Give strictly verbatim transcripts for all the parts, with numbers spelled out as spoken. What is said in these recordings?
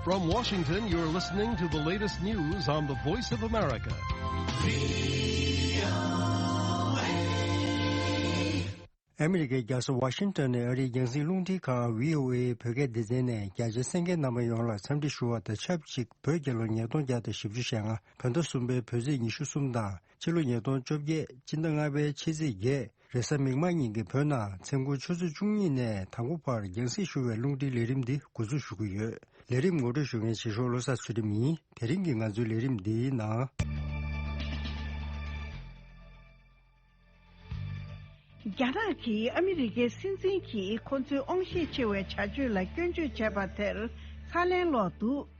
From Washington, you're listening to the latest news on the Voice of America. ཨ་མི་རི་ཀའི་རྒྱལ་ས་ཝ་ཤིང་ཊོན་ནས་ཨ་རིའི་རྒྱང་སྲིང་རླུང་འཕྲིན་ཁང་བྷི་ཨོ་ཨེ་བོད་སྐད་སྡེ་ཚན་ནས་རྒྱ་ཆེའི་གསན་མཁན་རྣམ་པ་ཡོངས་ལ་འཚམས་འདྲི་ཞུ་བ་དང་ཆབས་ཅིག་བོད་རྒྱལ་ལོ་ཉིས་སྟོང་བརྒྱ་དང་བཞི་བཅུ་ཞེ་ལྔ་བོད་ཟླ་གསུམ་པའི་བོད་ཚེས་ཉི་ཤུ་གསུམ་དང་ཕྱི་ལོ་ཉིས་སྟོང་བཅོ་བརྒྱད་སྤྱི་ཟླ་ལྔ་པའི་ཕྱི་ཚེས་བརྒྱད་རེས་གཟའ་མིག་དམར་ཉིན་གྱི་བོད་ནང་མཚན་གུང་ཆུ་ཚོད་བཅུ་གཉིས་ནས་དང་པོ་བར་རྒྱང་སྲིང་ཞུ་བའི་རླུང་འཕྲིན་ལས་རིམ་འདི་འགོ་འཛུགས་ཞུ་གི་ཡོད། ལས་རིམ་ངོ་སྤྲོད་ཞུ་མཁན་བྱེད་ཤོག་བློ་བཟང་ཚུལ་ཁྲིམས་ཡིན། དེ་རིང་གི་ང་ཚོའི་ལས་རིམ་འདིའི་ནང་། རྒྱ་ནག་གིས་ཨ་མི་རི་ཀའི་སྲིད་འཛིན་གྱིས་ཁོ་ཚོའི་དབང་ཤེད་ཆེ་བའི་བྱ་སྤྱོད་ལ་སྐྱོན་བརྗོད་བྱས་པ་དེར་ཚ་ལན་སློག་འདུག།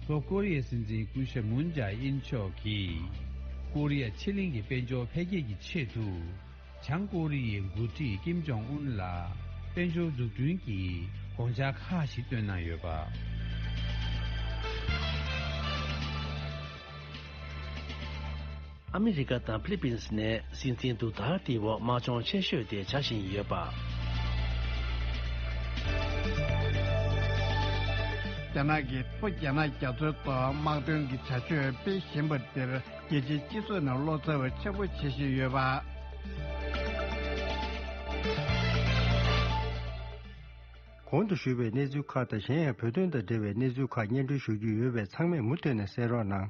ལྷོ་ཀོ་རི་ཡའི་སྲིད་འཛིན་སྐུ་ཞབས་མུན་ཇཱ་ཨིན་མཆོག་གིས་ཀོ་རི་ཡ་ཕྱེད་གླིང་གི་དཔལ་འབྱོར་འཕེལ་རྒྱས་ཀྱི་ཆེད་དུ། བྱང་ཀོ་རི་ཡའི་འགོ་ཁྲིད་ཀིམ་ཇོང་ཨུན་ལ་དཔལ་འབྱོར་འཛུགས་སྐྲུན་གྱི་དགོངས་འཆར་ཁག་ཞིག་བཏོན་གནང་ཡོད་པ། ཨ་མི་རི་ཀ་དང་ཧྥི་ལི་པིན་སི་ནས་སྲིད་འཛིན་ཌུ་ཏར་ཏེའི་འོག་དམག་སྦྱོང་ཆེ་ཤོས་དེ་བྱ་བཞིན་ཡོད་པ། རྒྱ་ནག་གིས་ལྷོ་རྒྱ་ནག་རྒྱ་མཚོའི་ཐོག་དམག་དོན་གྱི་བྱ་སྤྱོད་སྤེལ་བཞིན་པ་འདིར་རྒྱལ་སྤྱིའི་སྤྱི་ཚོགས་ནས་བློ་འཚབ་ཆེན་པོ་བྱེད་བཞིན་ཡོད་པ། གོང་དུ་ཞུས་པའི་གནས་ཚུལ་ཁག་དང་གཞན་ཡང་བོད་དོན་དང་འབྲེལ་བའི་གནས་ཚུལ་ཁག་སྙན་སྒྲོན་ཞུ་རྒྱུ་ཡོད་པས་ཚང་མས་མུ་མཐུད་ནས་གསན་རོགས་གནང་།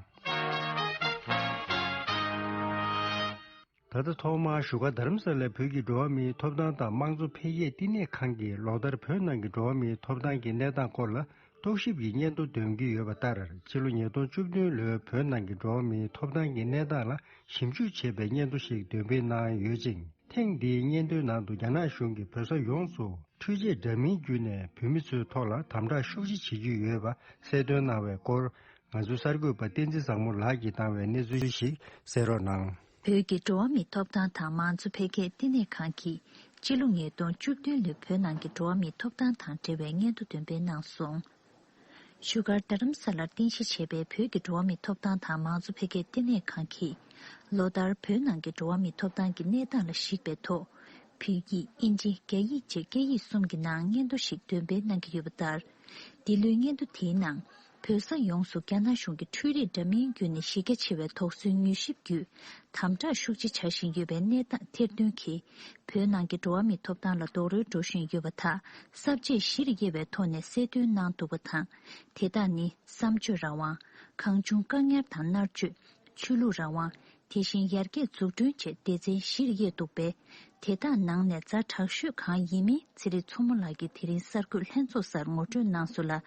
ད་ལྟ་ཐོག་མར་བཞུགས་སྒར་རྡ་རམ་ས་ལའི་བོད་ཀྱི་འགྲོ་བ་མིའི་ཐོབ་ཐང་དང་དམངས་གཙོ་འཕེལ་རྒྱས་བསྟི་གནས་ཁང་གིས་ལོ་ལྟར་བོད་ནང་གི་འགྲོ་བ་མིའི་ཐོབ་ཐང་གི་གནས་སྟངས་སྐོར་ལ་རྟོག་ཞིབ་ཀྱི་སྙན་ཐོ་འདོན་གྱི་ཡོད་པ་ལྟར། ཕྱི་ལོ་ཉིས་སྟོང་བཅུ་བདུན་ལོའི་བོད་ནང་གི་འགྲོ་བ་མིའི་ཐོབ་ཐང་གི་གནས་སྟངས་ལ་ཞིབ་འཇུག་བྱེད་པའི་སྙན་ཐོ་ཞིག་འདོན་སྤེལ་གནང་ཡོད་ཅིང་། ཐེངས་འདིའི་སྙན་ཐོའི་ནང་དུ་རྒྱ་ནག་གཞུང་གིས་བོད་ས་ཡོངས་སུ་འཕྲུལ་ཆས་འདྲ་མིན་བརྒྱུད་ནས་བོད་མི་ཚོའི་ཐོག་ལ་དམ་དྲག་ཤུགས་ཆེ་བྱེད་ཀྱི་ཡོད་པ་གསལ་སྟོན་གནང་བའི་སྐོར། ང་ཚོའི་གསར་འགོད་པ་བསྟན་འཛིན་བཟང་མོ་ལགས་ཀྱིས་བཏང་བའི་གནས་ཚུལ་ཞིག་གསན་རོགས་གནང་། བོད་ཀྱི་འགྲོ་བ་མིའི་ཐོབ་ཐང་དང་མང་གཙོ་འཕེལ་རྒྱས་བསྟི་གནས་ཁང་གིས་སྤྱི་ལོ་ཉིས་སྟོང་བཅུ་བདུན་ལོའི་བོད་ནང་གི་འགྲོ་བ་མིའི་ཐོབ་ཐང་དང་འབྲེལ་བའི་སྙན་ཐོ་འདོན་སྤེལ་གནང་སོང་། བཞུགས་སྒར་རྡ་རམ་ས་ལར་རྟེན་གཞི་བྱས་པའི་བོད་ཀྱི་འགྲོ་བ་མིའི་ཐོབ་ཐང་དང་མང་གཙོ་འཕེལ་རྒྱས་བསྟི་གནས་ཁང་གིས་ལོ་ལྟར་བོད་ནང་གི་འགྲོ་བ་མིའི་ཐོབ་ཐང་གི་གནས་སྟངས་ལ་གཞིགས་པའི་ཐོག་བོད་ཡིག་དབྱིན་ཇི་རྒྱ་ཡིག་བཅས་སྐད་ཡིག་གསུམ་གྱི་ནང་སྙན་ཐོ་ཞིག་འདོན་སྤེལ་གནང་གི་ཡོད་པ་ལྟར། འདི་ལོའི་སྙན་ཐོ་དེའི་ནང་། བོད་ས་ཡོངས་སུ་རྒྱ་ནག་གཞུང་གིས་འཕྲུལ་རིག་འདྲ་མིན་བརྒྱུད་ནས་གཞི་རྒྱ་ཆེ་བའི་དོགས་ཟོན་མྱུལ་ཞིབ་བརྒྱུད། དམ་དྲག་ཤུགས་ཆེ་བྱ་བཞིན་ཡོད་པའི་གནས་སྟངས་ཐེར་འདོན་གྱིས། བོད་ནང་གི་འགྲོ་བ་མིའི་ཐོབ་ཐང་ལ་རྡོག་རོལ་འགྲོ་བཞིན་ཡོད་པ་དག་གསར་བརྗེས་གཞིར་དབྱེ་བའི་ཐོག་ནས་གསལ་སྟོན་གནང་འདུག་པ་དང་། དེ་དག་ནི་བསམ་བརྗོད་རང་དབང་། གང་བྱུང་བཀག་ཉར་དང་མནར་གཅོད། ཆོས་ལུགས་རང་དབང་། དེ་བཞིན་ཡར་རྒྱས་འཛུགས་སྐྲུན་བཅས་སྡེ་ཚན་བཞིར་དབྱེ་འདུག་པས། དེ་དག་ནང་ནས་ཛ་དྲག་ཤོས་གང་ཡིན་མིན་ཚེ་རིང་མཚོ་མོ་ལགས་ཀྱིས་དེ་རིང་གསར་འགོད་ལྷན་ཚོགས་སར་ངོ་སྤྲོད་གནང་སོང་ལ།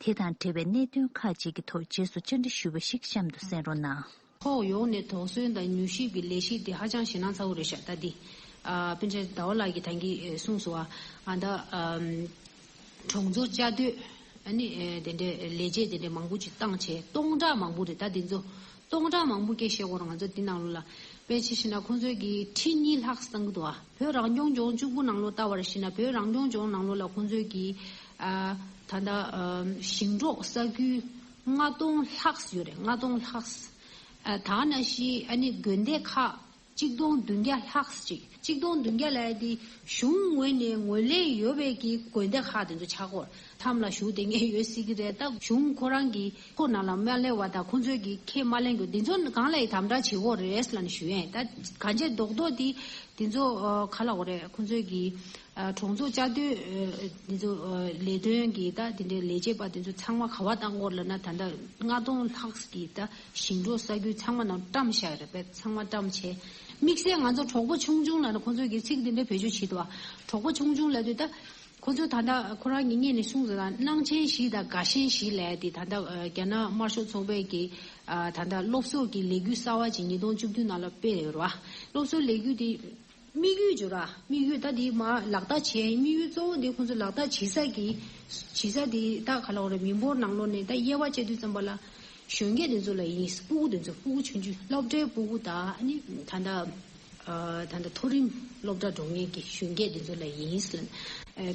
དེ་དང་འབྲེལ་བའི་གནད་དོན་ཁག་ཅིག་གི་ཐོག་རྗེས་སུ་བཅར་འདྲི་ཞུས་པ་ཞིག་གཤམ་དུ་གསན་རོགས་གནང་། ཐོག་ཡོངས་ནས་དོགས་ཟོན་དང་མྱུལ་ཞིབ་ཀྱི་ལས་གཞི་དེ་ཧ་ཅང་ཞེད་སྣང་ཚ་བོ་རེད་ཤག་ད་འདི། ཨ་སྤུན་མཆེད་ཟླ་བ་ལགས་ཀྱིས་ད་གིན་གསུངས་སོང་བ། ཨ་ད་ཨམ། གྲོང་ཚོ་བཅའ་སྡོད། ཨ་ནི་ཨེ་དེ་འདྲའི་ལས་བྱེད་དེ་འདྲའི་མང་པོ་ཅིག་བཏང་བྱས་སྟོང་ཕྲག་མང་པོ་རེད། ད་དེ་ཚོ་སྟོང་ཕྲག་མང་པོ་སྐད་བཤད་དགོས་རེད། ང་ཚོ་འདི་ནང་ལོགས་ལ་དཔེ་ཆ་བཞག་ན་ཁོང་ཚོས་ཀྱི་ཁྲི་གཉིས་ལྷག་བཏང་གི་འདུག་ཨ། བོད་རང་སྐྱོང་ལྗོངས་གཅིག་པུ་ནང་ལོགས་ལྟ་བ་རེད་བཞག་ན་བོད་རང་སྐྱོང་ལྗོངས་ནང་ལོགས་ལ་ཁོང་ཚོས་ཀྱི་ཨ་ད་ལྟ་ཨ་ཞིང་འབྲོག་ས་ཁུལ་ལྔ་སྟོང་ལྷག་ཡོད་རེད། ལྔ་སྟོང་ལྷག་ཨ་ད་ནང་བཞིན་ཨ་ནི་དགོན་སྡེ་ཁག་གཅིག་སྟོང་བདུན་བརྒྱ་ལྷག་ཅིག་གཅིག་སྟོང་བདུན་བརྒྱ་ལབ་ཡ་དེ་གཞུང་ངོས་ནས་ངོས་ལེན་ཡོད་པའི་གི་དགོན་སྡེ་ཁག་དེ་ཚོ་ཆགས་ཀྱི་ཡོད་རེད། མཚམས་ལ་བཞུགས་བསྡད་མཁན་ཡོད་སྲིད་ཀྱི་རེད། ད་གཞུང་ཁོ་རང་གི་ཁོ་ནང་ལ་མ་སླེབས་པ་དང་ཁོང་ཚོས་ཀྱི་ཁས་མ་ལེན་རྒྱུ་དེ་ཚོ་གང་ལ་ཡི་དམ་དྲག་བྱེད་ཀྱི་ཡོད་རེད་ལབ་ནས་ཞུ་ཡས། ད་གང་བྱས་རྡོག་རྡོག་དེ་དེ་ཚོ་ག་ལབ་དགོས་རེད། ཁོང་ཚོས་ཀྱི་གྲོང་ཚོ་བཅའ་སྡོད་དེ་ཚོ་ལས་དོན་གྱི་ད་དེ་འདྲའི་ལས་བྱེད་པ་དེ་ཚོ་ཚང་མ་ག་པར་བཏང་དགོས་ལབ་ན། ད་ལྟ་ལྔ་སྟོང་ལྷག་གི་ད་ཞིང་འབྲོག་ས་ཁུལ་ཚང་མ་ནང་བཀྲམ་བཞག་ཡོད་རེད་པས། ཚང་མ་བཀྲམ་བྱས། དམིགས་བསལ་ང་ཚོ་གྲོགས་པོ་ཆུང་ཆུང་ལབ་ན་ཁོང་ཚོས་ཀྱི་ཚིག་འདི་འདྲ་བེད་སྤྱོད་བྱེད་འདུག་བ། གྲོགས་པོ་ཆུང་ཆུང་ལབ་དུས་ད་ཁོང་ཚོས་ད་ལྟ་ཁོ་རང་གི་སྔོན་ནས་གསུངས་ཟེར་ན་སྣང་ཆེན་བཞི་དང་དགའ་ཞེན་བཞི་ལབ་དེ་ད་ལྟ་རྒྱ་ནག་དམར་ཤོག་ཚོགས་པས་ཀྱི་ད་ལྟ་སློབ་གསོ་གི་ལས་འགུལ་གསར་བ་ཅིག་ཉིས་སྟོང་བཅུ་བདུན་ནང་ལ་སྤེལ་ཡོད་རེད་བ། སློབ་གསོ་ལས་འགུལ་དེ། དམིགས་ཡུལ་བརྗོད་ར། དམིགས་ཡུལ་ད་འདི་མ་ལག་བསྟར་བྱས། དམིགས་ཡུལ་གཙོ་བོ་འདི་ཁོང་ཚོ་ལག་བསྟར་བྱེད་ས་གི་བྱེད་ས་འདི་ད་ག་ལ་བ་རེད། མི་འབོར་ནང་ལོགས་ནས་ད་དབྱེ་བ་དཔྱད་དུས་ཙམ་པ་ལ་གཞོན་སྐྱེས་འདི་ཚོ་ལ་ཡིན། སྤུ་གུ་འདི་ཚོ་སྤུ་གུ་ཆུང་ཆུང་སློབ་གྲྭའི་སྤུ་གུ་ད་ཨ་ནི་ད་ད་ད་ད་མཐོ་རིམ་སློབ་གྲྭ་འགྲོ་མཁན་གྱི་གཞོན་སྐྱེས་འདི་ཚོ་ལ་ཡིན་ཟེར།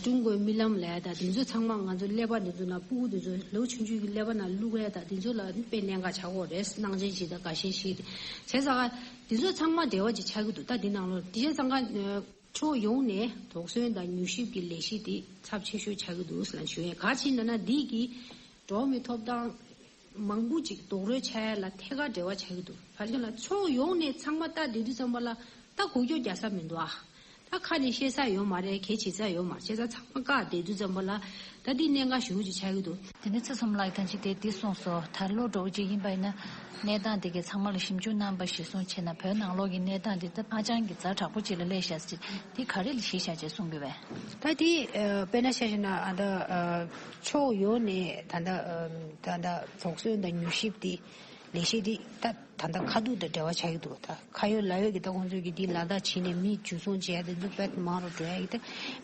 ཀྲུང་གོའི་རྨི་ལམ་ལ་ད་འདི་ཚོ་ཚང་མ་ང་ཚོ་ཀླད་པ་འདི་ཚོ་ནང་སྤུ་གུ་འདི་ཚོ་ལོ་ཆུང་ཆུང་གི་ཀླད་པ་ནང་བླུག་ཡ་ད་འདི་ཚོ་ལ་དཔེ་གནད་འགག་ཆགས་ཀྱི་རེད། སྣང་ཆེན་བཞི་དང་དགའ་ཞེན་བཞི་དེ་བྱས་ཙང་ཀ་འདི་ཚོ་ཚང་མ་འབྲེལ་བ་ཅིག་ཆགས་ཀྱི་འདུག་ད་འདི་ནང་ལོགས་འདི་བྱས་ཙང་ཀ་ ཕྱོགས་ཡོངས་ནས་དོགས་ཟོན་དང་མྱུལ་ཞིབ་ཀྱི་ལས་གཞི་དེ་ཚབས་ཆེ་ཤོས་ཆགས་ཀྱི་འདུག་ཟེར་ཞུ་ཡས། ག་རེ་ཡིན་ན་ན་འདི་གིས་འགྲོ་བ་མིའི་ཐོབ་ཐང་མང་པོ་ཅིག་རྡོག་རོལ་ཆགས་ཡ་ལ་ཐད་ཀར་འབྲེལ་བ་ཆགས་ཀྱི་འདུག་ག་རེ་ལ་ཕྱོགས་ཡོངས་ནས་ཚང་མ་ལྟ་བསྡད་དུས་ཙམ་པ་ལ་ད་འགུལ་སྐྱོད་རྒྱག་ས་མི་འདུག་ཨ། ད་ཁ་ནས་བཤད་ས་ཡོད་མ་རེད། གལ་ཆེ་ས་ཡོད་མ་རེད། བྱས་ཙང་ཚང་མ་བཀག་བསྡད་དུས་ཙམ་པ་ལ་ད་འདི་གནད་འགག་ཞེ་པོ་ཅིག་ཆགས་ཀྱི་འདུག་དེ་ནས་ཚེ་ཚོམ་ལགས་ད་ཅི་དེ་འདི་གསུངས་སོ། ད་ལོ་འགྲོ་ཅིག་ཡིན་པ་ཡིན་ན་གནས་སྟངས་དེ་གའི་ཚང་མ་ལ་ཞིབ་འཇུག་གནང་པ་གཞིར་བཟུང་བྱས་ན་བོད་ནང་ལོགས་ཀྱི་གནས་སྟངས་དེ་ད་ཧ་ཅང་གི་ཛ་དྲག་པོ་ཅིག་ལ་སླེབས་ཤག་ཟེར། དེ་ག་རེ་ལ་གཞི་བཞག་བྱས་གསུང་གི་བས། ད་དེ་ཨ་དཔེར་ན་ཆ་བཞག་ན་ཨ་ད་ཨ་ཕྱོགས་ཡོངས་ནས་ད་ད་ཨ་ད་ད་དོགས་ཟོན་དང་མྱུལ་ཞིབ་དེ་ལས་གཞི་དེ་ད་ད་ད་ཁ་ཐུག་དང་འབྲེལ་བ་ཆགས་ཀྱི་འདུག་ད་ཁ་ཡོད་ལག་ཡོད་ཀྱི་ད་ཁོང་ཚོས་ཀྱི་དེ་ལག་བསྟར་བྱས་ནས་མི་འཇུ་བཟུང་བྱས་ཏེ་འདུག་པད་མང་རུ་འགྲོ་ཡ་གི་ད་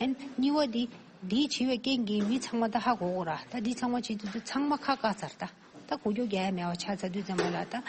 ཨན་གཉིས་པ་དེ་དེ་བྱས་པའི་རྐྱེན་གྱིས་མི་ཚང་མ་ད་ཧ་གོ་གོ་ར། ད་དེ་ཚང་མ་བྱེད་དུས་ཚོད་ཚང་མ་ཁ་བཀག་ཚར། ད་ད་འགུལ་སྐྱོད་རྒྱག་ཡ་མེད་པ་ཆགས་ཚར་དུས་ཙམ་པ་ལ་ད་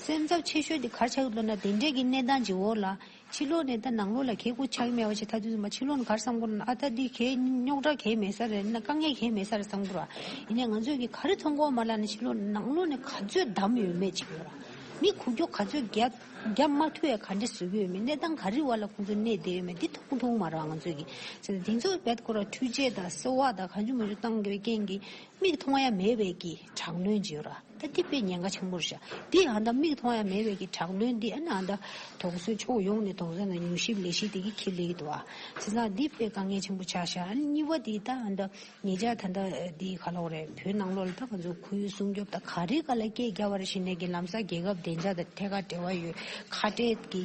སེམས་འཚབ་ཆེ་ཤོས་དེ་ག་རེ་ཆགས་ཀྱི་འདུག་ན་དེ་འདྲའི་གི་གནས་སྟངས་ཀྱི་འོག་ལ་ཕྱི་ལོགས་ནས་ད་ནང་ལོགས་ལ་གལ་ཁུར་ཆགས་ཀྱི་མེད་པ་ཅིག་ཐལ་དུས་ཙམ་པ་ཕྱི་ལོགས་ནས་ག་རེ་བསམ་གྱི་འདུག་ན་ཨ་ད་འདི་གལ་རྙོག་དྲ་གལ་མེད་ས་རེད་ན་དཀའ་ངལ་གལ་མེད་ས་རེད་བསམ་གྱི་འདུག་ར། ཡིན་ནའི་ང་ཚོས་ཀྱི་ག་རེ་མཐོང་གི་ཡོད་མ་ལབ་ན་ཕྱི་ལོགས་ནང་ལོགས་ནས་ག་ཚོད་བསྡམས་ཡོད་མེད་ཅིག་ཡོད་ར། མི་འགུལ་སྐྱོད་ག་ཚོད་རྒྱབ་རྒྱབ་མ་ཐུབ་ཡ་ག་འདྲས་བཟོ་གི་ཡོད་མེད་གནས་སྟངས་ག་རེ་བ་ལ་ཁོང་ཚོ་གནས་བསྡད་ཡོད་མེད་འདི་མཐོང་མཐོང་མ་ར་ང་ཚོས་ཀྱི། བྱས་ཙང་དེ་ཚོ་རྦད་ཁོ་ར་འཕྲུལ་ཆས་དང་གསོལ་བ་དང་གང་བྱུང་མང་བྱུང་བཏང་དགོས་པའི་རྐྱེན་གྱིས་མིག་མཐོང་ཡ་མེད་པའི་གི་དྲག་གནོན་ཅིག་ཡོད་ར། ད་འདི་དཔེ་ཉེན་ཁ་ཆེན་པོ་རེད་ཤག་འདི་ཨ་ད་མིག་མཐོང་ཡ་མེད་པའི་གི་དྲག་གནོན་འདི་ཨ་ན་ཨ་ད་དོགས་ཟོན་ཕྱོགས་ཡོངས་ནས་དོགས་ཟོན་དང་མྱུལ་ཞིབ་ལས་གཞི་དེ་གི་ཁྱེར་སླེབས་ཀྱི་འདུག་ཨ། བྱས་ཙང་འདི་དཔེ་དཀའ་ངལ་ཆེན་པོ་ཆགས་ཤག་ཨ་ནི་གཉིས་པ་དེ་ད་ཨ་ད་ཉེ་ཆར་ད་ལྟ་འདི་ག་ལབ་དགོས་རེད། བོད་ནང་ལོགས་ལ་ད་ང་ཚོ་ཁོར་ཡུག་སྲུང་སྐྱོབ་དང་ག་རེ་ག་ལ་སྐད་རྒྱབ་པ་རེད་ཞེས་ནས་ཀྱི་ལམ་སང་རྒྱལ་ཁབ་བདེ་འཇགས་དང་ཐད་ཀར་འབྲེལ་བ་ཡོད་ཁ་བྲལ་གྱི་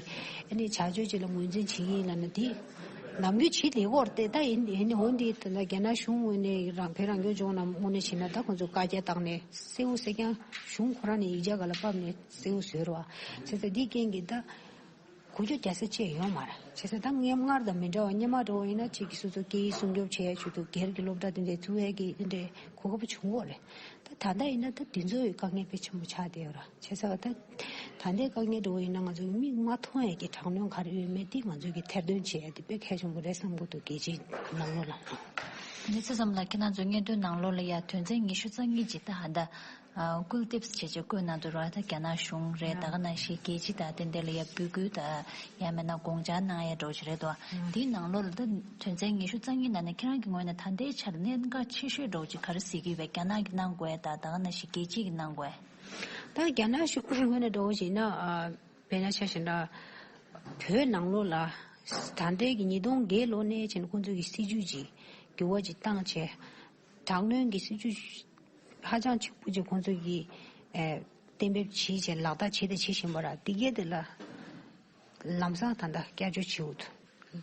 ཨ་ནི་བྱ་སྤྱོད་ཅིག་ལ་ངོས་འཛིན་བྱེད་ཀྱི་ཡིན་ལབ་ན་དེ་ནམ་རྒྱུན་བྱེད་བསྡད་ཀྱི་ཡོད་རེད་དེ། ད་ཡིན་ཡིན་ནའི་འོན་ཏེ་ད་ལྟ་རྒྱ་ནག་གཞུང་ངོས་ནས་རང་བོད་རང་སྐྱོང་ལྗོངས་ནང་ངོས་ནས་བྱས་ན་ད་ཁོང་ཚོ་བཀའ་རྒྱ་བཏང་ནས་གསལ་བོ་གསལ་རྐྱང་གཞུང་ཁོ་རང་ནས་ཡིག་ཆ་ག་ལ་ཕབ་ནས་གསལ་བོ་བཟོས་རེད་བ། བྱས་ཙང་འདི་རྐྱེན་གྱིས་ད། འགུལ་སྐྱོད་རྒྱག་ས་ཅིག་ཡོད་མ་རེད། བྱས་ཙང་ད་སྔོན་སྔར་དང་མི་འདྲ་བ་སྔོན་མ་འདྲ་བོ་ཡིན་ན་གཅིག་གིས་སོ་སོ་སྐད་ཡིག་སྲུང་སྐྱོབ་བྱེད་ཡ་ཆེད་དུ་སྒེར་གྱི་སློབ་གྲྭ་དེ་འདྲའི་བཙུགས་ཡ་གི་དེ་འདྲའི་གོ་སྐབས་བྱུང་ཡོད་རེད། ད་ད་ལྟ་ཡིན་ན་ད་དེ་ཚོ་ཡི་དཀའ་ངལ་དཔེ་ཆེན་པོ་ཆགས་བསྡད་ཡོད་ར། བྱས་ཙང་ད་ད་ལྟའི་དཀའ་ངལ་འདྲ་བོ་ཡིན་ན་ང་ཚོ་མིག་མ་མཐོང་ཡ་གི་དྲག་གནོན་ག་རེ་ཡོད་མེད་དེ་ང་ཚོ་གི་ཐེར་འདོན་བྱེད་ཡ་དེ་དཔེ་གལ་ཆེན་པོ་རེད་བསམ་གྱི་འདུག་རྒྱལ་སྤྱིའི་ནང་ལོགས་ལ། དེ་ཚོ་ཙམ་ལ་ཁྱེད་རང་ཚོ་སྔོན་ཐོན་ནང་ལོགས་ལ་ཡ་དོན་ཚན་ཉི་ཤུ་རྩ་གཉིས་ཅིག་ད་ཧ་ད། ཨ་སྐུལ་འདེབས་བྱས་བྱས་བཀོད་གནང་འདུག་ར། ད་རྒྱ་ནག་གཞུང་རེད། ད་ག་ནང་བཞིན་རྒྱལ་སྤྱི་དང་དེ་འདྲ་ལ་ཡ་འབོད་སྐུལ་དང་ཡང་མིན་ན་དགོངས་འཆར་གནང་ཡ་འདྲ་བོ་ཅིག་རེད་དོ། འདིའི་ནང་ལོགས་ལ་ད་དོན་ཚན་ཉི་ཤུ་རྩ་གཉིས་ནང་ནས་ཁྱེད་རང་གི་ངོས་ནས་ད་ལྟའི་ཆར་གནད་འགག་ཆེ་ཤོས་འདྲ་བོ་ཅིག་ག་རེ་གཟིགས་ཀྱི་ཡོད་པས། རྒྱ་ནག་གིས་གནང་དགོས་ཡ་དང་ད་ག་ནང་བཞིན་རྒྱལ་སྤྱི་གིས་གནང་དགོས་ཡ། ད་རྒྱ་ནག་གཞུང་ངོས་ནས་འདྲ་བོ་ཞིག་ན་ཨ་དཔེར་ན་ཆ་བཞག་ན་བོད་ནང་ལོགས་ལ་ད་ལྟའི་གི་ཉིས་སྟོང་བརྒྱད་ལོ་ནས་བྱས་ནས་ཁོང་ཚོ་གི་སྲིད་ཇུས་ཀྱི་འགྱུར་བ་ཅིག་བཏང་བྱས། དྲག་གནོན་གྱི་སྲིད་ཇུས་ཧ་ཅང་ཆེན་པོ་ཅིག་ཁོང་ཚོ་གིས་ཨེ་གཏན་འབེབས་བྱས་བྱས་ལག་བསྟར་བྱས་དང་བྱེད་བཞིན་པ་ར། འདི་གའི་དེ་ལ་ལམ་སང་ད་ལྟ་བསྐྱར་བཅོས་བྱེད་འོས་འདུག་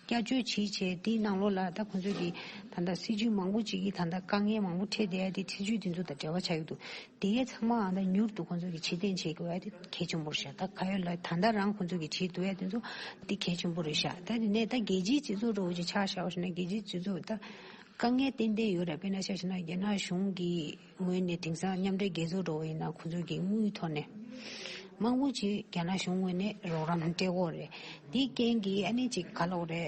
བསྐྱར་བཅོས་བྱས་བྱས་དེའི་ནང་ལོགས་ལ་ད་ཁོང་ཚོ་གིས་ད་ལྟ་སྲིད་ཇུས་མང་པོ་ཅིག་གིས་ད་ལྟ་དཀའ་ངལ་མང་པོ་འཕྲད་བསྡད་ཡ་དེ་སྲིད་ཇུས་དེ་ཚོ་དང་འབྲེལ་བ་ཆགས་ཀྱི་འདུག་དེ་གའི་ཚང་མ་ཨ་ད་མྱུར་དུ་ཁོང་ཚོ་གིས་ཕྱིར་འཐེན་བྱེད་དགོས་ཡ་དེ་གལ་ཆེན་པོ་རེད་ཤག་ད་ག་ཡོད་ལ་ད་ལྟ་རང་ཁོང་ཚོ་གིས་བྱེད་ཐུབ་ཡ་དེ་ཚོ་དེ་གལ་ཆེན་པོ་རེད་ཤག་ད་དེ་ནས་ད་རྒྱལ་སྤྱིའི་སྤྱི་ཚོགས་འདྲ་བོ་ཅིག་ཆ་བཞག་པ་ཞིག་ན་རྒྱལ་སྤྱིའི་སྤྱི་ཚོགས་ད། དཀའ་ངལ་ཏན་ཏན་ཡོད་རེད། དཔེར་ན་ཆ་བཞག་ན་རྒྱ་ནག་གཞུང་གི་ངོས་ནས་དེང་སང་མཉམ་འབྲེལ་རྒྱལ་ཚོགས་འདྲ་བོ་ཡིན་ན་ཁོང་ཚོ་གི་དངུལ་ཐོག་ནས་མང་པོ་ཅིག་རྒྱ་ནག་གཞུང་ངོས་ནས་རོགས་རམ་སྤྲད་ཀྱི་ཡོད་རེད། དེའི་རྐྱེན་གྱིས་ཨ་ནི་ཅིག་ག་ལབ་དགོས་རེད།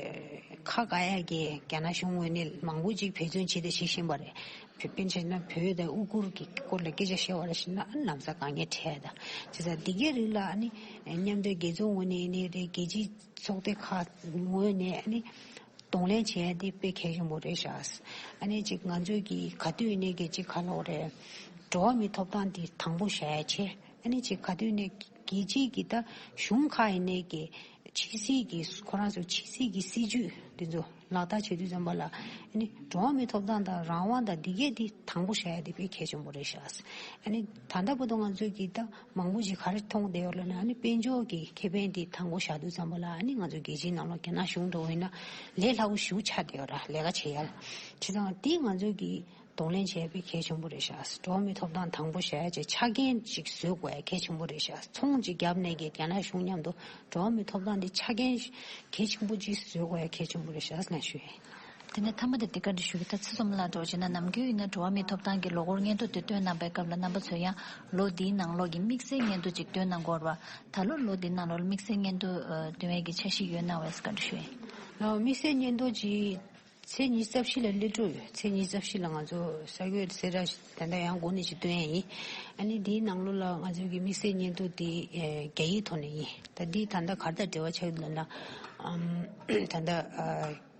ཁ་དགའ་ཡག་གི་རྒྱ་ནག་གཞུང་ངོས་ནས་མང་པོ་ཅིག་འབད་བརྩོན་བྱས་ཏེ་བྱེད་བཞིན་པ་རེད། དཔེར་ན་ཆ་བཞག་ན་བོད་དང་ཨུ་གུར་གྱི་སྐོར་ལ་སྐད་ཆ་བཤད་པ་རེད་ཟེར་ན་ཨ་ནི་ལམ་སང་དཀའ་ངལ་འཕྲད་ཡ་དང་། བྱས་ཙང་འདི་གའི་རིགས་ལ་ཨ་ནི་མཉམ་འབྲེལ་རྒྱལ་ཚོགས་ངོས་ནས་ཡིན་ནའི་རེད། རྒྱལ་སྤྱིའི་ཚོགས་སྡེ་ཁག་ངོས་ནས་ཨ་ནི། གདོང་ལེན་བྱེད་ཡ་དེ་དཔེ་གལ་ཆེན་པོ་རེད་ཤག་ཨ་ནི་ཅིག་ང་ཚོས་ཀྱི་ག་དུས་ནས་ཀྱི་ཅིག་ག་ལབ་དགོས་རེད། འགྲོ་བ་མིའི་ཐོབ་ཐང་དེ་དང་པོ་བཞག་ཡ་བྱས། ཨ་ནི་ཅིག་ག་དུས་ནས་རྒྱལ་སྤྱིའི་གི་ད་གཞུང་ཁག་ཡིན་ནའི་གི་ཕྱི་སྲིད་ཀྱི་ཁོ་རང་ཚོ་ཕྱི་སྲིད་ཀྱི་སྲིད་ཇུས་དེ་ཚོ་ལག་བསྟར་བྱེད་དུས་ཙམ་པ་ལ་ཨ་ནི་འགྲོ་བ་མིའི་ཐོབ་ཐང་དང་རང་དབང་དང་འདི་གས་དེ་དང་པོ་བཞག་ཡ་དེ་དཔེ་གལ་ཆེན་པོ་རེད་ཤག་ཨ་ནི་ད་ལྟ་བར་དུ་ང་ཚོས་ཀྱི་ད། མང་པོ་ཞིག་ག་རེ་མཐོང་བསྡད་ཡོད་ལབ་ན་ཨ་ནི་དཔལ་འབྱོར་གྱི་ཁེ་ཕན་དེ་དང་པོ་བཞག་དུས་ཙམ་པ་ལ་ཨ་ནི་ང་ཚོ་རྒྱལ་སྤྱིའི་ནང་ལོགས་རྒྱ་ནག་གཞུང་འདྲ་བོ་ཡིན་ན་ལས་སླ་པོ་ཞེ་པོ་ཆགས་བསྡད་ཡོད་ར། ལས་ཀ་བྱེད་ཡ་ལ་བྱས་ཙང་དེ་ང་ཚོས་ཀྱི་གདོང་ལེན་བྱས་པའི་གལ་ཆེན་པོ་རེད་ཤག་འགྲོ་བ་མིའི་ཐོབ་ཐང་དང་པོ་བཞག་ཡ་བྱས་ཆ་རྐྱེན་ཅིག་བཟོ་དགོས་ཡ་གལ་ཆེན་པོ་རེད་ཤག་ཚོང་ཅིག་བརྒྱབ་ནས་ཀྱི་རྒྱ་ནག་གཞུང་མཉམ་དུ་འགྲོ་བ་མིའི་ཐོབ་ཐང་དེ་ཆ་རྐྱེན་གལ་ཆེན་པོ་ཅིག་བཟོ་དགོས་ཡ་གལ་ཆེན་པོ་རེད་ཤག་ལབ་ཞུ་ཡ་ཡིན། དེ་ནས་མཐའ་མ་དེ་འདི་ག་འདྲ་ཞུ་གི། ད་ཚེ་ཚོམ་ལ་འགྲོ་བྱས་ན་ནམ་རྒྱུན་ཡིན་ན་འགྲོ་བ་མིའི་ཐོབ་ཐང་གི་ལོ་འཁོར་སྙན་ཐོ་དེ་བཏོན་གནང་པའི་སྐབས་ལ་རྣམ་པ་ཚོས་ཡང་ལོ་འདིའི་ནང་ལོགས་ཀྱི་དམིགས་བསལ་སྙན་ཐོ་ཅིག་བཏོན་གནང་དགོས་རེད་བ། ད་ལོ་ལོ་འདིའི་ནང་ལོགས་ལ་དམིགས་བསལ་སྙན་ཐོ་ཨ་བཏོན་ཡས་ཀྱི་འཆར་གཞི་ཡོད་ན་བས་ག་འདྲ་ཞུ་ཡིན། ལགས་དམིགས་བསལ་སྙན་ཐོ་ཅིག་ ཚེས་ཉི་ཤུ་རྩ་བཞི་ལ་སླེབས་འགྲོ་ཡོད། ཚེས་ཉི་ཤུ་རྩ་བཞི་ལ་ང་ཚོ་གསར་འགོད་གསལ་བསྒྲགས་ད་ལྟ་ཡང་འགོ་ནས་ཅིག་སྟོན་ཡ་ཡིན། ཨ་ནི་འདིའི་ནང་ལོགས་ལ་ང་ཚོ་གི་དམིགས་བསལ་སྙན་ཐོ་འདི་ཨེ་རྒྱ་ཡིག་ཐོག་ནས་ཡིན། ད་འདི་ད་ལྟ་ག་རེ་དང་འབྲེལ་བ་ཆགས་ཡོད་ལབ་ན། ཨམ་ད་ལྟ་ཨ་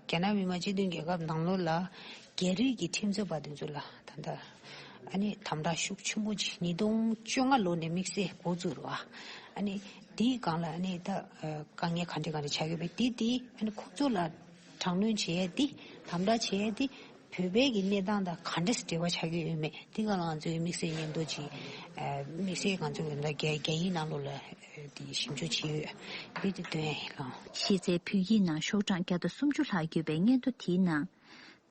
རྒྱ་ནག་མི་དམངས་སྤྱི་མཐུན་རྒྱལ་ཁབ་ནང་ལོགས་ལ་རྒྱ་རིགས་ཀྱི་ཁྲིམས་རྩོད་པ་དེ་ཚོ་ལ་ད་ལྟ་ཨ་ནི་དམ་དྲག་ཤུགས་ཆེན་པོ་ཅིག་ཉིས་སྟོང་བཅོ་ལྔ་ལོ་ནས་དམིགས་བསལ་འགོ་བཙུགས་རེད་བ། ཨ་ནི་དེའི་སྒང་ལ་ཨ་ནི་ད་ཨ་དཀའ་ངལ་ག་འདྲ་ག་འདྲ་ཆགས་ཡོད་པས། དེ་དེ་ཨ་ནི་ཁོ་ཚོ་ལ་དྲག་གནོན་བྱེད་ཡས་དེ། དམ་དྲག་བྱེད་ཡས་དེ། བོད་པའི་གི་གནས་སྟངས་དང་ག་འདྲས་འབྲེལ་བ་ཆགས་ཀྱི་ཡོད་མེད་དེ་ག་ལ་ང་ཚོའི་དམིགས་བསལ་སྙན་ཐོ་ཅིག་ཨ་དམིགས་བསལ་ང་ཚོ་གི་ད་རྒྱ་རྒྱ་ཡིག་ནང་ལོགས་ལ་ཨ་དེ་ཞིབ་འཇུག་བྱས་ཡོད། དེ་དེ་སྟོན་ཡ་ཡིན་ལགས། གཞི་རྩའི་བོད་ཡིག་ནང་ཤོག་གྲངས་བརྒྱ་དང་སུམ་ཅུ་ལྷག་ཡོད་པའི་སྙན་ཐོ་དེའི་ནང་།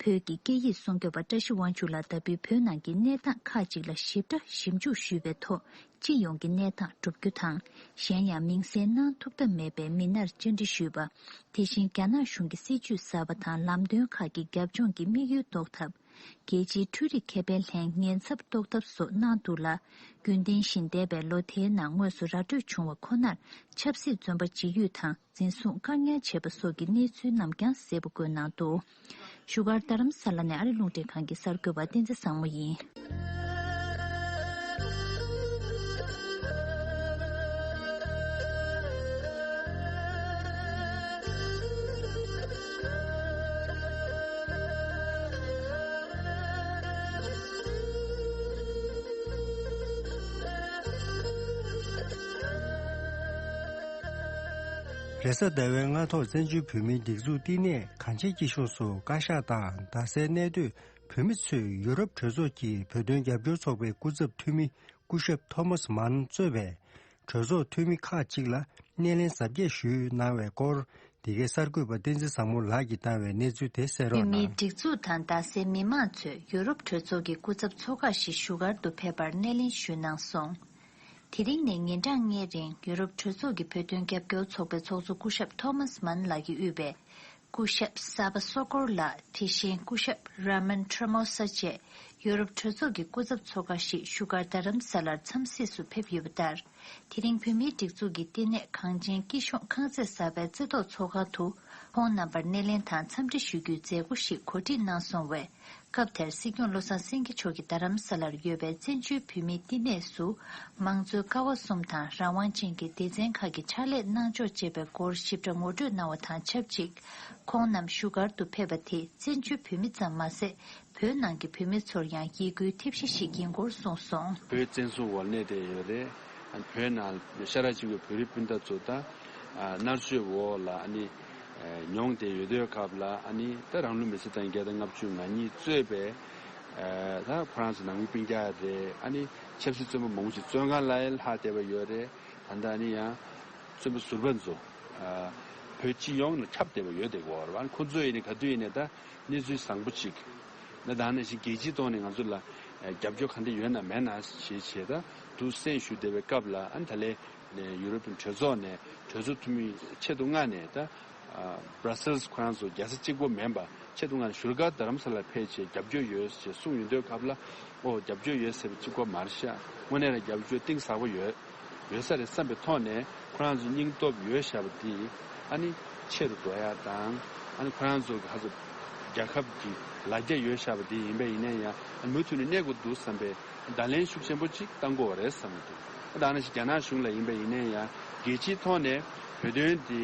བོད་ཀྱི་སྐད་ཡིག་སྲུང་སྐྱོབ་པ་བཀྲ་ཤིས་དབང་ཕྱུག་ལགས་ལྟ་བུའི་བོད་ནང་གི་གནས་སྟངས་ཁག་ཅིག་ལ་ཞིབ་ཕྲ་ཞིབ་འཇུག་ཞུས་པའི་ཐོག་སྤྱི་ཡོངས་ཀྱི་གནས་སྟངས་བསྒྲུབ་རྒྱུ་དང་། གཞན་ཡང་མིང་གསལ་གནང་ཐུབ་ཐབས་མེད་པའི་མི་སྣར་བཅར་འདྲི་ཞུས་པ། དེ་བཞིན་རྒྱ་ནག་གཞུང་གི་སྲིད་ཇུས་གསར་པ་དང་ལམ་སྟོན་ཁག་གི་རྒྱབ་ལྗོངས་ཀྱི་དམིགས་ཡུལ་རྟོགས་ཐབས། རྒྱལ་སྤྱིའི་འཕྲུལ་རིག་ཁེ་ཕན་ལྷན་ཉེན་ཚབས་རྟོགས་ཐབས་སོགས་གནང་འདུག་ལ། རྒྱུན་ལྡན་བཞིན་འདས་པའི་ལོ་དེའི་ནང་དངོས་སུ་ར་སྤྲོད་བྱུང་བ་ཁོ་ནར་ཆབ་སྲིད་བཙོན་པ་འཇིགས་ཡུལ་དང་། འཛིན་བཟུང་བཀག་ཉར་བྱས་པ་སོགས་ཀྱི་གནས་ཚུལ་རྣམས་ཀྱང་གསལ་པོ་བཀོད་གནང་འདུག་བཞུགས་སྒར་རྡ་རམ་ས་ལ་ནས་ཨ་རི་རླུང་འཕྲིན་ཁང་གི་གསར་འགོད་པ་བསྟན་འཛིན་བཟང་མོ་ཡིན། རེས་གཟའ་ཟླ་བའི་སྔ་ཐོག་བཙན་བྱོལ་བོད་མིའི་སྒྲིག་འཛུགས་བསྟི་གནས་གངས་ཅན་སྐྱིད་གཤོངས་སུ་བཀའ་ཤག་དང་རྡ་སའི་གནས་སྡོད་བོད་མི་ཚོས་ཡུ་རོབ་གྲོས་ཚོགས་ཀྱི་བོད་དོན་རྒྱབ་སྐྱོར་ཚོགས་པའི་སྐུ་ཚབ་འཐུས་མི་སྐུ་ཞབས་ཐོ་མཱས་མཱན་གཙོས་པའི་གྲོས་ཚོགས་འཐུས་མི་ཁག་ཅིག་ལ་སྣེ་ལེན་གཟབ་རྒྱས་ཞུས་གནང་བའི་སྐོར། འདི་གའི་གསར་འགོད་པ་བསྟན་འཛིན་བཟང་མོ་ལགས་ཀྱིས་བཏང་བའི་གནས་ཚུལ་དེ་གསན་རོགས་གནང་། བོད་མིའི་སྒྲིག་འཛུགས་དང་རྡ་སའི་མི་མང་ཚོས་ཡུ་རོབ་གྲོས་ཚོགས་ཀྱི་སྐུ་ཚབ་ཚོགས་ཁག་ཞིག་བཞུགས་སྒར་དུ་ཕེབས་པར་སྣེ་ལེན་ཞུས་གནང་སོང་། དེ་རིང་ནས་ཉིན་གྲངས་ལྔའི་རིང་ཡུ་རོབ་གྲོས་ཚོགས་ཀྱི་བོད་དོན་རྒྱབ་སྐྱོར་ཚོགས་པའི་ཚོགས་གཙོ་སྐུ་ཞབས་ཐོ་མཱས་མཱན་ལགས་ཀྱིས་དབུས་པའི་སྐུ་ཞབས་སར་པ་སོ་ཀོར་ལགས། དེ་བཞིན་སྐུ་ཞབས་ར་མན་ཁྲ་མོ་ས་བཅས་ཡུ་རོབ་གྲོས་ཚོགས་ཀྱི་སྐུ་ཚབ་ཚོགས་ཁག་ཞིག་བཞུགས་སྒར་རྡ་རམ་ས་ལར་འཚམས་གཟིགས་སུ་ཕེབས་ཡོད་པ་ལྟར། དེ་རིང་བོད་མིའི་སྒྲིག་འཛུགས་ཀྱི་བསྟི་གནས་གངས་ཅན་སྐྱིད་གཤོངས་ཁང་བརྩེགས་གསར་པའི་རྩེ་ཐོག་ཚོགས་ཁང་དུ་ཁོང་རྣམ་པར་སྣེ་ལེན་དང་འཚམས་འདྲི་ཞུ་རྒྱུའི་མཛད་སྒོ་ཞིག་གོ་སྒྲིག་གནང་སོང་བས། སྐབས་དེར་སྲིད་སྐྱོང་བློ་བཟང་སེང་གེ་མཆོག་གིས་རྡ་རམ་ས་ལར་ཡོད་པའི་བཙན་བྱོལ་བོད་མིའི་བསྟི་གནས་སུ་མང་གཙོའི་ཀ་བ་གསུམ་དང་རང་དབང་ཅན་གྱི་སྡེ་ཚན་ཁག་གི་ཕྱག་ལས་གནང་ཕྱོགས་བཅས་པའི་སྐོར་ཞིབ་ཕྲ་ངོ་སྤྲོད་གནང་བ་དང་ཆབས་ཅིག་ཁོང་རྣམས་བཞུགས་སྒར་དུ་ཕེབས་པ་དེ་བཙན་བྱོལ་བོད་མི་ཙམ་མ་ཟད། བོད་ནང་གི་བོད་མི་ཚོར་ཡང་ཡིད་འགུལ་ཐེབས་གཞི་ཞིག་ཡིན་སྐོར་གསུངས་སོང་། བོད་བཙན་བཟུང་འོག་གནས་བསྡད་ཡོད་རེད། ཨ་ནི་བོད་ནང་ཤ་ཁྲག་གཅིག་པའི་བོད་རིགས་སྤུན་ཟླ་ཚོ་ད་ཨ་མནར་གཅོད་འོག་ལ་ཨ་ནི་ཨ་མྱོང་བསྡད་ཡོད་དུས་སྐབས་ལ། ཨ་ནི་ད་རང་ལུས་མེ་སྲེག་བཏང་མཁན་ད་ལྔ་བཅུ་ང་གཉིས་གཙོས་པའི་ཨ་ད་ཁོ་རང་ཚོ་ནང་མི་སྤུན་ཀྱག་རེད། ཨ་ནི་ཆབ་སྲིད་བཙོན་པ་མང་པོ་ཞིག་བཙོན་ཁང་ལ་ཡང་ལྷག་བསྡད་པ་ཡོད་རེད། ད་ལྟ་ཨ་ནི་ཡང་བཙོན་པ་ཟུར་པ་ཚོ་ཨ་བོད་སྤྱི་ཡོངས་ལ་ཁྱབ་བསྡད་པ་ཡོད་བསྡད་ཀྱི་ཡོད་རེད། ཨ་ནི་ཁོ་ཚོ་ཡིན་ནའི་ག་དུས་ཡིན་ནའི་ད། གནས་ཚུལ་བཟང་པོ་ཅིག་ན་ད་ནང་བཞིན་རྒྱལ་སྤྱིའི་ཐོག་ནས་ང་ཚོ་ལ་ཨ་རྒྱབ་སྐྱོར་ག་འདྲ་ཡོད་ན་མེད་ན་ཞེས་བྱས། ད་དུ་གསན་ཞུ་བསྡད་པའི་སྐབས་ལ། ཨ་ནི་ད་ལན་ནས་ཡུ་རོབ་པའི་གྲོས་ཚོགས་ནས་གྲོས་ཚོགས་འཐུས་མི་ཆེད་དུ་མངགས་ནས། ད་ཨ་Brussels ཁོ་རང་ཚོ་རྒྱལ་ས་གཅིག་པོ་མིན་པ་ཆེད་དུ་མངགས་ནས་བཞུགས་སྒར་རྡ་རམ་ས་ལར་ཕེབས་བྱས་རྒྱབ་སྐྱོར་ཡོད་ཅེས་གསུངས་ཡོང་དུས་སྐབས་ལ། ཨོ་རྒྱབ་སྐྱོར་ཡོད་ཟེར་བ་གཅིག་པོ་མ་རེད་ཤག་དངོས་གནས་ལ་རྒྱབ་སྐྱོར་གཏིང་ཟབ་པོ་ཡོད། ཡོད་ས་རེད་བསམ་པའི་ཐོག་ནས་ཁོ་རང་ཚོ་སྙིང་སྟོབས་ཡོད་བཞག་པ་འདི་ཨ་ནི་ཆེ་རུ་འགྲོ་ཡ་དང་། ཨ་ནི་ཁོ་རང་ཚོ་གི་ཧ་ཚོ་རྒྱལ་ཁབ་ཀྱི་ལ་རྒྱ་ཡོད་བཞག་པ་འདི་ཡིན་པ་ཡིན་ན་ཡང་། ཨ་ནི་མུ་མཐུད་ནས་གནས་དགོས་འདུག་བསམ་པའི་བརྡ་ལན་ཤུགས་ཆེན་པོ་ཅིག་བཏང་དགོས་པ་རེད་བསམ་གྱི་འདུག་ཨ་ད་ནང་བཞིན་རྒྱ་ནག་གཞུང་ལ་ཡིན་པ་ཡིན་ན་ཡང་རྒྱལ་སྤྱིའི་ཐོག་ནས་བོད་དོན་འདི་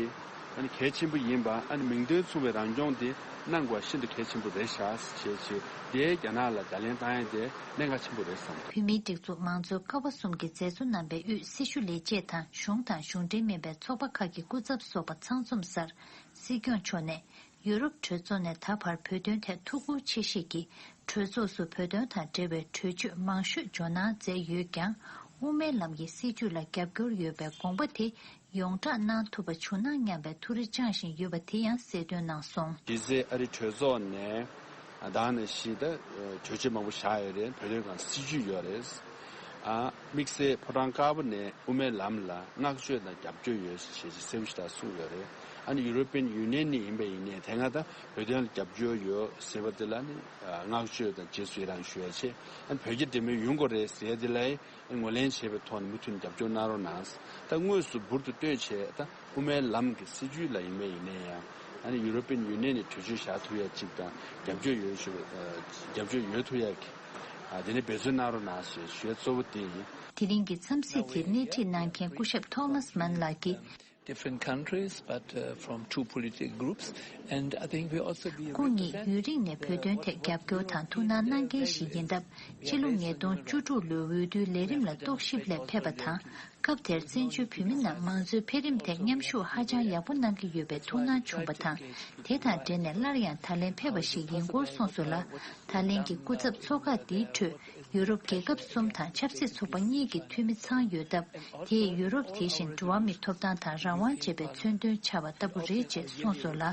ཨ་ནི་གལ་ཆེན་པོ་ཡིན་པ། ཨ་ནི་མིང་དོན་མཚུངས་པའི་རང་སྐྱོང་འདི་གནང་དགོས་པ་ཤིན་ཏུ་གལ་ཆེན་པོ་རེད་ཤག་ཅེས་བྱས་དེ་རྒྱ་ནག་ལ་བརྡ་ལན་བཏང་ཡ་དེ་གནད་འགག་ཆེན་པོ་རེད་བསམ་གྱི་འདུག་བོད་མིའི་སྒྲིག་འཛུགས་མང་གཙོའི་ཀ་བ་གསུམ་གྱི་མཛད་གཙོ་རྣམ་པའི་དབུས་སྲི་ཞུ་ལས་བྱེད་དང་གཞུང་དང་གཞུང་འབྲེལ་མིན་པའི་ཚོགས་པ་ཁག་གི་སྐུ་ཚབ་སོགས་པ་ཚང་འཛོམས་སར་སྲིད་སྐྱོང་མཆོག་ནས་ཡུ་རོབ་གྲོས་ཚོགས་ནས་ད་བར་བོད་དོན་ཐད་ཐུགས་ཁུར་ཆེ་བཞེས་ཀྱིས་གྲོས་ཚོགས་སུ་བོད་དོན་དང་འབྲེལ་བའི་གྲོས་ཆོད་མང་ཤོས་འཇོག་གནང་མཛད་ཡོད་ཀྱང་། དབུ་མའི་ལམ་གྱི་སྲིད་བྱུས་ལ་རྒྱབ་སྐྱོར་ཡོད་པའི་དགོངས་པ་དེ་ཡོངས་བསྒྲགས་གནང་ཐུབ་པ་བྱུང་ན་སྙམ་པའི་ཐུགས་རེ་བཅངས་བཞིན་ཡོད་པ་དེ་ཡང་གསལ་སྟོན་གནང་སོང་། གཞི་རྩའི་ཨ་རི་གྲོས་ཚོགས་ནས་ད་ནང་བཞིན་ད་གྲོས་ཆོད་མང་པོ་བཞག་ཡོད་རེད། བོད་དོན་སྒང་སྲིད་བྱུས་ཡོད་རེད། དང་དམིགས་བསལ་ཕོ་བྲང་དཀར་པོ་ནས་དབུ་མའི་ལམ་ལ་བསྔགས་བརྗོད་དང་རྒྱབ་སྐྱོར་ཡོད་ཞེས་གསལ་པོ་ཞེ་དྲག་གསུངས་ཡོད་རེད། ཨ་ནི་ཡུ་རོ་པིན་ཡུ་ནི་ཡན་ནས་ཡིན་པ་ཡིན་ནའི་དེ་སྔ་ད་བོད་དོན་ལ་རྒྱབ་སྐྱོར་ཡོད་ཟེར་བ་དེ་ལ་ནི་བསྔགས་བརྗོད་དང་རྗེས་སུ་ཡི་རང་ཞུ་ཡ་བྱེད། ཨ་ནི་བོད་རྒྱ་འབྲེལ་མོལ་ཡོང་དགོས་རེད་ཟེར་ཡ་དེ་ལ་ངོས་ལེན་བྱས་པའི་ཐོག་ནས་མུ་མཐུད་ནས་རྒྱབ་སྐྱོར་གནང་རོགས་གནང་། ད་དངོས་སུ་འབུར་དུ་བཏོན་བྱས་ད་དབུ་མའི་ལམ་གྱི་སྲིད་བྱུས་ལ་ཡིན་པ་ཡིན་ནའི་ཡང་ཨ་ནི་ཡུ་རོ་པིན་ཡུ་ནི་ཡན་ནས་གྲོས་ཆོད་བཞག་ཐུབ་ཡ་གཅིག་དང་རྒྱབ་སྐྱོར་ཡོད་ཞུ་བའི་རྒྱབ་སྐྱོར་ཡོད་ཐུབ་ཡ་གི་ཨ་དེ་ནས་འབད་བརྩོན་གནང་རོགས་གནང་ཞེས་ཞུ་ཡ་གཙོ་བོ་དེ་ཡིན། དེ་རིང་གི་འཚམས་གཟིགས་དེར་སྣེ་ཁྲིད་གནང་མཁན་སྐུ་ཞབས་ཐོ་མཱས་མན་ལགས་ཀྱིས། Different countries, but uh, from two political groups, and I think we also be a ཁོང་ཉིད་ཡུན་རིང་ནས་བོད་དོན་ཐད་རྒྱབ་སྐྱོར་དང་ཐུགས་སྣང་གནང་མཁན་ཞིག་ཡིན་སྟབས། ཕྱི་ལོ་ཉིས་སྟོང་བཅུ་དྲུག་ལོའི་འོས་བསྡུའི་ལས་རིམ་ལ་རྟོག་ཞིབ་སླད་ཕེབས་པ་དང་། སྐབས་དེར་བཙན་བྱོལ་བོད་མི་རྣམས་མང་གཙོའི་འཕེལ་རིམ་ཐད་མཉམ་ཞུགས་ཧ་ཅང་ཡག་པོ་གནང་གི་ཡོད་པའི་ཐུགས་སྣང་བྱུང་བ་དང་། དེ་དང་འབྲེལ་ནས་སླར་ཡང་ད་ལན་ཕེབས་པ་ཞིག་ཡིན་སྐོར་གསུངས་སོང་ལ། ད་ལན་གྱི་སྐུ་ཚབ་ཚོགས་ཁག་འདིའི་ཁྲོད། ཡུ་རོབ་རྒྱལ་ཁབ་གསུམ་དང་ཆབ་སྲིད་ཚོགས་པ་གཉིས་ཀྱི་འཐུས་མི་ཚང་ཡོད་སྟབས། དེས་ཡུ་རོབ་དེ་བཞིན་འགྲོ་བ་མིའི་ཐོབ་ཐང་དང་རང་དབང་ཅེས་པའི་མཚོན་དོན་ཆགས་པ་ལྟ་བུ་རེད་ཅེས་གསུངས་སོང་ལ།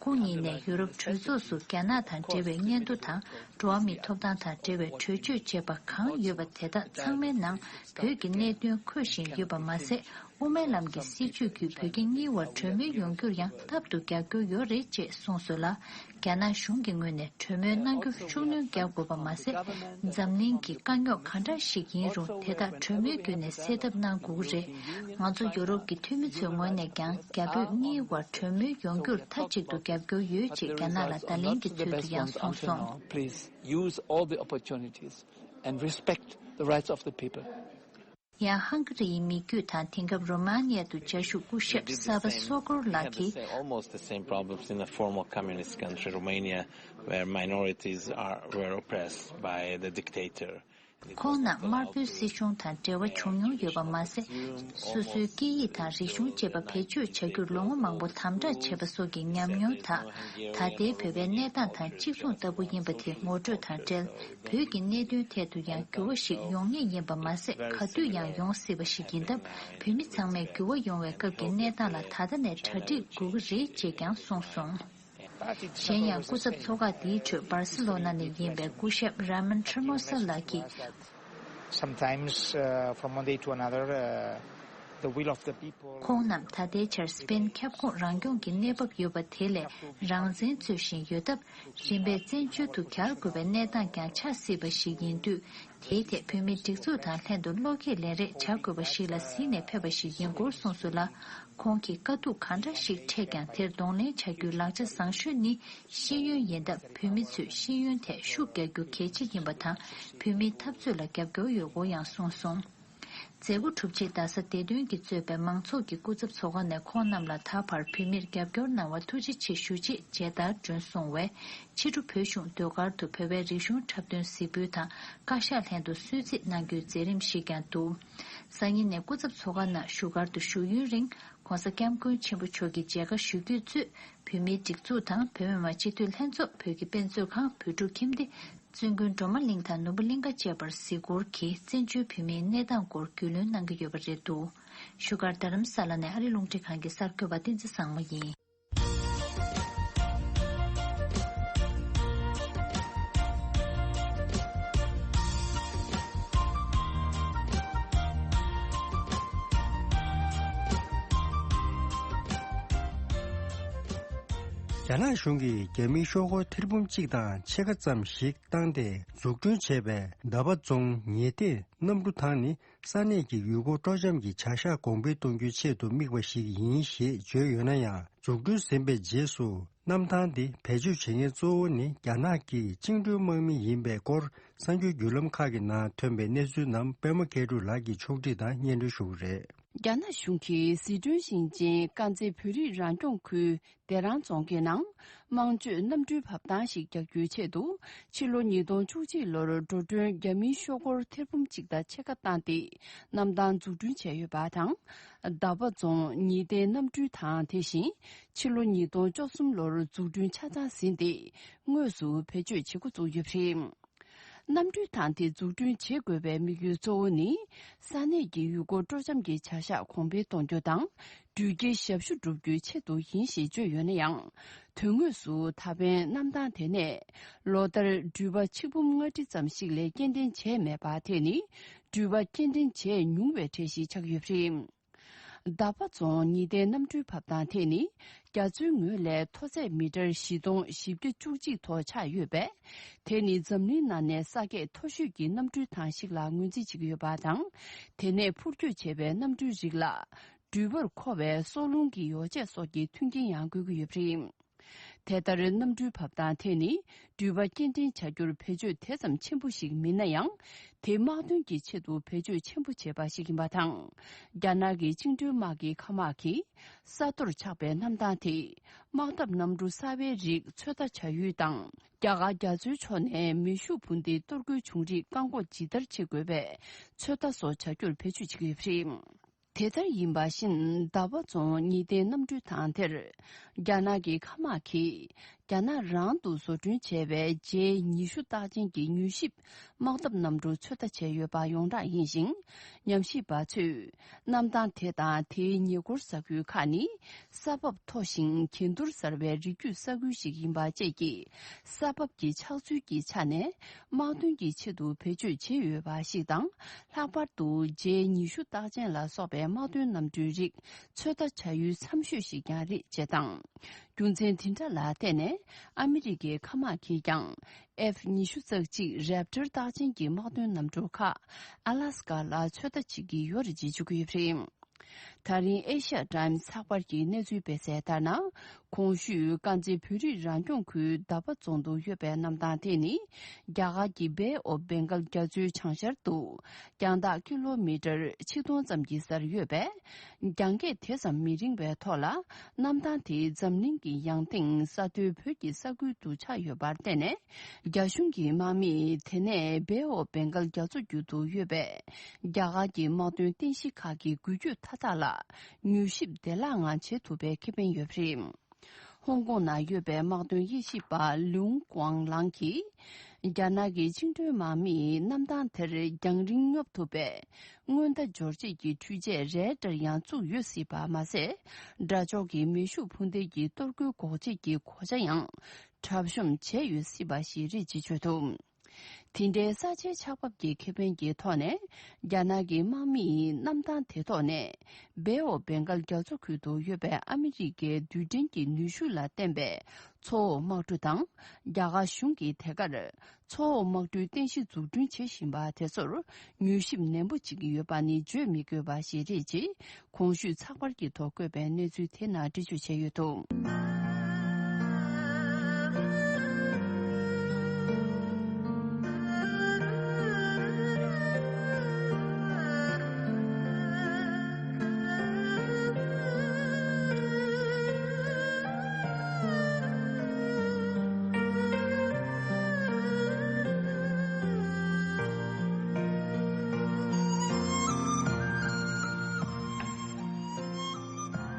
ཁོང་ཉིད་ནས་ཡུ་རོབ་གྲོས་ཚོགས་སུ་རྒྱ་ནག་དང་འབྲེལ་བའི་སྙན་ཐོ་དང་། འགྲོ་བ་མིའི་ཐོབ་ཐང་དང་འབྲེལ་བའི་གྲོས་ཆོད་ཅེས་པ་གང་ཡོད་པ་དེ་དག་ཚང་མའི་ནང་བོད་ཀྱི་གནད་དོན་འཁོད་བཞིན་ཡོད་པ་མ་ཟད། དབུ་མའི་ལམ་གྱི་སྲིད་བྱུས་བརྒྱུད་བོད་རྒྱ་གཉིས་བར་གྲོས་མོལ་ཡོང་རྒྱུར་ཡང་རྟག་ཏུ་རྒྱབ་སྐྱོར་ཡོད་རེད་ཅེས་གསུངས་སོང་ལ། རྒྱ་ནག་གཞུང་གི་ངོས་ནས་གྲོས་མོལ་གནང་རྒྱུར་ཤུགས་སྣོན་རྒྱག་དགོས་པ་མ་ཟད། འཛམ་གླིང་གི་དཀའ་རྙོག་ག་འདྲ་ཞིག་ཡིན་རུང་དེ་དག་གྲོས་མོལ་བརྒྱུད་ནས་སེལ་ཐབས་གནང་དགོས་ཀྱི་རེད། ང་ཚོ་ཡོ་རོབ་ཀྱི་འཐུས་མི་ཚོའི་ངོས་ནས་ཀྱང་རྒྱ་བོད་གཉིས་བར་གྲོས་མོལ་ཡོང་རྒྱུར་མཐའ་གཅིག་ཏུ་རྒྱབ་སྐྱོར་ཡོད་ཅེས་རྒྱ་ནག་ལ་བརྡ་ལན་གྱི་ཚུལ་དུ་ཡང་གསུངས་སོང་། Please use all the opportunities and respect the rights of the people. ཡང་ཧང་ག་རི་ཡི་མི་རྒྱུད་དང་དེང་སྐབས་རོ་མ་ནི་ཡ་དུ་བཅའ་བཞུགས་སྐུ་ཞབས་ས་བ་སོ་ཀོར་ལགས་ཀྱིས། Almost the same problems in a former communist country, Romania, where minorities are, were oppressed by the dictator. ཁོང་རྣམས་དམར་པོའི་སྲིད་གཞུང་དང་འབྲེལ་བ་བྱུང་མྱོང་ཡོད་པ་མ་ཟད། སོ་སོའི་སྐད་ཡིག་དང་རིག་གཞུང་བཅས་པ་བེད་སྤྱོད་བྱ་རྒྱུར་ལོ་ངོ་མང་པོ་དམ་དྲག་བྱས་པ་སོགས་ཀྱི་ཉམས་མྱོང་དག་ད་ལྟའི་བོད་པའི་གནས་སྟངས་དང་གཅིག་མཚུངས་ལྟ་བུ་ཡིན་པ་དེ་ངོ་སྤྲོད་དང་འབྲེལ། བོད་ཀྱི་གནད་དོན་ཐད་དུ་ཡང་འགྱུར་བ་ཞིག་ཡོང་ངེས་ཡིན་པ་མ་ཟད། ག་དུས་ཡང་ཡོང་སྲིད་པ་ཞིག་ཡིན་སྟབས། བོད་མི་ཚང་མས་འགྱུར་བ་ཡོང་བའི་སྐབས་ཀྱི་གནས་སྟངས་ལ་ད་ལྟ་ནས་གྲ་སྒྲིག་དགོས་ཀྱི་རེད་ཅེས་ཀྱང་གསུངས་སོང་། གཞན་ཡང་སྐུ་ཚབ་ཚོགས་ཁག་འདིའི་ཁྲོད་སྦར་སེ་ལོ་ན་ནས་ཡིན་པའི་སྐུ་ཞབས་ར་མན་ཁྲི་མོ་ས་ལགས་ཀྱིས། Sometimes, uh, from one day to another, uh, the will of the people. ཁོང་རྣམས་ད་ལྟའི་ཆར་སི་པེན་ཁྱབ་ཁོངས་རང་སྐྱོང་གི་གནས་བབ་ཡོད་པ་དེ་ལས་རང་བཙན་རྩོད་བཞིན་ཡོད་སྟབས། རིམ་པས་བཙན་བྱོལ་དུ་གྱར་དགོས་པའི་གནས་སྟངས་ཀྱང་ཆགས་སྲིད་པ་ཞིག་ཡིན་དུས། དེའི་ཐད་བོད་མིའི་སྒྲིག་འཛུགས་དང་ལྷན་དུ་བློ་སྐྱེད་ལས་རེས་བྱ་དགོས་པ་ཞིག་ལ་གཟིགས་ནས་ཕེབས་པ་ཞིག་ཡིན་སྐོར་གསུངས་སོང་ལ། ཁོང་གིས་དཀའ་སྡུག་གང་འདྲ་ཞིག་འཕྲད་ཀྱང་དེར་གདོང་ལེན་བྱ་རྒྱུའི་ལག་ཆ་བཟང་ཤོས་ནི་ཤེས་ཡོན་ཡིན་སྟབས། བོད་མི་ཚོས་ཤེས་ཡོན་ཐད་ཤུགས་རྒྱག་རྒྱུ་གལ་ཆེ་ཡིན་པ་དང་། བོད་མིའི་འཐབ་རྩོད་ལ་རྒྱབ་སྐྱོར་ཡོད་སྐོར་ཡང་གསུངས་སོང་། མཛད་སྒོ་གྲུབ་རྗེས་རྡ་ས་བདེ་དོན་གྱིས་གཙོས་པའི་མང་ཚོགས་ཀྱི་སྐུ་ཚབ་ཚོགས་ཁང་ནས་ཁོང་རྣམས་ལ་ད་བར་བོད་མིར་རྒྱབ་སྐྱོར་གནང་བར་ཐུགས་རྗེ་ཆེ་ཞུ་ཆེད་མཇལ་དར་སྒྲོན་སོང་བས། ཕྱི་དྲོ་བོད་གཞུང་ཟློས་གར་དུ་བོད་པའི་རིག་གཞུང་འཁྲབ་སྟོན་གཟིགས་འབུལ་དང་བཀའ་ཤག་ལྷན་དུ་གསོལ་ཚིགས་གནང་རྒྱུའི་མཛད་རིམ་ཞིག་ཀྱང་འདུག་སང་ཉིན་ནས་སྐུ་ཚབ་ཚོགས་ཁང་ནང་བཞུགས་སྒར་དུ་བཞུགས་ཡུན་རིང་༸གོང་ས་༸སྐྱབས་མགོན་ཆེན་པོ་མཆོག་གི་མཇལ་ཁ་ཞུ་རྒྱུས་གཙོས། བོད་མིའི་སྒྲིག་འཛུགས་དང་བོད་མི་མང་སྤྱི་འཐུས་ལྷན་ཚོགས། བོད་ཀྱི་དཔེ་མཛོད་ཁང་། བོད་ཕྲུག་ཁྱིམ་སྡེ། བཙུན་དགོན་སྒྲོལ་མ་གླིང་དང་ནོར་བུ་གླིང་ཁ་བཅས་པར་གཟིགས་སྐོར་གྱིས་བཙན་བྱོལ་བོད་མིའི་གནས་སྟངས་སྐོར་རྒྱུས་ལོན་གནང་གི་ཡོད་པ་རེད་འདུག་བཞུགས་སྒར་རྡ་རམ་ས་ལ་ནས་ཨ་རི་རླུང་འཕྲིན་ཁང་གི་གསར་འགོད་པ་བསྟན་འཛིན་བཟང་མོ་ཡིན། རྒྱ་ནག་གཞུང་གིས་རྒྱ་མིའི་ཤོག་སྒོར་ཐེར་འབུམ་གཅིག་དང་ཕྱེད་ཀ་ཙམ་ཞིག་བཏང་སྟེ་འཛུགས་སྐྲུན་བྱས་པའི་འདབ་པ་རྫོང་ཉི་ཟླའི་གནམ་གྲུ་ཐང་ནི་ས་གནས་ཀྱི་ཡུལ་སྐོར་སྤྲོ་འཆམ་གྱི་བྱ་གཞག་གོང་འཕེལ་གཏོང་རྒྱུའི་ཆེད་དུ་དམིགས་པ་ཞིག་ཡིན་ཞེས་བརྗོད་ཡོད་ན་ཡང་། འཛུགས་སྐྲུན་ཟིན་པའི་རྗེས་སུ་གནམ་ཐང་འདི་བེད་སྤྱོད་བྱེད་མཁན་གཙོ་བོ་ནི་རྒྱ་ནག་གི་བཅིངས་འགྲོལ་དམག་མི་ཡིན་པའི་སྐོར་གསར་འགྱུར་བརྒྱུད་ལམ་ཁག་གི་ནང་ཐོན་པའི་གནས་ཚུལ་རྣམས་པད་མ་མཁས་གྲུབ་ལགས་ཀྱིས་ཕྱོགས་སྒྲིག་དང་སྙན་སྒྲོན་ཞུ་གི་རེད། རྒྱ་ནག་གཞུང་གིས་ཟི་ཁྲོན་ཞིང་ཆེན་དཀར་མཛེས་བོད་རིགས་རང་སྐྱོང་ཁུལ་བདེ་རང་རྫོང་གི་ནང་དམངས་སྤྱོད་གནམ་གྲུའི་བབས་ཐང་ཞིག་རྒྱག་རྒྱུའི་ཆེད་དུ། ཕྱི་ལོ་ཉིས་སྟོང་བཅུ་གཅིག་ལོར་འགྲོ་གྲོན་རྒྱ་མིའི་ཤོག་སྒོར་ཐེར་འབུམ་གཅིག་དང་ཕྱེད་ཀ་བཏང་སྟེ་གནམ་ཐང་འཛུགས་སྐྲུན་བྱས་ཡོད་པ་དང་། འདབ་པ་རྫོང་ཉི་ཟླའི་གནམ་གྲུའི་ཐང་དེ་བཞིན་ཕྱི་ལོ་ཉིས་སྟོང་བཅུ་གསུམ་ལོར་འཛུགས་སྐྲུན་ཆ་ཚང་ཟིན་ཏེ་དངོས་སུ་བེད་སྤྱོད་བྱེད་འགོ་བཙུགས་ཡོད་པ་རེད། གནམ་གྲུའི་ཐང་དེ་འཛུགས་སྐྲུན་བྱེད་དགོས་པའི་དམིགས་ཡུལ་གཙོ་བོ་ནི། ས་གནས་ཀྱི་ཡུལ་སྐོར་སྤྲོ་འཆམ་གྱི་བྱ་གཞག་གོང་འཕེལ་གཏོང་རྒྱུ་དང་། འགྲུལ་སྐྱེལ་ཞབས་ཞུ་བསྒྲུབ་རྒྱུའི་ཆེད་དུ་ཡིན་ཞེས་བརྗོད་ཡོད་ན་ཡང་། དོན་དངོས་སུ་ད་ཕན་གནམ་ཐང་དེ་ནས་ལོ་ལྟར་འགྲུལ་པ་ཆིག་འབུམ་ལྔ་ཁྲི་ཙམ་ཞིག་ལས་སྐྱེལ་འདྲེན་བྱས་མེད་པ་དེ་ནི། འགྲུལ་པ་སྐྱེལ་འདྲེན་བྱས་མྱོང་བའི་གྲས་ཤིག་ཆགས་ཡོད་པ་རེད། འདབ་པ་རྫོང་ཉི་ཟླའི་གནམ་གྲུའི་བབས་སྟངས་དེ་ནི་རྒྱ་མཚོའི་ངོས་ལས་མཐོ་ཚད་མི་ཊར་བཞི་སྟོང་བཞི་བརྒྱ་བཅུ་གཅིག་ཐོག་ཆགས་ཡོད་པས། དེ་ནི་འཛམ་གླིང་ནང་ནས་ས་ཁད་མཐོ་ཤོས་ཀྱི་གནམ་གྲུའི་ཐང་ཞིག་ལ་ངོས་འཛིན་བྱེད་ཀྱི་ཡོད་པ་དང་། དེ་ནས་འཕུར་སྐྱོད་བྱས་པའི་གནམ་གྲུའི་རིགས་ལ་འགྲུལ་པར་མཁོ་བའི་སྲོག་རླུང་གི་ཡོ་བྱད་སོགས་ཀྱི་མཐུན་རྐྱེན་ཡང་དགོས་ཀྱི་ཡོད་པ་རེད། དེ་ལྟར་གནམ་གྲུའི་བབས་སྟངས་དེ་ནི་འགྲུལ་པ་སྐྱེལ་འདྲེན་བྱ་རྒྱུར་བེད་སྤྱོད་དེ་ཙམ་ཆེན་པོ་ཞིག་མིན་ན་ཡང་། དེ་དམག་དོན་གྱི་ཆེད་དུ་བེད་སྤྱོད་ཆེན་པོ་བྱས་པ་ཞིག་ཡིན་པ་དང་། རྒྱ་ནག་གི་བཅིངས་འགྲོལ་དམག་གི་མཁའ་དམག་གིས་ས་མཐོར་ཆགས་པའི་གནམ་ཐང་དེ། དམག་འཐབ་གནམ་གྲུ་གསར་པའི་རིགས་ཚོད་ལྟ་བྱ་ཡུལ་དང་། རྒྱ་གར་རྒྱ་མཚོའི་ཕྱོགས་ནས་མེ་ཤུགས་འཕུར་མདེལ་གཏོར་རྒོལ་བྱུང་རིགས་བཀག་འགོག་ཇི་ལྟར་བྱེད་དགོས་པའི་ཚོད་ལྟ་སོགས་བྱ་རྒྱུར་བེད་སྤྱོད་བྱེད་ཀྱི་ཡོད་པ་རེད། དེ་ལྟར་ཡིན་པ་བཞིན། འདབ་པ་རྫོང་ཉི་ཟླའི་གནམ་གྲུའི་ཐང་དེར། རྒྱ་ནག་གི་མཁའ་དམག་གིས། རྒྱ་ནག་རང་དུ་བཟོ་སྐྲུན་བྱས་པའི་ཇེ་ཉི་ཤུ་རྟགས་ཅན་གྱི་མྱུལ་ཞིབ་དམག་འཐབ་གནམ་གྲུ་ཚོད་ལྟ་བྱས་ཡོད་པ་ཡོངས་གྲགས་ཡིན་ཞིང་། ཉམས་ཞིབ་པ་ཚོས། གནམ་ཐང་དེ་དང་དེའི་ཉེ་འཁོར་ས་ཁུལ་ཁག་ནི། ས་བབ་མཐོ་ཞིང་འགྱེལ་འདུར་གསར་བའི་རི་རྒྱུད་ས་ཁུལ་ཞིག་ཡིན་པ་བཅས་ཀྱིས། ས་བབ་ཀྱི་ཆགས་ཚུལ་གྱི་ཆ་ནས། དམག་དོན་གྱི་ཆེད་དུ་བེད་སྤྱོད་བྱས་ཡོད་པ་ཞིག་དང་། ལྷག་པར་དུ་ཇེ་ཉི་ཤུ་རྟགས་ཅན་ལ་སོགས་པའི་དམག་དོན་གནམ་གྲུའི་རིགས་ཚོད་ལྟ་བྱ་ཡུལ་འཚམ་ཤོས་ཤིག་ཀྱང་རེད་ཅེས་དང་། རྒྱུ་མཚན་དེ་འདྲ་ལ་བརྟེན་ནས། ཨ་མི་རི་ཀའི་མཁའ་དམག་གིས་ཀྱང་། ཨེཕ་ཉི་ཤུ་རྩ་གཅིག་རེབ་ཊར་རྟགས་ཅན་གྱི་དམག་དོན་གནམ་གྲུ་ཁག་ཨ་ལ་སི་ཀ་ལ་ཚོད་ལྟ་བྱེད་ཀྱི་ཡོད་རེད་ཅེས་བརྗོད་ཀྱི་ཡོད་པ་རེད། ད་རིང་ཨེ་ཤ་ཡ་ཊའིམ་སི་ཚགས་པར་གྱིས་གནས་ཚུལ་སྤེལ་གསལ་ལྟར་ན། གོང་ཞུས་དཀར་མཛེས་བོད་རིགས་རང་སྐྱོང་ཁུལ་འདབ་པ་རྫོང་དུ་ཡོད་པའི་གནམ་ཐང་དེ་ནི། རྒྱ་གར་གྱི་བེ་ཨོ་བེང་གལ་རྒྱ་མཚོའི་བྱང་ཤར་དུ། རྒྱང་ཐག་ཀི་ལོ་མི་ཊར་ཆིག་སྟོང་ཙམ་གྱི་སར་ཡོད་པས། རྒྱང་བཀྱེད་དེ་ཙམ་མི་རིང་བའི་ཐོག་ལ། གནམ་ཐང་དེ་འཛམ་གླིང་གི་ཡང་སྟེང་ས་མཐོའི་བོད་ཀྱི་ས་ཁུལ་དུ་ཆགས་ཡོད་པར་བརྟེན་ནས། རྒྱ་གཞུང་གི་དམག་མིས་དེ་ནས་བེ་ཨོ་བེང་གལ་རྒྱ་མཚོ་རྒྱུད་དུ་ཡོད་པའི་རྒྱ་གར་གྱི་དམག་དོན་རྟེན་གཞི་ཁག་གི་འགུལ་སྐྱོད་མཐའ་དག་ལ་མྱུལ་ཞིབ་བདེ་བླག་ངང་བྱེད་ཐུབ་པའི་ཁེ་ཕན་ཡོད་པ་རེད། ཧོང་ཀོང་ནང་ཡོད་པའི་དམག་དོན་དབྱེ་ཞིབ་པ་ལུང་ཀོང་ལང་གིས། རྒྱ་ནག་གི་བཅིངས་འགྲོལ་དམག་མིས་གནམ་ཐང་དེར་རྒྱང་རིང་སྙོབ་ཐུབ་པའི་སྔོན་བརྡ་འབྱོར་བྱེད་ཀྱི་འཕྲུལ་ཆས་རེ་ཌར་ཡང་བཙུགས་ཡོད་སྲིད་པ་མ་ཟད། དགྲ་ཕྱོགས་ཀྱི་མེ་ཤུགས་འཕུར་མདེལ་གྱི་གཏོར་རྒོལ་འགོག་བྱེད་ཀྱི་གོ་ཆ་ཡང་གྲབས་གཤོམ་བྱས་ཡོད་སྲིད་པ་ཞིག་རེད་ཅེས་བརྗོད་འདུག་དེ་འདྲའི་ས་ཆའི་ཆགས་བབ་ཀྱི་ཁེ་ཕན་གྱི་ཐོག་ནས། རྒྱ་ནག་གི་དམག་མིས་གནམ་ཐང་དེ་ཐོག་ནས། བེ་ཨོ་བེང་གལ་རྒྱ་མཚོ་ཁུལ་དུ་ཡོད་པའི་ཨ་མི་རི་ཀའི་རྡུལ་ཕྲན་གྱི་ནུས་ཤུགས་ལ་བརྟེན་པའི་མཚོ་འོག་དམག་གྲུ་དང་། རྒྱ་གར་གཞུང་གིས་ཐད་ཀར་མཚོ་འོག་དམག་གྲུའི་རྟེན་གཞི་འཛུགས་སྐྲུན་བྱེད་བཞིན་པ་དེ་ཚོར་མྱུལ་ཞིབ་ནན་པོ་བྱེད་ཀྱི་ཡོད་པ་ནི་བརྗོད་མི་དགོས་པ་ཞིག་རེད་ཅེས། གོང་ཞུས་ཚགས་པར་གྱི་ཐོག་བཀོད་པའི་གནས་ཚུལ་དེ་ནང་འགྲེལ་བརྗོད་བྱས་ཡོད་འདུག་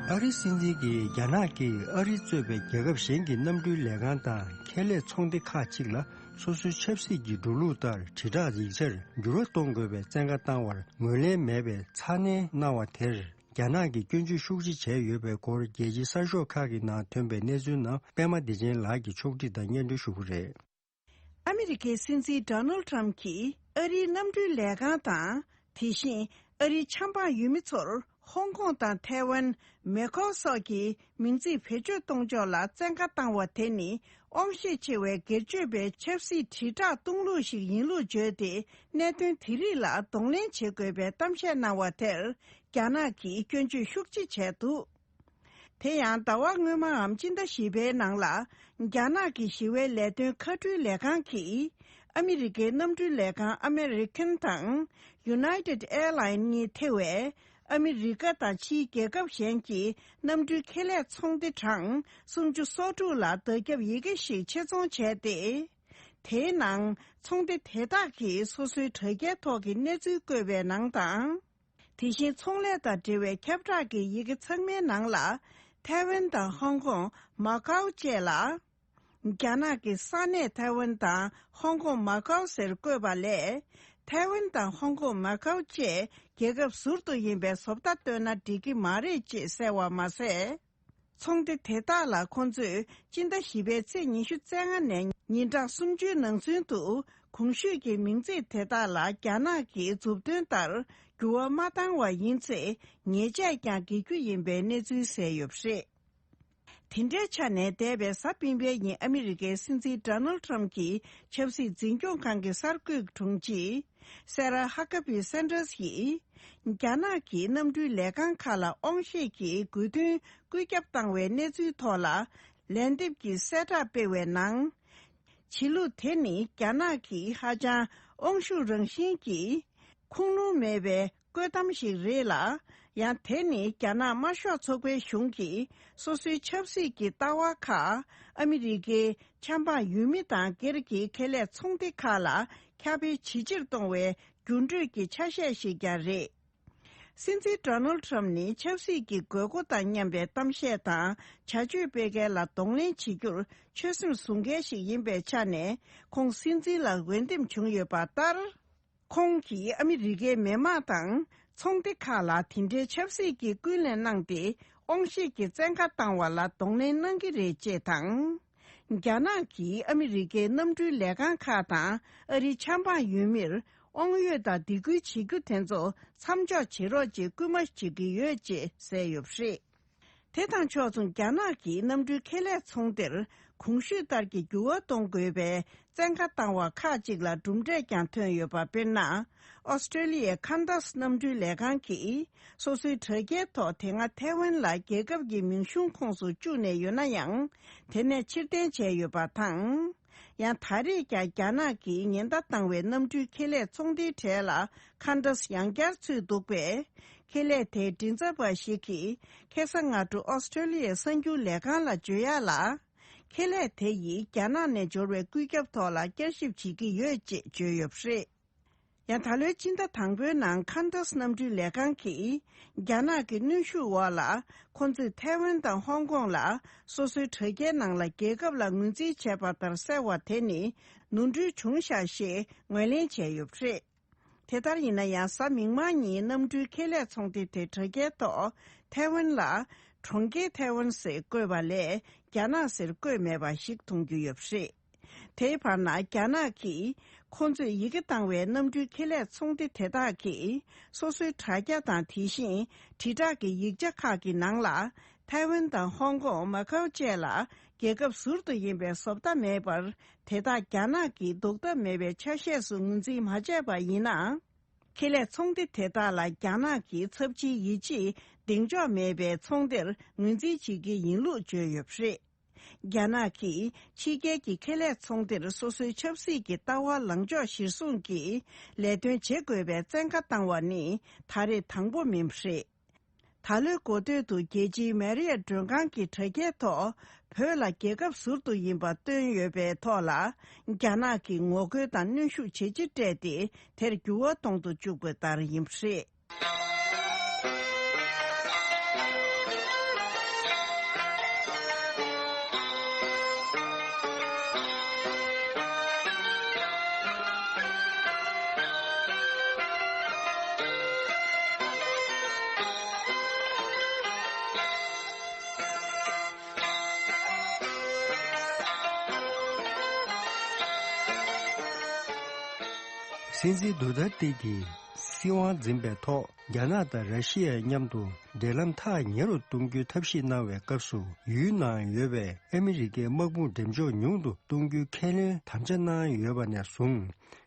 ཨ་རིའི་སྲིད་འཛིན་གྱིས་རྒྱ་ནག་གིས་ཨ་རི་གཙོས་པའི་རྒྱལ་ཁབ་གཞན་གྱི་གནམ་གྲུའི་ལས་ཁང་དང་ཁེ་ལས་ཚོང་སྡེ་ཁག་ཅིག་ལ་སོ་སོའི་ཆབ་སྲིད་ཀྱི་འགྲོ་ལུགས་ལྟར་དྲིལ་བསྒྲགས་ཡིག་ཆར་འགྱུར་བ་གཏོང་དགོས་པའི་བཙན་བཀའ་བཏང་བར་ངོས་ལེན་མེད་པའི་ཚ་ནན་གནང་བ་དེར། རྒྱ་ནག་གིས་སྐྱོན་བརྗོད་ཤུགས་ཆེ་བྱས་ཡོད་པའི་སྐོར། རྒྱལ་སྤྱིའི་གསར་ཤོག་ཁག་གི་ནང་ཐོན་པའི་གནས་ཚུལ་རྣམས་པད་མ་བདེ་ཆེན་ལགས་ཀྱིས་ཕྱོགས་སྒྲིག་དང་སྙན་སྒྲོན་ཞུ་གི་རེད། ཨ་མི་རི་ཀའི་སྲིད་འཛིན་ཌོ་ནལ་ཊམ་གྱིས་ཨ་རིའི་གནམ་གྲུའི་ལས་ཁང་དང་། དེ་བཞིན་ཨ་རིའི་ཆབ་འབངས་ཡུལ་མི་ཚོར་ཧོང་ཀོང་དང་ཐའེ་ཝན། མེ་ཁོའུ་སོགས་ཀྱི་མིང་ཚིག་བེད་སྤྱོད་གཏོང་ཕྱོགས་ལ་བཙན་བཀའ་བཏང་བ་དེ་ནི་དབང་ཤེད་ཆེ་བའི་སྒེར་གཅོད་པའི་ཆབ་སྲིད་དྲིལ་བསྒྲགས་གཏོང་ལུགས་ཤིག་ཡིན་ལུགས་བརྗོད་དེ། གནད་དོན་དེ་རིགས་ལ་གདོང་ལེན་བྱེད་དགོས་པའི་གཏམ་བཤད་གནང་བ་དེར། རྒྱ་ནག་གིས་སྐྱོན་བརྗོད་ཤུགས་ཆེ་བྱས་འདུག་དེ་ཡང་ཟླ་བ་སྔོན་མའམ་སྤྱི་ཟླ་བཞི་པའི་ནང་ལ། རྒྱ་ནག་གི་ཞི་བའི་ལས་དོན་མཁའ་འགྲུལ་ལས་ཁང་གིས། ཨ་མི་རི་ཀའི་གནམ་གྲུའི་ལས་ཁང་ཨ་མེ་རི་ཁན་དང་། ཡུ་ནའི་ཊེཌ་ཨེར་ལའིན་གཉིས་ཐེ་བའི། ཨ་མི་རི་ཀ་དང་ཕྱིའི་རྒྱལ་ཁབ་གཞན་གྱི་གནམ་གྲུའི་ཁེ་ལས་ཚོང་སྡེ་གྲངས་སུམ་ཅུ་སོ་དྲུག་ལ་བརྡ་ཁྱབ་ཡི་གེ་ཞིག་ཆེད་རྫོང་བྱས་ཏེ། དེའི་ནང་ཚོང་སྡེ་དེ་དག་གིས་སོ་སོའི་དྲ་རྒྱའི་ཐོག་གི་གནས་ཚུལ་བཀོད་པའི་ནང་དང་། དེ་བཞིན་ཚོང་ལས་དང་འབྲེལ་བའི་ཁྱབ་བསྒྲགས་ཀྱི་ཡི་གེ་ཚང་མའི་ནང་ལ། ཐའེ་ཝན་དང་ཧོང་ཀོང་། མ་ཀའོ་བཅས་ལ། རྒྱ་ནག་གི་ས་གནས་ཐའེ་ཝན་དང་ཧོང་ཀོང་མ་ཀའོ་ཟེར་བཀོད་པ་ལས། ཐའེ་ཝན་དང་ཧོང་ཀོང་མ་ཀའོ་བཅས་རྒྱལ་ཁབ་ཟུར་དུ་ཡིན་པའི་བཟོ་ལྟ་བཏོན་ན་འགྲིག་གི་མ་རེད་ཅེས་གསལ་བ་མ་ཟད། ཚོང་སྡེ་དེ་དག་ལ་ཁོང་ཚོས་སྤྱི་ཟླ་བཞི་པའི་ཚེས་ཉི་ཤུ་རྩ་ལྔ་ནས་ཉིན་གྲངས་སུམ་ཅུའི་ནང་ཚུན་དུ་ གོང་ཞུས་ཀྱི་མིང་ཚིག་དེ་དག་ལ་རྒྱ་ནག་གིས་མཛུབ་སྟོན་ལྟར་འགྱུར་བ་མ་བཏང་བ་ཡིན་ཚེ། ཉེས་ཆད་ཀྱང་འགེལ་རྒྱུ་ཡིན་པའི་གནས་ཚུལ་གསལ་ཡོད་པ་རེད། དེ་འདྲའི་ཆ་ནས་འདས་པའི་གཟའ་སྤེན་པའི་ཉིན་ཨ་མི་རི་ཀའི་སྲིད་འཛིན་ཌོ་ནལ་ཊམ་གྱི་ཆབ་སྲིད་འཛིན་སྐྱོང་ཁང་གི་གསར་འགོད་དྲུང་ཆེ་སེ་ར་ཧ་ཀ་བི་སན་ཏྲས་ཡིས། རྒྱ་ནག་གི་གནམ་གྲུའི་ལས་ཁང་ཁག་ལ་དབང་ཤེད་ཀྱིས་དགོས་འདུན་བཀོད་ཁྱབ་བཏང་བའི་གནས་ཚུལ་ཐོག་ལ། ལན་འདེབས་ཀྱི་གསལ་བསྒྲགས་སྤེལ་བའི་ནང་། བྱེད་ལུགས་དེ་ནི་རྒྱ་ནག་གི་ཧ་ཅང་དབང་ཤུགས་རང་བཞིན་གྱི་ཁུངས་ལུང་མེད་པའི་བཀོད་གཏམ་ཞིག་རེད་ལ། ཡང་དེ་ནི་རྒྱ་ནག་དམར་ཤོག་ཚོགས་པའི་གཞུང་གིས་སོ་སོའི་ཆབ་སྲིད་ཀྱི་ལྟ་བ་ཁག་ཨ་མི་རི་ཀའི་ཆབ་འབངས་ཡུལ་མི་དང་སྒེར་གྱི་ཁེ་ལས་ཚོང་སྡེ་ཁག་ལ་ཁྱབ་སྤེལ་ཇེ་ཆེར་གཏོང་བའི་འགྱུར་འགྲོས་ཀྱི་ཆ་ཤས་ཤིག་ཀྱང་རེད། སྲིད་འཛིན་ཌོ་ནལ་ཊམ་ནི་ཆབ་སྲིད་ཀྱི་དགོས་མཁོ་དང་མཉམ་པའི་གཏམ་བཤད་དང་བྱ་སྤྱོད་སྤེལ་མཁན་ལ་གདོང་ལེན་བྱེད་རྒྱུར་ཆོད་སེམས་བཟུང་མཁན་ཞིག་ཡིན་པའི་ཆ་ནས། ཁོང་སྲིད་འཛིན་ལ་འོས་འདེམས་བྱུང་ཡོད་པ་ལྟར། ཁོང་གིས་ཨ་མི་རི་ཀའི་མི་དམངས་དང་ཚོང་སྡེ་ཁག་ལ་དེ་འདྲའི་ཆབ་སྲིད་ཀྱི་ཀུན་ལན་གནང་སྟེ། དབང་ཤེད་ཀྱི་བཙན་བཀའ་བཏང་བ་ལ་གདོང་ལེན་གནང་གི་རེད་ཅེས་དང་། རྒྱ་ནག་གིས་ཨ་མི་རི་ཀའི་གནམ་གྲུའི་ལས་ཁང་ཁག་དང་ཨ་རིའི་ཆབ་འབངས་ཡུལ་མིར་དབང་ཡོད་དང་སྡིགས་སྐུལ་བྱེད་རྒྱུ་དེ་ཚོ་མཚམས་འཇོག་བྱེད་རོགས་ཅེས་སྐུལ་མ་བྱེད་ཀྱི་ཡོད་ཅེས་གསལ་ཡོད་པ་རེད། དེ་དང་ཕྱོགས་མཚུངས། རྒྱ་ནག་གིས་གནམ་གྲུའི་ཁེ་ལས་ཚོང་སྡེར་གོང་ཞུས་ལྟར་གྱི་འགྱུར་བ་གཏོང་དགོས་པའི་བཙན་བཀའ་བཏང་བ་ཁག་ཅིག་ལ་གྲུབ་འབྲས་ཀྱང་ཐོན་ཡོད་པ། དཔེར་ན། ཨོ་སི་ཀྲེ་ལི་ཡའི་ཁན་ཏཱས་གནམ་གྲུའི་ལས་ཁང་གིས་སོ་སོའི་དྲ་རྒྱའི་ཐོག་དེ་སྔ་ཐའེ་ཝན་ལ་རྒྱལ་ཁབ་ཀྱི་མིང་གཞུང་ཁོངས་སུ་བཅུག་ནས་ཡོད་ན་ཡང་། དེ་ནས་ཕྱིར་འཐེན་བྱས་ཡོད་པ་དང་། ཡང་ད་རེས་ཀྱང་རྒྱ་ནག་གིས་ཉེན་བརྡ་བཏང་བའི་གནམ་གྲུའི་ཁེ་ལས་ཚོང་སྡེའི་གྲས་ལ་ཁན་ཏཱས་ཡང་བསྐྱར་ཚུད་འདུག་པས། ཁེ་ལས་དེའི་མགྲིན་ཚབ་པ་ཞིག་གིས་ཁ་སང་སྔ་དྲོ་ཨོ་སི་ཀྲེ་ལི་ཡའི་གསར་འགྱུར་ལས་ཁང་ལ་བརྗོད་ཡག་ལ། ཁེ་ལས་དེ་ཡིས་རྒྱ་ནག་ནས་འབྱོར་བའི་བཀོད་ཁྱབ་ཐོག་ལ་བསྐྱར་ཞིབ་བྱེད་ཀྱི་ཡོད་ཅེས་བརྗོད་ཡོད་པ་རེད། ཡང་ད་ལོའི་སྤྱི་ཟླ་དང་པོའི་ནང་ཁན་ཏཱས་གནམ་གྲུའི་ལས་ཁང་གིས་རྒྱ་ནག་གི་གནོན་ཤུགས་འོག་ལ། ཁོ་ཚོས་ཐའེ་ཝན་དང་ཧོང་ཀོང་ལ་སོ་སོའི་དྲ་རྒྱའི་ནང་ལ་རྒྱལ་ཁབ་ལ་ངོས་འཛིན་བྱས་པ་ལྟར་གསལ་བ་དེ་ནི་ནོར་འཁྲུལ་བྱུང་ཤག་ཞེས་ངོས་ལེན་བྱས་ཡོད་པ་རེད། དེ་ལྟར་ཡིན་ན་ཡང་། གཟའ་མིག་དམར་ཉིན་གནམ་གྲུའི་ཁེ་ལས་ཚོང་སྡེ་དེ་དྲ་རྒྱའི་ཐོག་ཐའེ་ཝན་ལ་གྲོང་ཁྱེར་ཐའེ་ཝན་ཟེར་བཀོད་པ་ལས། རྒྱ་ནག་ཟེར་བཀོད་མེད་པ་ཞིག་མཐོང་རྒྱུ་ཡོད་པ་རེད། དེའི་བར་ན། རྒྱ་ནག་གིས་ཁོང་ཚོས་ཡི་གེ་བཏང་བའི་གནམ་གྲུའི་ཁེ་ལས་ཚོང་སྡེ་དེ་དག་གིས་སོ་སོའི་དྲ་རྒྱ་དང་། དེ་བཞིན་དྲིལ་བསྒྲགས་ཀྱི་ཡིག་ཆ་ཁག་གི་ནང་ལ། ཐའེ་ཝན་དང་ཧོང་ཀོང་། མ་ཁའོ་བཅས་ལ་རྒྱལ་ཁབ་ཟུར་དུ་ཡིན་པའི་བཟོ་ལྟ་མེད་པར། དེ་དག་རྒྱ་ནག་གིས་ཟློག་ཐབས་མེད་པའི་ཆ་ཤས་སུ་ངོས་འཛིན་མ་བྱས་པ་ཡིན་ན། ཁེ་ལས་ཚོང་སྡེ་དེ་དག་ལ་རྒྱ་ནག་གི་ཚབས་ཆེའི་ཡིད་ཆེས་གདེང་འཇོག་མེད་པའི་ཚོང་སྡེར་ངོས་འཛིན་བྱེད་ཀྱི་ཡིན་ལུགས་བརྗོད་ཡོད་པ་རེད། རྒྱ་ནག་གིས་ཕྱི་རྒྱལ་གྱི་ཁེ་ལས་ཚོང་སྡེར་སོ་སོའི་ཆབ་སྲིད་ཀྱི་ལྟ་བ་ལངས་ཕྱོགས་གཞིར་བཟུང་གིས་ལས་དོན་བྱེད་དགོས་པའི་བཙན་བཀའ་བཏང་བ་ནི་ད་རེས་དང་པོ་མིན་པ་རེད། ད་ལོའི་འགོ་སྟོད་དུ་རྒྱལ་སྤྱིའི་མེ་རི་ཡ་མགྲོན་ཁང་གི་དྲ་རྒྱའི་ཐོག་བོད་ལ་རྒྱལ་ཁབ་ཟུར་དུ་ཡིན་པ་བཏོན་ཡོད་པའི་ཐོག་ལ། རྒྱ་ནག་གིས་ངོ་རྒོལ་དང་གནོན་ཤུགས་ཇེ་ཆེ་སྤྲད་དེ། དེར་འགྱུར་བ་གཏོང་དུ་བཅུག་པ་ལྟར་ཡིན་པ་རེད། སྲིད་འཛིན་དུ་ཏར་ཏེ་གྱིས་སྲིད་དབང་འཛིན་པའི་ཐོག་རྒྱ་ནག་དང་ར་ཤི་ཡ་མཉམ་དུ་འབྲེལ་ལམ་ཐག་ཉེ་རུ་གཏོང་རྒྱུའི་ཐབས་ཤེས་གནང་བའི་སྐབས་སུ། ཡུལ་ནང་ཡོད་པའི་ཨ་མི་རི་ཀའི་དམག་དཔུང་འགྲེམས་འཇོག་ཉུང་དུ་གཏོང་རྒྱུའི་ཁས་ལེན་དམ་བཅའ་གནང་ཡོད་པ་ནས་བཟུང་།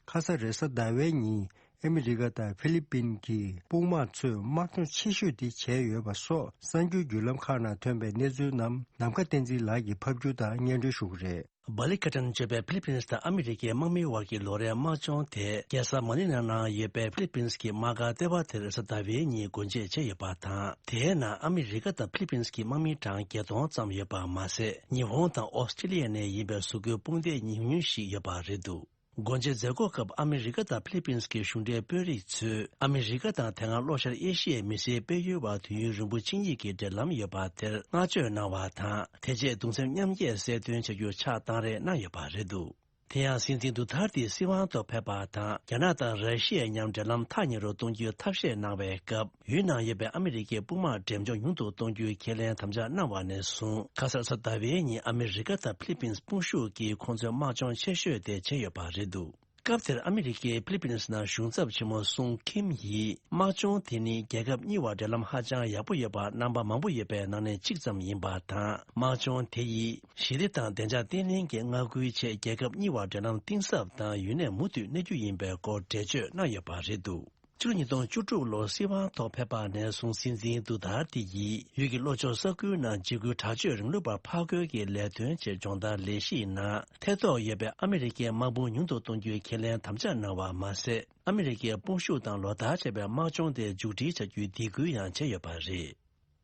ཁ་ས་རེས་གཟའ་ཟླ་བའི་ཉིན་ཨ་མི་རི་ཀ་དང་ཧྥི་ལི་པིན་གྱི་དཔུང་དམག་ཚོས་དམག་སྦྱོང་ཆེ་ཤོས་དེ་བྱས་ཡོད་པ་སོགས་གསར་འགྱུར་བརྒྱུད་ལམ་ཁག་ནང་ཐོན་པའི་གནས་ཚུལ་རྣམས་ནམ་མཁའ་བསྟན་འཛིན་ལགས་ཀྱིས་ཕབ་སྒྱུར་དང་སྙན་སྒྲོན་ཞུ་གི་རེད། སྦ་ལི་ཀ་ཏན་བརྗོད་པའི་ཧྥི་ལི་པིན་དང་ཨ་མི་རི་ཀའི་དམག་མིའི་དབར་གྱི་ལོ་རེའི་དམག་སྦྱོང་དེ། རྒྱལ་ས་མ་ནི་ལ་ནང་ཡོད་པའི་ཧྥི་ལི་པིན་གྱི་དམག་སྒར་ལྟེ་བ་དེར་གཟའ་ཟླ་བའི་ཉིན་སྒོ་འབྱེད་བྱས་ཡོད་པ་དང་། དེའི་ནང་ཨ་མི་རི་ཀ་དང་ཧྥི་ལི་པིན་གྱི་དམག་མི་གྲངས་བརྒྱད་སྟོང་ཙམ་ཡོད་པ་མ་ཟད། ཉི་ཧོང་དང་ཨོ་སི་ཀྲི་ལི་ཡ་ནས་ཡིན་པའི་གཟུགས་པོའི་དཔུང་སྡེ་ཉུང་ཉུང་ཞིག་ཡོད་པ་རེད་འདུག་སྒོ་འབྱེད་མཛད་སྒོ་སྐབས་ཨ་མི་རི་ཀ་དང་ཧྥི་ལི་པིན་གྱི་གཞུང་འབྲེལ་དཔོན་རིགས་ཚོས། ཨ་མི་རི་ཀ་དང་དེ་སྔ་ལྷོ་ཤར་ཨེ་ཤི་ཡའི་མི་སེར་སྤེལ་ཡུལ་བར་དུས་ཡུན་རིང་པོ་ཕྱིན་ཡིག་གི་འབྲེལ་ལམ་ཡོད་པ་དེར་བསྔགས་བརྗོད་གནང་བ་དང་། དེ་རྗེས་གདུང་སེམས་མཉམ་སྐྱེད་གསལ་སྟོན་བྱ་རྒྱུར་ཆགས་གཏང་རེས་གནང་ཡོད་པ་རེད་འདུག་དེ་ཡང་སྲིད་འཛིན་དུ་ཐར་ཏེ་སྲིད་དབང་ཐོག་ཕེབས་པ་དང་། རྒྱ་ནག་དང་ར་ཤི་ཡའི་མཉམ་འབྲེལ་ལམ་ཐག་ཉེ་རུ་གཏོང་རྒྱུའི་ཐབས་ཤེས་གནང་བའི་སྐབས། ཡུལ་ནང་ཡོད་པའི་ཨ་མི་རི་ཀའི་དཔུང་དམག་འགྲེམས་འཇོག་ཉུང་དུ་གཏོང་རྒྱུའི་ཁས་ལེན་དམ་བཅའ་གནང་བ་ནས་བཟུང་། ཁ་སང་གཟའ་ཟླ་བའི་ཉིན་ཨ་མི་རི་ཀ་དང་ཧྥི་ལི་པིན་དཔུང་ཤུགས་ཀྱིས་ཁོང་ཚོའི་དམག་སྦྱོང་ཆེ་ཤོས་དེ་བྱས་ཡོད་པ་རེད་འདུག་སྐབས་དེར་ཨ་མི་རི་ཀའི་ཕི་ལི་པིན་སི་ནང་གཞུང་ཚབ་ཆེན་མོ་སུང་ཁིམ་ཡིས། དམག་སྦྱོང་དེ་ནི་རྒྱལ་ཁབ་གཉིས་བར་འབྲེལ་ལམ་ཧ་ཅང་ཡག་པོ་ཡོད་པ་རྣམ་པ་མང་པོ་ཡོད་པའི་ནང་ནས་གཅིག་ཙམ་ཡིན་པ་དང་། དམག་སྦྱོང་དེ་ཡིས་ཞི་བདེ་དང་བདེ་འཇགས་བརྟན་ལྷིང་གི་མངའ་ཁུལ་ཆེད་རྒྱལ་ཁབ་གཉིས་བར་འབྲེལ་ལམ་གཏིང་ཟབ་དང་ཡུན་གནས་མུ་མཐུད་གནས་རྒྱུ་ཡིན་པའི་སྐོར་འགྲེལ་བརྗོད་གནང་ཡོད་པ་རེད་འདུག་ཕྱི་ལོ་ཉིས་སྟོང་བཅུ་དྲུག་ལོར་སྲིད་དབང་ཐོག་ཕེབས་པ་ནས་བཟུང་སྲིད་འཛིན་དུ་ཐར་ཏི་ཡིས་ཡུལ་གྱི་ལྷོ་ཕྱོགས་ས་ཁུལ་ནང་འཇིགས་སྐུལ་དྲག་སྤྱོད་རིང་ལུགས་པར་ཕར་རྒོལ་གྱི་ལས་དོན་ཆེད་སྦྱོང་བརྡར་ལས་གཞིའི་ནང་ཐེ་གཏོགས་ཡོད་པའི་ཨ་མི་རི་ཀའི་དམག་དཔུང་ཉུང་དུ་གཏོང་རྒྱུའི་ཁས་ལེན་དམ་བཅའ་གནང་བ་མ་ཟད། ཨ་མི་རི་ཀའི་དཔུང་ཤུགས་དང་ལོ་ལྟར་བྱས་པའི་དམག་སྦྱོང་དེ་མཇུག་སྒྲིལ་བྱ་རྒྱུའི་སྡིགས་སྐུལ་ཡང་བྱས་ཡོད་པ་རེད།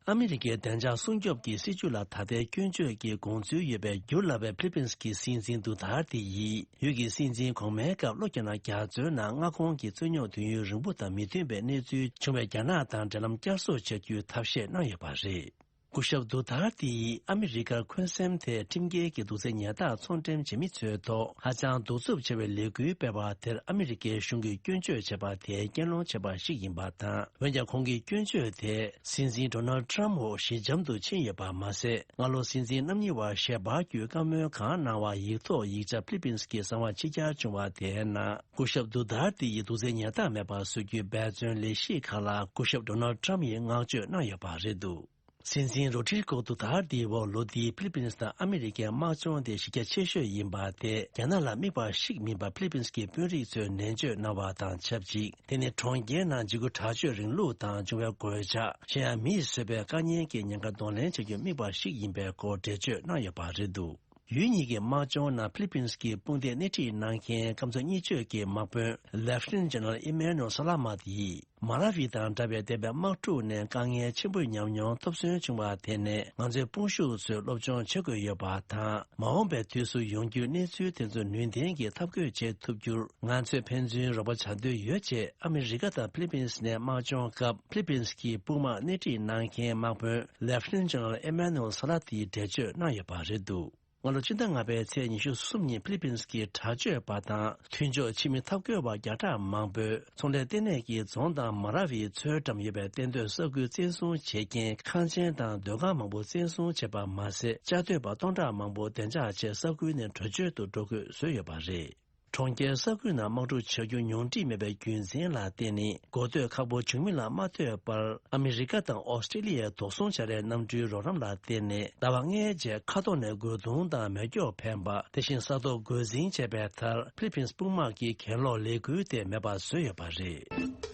ཨ་མི་རི་ཀའི་བདེ་འཇགས་སྲུང་སྐྱོབ་ཀྱི་སྲིད་བྱུས་ལ་ད་ལྟའི་སྐྱོན་བརྗོད་ཀྱི་དགོངས་ཚུལ་ཡོད་པའི་འགྱུར་ལ་བའི་ཕི་ལི་པིན་སི་གི་སྲིད་འཛིན་དུ་ཐར་ཏི་ཡིས། ཡུལ་གྱི་སྲིད་འཛིན་གོང་མའི་སྐབས་ལོ་བརྒྱ་ནང་རྒྱ་མཚོའི་ནང་མངའ་ཁོངས་ཀྱི་རྩོད་རྙོག་དུས་ཡུན་རིང་པོ་དང་མི་མཐུན་པའི་གནས་ཚུལ་བྱུང་བའི་རྒྱ་ནག་དང་འབྲེལ་ལམ་བསྐྱར་གསོ་བྱ་རྒྱུའི་ཐབས་ཤེས་གནང་ཡོད་པ་རེད། སྐུ་ཞབས་དུ་ཐར་ཏི་ཡིས་ཨ་མི་རི་ཀར་འཁོན་སེམས་ཐད་ཁྲིམས་འགལ་གྱི་དུག་རྫས་ཉལ་ཐག་ཚོང་འགྲེམས་བྱེད་མི་ཚོའི་ཐོག་ཧ་ཅང་གདུག་རྩུབ་ཆེ་བའི་ལས་འགུལ་སྤེལ་བ་དེར་ཨ་མི་རི་ཀའི་གཞུང་གིས་སྐྱོན་བརྗོད་བྱས་པ་དེ་གྱེན་ལངས་བྱས་པ་ཞིག་ཡིན་པ་དང་། འོན་ཀྱང་། ཁོང་གིས་སྐྱོན་བརྗོད་དེ་སྲིད་འཛིན་ཌོ་ནལ་ཌི་ཊརམ་འོག་ཞི་འཇམ་དུ་ཕྱིན་ཡོད་པ་མ་ཟད། སྔ་ལོ་སྲིད་འཛིན་རྣམ་གཉིས་བར་ཞལ་པར་བརྒྱུད་བཀའ་མོལ་གང་གནང་བ་ཡིག་ཐོག་ཡིག་ཆ་ཕི་ལི་པིན་སི་གི་གསང་བ་ཕྱི་གྱར་བྱུང་བ་དེའི་ནང་། སྐུ་ཞབས་དུ་ཐར་ཏི་ཡིས་དུག་རྫས་ཉལ་ཐག་མེད་པར་བཟོ་རྒྱུའི་འབད་བརྩོན་ལས་གཞི་ཁག་ལ་སྐུ་ཞབས་ཌོ་ནལ་ཌི་ཊརམ་ཡིས་བསྔགས་བརྗོད་གནང་ཡོད་པ་རེད་འདུག་སྲིད་འཛིན་རོ་ཌི་རི་ཀོ་དུ་ཐར་ཏིའི་འོག་ལོ་འདིའི་ཕི་ལི་པིན་སི་དང་ཨ་མི་རི་ཀའི་དམག་སྦྱོང་དེ་གཞི་རྒྱ་ཆེ་ཤོས་ཡིན་པ་དེ། རྒྱ་ནག་ལ་དམིགས་པ་ཞིག་མིན་པར་ཕི་ལི་པིན་སི་གི་དཔོན་རིགས་ཚོས་ནན་བརྗོད་གནང་བ་དང་ཆབས་ཅིག་དེ་ནི་གྲོང་ཁྱེར་ནང་འཇིགས་སྐུལ་དྲག་སྤྱོད་རིང་ལུགས་དང་འབྱུང་བའི་གོད་ཆག་གཞན་ཡང་མིས་བཟོས་པའི་དཀའ་ཉེན་གྱི་ཉེན་ཁ་གདོང་ལེན་བྱ་རྒྱུར་དམིགས་པ་ཞིག་ཡིན་པའི་སྐོར་འགྲེལ་བརྗོད་གནང་ཡོད་པ་རེད་འདུག་ཡུལ་གཉིས་ཀྱི་དམག་སྦྱོང་ནང་ཕི་ལི་པིན་སི་གི་དཔུང་སྡེ་སྣེ་ཁྲིད་གནང་མཁན་སྐམ་ས་གཉིས་བརྗོད་ཀྱི་དམག་དཔོན་Lieutenant General Emmanuel Salamat ཡིས། མ་ལ་ཝི་དང་འདྲ་བའི་འདས་པའི་དམག་འཁྲུག་ནས་དཀའ་ངལ་ཆེན་པོའི་ཉམས་མྱོང་ཐོབ་ཚུལ་བྱུང་བ་དེ་ནས། ང་ཚོའི་དཔུང་ཤུགས་ཚོས་སློབ་སྦྱོང་བྱེད་དགོས་ཡོད་པ་དང་། མ་འོངས་པའི་དུས་སུ་ཡོང་རྒྱུའི་གནས་ཚུལ་དེ་ཚོ་ནུས་ལྡན་གྱིས་འཐབ་རྒོལ་བྱེད་ཐུབ་རྒྱུར་ང་ཚོས་ཕན་ཚུན་རོགས་པ་བྱ་འདོད་ཡོད། ཅེས་ཨ་མི་རི་ཀ་དང་ཕི་ལི་པིན་སི་ནས་དམག་སྦྱོང་སྐབས་ཕི་ལི་པིན་སི་གི་དཔུང་དམག་སྣེ་ཁྲིད་གནང་མཁན་དམག་དཔོན་Lieutenant General Emmanuel Salat ཡིས་འགྲེལ་བརྗོད་གནང་ཡོད་པ་རེད་འདུག་སྔ་ལོ་ཕྱི་ཟླ་ལྔ་པའི་ཚེས་ཉི་ཤུ་གསུམ་ཉིན་ཕི་ལི་པིན་སི་གི་དྲག་སྤྱོད་པ་དང་མཐུན་ཕྱོགས་ཕྱི་མི་འཐབ་རྒོལ་བ་བརྒྱ་ཕྲག་མང་པོས་ཚོང་ལས་ལྟེ་གནས་ཀྱི་རྫོང་དང་མ་ར་ཝིའི་མཚོའི་འགྲམ་ཡོད་པའི་གཏན་སྡོད་ས་ཁུལ་བཙན་བཟུང་བྱེད་མཁན་ཁང་ཆེན་དང་སྡོད་ཁང་མང་པོ་བཙན་བཟུང་བྱས་པ་མ་ཟད། བཅའ་སྡོད་པ་སྟོང་ཕྲག་མང་པོ་བདེ་འཇགས་ཆེད་ས་ཁུལ་ནས་བྲོས་བྱོལ་དུ་འགྲོ་དགོས་བཟོས་ཡོད་པ་རེད། གྲོང་ཁྱེར་ས་ཁུལ་ནང་དམག་འཁྲུག་བྱ་རྒྱུ་ཉུང་འཕྲི་མེད་པའི་རྒྱུ་མཚན་ལ་བརྟེན་ནས། འགོ་སྟོད་ཁག་པོ་བྱུང་མིན་ལ་མ་ལྟོས་པར། ཨ་མི་རི་ཀ་དང་ཨོ་སི་ཀྲི་ལི་ཡའི་དོགས་ཟོན་བྱ་རའི་གནམ་གྲུའི་རོགས་རམ་ལ་བརྟེན་ནས། ཟླ་བ་ལྔའི་རྗེས་མཁའ་ཐོག་ནས་རྒོལ་རྡུང་དང་མེ་སྒྱོགས་འཕེན་པ། དེ་བཞིན་ས་ཐོག་རྒོལ་འཛིང་བྱས་པའི་མཐར། ཕི་ལི་པིན་སི་དཔུང་དམག་གིས་གྱེན་ལོག་ལས་འགུལ་དེ་མེད་པ་བཟོས་ཡོད་པ་རེད།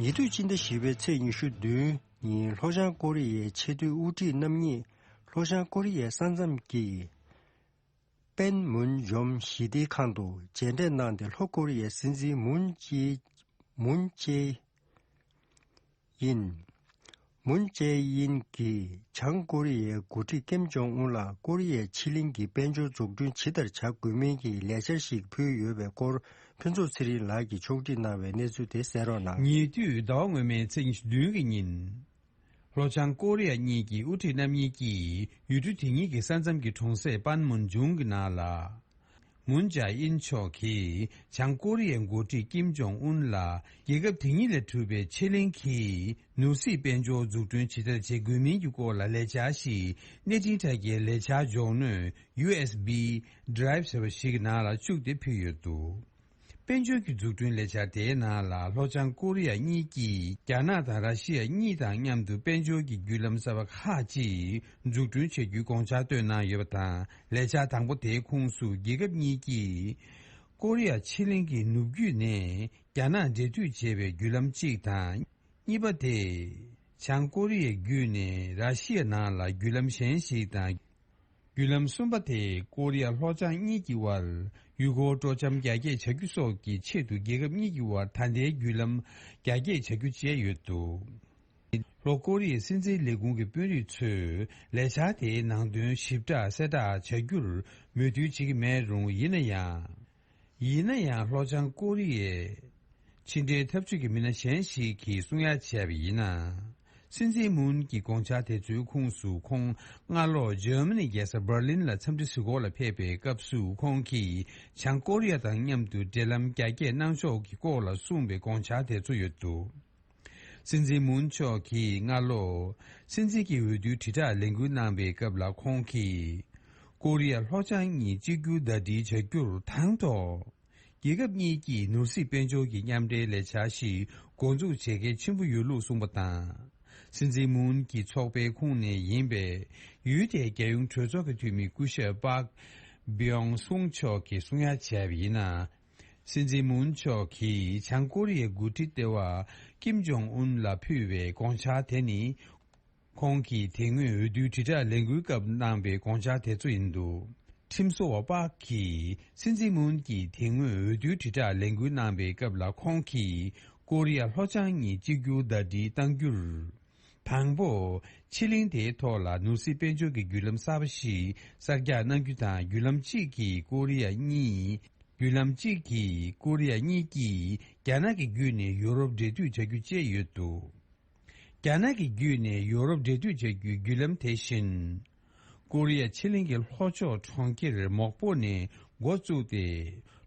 ཉེ་དུས་སྤྱི་ཟླ་བཞི་པའི་ཚེས་ཉི་ཤུ་བདུན་ཉིན་ལྷོ་བྱང་ཀོ་རི་ཡའི་ཆེས་མཐོའི་དབུ་ཁྲིད་རྣམ་གཉིས་ལྷོ་བྱང་ཀོ་རི་ཡའི་ས་མཚམས་ཀྱི་པན་མུན་ཇོམ་ཞི་བདེའི་ཁང་དུ་མཇལ་འཕྲད་གནང་སྟེ། ལྷོ་ཀོ་རི་ཡའི་སྲིད་འཛིན་མུན་ཅེ་མུན་ཅེ་ཡིན། མུན་ཅེ་ཡིན་གྱིས་བྱང་ཀོ་རི་ཡའི་འགོ་ཁྲིད་ཀིམ་ཇོང་ཨུན་ལ་ཀོ་རི་ཡའི་ཕྱེད་གླིང་གི་དཔལ་འབྱོར་འཛུགས་སྐྲུན་ཇི་ལྟར་བྱ་དགོས་མིན་གྱི་ལས་འཆར་ཞིག་ཕུལ་ཡོད་པའི་སྐོར། ཕུན་ཚོགས་ཚེ་རིང་ལགས་ཀྱིས་ཕྱོགས་སྒྲིག་གནང་བའི་གནས་ཚུལ་དེ་གསན་རོགས་གནང་། ཉེ་དུས་ཟླ་བ་སྔོན་མའི་ཚེས་ཉི་ཤུ་བདུན་གྱི་ཉིན། ལྷོ་བྱང་ཀོ་རི་ཡ་གཉིས་ཀྱི་དབུ་ཁྲིད་རྣམ་གཉིས་ཀྱིས་ཡུལ་གྲུ་དེ་གཉིས་ཀྱི་ས་མཚམས་ཀྱི་གྲོང་གསེབ་པན་མུན་ཇུང་གི་ནང་ལ། མུན་ཇཱ་ཨིན་མཆོག་གིས་བྱང་ཀོ་རི་ཡའི་འགོ་ཁྲིད་ཀིམ་ཇོང་ཨུན་ལ་རྒྱལ་ཁབ་དེ་གཉིས་ལས་གྲུབ་པའི་ཕྱེད་གླིང་གི་ནོར་སྲིད་དཔལ་འབྱོར་འཛུགས་སྐྲུན་ཇི་ལྟར་བྱེད་དགོས་མིན་གྱི་སྐོར་ལ་ལས་འཆར་ཞིག་གནས་འཕྲིན་དྲ་རྒྱའི་ལས་འཆར་སྦྱོང་སྣོད་ཡུ་ཨེས་བི་Drive ཟེར་བ་ཞིག་གི་ནང་ལ་བཅུག་སྟེ་ཕུལ་ཡོད་འདུག་དཔལ་འབྱོར་གྱི་འཛུགས་སྐྲུན་ལས་འཆར་དེའི་ནང་ལ་ལྷོ་བྱང་ཀོ་རི་ཡ་གཉིས་ཀྱིས་རྒྱ་ནག་དང་ར་ཤི་ཡ་གཉིས་དང་མཉམ་དུ་དཔལ་འབྱོར་གྱི་བརྒྱུད་ལམ་གསར་པ་ཁག་ཅིག་འཛུགས་སྐྲུན་བྱ་རྒྱུའི་དགོངས་འཆར་བཏོན་གནང་ཡོད་པ་དང་། ལས་འཆར་དང་པོ་དེའི་ཁོངས་སུ་རྒྱལ་ཁབ་གཉིས་ཀྱིས་ཀོ་རི་ཡ་ཕྱེད་གླིང་གི་ནུབ་རྒྱུད་ནས་རྒྱ་ནག་འབྲེལ་མཐུད་བྱེད་པའི་བརྒྱུད་ལམ་གཅིག་དང་། གཉིས་པ་དེ་བྱང་ཀོ་རི་ཡའི་བརྒྱུད་ནས་ར་ཤི་ཡ་ནང་ལ་བརྒྱུད་ལམ་གཞན་ཞིག་དང་། བརྒྱུད་ལམ་གསུམ་པ་དེ་ཀོ་རི་ཡ་ལྷོ་བྱང་གཉིས་ཀྱི་དབར་ཡུལ་སྐོར་སྤྲོ་འཆམ་རྒྱ་སྐྱེད་བྱ་རྒྱུ་སོགས་ཀྱི་ཆེད་དུ་རྒྱལ་ཁབ་གཉིས་ཀྱི་དབར་ད་ལྟའི་བརྒྱུད་ལམ་རྒྱ་སྐྱེད་བྱ་རྒྱུ་བཅས་ཡོད་འདུག་ལྷོ་ཀོ་རི་ཡའི་སྲིད་འཛིན་ལས་ཁུངས་ཀྱི་དཔོན་རིགས་ཚོས་ལས་འཆར་དེའི་ནང་དོན་ཞིབ་ཕྲ་གསལ་བསྒྲགས་བྱ་རྒྱུར་མོས་མཐུན་བྱེད་ཀྱི་མེད་རུང་། ཡིན་ན་ཡང་། ཡིན་ན་ཡང་ལྷོ་བྱང་ཀོ་རི་ཡས་ཕྱི་འབྲེལ་འཐབ་ཇུས་ཀྱི་མི་སྣ་གཞན་ཞིག་གིས་གསུང་ཡ་བྱས་པ་ཡིན་ན། སྲིད་འཛིན་མུན་གྱི་དགོངས་འཆར་དེ་ཚོའི་ཁོངས་སུ་ཁོང་སྔ་ལོ་འཇར་མ་ནི་རྒྱལ་ས་འབར་ལིན་ལ་འཚམས་འདྲི་གཟིགས་སྐོར་ལ་ཕེབས་པའི་སྐབས་སུ་ཁོང་གིས་བྱང་ཀོ་རི་ཡ་དང་མཉམ་དུ་འབྲེལ་ལམ་རྒྱ་སྐྱེད་གནང་ཕྱོགས་ཀྱི་སྐོར་ལ་གསུངས་པའི་དགོངས་འཆར་དེ་ཚོ་ཡོད་འདུག་སྲིད་འཛིན་མུན་མཆོག་གིས་སྔ་ལོ་སྲིད་འཛིན་གྱི་འོས་བསྡུའི་དྲིལ་བསྒྲགས་ལས་འགུལ་གནང་པའི་སྐབས་ལ་ཁོང་གིས། ཀོ་རི་ཡ་ལྷོ་བྱང་གཉིས་གཅིག་གྱུར་ཟླ་སྒྲིལ་བྱ་རྒྱུར་དང་ཐོག་རྒྱལ་ཁབ་གཉིས་ཀྱིས་ནོར་སྲིད་དཔལ་འབྱོར་གྱི་མཉམ་འབྲེལ་ལས་འཆར་ཞིག་འགོ་འཛུགས་བྱེད་གལ་ཆེན་པོ་ཡོད་ལུགས་གསུངས་པ་དང་། སྲིད་འཛིན་མུན་གྱི་ཚོགས་པའི་ཁོངས་ནས་ཡིན་པའི་ཡུལ་དེའི་རྒྱལ་ཡོངས་གྲོས་ཚོགས་ཀྱི་འཐུས་མི་སྐུ་ཞབས་པཱག་བིའོང་སུང་མཆོག་གིས་གསུང་ཡ་བྱས་པ་ཡིན་ན། སྲིད་འཛིན་མུན་མཆོག་གིས་བྱང་ཀོ་རི་ཡའི་འགོ་ཁྲིད་ལྟེ་བ་ཀིམ་ཇོང་ཨུན་ལ་ཕུལ་བའི་དགོངས་འཆར་དེ་ནི། ཁོང་གིས་དེ་སྔོན་འོས་བསྡུའི་དྲིལ་བསྒྲགས་ལས་འགུལ་སྐབས་གནང་པའི་དགོངས་འཆར་དེ་ཚོ་ཡིན་འདུག་ཁྲིམས་བཟོ་བ་པཱག་གིས་སྲིད་འཛིན་མུན་གྱིས་དེ་སྔོན་འོས་བསྡུའི་དྲིལ་བསྒྲགས་ལས་འགུལ་གནང་པའི་སྐབས་ལ་ཁོང་གིས་ཀོ་རི་ཡ་ལྷོ་བྱང་གཉིས་གཅིག་གྱུར་ཟླ་སྒྲིལ་གཏང་རྒྱུར། དང་པོ། ཕྱེད་གླིང་དེའི་ཐོག་ལ་ནོར་སྲིད་དཔལ་འབྱོར་གྱི་བརྒྱུད་ལམ་གསར་པ་ཞིག་གསར་རྒྱག་གནང་རྒྱུ་དང་བརྒྱུད་ལམ་གཅིག་གིས་ཀོ་རི་ཡ་གཉིས། བརྒྱུད་ལམ་གཅིག་གིས་ཀོ་རི་ཡ་གཉིས་ཀྱིས་རྒྱ་ནག་གི་བརྒྱུད་ནས་ཡོ་རོབ་འབྲེལ་མཐུད་བྱ་རྒྱུ་བཅས་ཡོད་འདུག་རྒྱ་ནག་གི་བརྒྱུད་ནས་ཡོ་རོབ་འབྲེལ་མཐུད་བྱ་རྒྱུའི་བརྒྱུད་ལམ་དེ་བཞིན། ཀོ་རི་ཡ་ཕྱེད་གླིང་གི་ལྷོ་ཕྱོགས་གྲོང་ཁྱེར་མོག་པོ་ནས་འགོ་བཙུགས་ཏེ།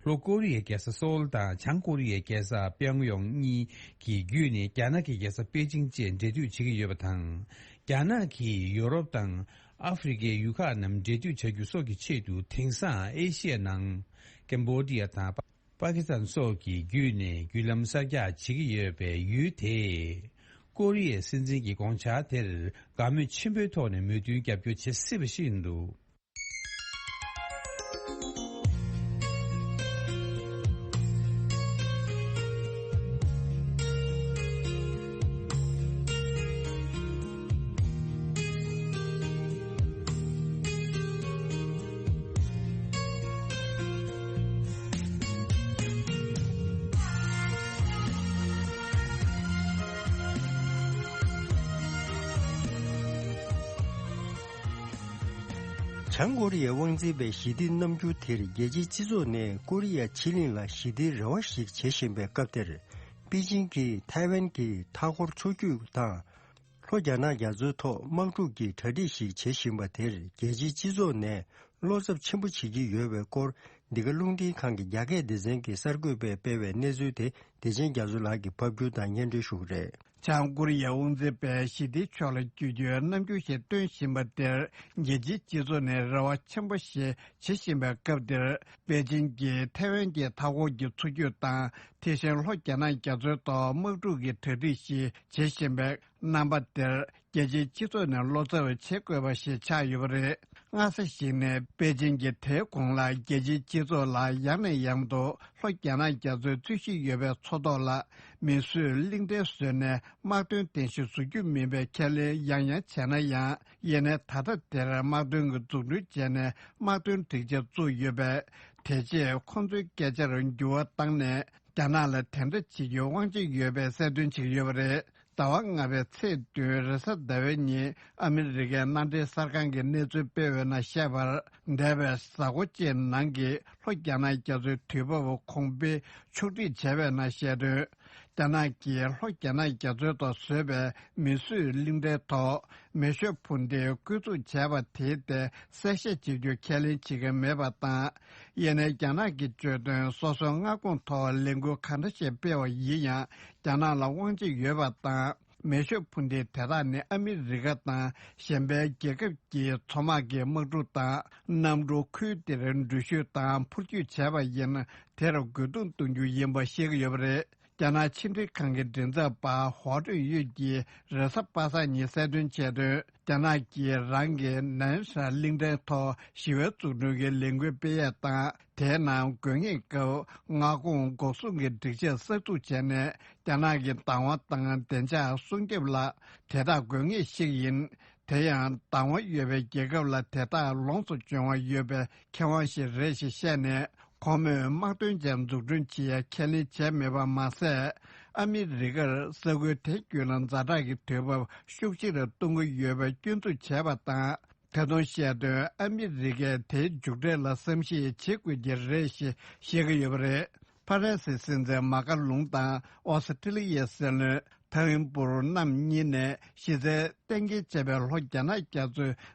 ལྷོ་ཀོ་རི་ཡའི་རྒྱལ་ས་སོལ་དང་བྱང་ཀོ་རི་ཡའི་རྒྱལ་ས་པེང་ཡོང་གཉིས་ཀྱི་བརྒྱུད་ནས་རྒྱ་ནག་གི་རྒྱལ་ས་པེ་ཅིང་བཅས་འབྲེལ་མཐུད་བྱེད་ཀྱི་ཡོད་པ་དང་། རྒྱ་ནག་གིས་ཡོ་རོབ་དང་ཨ་ཧྥེ་རི་ཁའི་ཡུལ་ཁག་རྣམས་འབྲེལ་མཐུད་བྱ་རྒྱུ་སོགས་ཀྱི་ཆེད་དུ་དེང་སང་ཨེ་ཤི་ཡའི་ནང་ཀེམ་བོ་ཌི་ཡ་དང་། པ་ཀི་སི་ཐན་སོགས་ཀྱི་བརྒྱུད་ནས་བརྒྱུད་ལམ་གསར་རྒྱག་བྱེད་ཀྱི་ཡོད་པའི་ཡུལ་དེས། ཀོ་རི་ཡའི་སྲིད་འཛིན་གྱི་དགོངས་འཆར་དེར་དགའ་མོས་ཆེན་པོའི་ཐོག་ནས་མོས་མཐུན་རྒྱབ་སྐྱོར་བྱེད་སྲིད་པ་ཞིག་ཡིན་འདུག་བྱང་ཀོ་རི་ཡའི་དབང་འཛིན་པའི་ཞི་བདེའི་རྣམ་འགྱུར་དེར་རྒྱལ་སྤྱིའི་སྤྱི་ཚོགས་ནས་ཀོ་རི་ཡ་ཕྱེད་གླིང་ལ་ཞི་བདེའི་རེ་བ་ཞིག་བྱེད་བཞིན་པའི་སྐབས་དེར། པེ་ཅིང་གིས་ཐའེ་ཝན་གྱི་མཐའ་འཁོར་མཚོ་རྒྱུད་དང་། ལྷོ་རྒྱ་ནག་རྒྱ་མཚོའི་ཐོག་དམག་འཁྲུག་གི་གྲ་སྒྲིག་ཞིག་བྱེད་བཞིན་པ་དེར་རྒྱལ་སྤྱིའི་སྤྱི་ཚོགས་ནས་བློ་འཚབ་ཆེན་པོ་བྱེད་ཀྱི་ཡོད་པའི་སྐོར། འདི་ག་རླུང་འཕྲིན་ཁང་གི་རྒྱ་སྐད་སྡེ་ཚན་གྱི་གསར་འགོད་པས་སྤེལ་བའི་གནས་ཚུལ་དེ་བདེ་ཆེན་རྒྱ་མཚོ་ལགས་ཀྱིས་ཕབ་སྒྱུར་དང་སྙན་སྒྲོན་ཞུ་གི་རེད། བྱང་ཀོ་རི་ཡའི་དབང་འཛིན་པས་ཞི་བདེའི་ཕྱོགས་ལ་བསྒྱུར་རྒྱུའི་རྣམ་འགྱུར་ཞིག་སྟོན་བཞིན་པ་དེར་རྒྱལ་སྤྱིའི་སྤྱི་ཚོགས་ནས་རེ་བ་ཆེན་པོ་ཞིག་བྱེད་བཞིན་པའི་སྐབས་འདིར། པེ་ཅིང་གིས་ཐའེ་ཝན་གྱི་མཐའ་འཁོར་གྱི་མཚོ་རྒྱུད་དང་། དེ་བཞིན་ལྷོ་རྒྱ་ནག་རྒྱ་མཚོའི་ཐོག་དམག་འཁྲུག་གི་གྲ་སྒྲིག་ཞིག་བྱེད་བཞིན་པའི་རྣམ་པ་དེར། རྒྱལ་སྤྱིའི་སྤྱི་ཚོགས་ནས་བློ་འཚབ་བྱེད་དགོས་པ་ཞིག་ཆགས་ཡོད་པ་རེད། སྔ་ས་ཞིག་ནས་པེ་ཅིང་གིས་དེའི་གོང་ལ་རྒྱལ་སྤྱིའི་སྤྱི་ཚོགས་ལ་ཡང་ནས་ཡང་དུ་ལྷོ་རྒྱ་ནག་རྒྱ་མཚོའི་རྩོད་གཞི་ཡོད་པའི་མཚོ་ཐོག་ལ་མིས་བཟོས་གླིང་ཕྲན་བཟོས་ནས་དམག་དོན་རྟེན་གཞི་བཟོ་རྒྱུ་མིན་པའི་ཁས་ལེན་ཡང་ཡང་བྱས་ན་ཡང་། ཡིན་ནའི་ད་ལྟ་དེར་དམག་དོན་གྱི་འཛུགས་སྐྲུན་བྱས་ནས་དམག་དོན་སྒྲིག་ཆས་བཙུགས་ཡོད་པས། དེ་རྗེས་ཁོང་ཚོའི་སྐད་ཆར་འགྱུར་བ་བཏང་ནས་རྒྱ་ནག་ལ་དེ་འདྲ་བྱེད་རྒྱུའི་དབང་ཆ་ཡོད་པའི་གསལ་སྟོན་བྱེད་ཀྱི་ཡོད་པ་རེད། ཟླ་བ་ལྔ་པའི་ཚེས་བདུན་རེས་གཟའ་ཟླ་བའི་ཉིན་ཨ་མི་རི་ཀའི་མནའ་འབྲེལ་གསར་ཁང་གིས་གནས་ཚུལ་སྤེལ་བའི་ནང་བཤད་པར། འདས་པའི་གཟའ་འཁོར་གཅིག་ནང་གི་ལྷོ་རྒྱ་ནག་རྒྱ་མཚོའི་དུས་བབ་གོང་འཕེལ་ཕྱོགས་སྒྲིག་བྱས་པའི་ནང་བཤད་དོན། རྒྱ་ནག་གིས་ལྷོ་རྒྱ་ནག་རྒྱ་མཚོའི་ཐོག་བཟོས་པའི་མིས་བཟོས་གླིང་ཕྲན་ཐོག་མེ་ཤོད་འཕུར་མདེལ་བཀོལ་སྤྱོད་བྱས་པ་དེའི་ཐད་གསལ་བཤད་བྱེད་རྒྱུ་ཁས་ལེན་བྱེད་ཀྱི་མེད་པ་དང་། ཡིན་ནའི་རྒྱ་ནག་གིས་བརྗོད་དོན། སོ་སོའི་མངའ་ཁོངས་ཐོག་ལས་འགུལ་གང་འདྲ་ཞིག་སྤེལ་བ་ཡིན་ཡང་རྒྱ་ནག་ལ་དབང་ཆ་ཡོད་པ་དང་། མེ་ཤོད་འཕུར་མདེལ་དེ་དག་ནི་ཨ་མི་རི་ཀ་དང་གཞན་པའི་རྒྱལ་ཁབ་ཀྱི་མཚོ་དམག་གི་དམག་འཁྲུག་དང་། གནམ་གྲུ་ཁུལ་དེར་འགྲུལ་བཞུད་དང་འཕུར་སྐྱོད་བྱས་པ་ཡིན་ན་དེར་རྒོལ་རྡུང་གཏོང་རྒྱུ་ཡིན་པ་བཤད་ཀྱི་ཡོད་པ་རེད། རྒྱ་ནག་ཕྱི་འབྲེལ་ཁང་གི་མགྲིན་ཚབ་པ་ཧོ་ཀྲུན་ཡོད་ཀྱིས་རེས་གཟའ་པ་སངས་ཉིན་གསལ་སྟོན་བྱས་དོན། རྒྱ་ནག་གིས་རང་གི་ནན་ཧྲ་གླིང་ཕྲན་ཐོག་ཞི་བའི་འཛུགས་སྐྲུན་གྱི་ལས་འགུལ་སྤེལ་ཡས་དང་། དེའི་ནང་དགོས་ངེས་སྐབས་མངའ་ཁོངས་འགོག་སྲུང་གི་སྒྲིག་ཆས་གསར་འཛུགས་བྱས་ནས། རྒྱ་ནག་གི་བདག་དབང་དང་བདེ་འཇགས་སྲུང་སྐྱོབ་ལ་དེ་དག་དགོས་ངེས་ཤིག་ཡིན། དེ་ཡང་བདག་དབང་ཡོད་པའི་རྒྱལ་ཁབ་ལ་དེ་དག་ལོངས་སུ་སྤྱོད་དབང་ཡོད་པའི་ཁེ་དབང་ཞིག་རེད་ཞེས་བཤད་ནས། ཁོ་མོས་དམག་དོན་ཅན་འཛུགས་སྐྲུན་བྱེད་ཡ་ཁས་ལེན་བྱས་མེད་པ་མ་ཟད། ཨ་མི་རི་ཀར་ས་ཁུལ་དེ་བརྒྱུད་ལ་ཛ་དྲག་གི་དུས་བབ་ཤུགས་ཆེ་རུ་གཏོང་གི་ཡོད་པའི་སྐྱོན་འཛུགས་བྱས་པ་དང་། ད་དུང་བཤད་དོན། ཨ་མི་རི་ཀས་དེའི་མཇུག་འབྲས་ལ་བསམ་གཞིག་བྱེད་དགོས་ཀྱི་རེད་ཞེས་བཤད་ཀྱི་ཡོད་པ་རེད། ཕ་རན་སིའི་སྲིད་འཛིན་མཱ་ཀ་ལུང་དང་ཨོ་སི་ཁྲི་ལི་ཡའི་སྲིད་བློན་ ཐའེ་ཝན་པུར་གནམ་གཉིས་ནས་གཞི་རྩའི་གཏན་འཁེལ་བྱས་པའི་ལྷོ་རྒྱ་ནག་རྒྱ་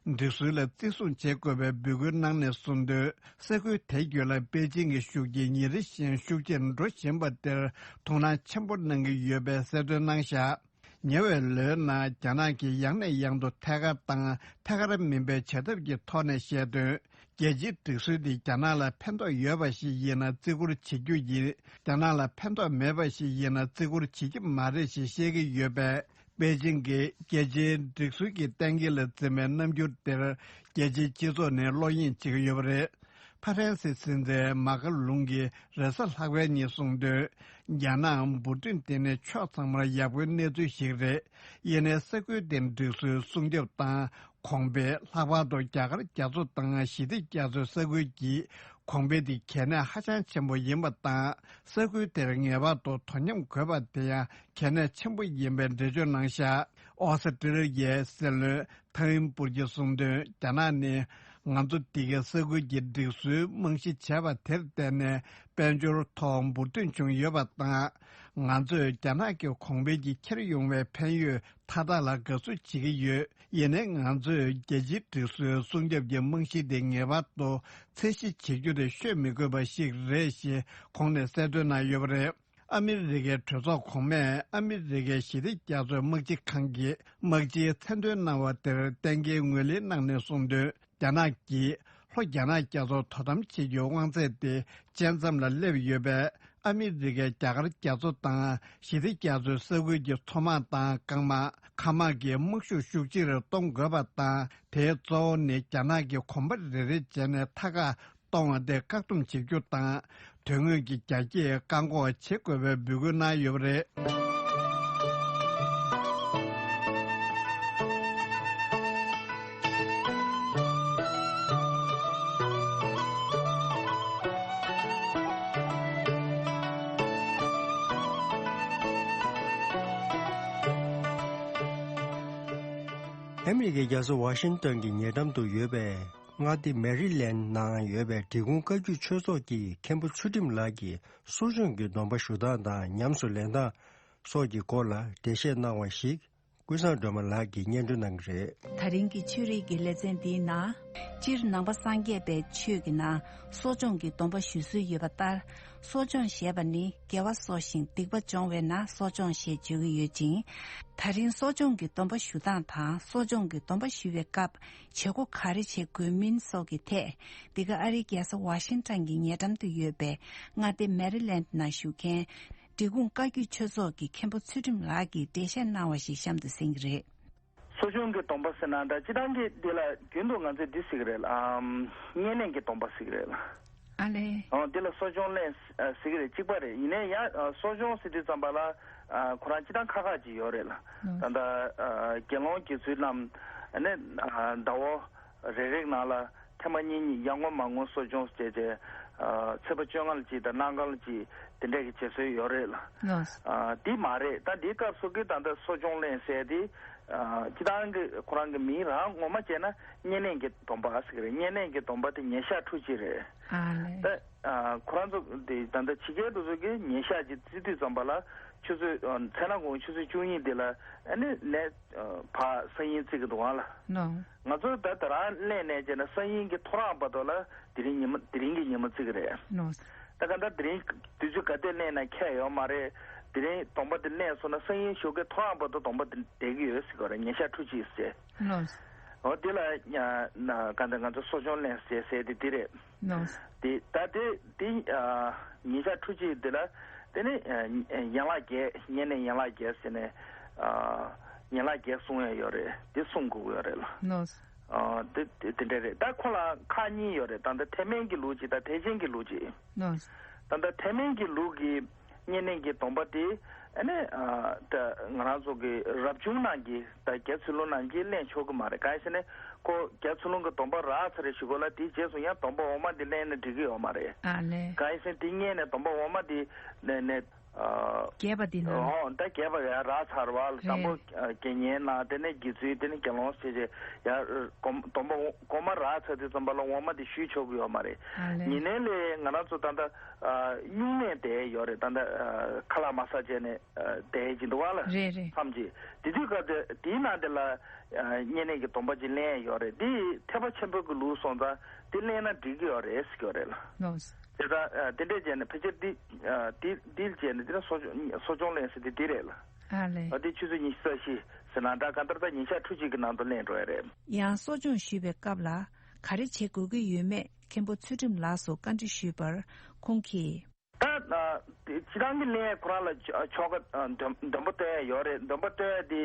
མཚོའི་སྒྲིག་སྲོལ་ལ་བརྩི་སྲུང་བྱེད་དགོས་པའི་འབོད་སྐུལ་གནང་ནས་བཟུང་སྟེ། ས་ཁུལ་དེ་བརྒྱུད་ལ་པེ་ཅིང་གི་ཤུགས་རྐྱེན་ཉིན་རེ་བཞིན་ཤུགས་ཆེར་འགྲོ་བཞིན་པ་དེར་ཐུགས་སྣང་ཆེན་པོ་གནང་གི་ཡོད་པའི་གསལ་སྟོན་གནང་བཞག་ཉེ་བའི་ལོའི་ནང་རྒྱ་ནག་གིས་ཡང་ནས་ཡང་དུ་ཐད་ཀར་དང་ཐད་ཀར་མིན་པའི་བྱ་ཐབས་ཀྱི་ཐོག་ནས་བཤད་དོན། རྒྱལ་སྤྱིའི་སྒྲིག་སྲོལ་འདི་རྒྱ་ནག་ལ་ཕན་ཐོགས་ཡོད་པ་ཞིག་ཡིན་ན་བརྩི་བཀུར་བྱེད་རྒྱུ་ཡིན། རྒྱ་ནག་ལ་ཕན་ཐོགས་མེད་པ་ཞིག་ཡིན་ན་བརྩི་བཀུར་བྱེད་ཀྱི་མ་རེད་ཞེས་བཤད་ཀྱི་ཡོད་པས། པེ་ཅིང་གིས་རྒྱལ་སྤྱིའི་སྒྲིག་སྲོལ་གྱི་གཏན་འཁེལ་ལ་འཛིན་པའི་རྣམ་འགྱུར་དེར་རྒྱལ་སྤྱིའི་སྤྱི་ཚོགས་ནས་བློ་གཡེང་བྱེད་ཀྱི་ཡོད་པ་རེད། ཕ་རན་སི་སྲིད་འཛིན་མཱ་ཀ་ལུང་གིས་རེས་གཟའ་ལྷག་པའི་ཉིན་གསུངས་དོན། རྒྱ་ནག་འབུར་ཐོན་དེ་ནི་ཕྱོགས་ཚང་མར་ཡག་པོའི་གནས་ཚུལ་ཞིག་རེད། ཡིན་ནའི་ས་ཁུལ་དེའི་སྒྲིག་སྲོལ་སྲུང་སྐྱོབ་དང་གོང་འཕེལ། ལྷག་པར་དུ་རྒྱ་གར་རྒྱ་མཚོ་དང་ཞི་བདེ་རྒྱ་མཚོའི་ས་ཁུལ་གྱི་གོང་འཕེལ་དེ་གལ་གནད་ཧ་ཅང་ཆེན་པོ་ཡིན་པ་དང་། ས་ཁུལ་དེར་ངེས་པར་དུ་དོ་མཉམ་དགོས་པ་དེ་ཡང་གལ་གནད་ཆེན་པོ་ཡིན་པའི་འགྲེལ་བརྗོད་གནང་བཞག་ཨོ་སི་ཀྲི་ལི་ཡའི་སྲིད་བློན་ཐའེ་ཝན་པུར་གྱིས་གསུངས་དོན། རྒྱ་ནག་ནི་ང་ཚོ་འདི་གའི་ས་ཁུལ་གྱི་སྒྲིག་སྲོལ་རྨང་གཞི་བྱས་པ་དེར་བརྟེན་ནས་དཔལ་འབྱོར་ཐོག་འབུར་ཐོན་བྱུང་ཡོད་པ་དང་། ང་ཚོས་རྒྱ་ནག་གི་གོང་འཕེལ་གྱིས་འཁྱེར་ཡོང་བའི་ཕན་ཡོན་མཐའ་དག་ལ་དགའ་བསུ་བྱེད་ཀྱི་ཡོད། ཡིན་ནའི་ང་ཚོས་རྒྱལ་སྤྱིའི་སྒྲིག་སྲོལ་སྲུང་སྐྱོབ་ཀྱི་རྨང་གཞི་དེ་ངེས་པར་དུ་ཚད་གཞི་བྱེད་རྒྱུ་དེ་ཤོད་མི་དགོས་པ་ཞིག་རེད་ཞེས་གོང་ནས་གསལ་སྟོན་གནང་ཡོད་པ་རེད། ཨ་མི་རི་ཀའི་གྲོས་ཚོགས་གོང་མས་ཨ་མི་རི་ཀའི་ཞི་བདེ་རྒྱ་མཚོའི་དམག་སྤྱི་ཁང་གི་དམག་སྤྱིའི་མཚན་འདོན་གནང་བ་དེར་གཏན་འཁེལ་ངོས་ལེན་གནང་ནས་གསུངས་དོན། རྒྱ་ནག་གིས་ལྷོ་རྒྱ་ནག་རྒྱ་མཚོར་དོ་དམ་བྱེད་རྒྱུའི་དབང་ཚད་དེ་བཅད་མཚམས་ལ་སླེབས་ཡོད་པས། ཨ་མི་རི་ཀས་རྒྱ་གར་རྒྱ་མཚོ་དང་ཞི་བདེ་རྒྱ་མཚོའི་ས་ཁུལ་གྱི་མཚོ་དམག་དང་རྐང་དམག་མཁའ་དམག་གི་དམག་ཤུགས་ཤུགས་ཆེ་རུ་གཏོང་དགོས་པ་དང་། དེའི་གཙོ་བོ་ནི་རྒྱ་ནག་གིས་གོམ་པ་རེ་རེ་བྱས་ནས་མཐའ་ཁག་གཏོང་བ་དེ་བཀག་སྡོམ་བྱེད་རྒྱུ་དང་། དོན་དངོས་ཀྱི་རྒྱ་སྐྱེད་བཀག་འགོག་བྱེད་དགོས་པའི་འབོད་སྐུལ་གནང་ཡོད་པ་རེད། ཨ་མི་རི་ཀའི་རྒྱལ་ས་ཝ་ཤིང་ཏོན་གྱི་ཉེ་འགྲམ་དུ་ཡོད་པའི་མངའ་སྡེ་མེ་རི་ལན་ནང་ཡོད་པའི་འབྲི་གུང་བཀའ་བརྒྱུད་ཆོས་ཚོགས་ཀྱི་མཁན་པོ་ཚུལ་ཁྲིམས་ལགས་ཀྱིས་གསོ་སྦྱོང་གི་སྡོམ་པ་ཞུ་སྟངས་དང་ཉམས་སུ་ལེན་སྟངས་སོགས་ཀྱི་སྐོར་ལ་འགྲེལ་བཤད་གནང་བ་ཞིག་ཀུན་བཟང་སྒྲོལ་མ་ལགས་ཀྱིས་སྙན་སྒྲོན་གནང་གི་རེད། ད་རིང་གི་ཆོས་རིག་གི་ལེ་ཚན་འདིའི་ནང་། སྤྱིར་ནང་པ་སངས་རྒྱས་པའི་ཆོས་ཀྱི་ནང་གསོ་སྦྱོང་གི་སྡོམ་པ་ཞུ་སྲོལ་ཡོད་པ་ལྟར། གསོ་སྦྱོང་ཞེས་པ་ནི་དགེ་བ་གསོ་ཞིང་སྡིག་པ་སྦྱོང་བས་ན་གསོ་སྦྱོང་ཞེས་བརྗོད་ཀྱི་ཡོད་ཅིང་། ད་རིང་གསོ་སྦྱོང་གི་སྡོམ་པ་ཞུ་སྟངས་དང་གསོ་སྦྱོང་གི་སྡོམ་པ་ཞུ་བའི་སྐབས་བྱེད་སྒོ་ག་རེ་བྱེད་དགོས་མིན་སོགས་ཀྱི་ཐད། འདི་ག་ཨ་རིའི་རྒྱལ་ས་ཝ་ཤིང་ཊོན་གྱི་ཉེ་འགྲམ་དུ་ཡོད་པའི་མངའ་སྡེ་མེ་རི་ལན་ནང་བཞུགས་མཁན། འབྲི་གུང་བཀའ་བརྒྱུད་ཆོས་ཚོགས་ཀྱི་མཁན་པོ་ཚུལ་ཁྲིམས་ལགས་ཀྱིས་འགྲེལ་བཤད་གནང་བ་ཞིག་གཤམ་དུ་གསན་གྱི་རེད། གསོ་སྦྱོང་གི་སྡོམ་པ་ཟེར་ན་ད་སྤྱི་བཏང་གི་འདི་ལ་རྒྱུན་དུ་ང་ཚོས་འདི་ཟེར་གྱི་རེད་ལ། ཨམ། བསྙེན་གནས་ཀྱི་སྡོམ་པ་ཟེར་གྱི་རེད་ལ། ཨ་ལེ། ཨོ་འདི་ལ་གསོ་སྦྱོང་ལེན་ཟེར་གྱི་རེད། གཅིག་པ་རེད། ཡིན་ནའི་ཡང་གསོ་སྦྱོང་ཟེར་དུས་ཙམ་པ་ལ་ཁོ་རང་སྤྱི་བཏང་ཁག་ཁག་ཅིག་ཡོད་རེད་ལ། ད་ལྟ་དགེ་སློང་དགེ་ཚུལ་རྣམས་ནི་ཟླ་བ་རེ་རེའི་ནང་ལ་ཐེངས་མ་གཉིས་གཉིས་ཡར་ངོ་མར་ངོ་གསོ་སྦྱོང་བྱས་རྗེས། ཚེས་པ་བཅོ་ལྔ་ལ་གཅིག་དང་གནངས་སྐབས་ལ་གཅིག་དེ་འདྲས་ཀྱི་བྱེད་སྲོལ་ཡོད་རེད་ལ། ལགས། འདི་མ་རེད། ད་འདིའི་སྐབས་སུ་གི་ད་ལྟ་གསོ་སྦྱོང་ལེན་ཟེར་དེ། སྤྱི་བཏང་གི་ཁོ་རང་གི་མིང་རང་ངོ་མ་བྱས་ན་བསྙེན་གནས་ཀྱི་སྡོམ་པ་ཟེར་གི་རེད། བསྙེན་གནས་ཀྱི་སྡོམ་པ་དེ་ཉིན་ཞག་ཕྲུགས་གཅིག་རེད། ཨ་ལེ། ད་ཁོ་རང་ཚོ་དེ་ད་ལྟ་ཕྱི་རྒྱལ་དེ་ཚོ་གི་ཉིན་ཞག་གཅིག་བརྩི་དུས་ཙམ་པ་ལ་ཆུ་ཚོད་མཚན་ལ་དགོང་ཆུ་ཚོད་བཅུ་གཉིས་དེ་ལ་ཨ་ནི་ནས་ཕར་སང་ཉིན་བརྩི་གི་འདུག་ཨ་ལ། ལགས། ང་ཚོ་ད་ད་རང་ལེན་ནས་བྱས་ན་སང་ཉིན་གྱི་ཐོ་རངས་བར་དུ་ལ་དེ་རིང་ཉི་མ་དེ་རིང་གི་ཉི་མ་བརྩི་གི་རེད། ལགས། ད་ག་ད་དེ་རིང་དུས་ཚོད་ག་དེ་ལེན་ན་ཁྱད་ཡོད་མ་རེད། དེ་རིང་སྡོམ་པ་དེ་ལེན་སོང་ན་སང་ཉིན་ཞོགས་ཀའི་ཐོ་རངས་བར་དུ་སྡོམ་པ་དེ་བསྡད་ཀྱི་ཡོད་ཟེར་གི་རེད། ཉིན་ཞག་ཕྲུགས་གཅིག་ཟེར། ལགས། འོ་དེ་ལ་ཡང་ན་ག་ད་ང་ཚོ་གསོ་སྦྱོང་ལེན་ཟེར་ཟེར་དེ་དེ་རེད། ལགས། དེ་ད་དེ་དེ་ཉིན་ཞག་ཕྲུགས་གཅིག་དེ་ལ་དེ་ནི་ཡན་ལག་བརྒྱད། བསྙེན་གནས་ཡན་ལག་བརྒྱད་ཟེར་ནས་ཡན་ལག་བརྒྱད་སྲུང་ཡ་ཡོད་རེད། དེ་སྲུང་དགོས་ཀྱི་ཡོད་རེད་ལ། ལགས། དེ་དེ་དེ་འདྲ་རེད། ད་ཁོ་ལ་ཁག་གཉིས་ཡོད་རེད། ད་ལྟ་ཐེག་དམན་གྱི་ལུགས་གཅིག་དང་ཐེག་ཆེན་གྱི་ལུགས་གཅིག། ལགས། ད་ལྟ་ཐེག་དམན་གྱི་ལུགས་ཀྱི་བསྙེན་གནས་ཀྱི་སྡོམ་པ་དེ་ཨ་ནི་ད་ང་རང་ཚོ་གི་རབ་བྱུང་རྣམས་ཀྱིས་ད་རྒྱ་ཚུལ་སློང་རྣམས་ཀྱིས་ལེན་ཆོག་གི་མ་རེད། གང་ཡིན་ཟེར་ན་ཁོ་རྒྱ་ཚུལ་སློང་གི་སྡོམ་པ་རག་ཚར་རེ་ཞུ་དགོས་ལ། དེའི་རྗེས་སུ་ཡང་སྡོམ་པ་འོག་མ་དེ་ལེན་ན་འགྲིག་གི་ཡོད་མ་རེད། ཨ་ལེ། གང་ཡིན་ཟེར་ན་དེ་བསྙེན་གནས་སྡོམ་པ་འོག་མ་དེ་ལེན་ནས། ཨ། རྒྱས་པ་འདི་ན། ཨོ་ད་རྒྱས་པ་ཡ་རག་ཚར་བ་ལ། དང་པོ་རེད། ཨ་དགེ་བསྙེན་ན་དེ་ནས་དགེ་ཚུལ། དེ་ནས་དགེ་སློང་ཞེས་བྱས་ཡ། སྒོམ་སྡོམ་པ་གོང་མ་རག་ཚར་དུས་ཙམ་པ་ལ་འོག་མ་དེ་ཞུས་ཆོག་གི་ཡོད་མ་རེད། ཨ་ལས། ཡིན་ནའི་ལས་ང་རང་ཚོ་ད་ལྟ་ཨ་སྨྱུང་གནས་དེ་ཡོད་རེད། ད་ལྟ་ཨ་ཁ་ལག་མ་ཟ་བྱས་ནས་ཨ་དེ་བྱེད་འདུག་བ་ལ། རེད་རེད། མཚམས་ཀྱི་དེ་དུས་སྐབས་དེ་དེའི་ནང་དེ་ལ་ཨ་བསྙེན་གནས་ཀྱི་སྡོམ་པ་ཅིག་ལེན་ཡོད་རེད། དེ་ཐེག་པ་ཆེན་པོའི་གི་ལུགས་སོང་ཙང་དེ་ལེན་ན་འགྲིག་གི་ཡོད་རེད་ཟེར་གྱི་ཡོད་རེད་ལ། ལོས། དེ་ལྟར་ཨ་དེ་འདྲས་བྱས་ནས་ཕལ་ཆེར་འདི་ཨ་འདི་འདིར་བྱས་ནས་དེ་ནས་གསོ་སྦྱོང་གསོ་སྦྱོང་ལེན་ཟེར་དེ་འདི་རེད་ལ། ཨ་ལས། ཨ་དེ་ཆུ་ཚོད་ཉི་ཤུ་རྩ་བཞི་ཟེར་ན་འདྲ། གང་ལྟར་ད་ཉིན་ཞག་ཕྲུགས་གཅིག་གི་ནང་དུ་ལེན་འགྲོ་ཡ་རེད། ཡང་གསོ་སྦྱོང་ཞུས་པའི་སྐབས་ལ་ག་རེ་བྱེད་དགོས་ཀྱི་ཡོད་མེད་མཁན་པོ་ཚུལ་ཁྲིམས་ལགས་སུ་བཀའ་འདྲི་ཞུས་པར་ཁོང་གིས། ད་ཨ་དེ་སྤྱིར་བཏང་གི་ལན་ཁོ་རང་ལ་ཆོ་ཆོ་ག་ཨ་འདོན་འདོན་པ་སྟོན་ཡ་ཡོད་རེད། འདོན་པ་སྟོན་ཡ་དེ་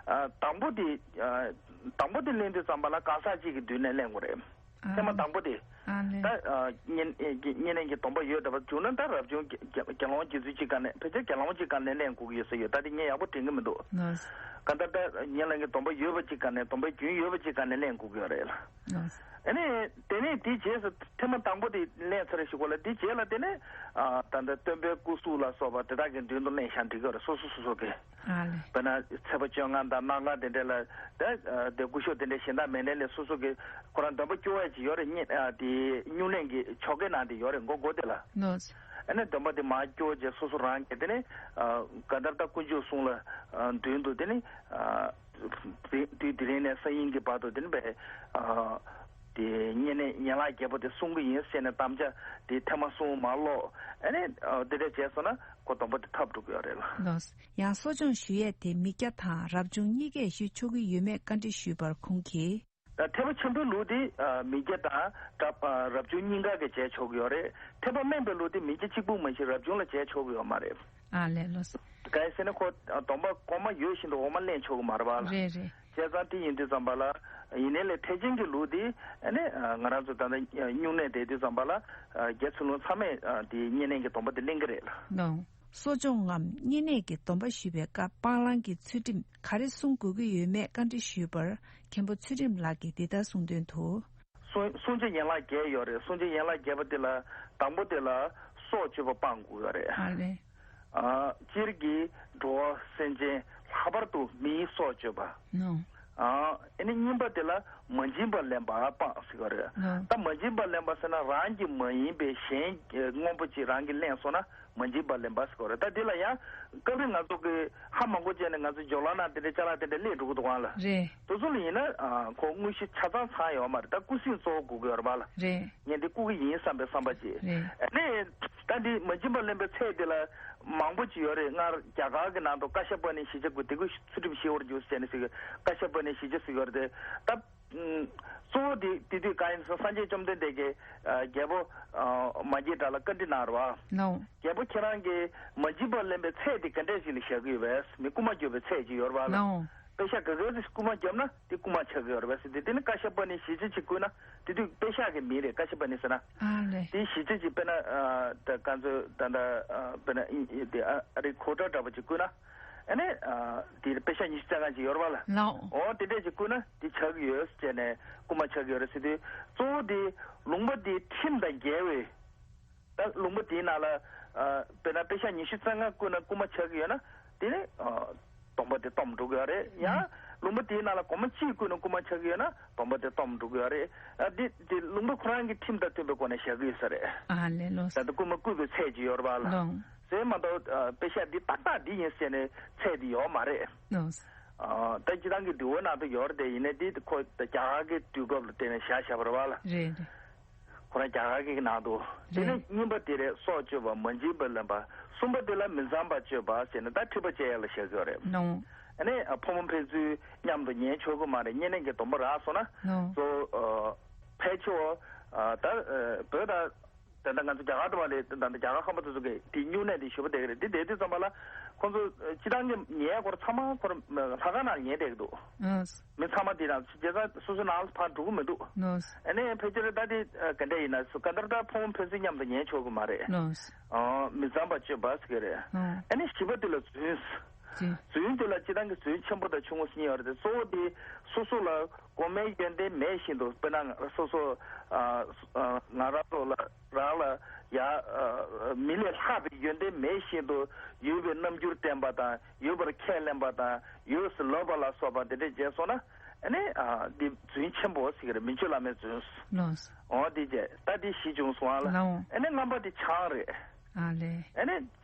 ཨ་དང་པོ་དེ་ཨ་དང་པོ་དེ་ལེན་དུས་ཙམ་པ་ལ་གང་ཟག་གཅིག་གི་མདུན་ནས་ལེན་དགོས་རེད། ཨ་ཐེངས་མ་དང་པོ་དེ། ཨ་ལས། ད་ཨ་བསྙེན་ཨེ་བསྙེན་གནས་ཀྱི་སྡོམ་པ་ཡོད་བསྡད་པ་བྱུང་ན་ད་རབ་བྱུང་དགེ་དགེ་དགེ་སློང་དགེ་ཚུལ་གཅིག་སྒང་ནས། ཕལ་ཆེར་དགེ་སློང་གཅིག་སྒང་ནས་ལེན་དགོས་ཀྱི་ཡོད་ས་ཡོད། ད་དེ་ངས་ཡག་པོ་དྲན་གྱི་མི་འདུག་ལགས། གང་ལྟར་ད་བསྙེན་གནས་ཀྱི་སྡོམ་པ་ཡོད་པ་གཅིག་སྒང་ནས། སྡོམ་པའི་རྒྱུན་ཡོད་པ་གཅིག་སྒང་ནས་ལེན་དགོས་ཀྱི་ཡོད་རེད་ལ། ལགས། ཨ་ནི་དེ་ནས་དེའི་རྗེས་སུ་ཐེངས་མ་དང་པོ་དེ་ལེན་ཚར་ཞིག་གོ་ལ། དེའི་རྗེས་ལ་དེ་ནས་ཨ་ད་ལྟ་སྟོན་པའི་སྐུ་གཟུགས་ལ་སོགས་པ་དེ་དག་གི་མདུན་དུ་ལེན་བཞག་འགྲིག་གི་ཡོད་རེད། སོ་སོ་སོ་སོ་གི། ཨ་ལས། དཔེར་ན་ཚེས་པ་བཅོ་ལྔ་དང་གནམ་གང་དེ་འདྲ་ལ་ད་ཨ་དེ་སྐུ་ཞབས་དེ་འདྲ་གཞན་དག་མེད་ནའི་ལས་སོ་སོ་གི་ཁོ་རང་འདོན་པ་སྐྱོར་ཡ་ཅིག་ཡོད་རེད། བསྙེན་ཨ་དེ་སྨྱུང་གནས་ཀྱི་ཆོ་གའི་ནང་དེ་ཡོད་རེད། མགོ་མགོ་དེ་ལ། ལགས། ཨ་ནི་འདོན་པ་དེ་མར་སྐྱོར་རྗེས་སོ་སོ་རང་གིས་དེ་ནས་ཨ་གང་ལྟར་ད་དཀོན་མཆོག་གསུམ་ལ་ཨ་མདུན་དུ་དེ་ནས་ཨ་དེ་དུས་དེ་རིང་ནས་སང་ཉིན་གྱི་བར་དུ་དེ་ནས་བས་ཨ་དེ་བསྙེན་གནས་ཡན་ལག་བརྒྱད་པོ་དེ་སྲུང་གི་ཡིན་ཟེར་ནས་དམ་བཅའ་དེ་ཐེངས་མ་གསུམ་མར་ཀློག་ཨ་ནི་ཨ་དེ་འདྲ་བྱས་སོང་ན་ཁོ་སྡོམ་པ་དེ་ཐོབ་འགྲོ་གི་ཡོད་རེད་ལ། ལགས། ཡང་གསོ་སྦྱོང་ཞུ་ཡས་དེ་མི་སྐྱ་དང་རབ་བྱུང་གཉིས་ཀས་ཞུ་ཆོག་གི་ཡོད་མེད་བཀའ་འདྲི་ཞུས་པར་ཁོང་གིས། ཐེག་པ་ཆེན་པོའི་ལུགས་དེ་ཨ་མི་སྐྱ་དང་རབ་ཨ་རབ་བྱུང་གཉིས་ཀ་གིས་བྱས་ཆོག་གི་ཡོད་རེད། ཐེག་པ་དམན་པའི་ལུགས་དེ་མི་སྐྱ་གཅིག་པུ་མ་གཞི་རབ་བྱུང་ལ་བྱས་ཆོག་གི་ཡོད་མ་རེད། ཨ་ལས། ལགས་སོ། གང་ཡིན་ཟེར་ན་ཁོ་ཨ་སྡོམ་པ་གོང་མ་ཡོད་བཞིན་དུ་འོག་མ་ལེན་ཆོག་གི་མ་རེད་པ་ལ། རེད་རེད། བྱས་ཙང་དེ་ཡིན་དུས་ཙམ་པ་ལ་ཡིན་ནའི་ལས་ཐེག་ཆེན་གྱི་ལུགས་དེ་ཨ་ནི་ཨ་ང་རང་ཚོ་ད་ལྟ་སྨྱུང་གནས་བསྡད་དུས་ཙམ་པ་ལ་ཨ་རྒྱ་ཚུལ་ལུང་ཚང་མས་ཨ་དེ་བསྙེན་གནས་ཀྱི་སྡོམ་པ་དེ་ལེན་གྱི་རེད་ལ། ལགས། གསོ་སྦྱོང་ངམ་བསྙེན་གནས་ཀྱི་སྡོམ་པ་ཞུ་བའི་སྐབས་སྤང་བླང་གི་ཚུལ་ཁྲིམས་ག་རེ་སྲུང་དགོས་ཀྱི་ཡོད་མེད་བཀའ་འདྲི་ཞུས་པར་མཁན་པོ་ཚུལ་ཁྲིམས་ལགས་ཀྱིས་འདི་ལྟར་གསུངས་དོན་དུ། སྲུང་སྲུང་བྱ་ཡན་ལག་བརྒྱད་ཡོད་རེད། སྲུང་བྱ་ཡན་ལག་བརྒྱད་པ་དེ་ལ་དང་པོ་དེ་ལ་སྲོག་གཅོད་པ་སྤང་དགོས་ཡོད་རེད། ཨ་ལས། ཨ་སྤྱིར་གྱི་འགྲོ་བ་སེམས་ཅན་ལྷག་པར་དུ་མིའི་སྲོག་གཅོད་པ། ནོ། ཨ་ཨ་ནི་གཉིས་པ་དེ་ལ་མ་བྱིན་པ་ལེན་པ་སྤང་ཟེར་གྱི་ཡོད་རེད། ནོ། ད་མ་བྱིན་པ་ལེན་པ་ཟེར་ན་རང་གི་མ་ཡིན་པའི་གཞན་གྱི་དངོས་པོ་ཅིག་རང་གིས་ལེན་སོང་ན། མ་བྱིན་པ་ལེན་པ་ཟེར་གྱི་ཡོད་རེད། ད་འདི་ལ་ཡང་སྐབས་རེ་ང་ཚོ་གི་ཧ་མ་གོ་བྱས་ནས་ང་ཚོ་སྦྱོར་ཀློག་ནང་དེ་འདྲའི་ཅ་ལག་དེ་འདྲ་སླེབས་འགྲོ་གི་འདུག་ག་ལ། རེད། དེ་ཚོ་ལ་ཡིན་ན་ཨ་ཁོ་དངོས་གཞི་ཆ་ཚང་ཚང་ཡོད་མ་རེད། ད་རྐུ་སྲིང་གཙོ་བོ་དགོས་ཀྱི་ཡོད་རེད་པ་ལ། རེད། ངས་འདི་རྐུ་གི་ཡིན་བསམ་པའི་བསམ་པ་ཅིག་རེད། ཨ་ནི་ད་འདི་མ་བྱིན་པ་ལེན་པའི་ཚད་འདི་ལ་མང་པོ་ཅིག་ཡོད་རེད། སྔར་རྒྱ་གར་གྱི་ནང་དུ་བཀའ་ཤག་པ་ཎི་བཞི་བརྒྱ་དགུ་དེ་ཀོ་ཚུལ་ཁྲིམས་ཞི་བར་འགྱུར་ཟེར་ནས་ཟེར་གི། བཀའ་ཤག་པ་ཎི་བཞི་བརྒྱ་ཟེར་གི་ཡོད་རེད་དེ། ད་ཨུམ། གཙོ་བོ་དེ་དེ་དུས་གང་ཡིན་ཟེར་ན་སངས་རྒྱས་བཅོམ་ལྡན་འདས་ཀྱིས་ཨ་རྒྱལ་པོ་ཨ་མ་སྐྱེས་དགྲ་ལ་བཀའ་འདྲི་གནང་རོགས། ལགས། རྒྱལ་པོ་ཁྱེད་རང་གིས་མ་བྱིན་པ་ལེན་པའི་ཚད་དེ་ག་འདྲས་ཞིག་ལ་བཞག་གི་ཡོད་པས། མི་རྐུ་མ་རྒྱོབ་པའི་ཚད་ཅིག་ཡོད་རེད་པ་ལ། ལགས། པེ་ཤག་ག་ག་ཙམ་རྐུ་མ་རྒྱབ་ན་དེ་རྐུ་མ་ཆགས་ཀྱི་ཡོད་རེད་པས་ཟེར་དུས། དེ་ནི་བཀའ་ཤག་པ་ཎི་བཞི་བརྒྱ་ཅིག་བསྐུར་ན། དེ་དུས་པེ་ཤག་གི་མིང་རེད། བཀའ་ཤག་པ་ཎི་ཟེར་ན། ཨ་ལས། དེ་བཞི་བརྒྱ་ཅིག་དཔེར་ན་ཨ་ད་ག་ཚོད་ད་ལྟ་ཨ་དཔེར་ན་ཨིན་དེ་ཨ་རི་གོ་ཊ་འདྲ་པོ་ཅིག་བསྐུར་ན། ཨ་ནི་ཨ་དེ་པེ་ཤག་ཉི་ཤུ་རྩ་ལྔ་ཅིག་ཡོད་རེད་པ་ལ། ལགས། འོ་དེ་འདྲས་ཅིག་བསྐུར་ན་དེ་ཆགས་ཀྱི་ཡོད་ཟེར་ནས། རྐུ་མ་ཆགས་ཀྱི་ཡོད་རེད་ཟེར་དུས། གཙོ་བོ་དེ་ལུང་པ་དེའི་ཁྲིམས་དང་འགལ་བའི། ད་ལུང་པ་དེའི་ནང་ལ་ཨ་དཔེར་ན་པེ་ཤག་ཉི་ཤུ་རྩ་ལྔ་བསྐུར་ན་རྐུ་མ་ཆགས་ཀྱི་ཡོད་ན། དེ་ནི་ཨ་སྡོམ་པ་དེ་སྡོམ་འགྲོ་གི་ཡོད་རེད། ཡང་ལུང་པ་དེའི་ནང་ལ་སྒོར་མོ་གཅིག་བསྐུར་ནས་རྐུ་མ་ཆགས་ཀྱི་ཡོད་ན་སྡོམ་པ་དེ་སྡོམ་འགྲོ་གི་ཡོད་རེད། ཨ་འདི་དེ་ལུང་པ་ཁོ་རང་གི་ཁྲིམས་དང་མཐུན་པའི་སྒོ་ནས་བཞག་གི་ཡོད་ས་རེད། ཨ་ལས། ལོས། ད་ལྟ་རྐུ་མ་རྐུས་པའི་ཚད་ཅིག་ཡོད་རེད་པ་ལ། ལོས། ཟེར་མ་གཏོགས་ཨ་པེ་ཤག་འདི་ཏག་ཏག་འདི་ཡིན་ཟེར་ནས་ཚད་འདི་ཡོད་མ་རེད། ལོས། ཨ་ད་སྤྱིར་བཏང་གི་འདུལ་བ་ནང་དུ་ཡོད་རེད་དེ། ཡིན་ནའི་འདི་ཁོ་རྒྱ་གར་གྱི་དུས་སྐབས་ལ་བརྟེན་ནས་བཞག་བཞག་པ་རེད་པ་ལ། རེད་རེད། ཁོ་རང་རྒྱ་གར་གྱི་ནང་དུ། དེ་ནས་རེད། གཉིས་པ་དེ་རེད། སྲོག་གཅོད་པ། མ་བྱིན་པ་ལེན་པ། གསུམ་པ་དེ་ལ་མི་ཚངས་པ་སྤྱོད་པ་ཟེར་ནས་ད་འཁྲུལ་པ་བཅད་ཡ་ལ་བཞག་གི་ཡོད་རེད། ལོས། ཨ་ནི་ཨ་ཕོ་མོ་ཕན་ཚུན་མཉམ་དུ་ཉལ་ཆོག་གི་མ་རེད། བསྙེན་གནས་ཀྱི་སྡོམ་པ་རག་སོང་ན། ལོས། གཙོ་བོ་ཨ་ཕལ་ཆེ་བ་ཨ་ད་ཨ་བོད་ད་ད་ལྟ་ང་ཚོ་རྒྱ་གར་འགྲོ་བ་རེད། ད་ལྟ་རྒྱ་གར་ཁམས་པ་ཚོ་ཚོ་གིས་དེ་སྨྱུང་གནས་དེ་ཞུ་བ་བསྡད་ཀྱི་རེད། དེ་བསྡད་དུས་ཙམ་པ་ལ་ཁོང་ཚོ་ཨ་སྤྱིར་བཏང་གི་ཉལ་སྐོར་ཚང་མ་ཁོ་རང་ལྷ་ཁང་ནང་ཉལ་བསྡད་ཀྱི་འདུག་ཨ། མི་ཚང་མ་དེ་རང་བྱས་ཙང་སོ་སོའི་ནང་ལ་ཕར་འགྲོ་གི་མི་འདུག་ལོས། ཨ་ནི་ཕལ་ཆེར་ད་དེ་ཨ་ག་འདྲ་ཡིན་ན་སུ་ག་འདྲ་ད་ཕོ་མོ་ཕན་ཚུན་མཉམ་དུ་ཉལ་ཆོག་གི་མ་རེད། ལོས། ཨ་མི་ཚངས་པ་སྤྱོད་པ་ཟེར་གི་རེད། ཨ། ཨ་ནི་བཞི་པ་དེ་ལ་རྫུན། རྫུན། རྫུན་དེ་ལ་སྤྱིར་བཏང་གི་རྫུན་ཆེན་པོ་དང་ཆུང་ངུ་གཉིས་ཡོད་རེད་དེ། གཙོ་བོ་དེ་སོ་སོ་ལ་གོང་མའི་ཡོན་ཏན་མེད་བཞིན་དུ། དཔེར་ན་སོ་སོ་ཨ་ཨ་ང་རང་ཚོ་ལ་རང་ལ་ ཡ། ཨ། མི་ལས་ལྷག་པའི་ཡོན་ཏན་མེད་བཞིན་དུ་ཡོད་པའི་རྣམ་འགྱུར་བསྟན་པ་དང་། ཡོད་པར་ཁས་ལེན་པ་དང་། ཡོད་ཟེར་ལབ་པ་ལ་སོགས་པ་དེ་འདྲས་བྱས་སོང་ན། ཨ་ནི། ཨ། འདི་རྫུན་ཆེན་པོ་ཟེར་གྱི་རེད། མི་ཆོས་བླ་མའི་རྫུན། ལགས། འོ་འདི་བྱས། ད་འདི་བཞི་བྱུང་སོང་ཨ་ལ། ལགས། ཨ་ནི་ལྔ་པ་དེ་ཆང་རེད། ཨ་ལས། ཨ་ནི་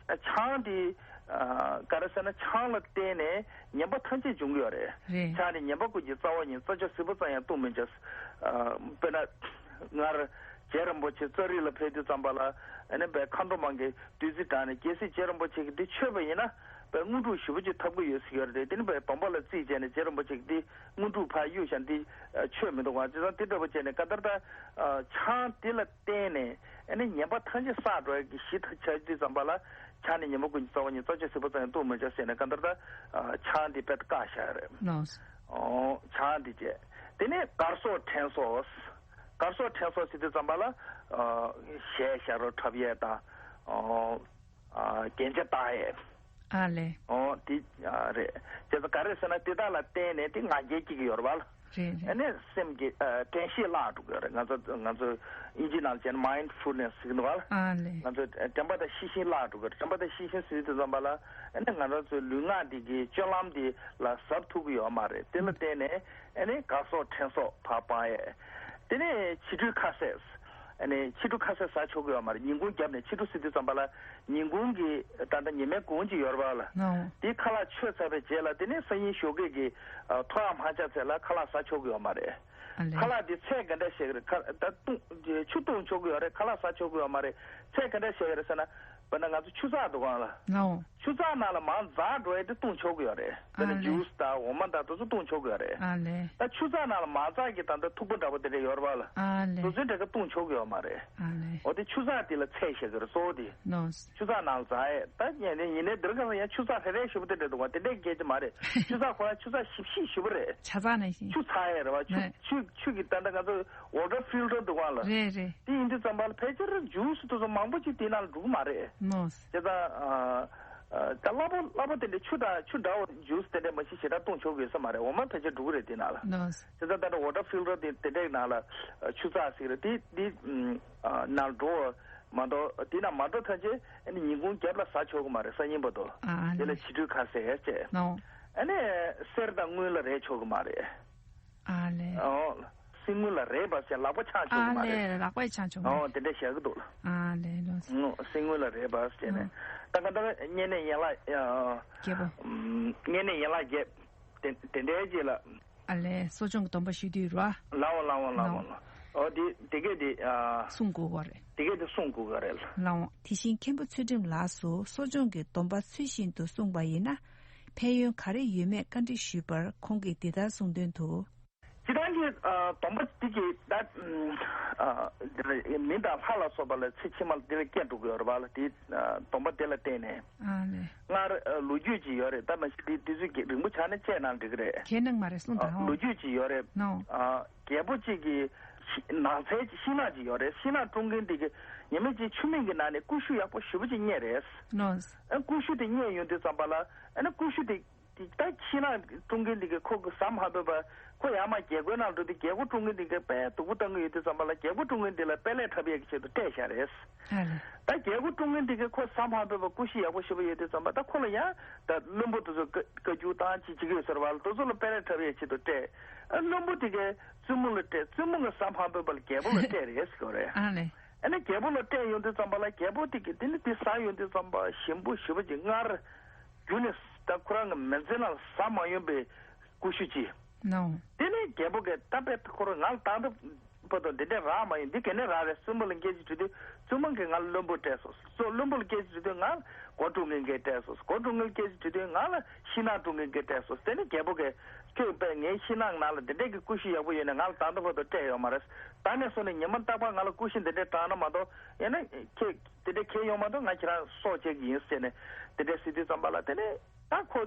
ཆང་དེ། ཨ། ག་རེ་ཟེར་ན། ཆང་ལ་བརྟེན་ནས་ངན་པ་ཐམས་ཅད་འབྱུང་གི་ཡོད་རེད། རེད། ཆང་ནི་ཉེས་པ་ཀུན་གྱི་རྩ་བ་ཡིན། རྩྭ་ཆུ་ཟིལ་པ་ཙམ་ཡང་བཏུང་མི་བྱ། ཨ། དཔེར་ན། སྔར་རྗེ་རིན་པོ་ཆེ་ཙཱ་རི་ལ་ཕེབས་དུས་ཙམ་པ་ལ། ཨ་ནི་བའི་མཁའ་འགྲོ་མ་གིས་བདུད་རྩི་དྲངས་ནས། གལ་སྲིད་རྗེ་རིན་པོ་ཆེ་གིས་འདི་མཆོད་པ་ཡིན་ན། བའི་དངོས་གྲུབ་ཞེ་པོ་ཅིག་ཐོབ་ཀྱི་ཡོད་ཟེར་གྱི་ཡོད་རེད། དེ་ནི་བའི་སྡོམ་པ་ལ་རྩིས་བྱས་ནས་རྗེ་རིན་པོ་ཆེ་གིས་འདི་དངོས་གྲུབ་ཕར་གཡུགས་བཞག་འདི་མཆོད་མི་འདུག་ག་བྱས་ཙང་དེ་འདྲ་པོ་བྱས་ནས་གང་ལྟར་ད། ཨ། ཆང་དེ་ལ་བརྟེན་ནས། ཨ་ནི་ངན་པ་ཐམས་ཅད་བསགས་འགྲོ་ཡ་གི་གཞི་ད་ཆགས་དུས་ཙམ་པ་ལ། ཆང་ནི་ཉེས་པ་ཀུན་གྱི་རྩ་བ་ཡིན། རྩྭ་ཆུ་ཟིལ་པ་ཙམ་ཡང་བཏུང་མི་བྱ་ཟེར་ནས་གང་ལྟར་ད། ཨ། ཆང་འདི་དཔེ་བཀག་བཞག་རེད། ལགས། ཨོ། ཆང་འདི་བྱས། དེ་ནས་གར་སོགས་དྲན་གསོ། གར་སོགས་དྲན་གསོ་ཟེར་དུས་ཙམ་པ་ལ། ཨ། གཞས་ཞབས་བྲོ་འཁྲབ་ཡས་དང་། ཨོ། ཨ། རྒྱན་ཆ་བཏགས་ཡས། ཨ་ལས། ཨོ། འདི། ཨ། རེད། བྱས་ཙང་ག་རེ་ཟེར་ན། དེ་དག་ལ་བརྟེན་ནས་དེ་ང་རྒྱལ་སྐྱེ་གི་ཡོད་རེད་པ། རེད་རེད། ཨ་ནི་སེམས་ཀྱི། ཨ། དྲན་ཤེས་བརླག་འགྲོ་གི་ཡོད་རེད། ང་ཚོ་ང་ཚོ་ཨིན་ཇིའི་ནང་ལ་བྱས་ན་མའིན་ཌི་ཕུལ་ནེ་སི་ཟེར་གི་འདུག་ག་ཨ་ལས། ང་ཚོ་དྲན་པ་དང་ཤེས་བཞིན་བརླག་འགྲོ་གི་ཡོད་རེད། དྲན་པ་དང་ཤེས་བཞིན་ཟེར་དུས་ཙམ་པ་ལ། ཨ་ནི་ང་རང་ཚོའི་ལུས་ངག་འདི་གི་སྤྱོད་ལམ་འདི་ལ་གཟབ་ཐུབ་ཀྱི་ཡོད་མ་རེད། དེ་ལ་བརྟེན་ནས། ཨ་ནི་གར་སོགས་དྲན་གསོ་ཕར་སྤང་ཡས། དེ་ནས་ཕྱི་དྲོའི་ཁ་ཟས། ཨ་ནི་ཕྱི་དྲོ་ཁ་ཟས་ཟ་ཆོག་གི་ཡོད་མ་རེད། ཉིན་གུང་བརྒྱབ་ནས། ཕྱི་དྲོ་ཟེར་དུས་ཙམ་པ་ལ་ཉིན་གུང་གི་ད་ལྟ་ཉི་མའི་གུང་ཅིག་ཡོད་རེད་པ་ལ། ཨོ། དེའི་ཁ་ལག་མཆོད་ཚར་བའི་རྗེས་ལ། དེ་ནས་སང་ཉིན་ཞོགས་ཀས་ཀྱི། ཨ། ཐོ་རངས་མ་ཆགས་ཚད་ལ་ཁ་ལག་ཟ་ཆོག་གི་ཡོད་མ་རེད། ཨ་ལས། ཁ་ལག་དེ་ཚད་ག་འདྲ་བཤད་ཀྱི་རེད། ཁ། ད་བཏུང་། ཆུ་བཏུང་ཆོག་གི་ཡོད་རེད། ཁ་ལག་ཟ་ཆོག་གི་ཡོད་མ་རེད། ཚད་ག་འདྲ་བཤད་ཀྱི་རེད་ཟེར་ན། དཔེར་ན་ང་ཚོ་ཆུ་ཚགས་འདུག་ག་ལ། ཨོ། ཆུ་ཚགས་ནང་ལ་མར་འཛག་འགྲོ་ཡས་དེ་བཏུང་ཆོག་གི་ཡོད་རེད། དཔེར་ན། ཨ་ལས། ཇུས་དང་འོ་མ་དང་དེ་ཚོ་བཏུང་ཆོག་གི་ཡོད་རེད། ཨ་ལས། ད་ཆུ་ཚགས་ནང་ལ་མ་འཛག་གི་ད་ལྟ་ཐུག་པ་འདྲ་པོ་དེ་འདྲ་ཡོད་རེད་པ་ལ། ཨ་ལས། དེ་ཚོའི་གྲས་ཀ་བཏུང་ཆོག་གི་ཡོད་མ་རེད། ཨ་ལས། འོ། དེ་ཆུ་ཚགས་དེ་ལ་ཚད་བཤད་ཀྱི་རེད། གཙོ་བོ་དེ། ལགས། ཆུ་ཚགས་ནང་འཛག་ཡས། ད་ཡིན་ནའི་ཡིན་ནའི་འདིར་གང་ཡང་ཆུ་ཚགས་རེ་རེ་ཞེ་པོ་དེ་འདྲ་འདུག་ག་དེ་འདྲས་སྐད་ཆ་མ་རེད། ཆུ་ཚགས་ཁོ་རང་ཆུ་ཚགས་ཞིབ་ཞིབ་ཞེ་པོ་རེད། ཆ་ཚང་ནང་བཞིན། ཆུ་ཚགས་ཡས་རེད་པ། ཆུ། ནས། ཆུ། ཆུ་གི་ད་ལྟ་ང་ཚོ་ཝ་ཊར་ཕིལ་ཊར་འདུག་ག་ལ། རེད་རེད། དེ་ཡིན་དུས་ཙམ་པ་ལ་ཕལ་ཆེར་ཇུས་དེ་ཚོ་མང་པོ་ཅིག་དེའི་ནང་ལ་འགྲོ་གི་མ་རེད། ལགས། བྱས་ཙང་། ཨ། ཨ། ད་སླ་པོ་སླ་པོ་དེ་འདྲའི་ཆུ་དང་ཆུ་འདྲ་བོ་ཇུས་དེ་འདྲས་མ་གཞི་ཞེ་དྲག་བཏུང་ཆོག་གི་ཡོད་ས་མ་རེད། འོ་མ་ཕལ་ཆེར་འགྲོ་གི་རེད་དེའི་ནང་ལ། ལགས། བྱས་ཙང་ད་ལྟ་ཝ་ཊར་ཕིལ་ཊར་དེ་དེ་འདྲའི་ནང་ལ། ཨ། ཆུ་ཚགས་ཟེར་གི་རེད། དེ་དེ། ཨ། ནང་འགྲོ་བ་མ་གཏོགས། དེ་ནང་མ་འགྲོ་ཐམས་ཅད་ཨ་ནི་ཉིན་གུང་རྒྱབ་ལ་ཟ་ཆོག་གི་མ་རེད། སང་ཉིན་བར་དུ། ཨ། ཨ་དེ་ལ་ལས། ཕྱི་དྲོའི་ཁ་ཟས་བྱས། ལགས། ཨ་ནི་གསེར་དང་དངུལ་ལ་རེག་ཆོག་གི་མ་རེད། ཨ་ལས། ཨོ། གསེར་དངུལ་ལ་རེག་པ་བྱས་ལག་པ་འཆང་ཆོག་གི་མ་རེད། ཨ་ལས། ལག་པ་འཆང་ཆོག་གི་མ་རེད། ཨོ། དེ་འདྲ་བཤད་གི་འདུག་ལ། ཨ་ལས། ལགས་སོ། ཨོ། གསེར་དངུལ་ལ་རེག་པ་བྱས་ནས། ཨ། ད་ག་ད་བསྙེན་གནས་ཡན་ལག། ཨ། བརྒྱད་པོ། ཨམ། བསྙེན་གནས་ཡན་ལག་བརྒྱད། དེ་དེ་འདྲའི་རྗེས་ལ། ཨ་ལས། གསོ་སྦྱོང་གི་སྡོམ་པ་ཞུ་དུས་རོ། ལའོ་ལའོ་ལའོ་ལའོ། ལའོ། ཨོ། དེ་དེ་གས་དེ། ཨ། སྲུང་དགོས་པ་རེད། དེ་གས་དེ་སྲུང་དགོས་ཀྱི་རེད། ལའོ། དེ་བཞིན་མཁན་པོ་ཚུལ་ཁྲིམས་ལགས་སུ་གསོ་སྦྱོང་གི་སྡོམ་པ་ཚུལ་བཞིན་དུ་བསྲུངས་པ་ཡིན་ན། ཕན་ཡོན་ག་རེ་ཡོད་མེད་བཀའ་འདྲི་ཞུས་པར་ཁོང་གིས་འདི་ལྟར་གསུངས་དོན་དུ། སྤྱིར་བཏང་གི། ཨ། སྡོམ་པ་འདི་གི་ད། ཨ། འདི་ལ་མི་དང་ལྷ་ལ་སོགས་པ་ལ་ཚེ་ཕྱི་མ་ལ་འདི་ལ་སྐྱེ་འགྲོ་གི་ཡོད་རེད་པ་ལ། དེ། ཨ། སྡོམ་པ་དེ་ལ་བརྟེན་ནས། ཨ་ལས། སྔར། ཨ། ལོ་རྒྱུས་ཅིག་ཡོད་རེད། ད་མ་གཞི་དེ་དུས་ཚོད་ཀྱི་རིང་པོ་ཆགས་ན་བཤད་ན་འགྲིག་གི་རེད། ཁྱེད་ནང་མ་རེད་གསུངས་དང་། ཨ། ལོ་རྒྱུས་ཅིག་ཡོད་རེད། ནོ། ཨ། རྒྱལ་པོ་གཅིག་གི་ཤི་ནགས་ཚལ་ཤིང་ནགས་ཅིག་ཡོད་རེད། ཤིང་ནགས་དཀྲོང་མཁན་དེ་གི་ཉི་མ་གཅིག་ཆུ་མིག་གི་ནང་ནས་ཀུ་ཤུ་ཡག་པོ་ཞེ་པོ་ཅིག་རྙེད་རེད། ནོ། ཨ། ཀུ་ཤུ་དེ་རྙེད་ཡོང་དུས་ཙམ་པ་ལ། ཨ་ནི་ཀུ་ཤུ་དེ། དེ་ད་ཤིང་ནགས་དཀྲོང་མཁན་དེ་གི་ཁོ་གི་ཟ་མ་ཕོད་པ། ཁོ་ཡར་མར་རྒྱལ་སྒོའི་ནང་འགྲོ་དུས་རྒྱལ་སྒོ་དཀྲོང་མཁན་དེ་གིས་དཔེ་སྡུག་པོ་བཏང་གི་ཡོད་དུས་ཙམ་པ་ལ། རྒྱལ་སྒོ་དཀྲོང་མཁན་དེ་ལ་དཔེ་ལེགས་འཁྲབ་ཡས་ཀྱི་ཆེད་དུ་སྤྲད་བཞག་རེད། ཨ་ལས། ད་རྒྱལ་སྒོ་དཀྲོང་མཁན་དེ་གིས་ཁོ་ཟ་མ་ཕོད་པ་ཀུ་ཤུ་ཡག་པོ་ཞེ་པོ་ཡོད་དུས་ཙམ་པ། ད་ཁོ་ལ་ཡང་ད་བློན་པོ་དེ་ཚོ་བཀའ་བཀའ་བཀྱོན་བཏང་ཅིག་བྱེད་ཀྱི་ཡོད་ཟེར་བ་ལ། དེ་ཚོ་ལ་དཔེ་ལེགས་འཁྲབ་ཡས་ཆེད་དུ་སྤྲད། ཨ། བློན་པོ་དེ་གིས་བཙུན་མོ་ལ་སྤྲད། བཙུན་མོ་གིས་ཟ་མ་ཕོད་པ་ལ་རྒྱལ་པོ་ལ་སྤྲད་རེད་ཟེར་གྱི་རེད། ཨ་ལས། ཨ་ནི་རྒྱལ་པོ་ལ་སྤྲད་ཡོང་དུས་ཙམ་པ་ལ། རྒྱལ་པོ་དེ་གིས་དེ་ནི་དེ་ཟ་ཡོང་དུས་ཙམ་པ་ཞིམ་པོ་ཞེ་པོ་ཅིག། སྔར་རྒྱུན་ནས་ད་ཁོ་རང་གི་མི་ཚེ་ནང་ལ་ཟ་མ་མྱོང་པའི་ཀུ་ཤུ་ཅིག། ནོ། དེ་ནས་རྒྱལ་པོ་གིས་ད་དཔེ་ཁོ་རང་ང་ལ་ད་ལྟ་བར་དུ་འདི་འདྲས་རག་མ་ཡོང་། འདི་ག་ནས་རག་རེད། བཙུན་མོ་ལ་སྐད་ཆ་དྲིས་དུས་བཙུན་མོ་གིས་ང་ལ་བློན་པོ་སྤྲད་སོང་། སོ། བློན་པོ་ལ་སྐད་ཆ་དྲིས་དུས་ང་ལ་སྒོ་དཀྲོང་མཁན་གྱིས་སྤྲད་སོང་། སྒོ་དཀྲོང་མཁན་ལ་སྐད་ཆ་དྲིས་དུས་ང་ལ་ཤིང་ནགས་དཀྲོང་མཁན་གྱིས་སྤྲད་སོང་། དེ་ནས་རྒྱལ་པོ་གིས་ཁྱོད་དཔེ་ངའི་ཤིང་ནགས་ནང་ལ་འདི་འདྲས་ཀྱི་ཀུ་ཤུ་ཡག་པོ་ཡོད་ནས་ང་ལ་ད་ལྟ་བར་དུ་སྤྲད་ཡོད་མ་རེད། ད་ནས་བཟུང་ནས་ཉི་མ་རྟག་པར་ང་ལ་ཀུ་ཤུ་འདི་འདྲས་དྲངས་ན་མ་གཏོགས། ཡང་ན་ཁྱེད་དེ་འདྲས་ཁྱེར་ཡོང་མ་གཏོགས་ང་ཁྱེད་རང་སྲོག་བཅད་ཀྱི་ཡིན་ཟེར་ནས་དེ་འདྲས་ཟེར་དུས་ཙམ་པ་ལ། དེ་ནས་ད་ཁོ་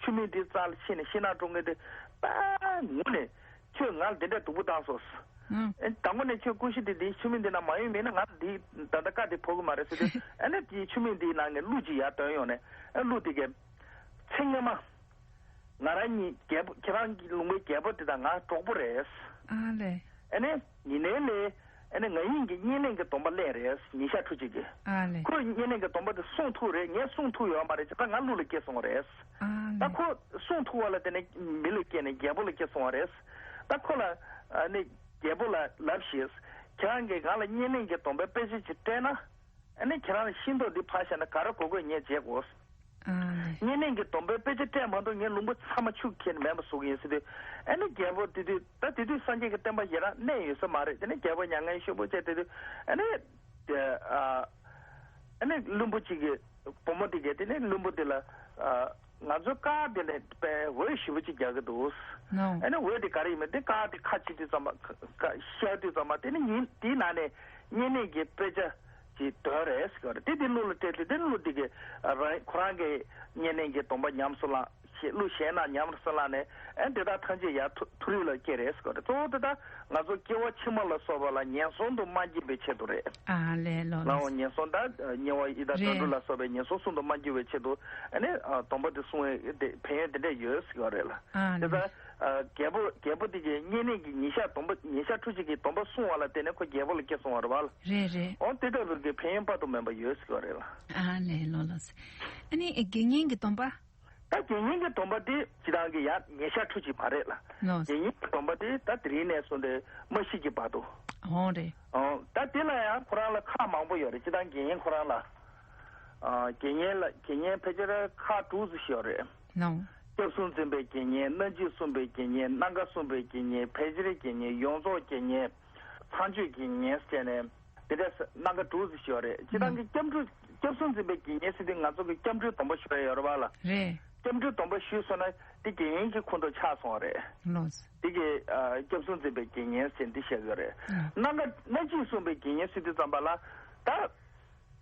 ཆུ་མིག་འདི་རྩ་ལ་ཕྱིན་ནས་ཤིང་ནགས་དཀྲོང་མཁན་དེ་ད་ངུས་ནས། ཁྱོད་ང་ལ་འདི་འདྲས་སྡུག་པོ་བཏང་སོང་། ཨང་། ཨེ། དང་པོ་ནས་ཁྱོད་ཀུ་ཤུ་དེ་འདི་ཆུ་མིག་འདི་ནང་མ་ཡོང་མིན་ན་ང་འདི་ད་ལྟ་བཀའ་དེ་ཕོག་གི་མ་རེད་ཟེར་དུས། ཨ་ནི་དེའི་ཆུ་མིག་འདིའི་ནང་ནས་གླུ་ཅིག་ཡར་བཏོན་ཡོང་ནས། ཨ། གླུ་དེ་གས། ཚེ་སྔོན་མ་ང་རང་གཉིས་རྒྱལ་པོ། ཁྱེད་རང་གི་ལུང་པའི་རྒྱལ་པོ་དེ་དང་ང་གྲོགས་པོ་རེད། ཨ་ལས། ཨ་ནི་ཉེ་གནས་ལས་ ཨ་ནི་ང་ཡིན་གྱི་བརྙན་ལེན་གྱི་སྡོམ་པ་ལེན་རེད། ཉིན་ཞག་ཕྲུགས་གཅིག་གི་ཨ་ལེ། ཁོས་བརྙན་ལེན་གྱི་སྡོམ་པ་དེ་སྲུང་ཐུབ་རེད། ངས་སྲུང་ཐུབ་ཡོད་མ་རེད། ཅེས་ད་ང་ཀླུ་ལ་སྐྱེས་སོང་རེད། ཨ་ད་ལེ། ཁོ་སྲུང་ཐུབ་པ་ལ་དེ་ནས་མི་ལ་སྐྱེས་ནས་རྒྱལ་པོ་ལ་སྐྱེས་སོང་བ་རེད། ད་ཁོ་ལ་ཨ་ནི་རྒྱལ་པོ་ལ་ལབ་ཤིག་ཁྱེད་རང་གིས་ང་ལ་བརྙན་ལེན་གྱི་སྡོམ་པའི་དཔེ་ཆ་ཅིག་སྤྲད་ན། ཨ་ནི་ཁྱེད་རང་ཤིང་ཏོག་འདི་ཕར་བཞག་ན་ག་རེ་དགོས་དགོས་ངས་བྱེད་དགོས། ཨ་ལེ། བརྙན་ལེན་གྱི་སྡོམ་པའི་དཔེ་ཆ་སྤྲད་མ་གཏོགས་ངས་ལུང་པ་ཚང་མ་ཆུ་ཁྱེར་མེད་པ་བཟོ་གི་ཡིན་ཟེར་དུས། ཨ་ནི་རྒྱལ་པོ་དེ་དུས་ད་དེ་དུས་སངས་རྒྱས་ཀྱི་བསྟན་པ་ཞེ་དྲག་གནས་ཡོད་ས་མ་རེད། དེ་ནས་རྒྱལ་པོ་མྱ་ངན་ཞེ་པོ་བྱས་དེ་དུས་ཨ་ནི་དེ་ཨ་ཨ་ནི་བློན་པོ་གཅིག་གིས་བུ་མོ་དེ་གས་དེ་ནས་བློན་པོ་དེ་ལ་ཨ་ང་ཚོའི་ཀར་དེ་ནས་དཔེ་འོད་ཞེ་པོ་ཅིག་རྒྱག་གི་འདུག་ནོ། ཨ་ནི་འོད་དེ་ག་རེ་ཡིན་མིན་དེ་ཀར་དེ་ཁ་ཕྱེ་དུས་ཙམ་པ་ཁ་ཁ་ཤར་དུས་ཙམ་པ་དེ་ནི་ཉིན་དེའི་ནང་ནས་བརྙན་ལེན་གྱི་དཔེ་ཆ་ཅིག་དོན་རེད་ཟེར་བ་རེད། དེ་དེ་ཀླུ་ལ་སྤྲད་དུས་དེ་ཀླུ་དེ་གི་རང་ཁོ་རང་གི་བརྙན་ལེན་གྱི་སྡོམ་པ་ཉམས་སུ་བླངས། ཀླུ་གཞན་རྣམས་ཉམས་སུ་བླངས་ནས་ཨ་དེ་དག་ཐམས་ཅད་ཡར་མཐོ་མཐོ་རིས་ལ་སྐྱེས་རེད་ཟེར་བ་རེད། གཙོ་བོ་དེ་དག་ང་ཚོ་སྐྱེ་བ་ཕྱི་མ་ལ་སོགས་པ་ལ་ངན་སོང་དུ་མ་སྐྱེ་བའི་ཆེད་དུ་རེད། ཨ་ལས་ལོ་ལོ། ལའོ་ངན་སོང་དང་དམྱལ་བ་ཡི་དྭགས་རེད། དུད་འགྲོ་ལ་སོགས་པའི་ངན་སོང་གསུམ་དུ་མ་སྐྱེ་བའི་ཆེད་དུ་ཨ་ནི་སྡོམ་པ་དེ་སྲུང་བའི་དེ་ཕན་ཡོན་དེ་འདྲས་ཡོད་ཟེར་བ་རེད་ལ། ཨ་དེ་ལས། ལྟར་རྒྱལ་པོ་རྒྱལ་པོ་དེ་གའི་བརྙན་ལེན་གྱི་ཉིན་ཞག་སྡོམ་པ་ཉིན་ཞག་ཕྲུགས་གཅིག་གི་སྡོམ་པ་སྲུང་བ་ལ་བརྟེན་ནས་ཁོ་རྒྱལ་པོ་ལ་སྐྱེས་སོང་བ་རེད་བ་ལ། རེད་རེད། འོ་དེ་ལྟ་བུར་གྱི་ཕན་ཡོན་དཔག་ཏུ་མེད་པ་ཡོད་ཟེར་བ་རེད་ལ། ཨ་ལས་ལོ་ལོ། ཨ་ནི་དགེ་བསྙེན་གྱི་སྡོམ་པ། ད་དགེ་བསྙེན་གྱི་སྡོམ་པ་དེ་སྤྱི་བཏང་གི་ཡང་ཉིན་ཞག་ཕྲུགས་གཅིག་མ་རེད་ལ། ལོ། དགེ་བསྙེན་གྱི་སྡོམ་པ་དེ་ད་དེ་རིང་ནས་བཟུང་སྟེ་མ་ཤི་གི་བར་དུ། འོ་རེད། ཨོ་ད་དེ་ལ་ཡང་ཁོ་རང་ལ་ཁག་མང་པོ་ཡོད་རེད། སྤྱི་བཏང་དགེ་བསྙེན་ཁོ་རང་ལ། ཨ་དགེ་བསྙེན་ལ་དགེ་བསྙེན་ཕལ་ཆེར་ཁག་དྲུག་ཙམ་ཞིག་ཡོད་རེད། ལོ། སྐྱབས་སྲུང་འཛིན་པའི་དགེ་བསྙེན། སྣ་གཅིག་སྲུང་བའི་དགེ་བསྙེན། སྣ་འགའ་སྲུང་བའི་དགེ་བསྙེན། ཕལ་ཆེར་དགེ་བསྙེན། ཡོངས་རྫོགས་དགེ་བསྙེན། ཚངས་སྤྱོད་དགེ་བསྙེན་ཟེར་ནས་དེ་འདྲ་སྣ་ཁ་དྲུག་ཙམ་ཞིག་ཡོད་རེད། སྤྱིར་བཏང་གི་སྐྱབས་འགྲོ་སྐྱབས་སྲུང་འཛིན་པའི་དགེ་བསྙེན་ཟེར་དུས་ང་ཚོ་གི་སྐྱབས་འགྲོའི་སྡོམ་པ་ཞུ་ཡ་ཡོད་རེད་བ་ལ། རེད། སྐྱབས་འགྲོའི་སྡོམ་པ་ཞུས་སོང་ན་དེ་དགེ་བསྙེན་གྱི་ཁོངས་སུ་ཆགས་སོང་བ་རེད། ལོས། དེ་གི་ཨ་སྐྱབས་སྲུང་འཛིན་པའི་དགེ་བསྙེན་ཟེར་འདི་བཤད་ཡོད་རེད། ཨ། སྣ་ཁ་སྣ་གཅིག་སྲུང་བའི་དགེ་བསྙེན་ཟེར་དུས་ཙམ་པ་ལ་ད།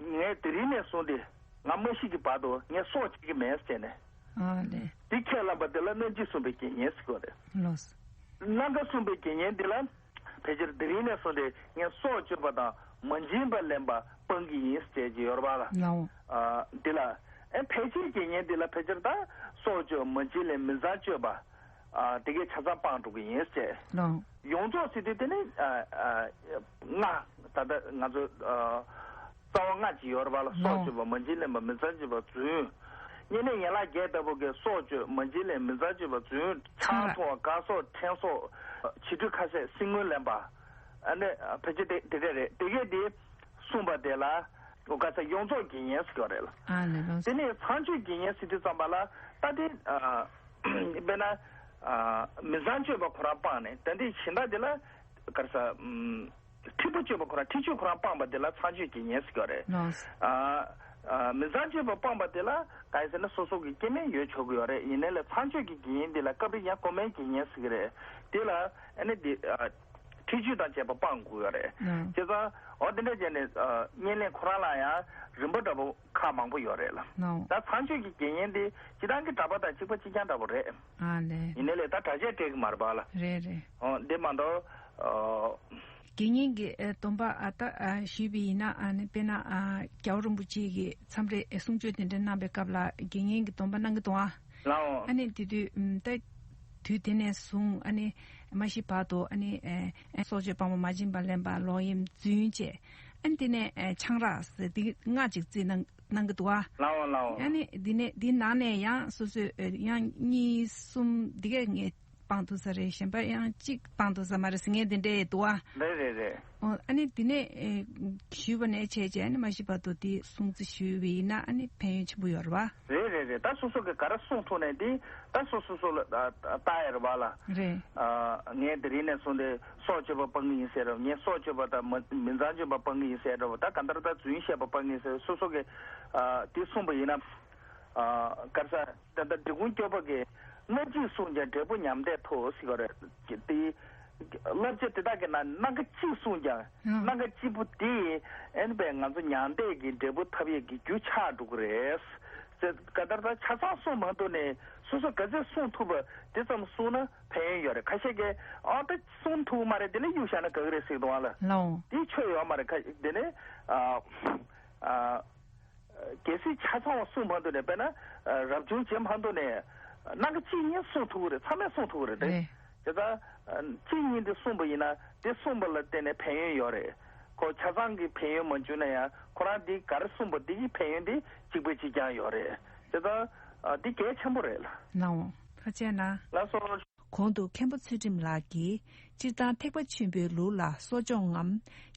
ངས་དེ་རིང་ནས་བཟུང་སྟེ་ང་མ་ཤི་གི་བར་དུ་ངས་སྲོག་བཅད་ཀྱི་མེད་ཟེར་ནས། ཨ་ལས། དེ་ཁས་བླངས་པ་དེ་ལ་སྣ་གཅིག་སྲུང་བའི་དགེ་བསྙེན་ཟེར་གྱི་ཡོད་རེད། ལོས། སྣ་ཁ་སྲུང་བའི་དགེ་བསྙེན་འདི་ལ་ཕལ་ཆེར་དེ་རིང་ནས་བཟུང་སྟེ་ངས་སྲོག་གཅོད་པ་དང་མ་བྱིན་པ་ལེན་པ་སྤང་གི་ཡིན་ཟེར་གྱི་ཡོད་རེད་པ་ལ། ལའོ། ཨ་འདི་ལ་ཨེ་ཕལ་ཆེར་དགེ་བསྙེན་འདི་ལ་ཕལ་ཆེར་ད་སྲོག་གཅོད་མ་བྱིན་ལེན་མི་ཚངས་སྤྱོད་པ། ཨ་དེ་གའི་ཆ་ཚང་སྤངས་འགྲོ་གི་ཡིན་ཟེར། ལོ། ཡོངས་རྫོགས་ཟེར་དུས་དེ་ནི་ཨ་ཨ་ལྔ་ད་ལྟ་ང་ཚོ་ཨ་རྩ་བ་ལྔ་ཅིག་ཡོད་རེད་པ་ལ། ལོ། སྲོག་གཅོད་པ་མ་བྱིན་ལེན་པ་མི་ཚངས་སྤྱོད་པ་རྫུན། བསྙེན་གནས་ཡན་ལག་བརྒྱད་ལྟ་བུ་གའི་སྲོག་གཅོད་མ་བྱིན་ལེན་མི་ཚངས་སྤྱོད་པ་རྫུན། ཆང་འཐུང་བ་གར་སོགས་ཕྲེང་སོགས་བྱི་ཁྲོད་ཁ་ཟས་སྲིན་སྔོན་ལེན་པ། ཨ་ནི་ཕལ་ཆེར་དེ་དེ་ག་རེད། དེ་གས་དེ་གསུངས་པ་དེ་ལ་ཨོ་ག་ས་ཡོངས་རྫོགས་དགེ་བསྙེན་ཟེར་གྱི་ཡོད་རེད་ལ། ཨ་ལས་ལོ། དེ་ནས་ཚངས་སྤྱོད་དགེ་བསྙེན་ཟེར་དུས་ཙམ་པ་ལ་ད་དེ་ཨ། དཔེར་ན། ཨ་མི་ཚངས་སྤྱོད་པ་ཁོ་རང་སྤངས་ནས་ད་འདི་གཞན་དག་དེ་ལ་ག་རེ་ཟ། ཨམ་ཁྲིམས་པ་གཅོད་པ་ཁོ་རང་ཁྲིམས་གཅོད་ཁོ་རང་སྤངས་པ་དེ་ལ་ཚངས་སྤྱོད་དགེ་བསྙེན་ཟེར་གྱི་ཡོད་རེད། ལགས། ཨ་ཨ་མི་ཚངས་སྤྱོད་པ་སྤངས་པ་དེ་ལ་ག་རེ་ཟེར་ན་སོ་སོ་གི་སྐྱེ་དམན་ཡོད་ཆོག་གི་ཡོད་རེད། ཡིན་ནའི་ལས་ཚངས་སྤྱོད་ཀྱི་དགེ་བསྙེན་དེ་ལ་སྐབས་རེ་ཡང་དགེ་དམན་དགེ་བསྙེན་ཟེར་གྱི་རེད། དེ་ལ་ཨ་ནི་དེ་ཨ། ཁྲིམས་གཅོད་དང་བཅས་པ་སྤང་དགོས་ཡོད་རེད། ཨ། བྱས་ཙང་འོ་དེ་འདྲ་བྱས་ནས་ཨ་བསྙེན་ལེན་ཁོ་རང་ལ་ཡང་རིམ་པ་འདྲ་པོ་ཁག་མང་པོ་ཡོད་རེད་ལ། ནའོ། ད་ཚངས་སྤྱོད་ཀྱི་དགེ་བསྙེན་དེ་སྤྱིར་བཏང་གི་གྲྭ་པ་དང་གཅིག་པ་གཅིག་རྐྱང་འདྲ་པོ་རེད། ཨ་ལས། ཡིན་ནའི་ལས་ད་གྲྭ་ཆས་སྤྲད་ཀྱི་མ་རེད་པ་ལ། རེད་རེད། འོ་འདི་མ་གཏོགས་ཨ། དགེ་བསྙེན་གྱི་ཨ་སྡོམ་པ་ཨ་ད་ཨ་ཞུས་པ་ཡིན་ན་ཨ་ནི་དཔེར་ན་ཨ་རྒྱལ་བ་རིན་པོ་ཆེ་གིས་མཚམས་རེ་གསུང་ཆོས་དེ་འདྲ་གནང་པའི་སྐབས་ལ་དགེ་བསྙེན་གྱི་སྡོམ་པ་གནང་གི་འདུག་ཨ། ལའོ། ཨ་ནི་དེ་དུས་ཨམ་ད་དུས་དེ་ནས་བཟུང་ཨ་ནི་མ་ཤི་བར་དུ་ཨ་ནི་ཨེ་ཨེ་སྲོག་གཅོད་སྤང་བ་མ་བྱིན་པ་ལེན་པ་ལོག་གཡེམ་རྫུན་བཅས་ཨ་ནི་དེ་ནས་ཨེ་ཆང་རག་ཟེར་དེ་ལྔ་ཅིག་རྩིས་གནང་གནང་གི་འདུག་ཨ། ལའོ་ལའོ། ཨ་ནི་དེ་ནས་དེ་ནང་ནས་ཡང་སོ་སོས་ཨེ་ཡང་གཉིས་གསུམ་དེ་གས་ངས་སྤང་ཐུབ་ས་རེད། གཞན་པ་ཡང་གཅིག་སྤང་ཐུབ་ས་མ་རེད་ཟེར་མཁན་དེ་འདྲས་འདུག་ཨ། རེད་རེད་རེད། ཨོ་ཨ་ནི་དེ་ནས་ཨེ་ཞུས་པ་ནས་བྱས་རྗེས་ཨ་ནི་མ་ཤི་བར་དུ་དེ་སྲུང་བརྩི་ཞུས་པ་ཡིན་ན་ཨ་ནི་ཕན་ཡོན་ཆེན་པོ་ཡོད་རེད་བ། རེད་རེད་རེད། ད་སོ་སོ་གི་ག་རེ་སྲུང་ཐུབ་ནས་དེ་ད་སོ་སོ་སོ་ལ་ད་ད་ལྟ་ཡ་རེད་བ་ལ། རེད། ཨ་ངས་དེ་རིང་ནས་བཟུང་སྟེ་སྲོག་གཅོད་པ་སྤང་གི་ཡིན་ཟེར་རོ། ངས་སྲོག་གཅོད་པ་དང་མི་མི་ཚངས་སྤྱོད་པ་སྤང་གི་ཡིན་ཟེར་རོ། ད་ག་འདྲ་ད་རྫུན་བཤད་པ་སྤང་གི་ཡིན་ཟེར་སོ་སོ་གི་ཨ་དེ་གསུངས་པ་ཡིན་ན། ཨ་ག་རེ་ཟ། ད་ལྟ་འབྲི་གུང་སྐྱོབ་པ་གིས་སྣ་གཅིག་བསྲུངས་ཀྱང་འབྲས་བུ་མྱང་འདས་ཐོབ་ཟེར་གྱི་རེད། དེ་བསླབ་བྱ་དེ་དག་གི་ནང་སྣ་ཁ་གཅིག་བསྲུངས་ཀྱང་ཨ། སྣ་ཁ་གཅིག་པོ་དེ་ཨེ་ནི་པས་ང་ཚོ་མྱང་འདས་ཀྱི་འབྲས་བུ་ཐོབ་ཡས་ཀྱི་རྒྱུ་ཆགས་འགྲོ་གི་རེད། ཟེར་ག་ལྟར་ད་ཆ་ཚང་བསྲུངས་མ་ཐུབ་ནས་སོ་སོ་ག་ཚོད་བསྲུངས་ཐུབ་པ་དེ་ཙམ་བསྲུངས་ན་ཕན་ཡོན་ཡོད་རེད། ཁ་ཤས་ཀྱིས་ཨ་ད་བསྲུངས་ཐུབ་མ་རེད། དེ་ལས་གཡུག་བཞག་ན་དགའ་གི་རེད་ཟེར་གི་འདུག་ཨ་ལ། ལའོ། དེ་ཆོས་ཡོད་མ་རེད། ཁ་དེ་ནས་ཨ་ཨ། གལ་སྲིད་ཆ་ཚང་བ་བསྲུང་མ་ཐུབ་ནས་དཔེར་ན་རབ་བྱུང་བྱེད་མ་ཐུབ་ནས་སྣ་ཁ་གཅིག་གཉིས་བསྲུང་ཐུབ་ཀྱི་རེད། ཚང་མས་བསྲུང་ཐུབ་ཀྱི་རེད་དེ། རེད། དེ་ལྟར་གཅིག་གཉིས་འདི་གསུངས་པ་ཡིན་ན་འདི་གསུངས་པ་ལ་བརྟེན་ནས་ཕན་ཡོན་ཡོད་རེད། ཁོ་ཆ་ཚང་གི་ཕན་ཡོན་མ་འཇུག་ན་ཡང་ཁོ་རང་འདི་ག་རེ་གསུངས་པ་འདི་གི་ཕན་ཡོན་འདི་གཅིག་པ་གཅིག་རྐྱང་ཡོད་རེད། དེ་ལྟར་འདི་གལ་ཆེན་པོ་རེད་ལ། ལགས་འོང་། ཐུགས་རྗེ་གནང་། ལགས་སོ། གོང་དུ་མཁན་པོ་ཚུལ་ཁྲིམས་ལགས་ཀྱིས་སྤྱིར་བཏང་ཐེག་པ་ཆེན་པོའི་ལུགས་ལ་གསོ་སྦྱོང་ངམ་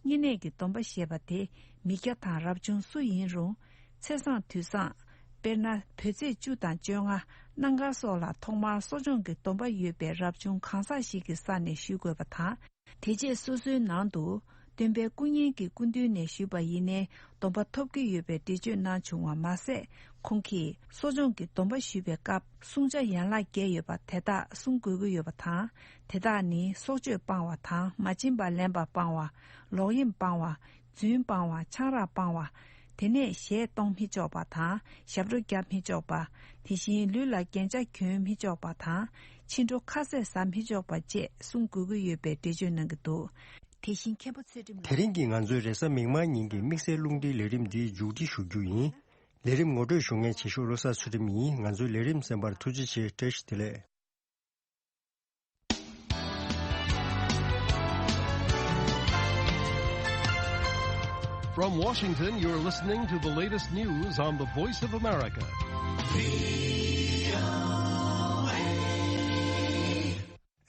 བསྙེན་གནས་ཀྱི་སྡོམ་པ་ཞེས་པ་དེ་མི་སྐྱ་དང་རབ་བྱུང་སུ་ཡིན་རུང་ཚེས་བཟང་དུས་བཟང་། དཔེར་ན་བོད་ཚེས་བཅུ་དང་བཅོ་ལྔ། གནམ་གང་སོགས་ལ་ཐོག་མར་གསོ་སྦྱོང་གི་སྡོམ་པ་ཡོད་པའི་རབ་བྱུང་གང་ཟག་ཞིག་གི་ས་ནས་ཞུ་དགོས་པ་དང་། དེ་རྗེས་སོ་སོའི་ནང་དུ་སྟོན་པའི་སྐུ་བརྙན་གྱི་སྐུ་མདུན་ནས་ཞུས་པ་ཡིན་ནའི་སྡོམ་པ་ཐོབ་ཀྱི་ཡོད་པའི་འགྲེལ་བརྗོད་གནང་བྱུང་བ་མ་ཟད། ཁོང་གིས་གསོ་སྦྱོང་གི་སྡོམ་པ་ཞུས་པའི་སྐབས་བསྲུང་བྱ་ཡན་ལག་བརྒྱད་ཡོད་པ་དེ་དག་བསྲུང་དགོས་ཀྱི་ཡོད་པ་དང་། དེ་དག་ནི་སྲོག་གཅོད་སྤང་བ་དང་མ་བྱིན་པ་ལེན་པ་སྤང་བ། ལོག་གཡེམ་སྤང་བ། རྫུན་སྤང་བ། ཆང་རག་སྤང་བ། དེ་ནས་གཞས་གཏོང་མི་ཆོག་པ་དང་ཞབས་བྲོ་རྒྱབ་མི་ཆོག་པ། དེ་བཞིན་ལུས་ལ་རྒྱན་ཆ་གྱོན་མི་ཆོག་པ་དང་ཕྱི་དྲོ་ཁ་ཟས་ཟ་མི་ཆོག་པ་བཅས་བསྲུང་དགོས་ཀྱི་ཡོད་པའི་འགྲེལ་བརྗོད་གནང་གི་འདུག་དེ་བཞིན་མཁན་པོ་ཚུལ་ཁྲིམས་ལགས། དེ་རིང་གི་ང་ཚོའི་རེས་གཟའ་མིག་དམར་ཉིན་གྱི་དམིགས་བསལ་རླུང་འཕྲིན་ལས་རིམ་འདི་མཇུག་སྒྲིལ་ཞུ་རྒྱུ་ཡིན། ལས་རིམ་ངོ་སྤྲོད་ཞུ་མཁན་བྱེད་ཤོག་བློ་བཟང་ཚུལ་ཁྲིམས་ཡིན། ང་ཚོའི་ལས་རིམ་གསན་པར་ཐུགས་རྗེ་ཆེ། བཀྲ་ཤིས་བདེ་ལེགས། From Washington, you're listening to the latest news on the Voice of America.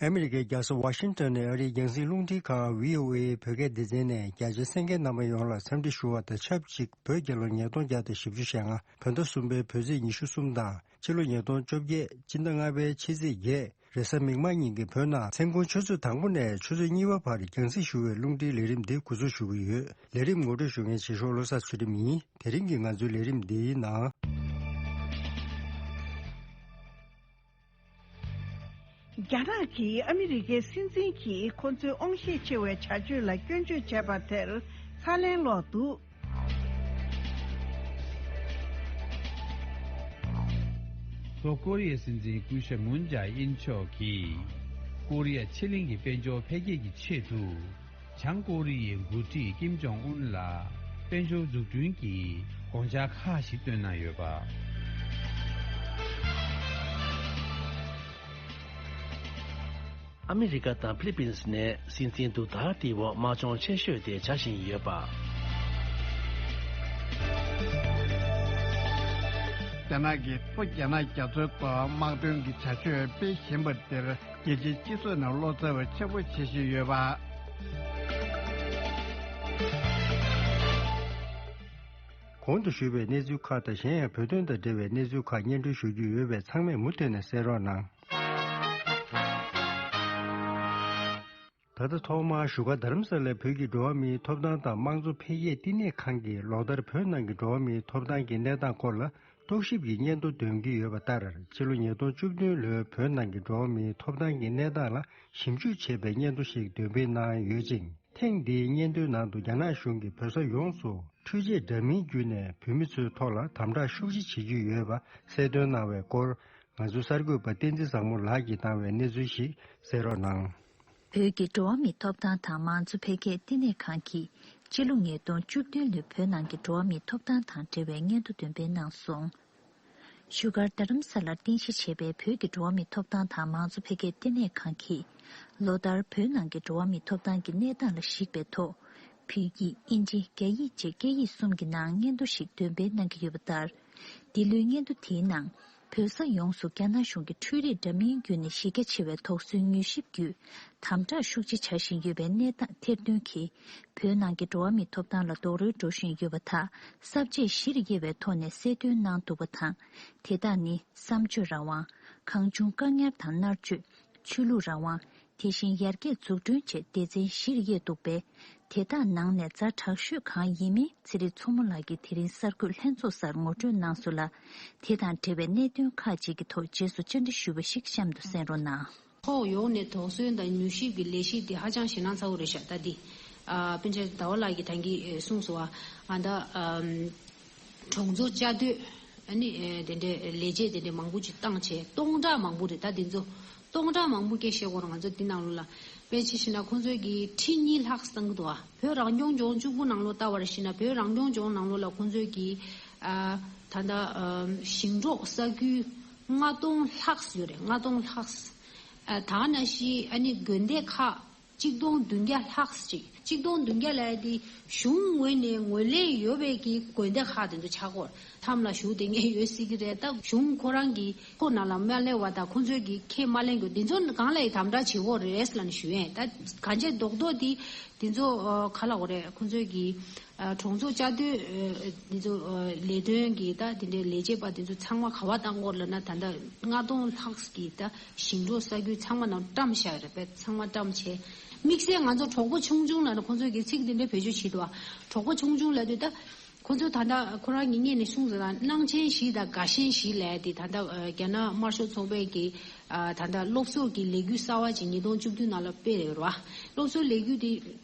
ཨ་མི་རི་ཀའི་རྒྱལ་ས་ཝ་ཤིང་ཊོན་ནས་ཨ་རིའི་རྒྱང་སྲིང་རླུང་འཕྲིན་ཁང་བྷི་ཨོ་ཨེ་བོད་སྐད་སྡེ་ཚན་ནས་རྒྱ་ཆེའི་གསན་མཁན་རྣམ་པ་ཡོངས་ལ་འཚམས་འདྲི་ཞུ་བ་དང་ཆབས་ཅིག་བོད་རྒྱལ་ལོ་ཉིས་སྟོང་བརྒྱ་དང་བཞི་བཅུ་ཞེ་ལྔ་བོད་ཟླ་གསུམ་པའི་བོད་ཚེས་ཉི་ཤུ་གསུམ་དང་ཕྱི་ལོ་ཉིས་སྟོང་བཅོ་བརྒྱད་སྤྱི་ཟླ་ལྔ་པའི་ཕྱི་ཚེས་བརྒྱད། རེས་གཟའ་མིག་དམར་ཉིན་གྱི་བོད་ནང་མཚན་གུང་ཆུ་ཚོད་དང་པོ་ནས་ཆུ་ཚོད་གཉིས་པ་བར་རྒྱང་སྲིང་ཞུ་བའི་རླུང་འཕྲིན་ལས་རིམ་འདི་འགོ་འཛུགས་ཞུ་གི་ཡོད། ལས་རིམ་ངོ་སྤྲོད་ཞུ་མཁན་བྱེད་ཤོག་བློ་བཟང་ཚུལ་ཁྲིམས་ཡིན། དེ་རིང་གི་ང་ཚོའི་ལས་རིམ་འདིའི་ནང་། རྒྱ་ནག་གིས་ཨ་མི་རི་ཀའི་སྲིད་འཛིན་གྱིས་ཁོ་ཚོའི་དབང་ཤེད་ཆེ་བའི་བྱ་སྤྱོད་ལ་སྐྱོན་བརྗོད་བྱས་པ་དེར་ཚ་ལན་སློག་འདུག་ལྷོ་ཀོ་རི་ཡའི་སྲིད་འཛིན་སྐུ་ཞབས་མུན་ཇཱ་ཨིན་མཆོག་གིས་ཀོ་རི་ཡ་ཕྱེད་གླིང་གི་དཔལ་འབྱོར་འཕེལ་རྒྱས་ཀྱི་ཆེད་དུ་བྱང་ཀོ་རི་ཡའི་འགོ་ཁྲིད་ཀིམ་ཇོང་ཨུན་ལ་དཔལ་འབྱོར་འཛུགས་སྐྲུན་གྱི་དགོངས་འཆར་ཁག་ཞིག་བཏོན་གནང་ཡོད་པ། ཨ་མི་རི་ཀ་དང་ཧྥི་ལི་པིན་སི་ནས་སྲིད་འཛིན་དུ་དར་ཏི་འོག་དམག་སྦྱོང་ཆེ་ཤོས་དེ་བྱ་བཞིན་ཡོད་པ། རྒྱ་ནག་གིས་ལྷོ་རྒྱ་ནག་རྒྱ་མཚོའི་ཐོག་དམག་དོན་གྱི་བྱ་སྤྱོད་སྤེལ་བཞིན་པ་དེར་རྒྱལ་སྤྱིའི་སྤྱི་ཚོགས་ནས་བློ་འཚབ་པ་ཆེན་པོ་བྱེད་བཞིན་ཡོད་པ། གོང་དུ་ཞུས་པའི་གནས་ཚུལ་ཁག་དང་གཞན་ཡང་བོད་དོན་དང་འབྲེལ་བའི་གནས་ཚུལ་ཁག་སྙན་སྒྲོན་ཞུ་རྒྱུ་ཡོད་པས་ཚང་མས་མུ་མཐུད་ནས་གསན་རོགས་གནང་། ད་ལྟ་ཐོག་མར་བཞུགས་སྒར་རྡ་རམ་ས་ལའི་བོད་ཀྱི་འགྲོ་བ་མིའི་ཐོབ་ཐང་དང་དམངས་གཙོ་འཕེལ་རྒྱས་བསྟི་གནས་ཁང་གིས་ལོ་ལྟར་བོད་ནང་གི་འགྲོ་བ་མིའི་ཐོབ་ཐང་གི་གནས་སྟངས་སྐོར་ལ་རྟོག་ཞིབ་ཀྱི་སྙན་ཐོ་འདོན་གྱི་ཡོད་པ་ལྟར། ཕྱི་ལོ་ཉིས་སྟོང་བཅུ་བདུན་ལོའི་བོད་ནང་གི་འགྲོ་བ་མིའི་ཐོབ་ཐང་གི་གནས་སྟངས་ལ་ཞིབ་འཇུག་བྱས་པའི་སྙན་ཐོ་ཞིག་འདོན་སྤེལ་གནང་ཡོད་ཅིང་། ཐེངས་འདིའི་སྙན་ཐོའི་ནང་དུ་རྒྱ་ནག་གཞུང་གིས་བོད་ས་ཡོངས་སུ་འཕྲུལ་ཆས་འདྲ་མིན་བརྒྱུད་ནས་བོད་མི་ཚོའི་ཐོག་ལ་དམ་དྲག་ཤུགས་ཆེ་བྱེད་ཀྱི་ཡོད་པ་གསལ་སྟོན་གནང་བའི་སྐོར། ང་ཚོའི་གསར་འགོད་པ་བསྟན་འཛིན་བཟང་མོ་ལགས་ཀྱིས་བཏང་བའི་གནས་ཚུལ་ཞིག་གསན་རོགས་གནང་། བོད་ཀྱི་འགྲོ་བ་མིའི་ཐོབ་ཐང་དང་མང་གཙོ་འཕེལ་རྒྱས་བསྟི་གནས་ཁང་གིས་སྤྱི་ལོ་ཉིས་སྟོང་བཅུ་བདུན་ལོའི་བོད་ནང་གི་འགྲོ་བ་མིའི་ཐོབ་ཐང་དང་འབྲེལ་བའི་སྙན་ཐོ་འདོན་སྤེལ་གནང་སོང་། བཞུགས་སྒར་རྡ་རམ་ས་ལར་རྟེན་གཞི་བྱས་པའི་བོད་ཀྱི་འགྲོ་བ་མིའི་ཐོབ་ཐང་དང་མང་གཙོ་འཕེལ་རྒྱས་བསྟི་གནས་ཁང་གིས་ལོ་ལྟར་བོད་ནང་གི་འགྲོ་བ་མིའི་ཐོབ་ཐང་གི་གནས་སྟངས་ལ་གཞིགས་པའི་ཐོག་བོད་ཡིག་དབྱིན་ཇི་རྒྱ་ཡིག་བཅས་སྐད་ཡིག་གསུམ་གྱི་ནང་སྙན་ཐོ་ཞིག་འདོན་སྤེལ་གནང་གི་ཡོད་པ་ལྟར། འདི་ལོའི་སྙན་ཐོ་དེའི་ནང་། བོད་ས་ཡོངས་སུ་རྒྱ་ནག་གཞུང་གི་འཕྲུལ་རིག་འདྲ་མིན་བརྒྱུད་ནས་གཞི་རྒྱ་ཆེ་བའི་དོགས་ཟོན་མྱུལ་ཞིབ་བརྒྱུད་དམ་དྲག་ཤུགས་ཆེ་བྱ་བཞིན་ཡོད་པའི་གནས་སྟངས་ཐེར་འདོན་གྱིས། བོད་ནང་གི་འགྲོ་བ་མིའི་ཐོབ་ཐང་ལ་རྡོག་རོལ་འགྲོ་བཞིན་ཡོད་པ་དག་གསར་བརྗེ་གཞིར་དབྱེ་བའི་ཐོག་ནས་གསལ་སྟོན་གནང་འདུག་པ་དང་། དེ་དག་ནི་བསམ་བརྗོད་རང་དབང་། གང་བྱུང་བཀག་ཉར་དང་མནར་གཅོད། ཆོས་ལུགས་རང་དབང་། དེ་བཞིན་ཡར་རྒྱས་འཛུགས་སྐྲུན་བཅས་སྡེ་ཚན་བཞིར་དབྱེ་འདུག་པས། དེ་དག་ནང་ནས་ཛ་དྲག་ཤོས་གང་ཡིན་མིན་ཚེ་རིང་མཚོ་མོ་ལགས་ཀྱིས་དེ་རིང་གསར་འགོད་ལྷན་ཚོགས་སར་ངོ་སྤྲོད་གནང་སོང་ལ། དེ་དང་འབྲེལ་བའི་གནད་དོན་ཁག་ཅིག་གི་ཐོག་རྗེས་སུ་བཅར་འདྲི་ཞུས་པ་ཞིག་གཤམ་དུ་གསན་རོགས་གནང་། ཐོག་ཡོངས་ནས་དོགས་ཟོན་དང་མྱུལ་ཞིབ་ཀྱི་ལས་གཞི་འདི་ཧ་ཅང་ཞེད་སྣང་ཚ་བོ་རེད་ཤག་ད་འདི། ཨ་སྤུན་མཆེད་ཟླ་བ་ལགས་ཀྱིས་ད་གིན་གསུངས་སོང་བ། ཨ་ད་ཨམ། གྲོང་ཚོ་བཅའ་སྡོད། ཨ་ནི་ཨེ་དེ་འདྲའི་ལས་བྱེད་དེ་འདྲའི་མང་པོ་ཅིག་བཏང་བྱས་སྟོང་ཕྲག་མང་པོ་རེད་ད་འདི་ཚོ། སྟོང་ཕྲག་མང་པོ་སྐད་བཤད་དགོས་རེད་ང་ཚོ་འདི་ནང་ལོགས་ལ། དཔེ་ཅིག་བྱས་ན་ཁོང་ཚོས་ཀྱི་ཁྲི་གཉིས་ལྷག་བཏང་གི་འདུག་ཨ། བོད་རང་སྐྱོང་ལྗོངས་བཅུ་དགུ་ནང་ལོགས་ལྟ་བར་བྱས་ན་བོད་རང་སྐྱོང་ལྗོངས་ནང་ལོགས་ལ་ཁོང་ཚོས་ཀྱི་ཨ་ད་ལྟ་ཨ་ཞིང་འབྲོག་ས་ཁུལ་ལྔ་སྟོང་ལྷག་ཡོད་རེད་ལྔ་སྟོང་ལྷག་ཨ་ད་ནང་བཞིན་ཨ་ནི་དགོན་སྡེ་ཁག་གཅིག་སྟོང་བདུན་བརྒྱ་ལྷག་ཅིག་གཅིག་སྟོང་བདུན་བརྒྱ་ལབ་ཡ་དེ་གཞུང་ངོས་ནས་ངོས་ལེན་ཡོད་པའི་གི་དགོན་སྡེ་ཁག་དེ་ཚོ་ཆགས་ཀྱི་ཡོད་རེད། མཚམས་ལ་བཞུགས་བསྡད་མཁན་ཡོད་སྲིད་ཀྱི་རེད། ད་གཞུང་ཁོ་རང་གི་ཁོ་ནང་ལ་མ་སླེབས་པ་དང་ཁོ་ཚོས་ཀྱི་ཁས་མ་ལེན་གྱི་དེ་ཚོ་སྒང་ལ་ཡི་དམ་དྲག་བྱེད་ཀྱི་ཡོད་རེད་ལབ་ནས་ཞུ་ཡས། ད་གང་ཅི་རྡོག་རྡོག་དེ་དེ་ཚོ་ཨ་ག་ལབ་དགོས་རེད། ཁོ་ཚོས་ཀྱི་ཨ་གྲོང་ཚོ་བཅའ་སྡོད་ཨ་དེ་ཚོ་ཨ་ལས་དོན་གྱི་ད་དེ་འདྲའི་ལས་བྱེད་པ་དེ་ཚོ་ཚང་མ་ག་པར་བཏང་དགོས་ལབ་ན། ད་ལྟ་ལྔ་སྟོང་ལྷག་གི་ད་ཞིང་འབྲོག་ས་ཁུལ་ཚང་མ་ནང་བཀྲམ་བཞག་ཡོད་རེད་པས། ཚང་མ་བཀྲམ་བྱས། དམིགས་བསལ་ང་ཚོ་གྲོགས་པོ་ཆུང་ཆུང་ལབ་ན་ཁོ་ཚོས་ཀྱི་ཚིག་དེ་འདྲའི་བེད་སྤྱོད་བྱེད་འདུག་ཨ། གྲོགས་པོ་ཆུང་ཆུང་ལབ་དུས་ད་ཁོ་ཚོ་ད་ལྟ་ཁོ་རང་གི་སྔོན་ནས་གསུངས་ཟེར་ན། སྣང་ཆེན་བཞི་དང་དགའ་ཞེན་བཞི་ལབ་དེ་ད་ལྟ་ཨ་རྒྱ་ནག་དམར་ཤོག་ཚོགས་པའི་གི་ཨ་ད་ལྟ་སློབ་གསོ་གི་ལས་འགུལ་གསར་བ་ཅིག་ཉིས་སྟོང་བཅུ་བདུན་ནང་ལ་སྤེལ་ཡོད་རེད་བ། སློབ་གསོ་ལས་འགུལ་དེ་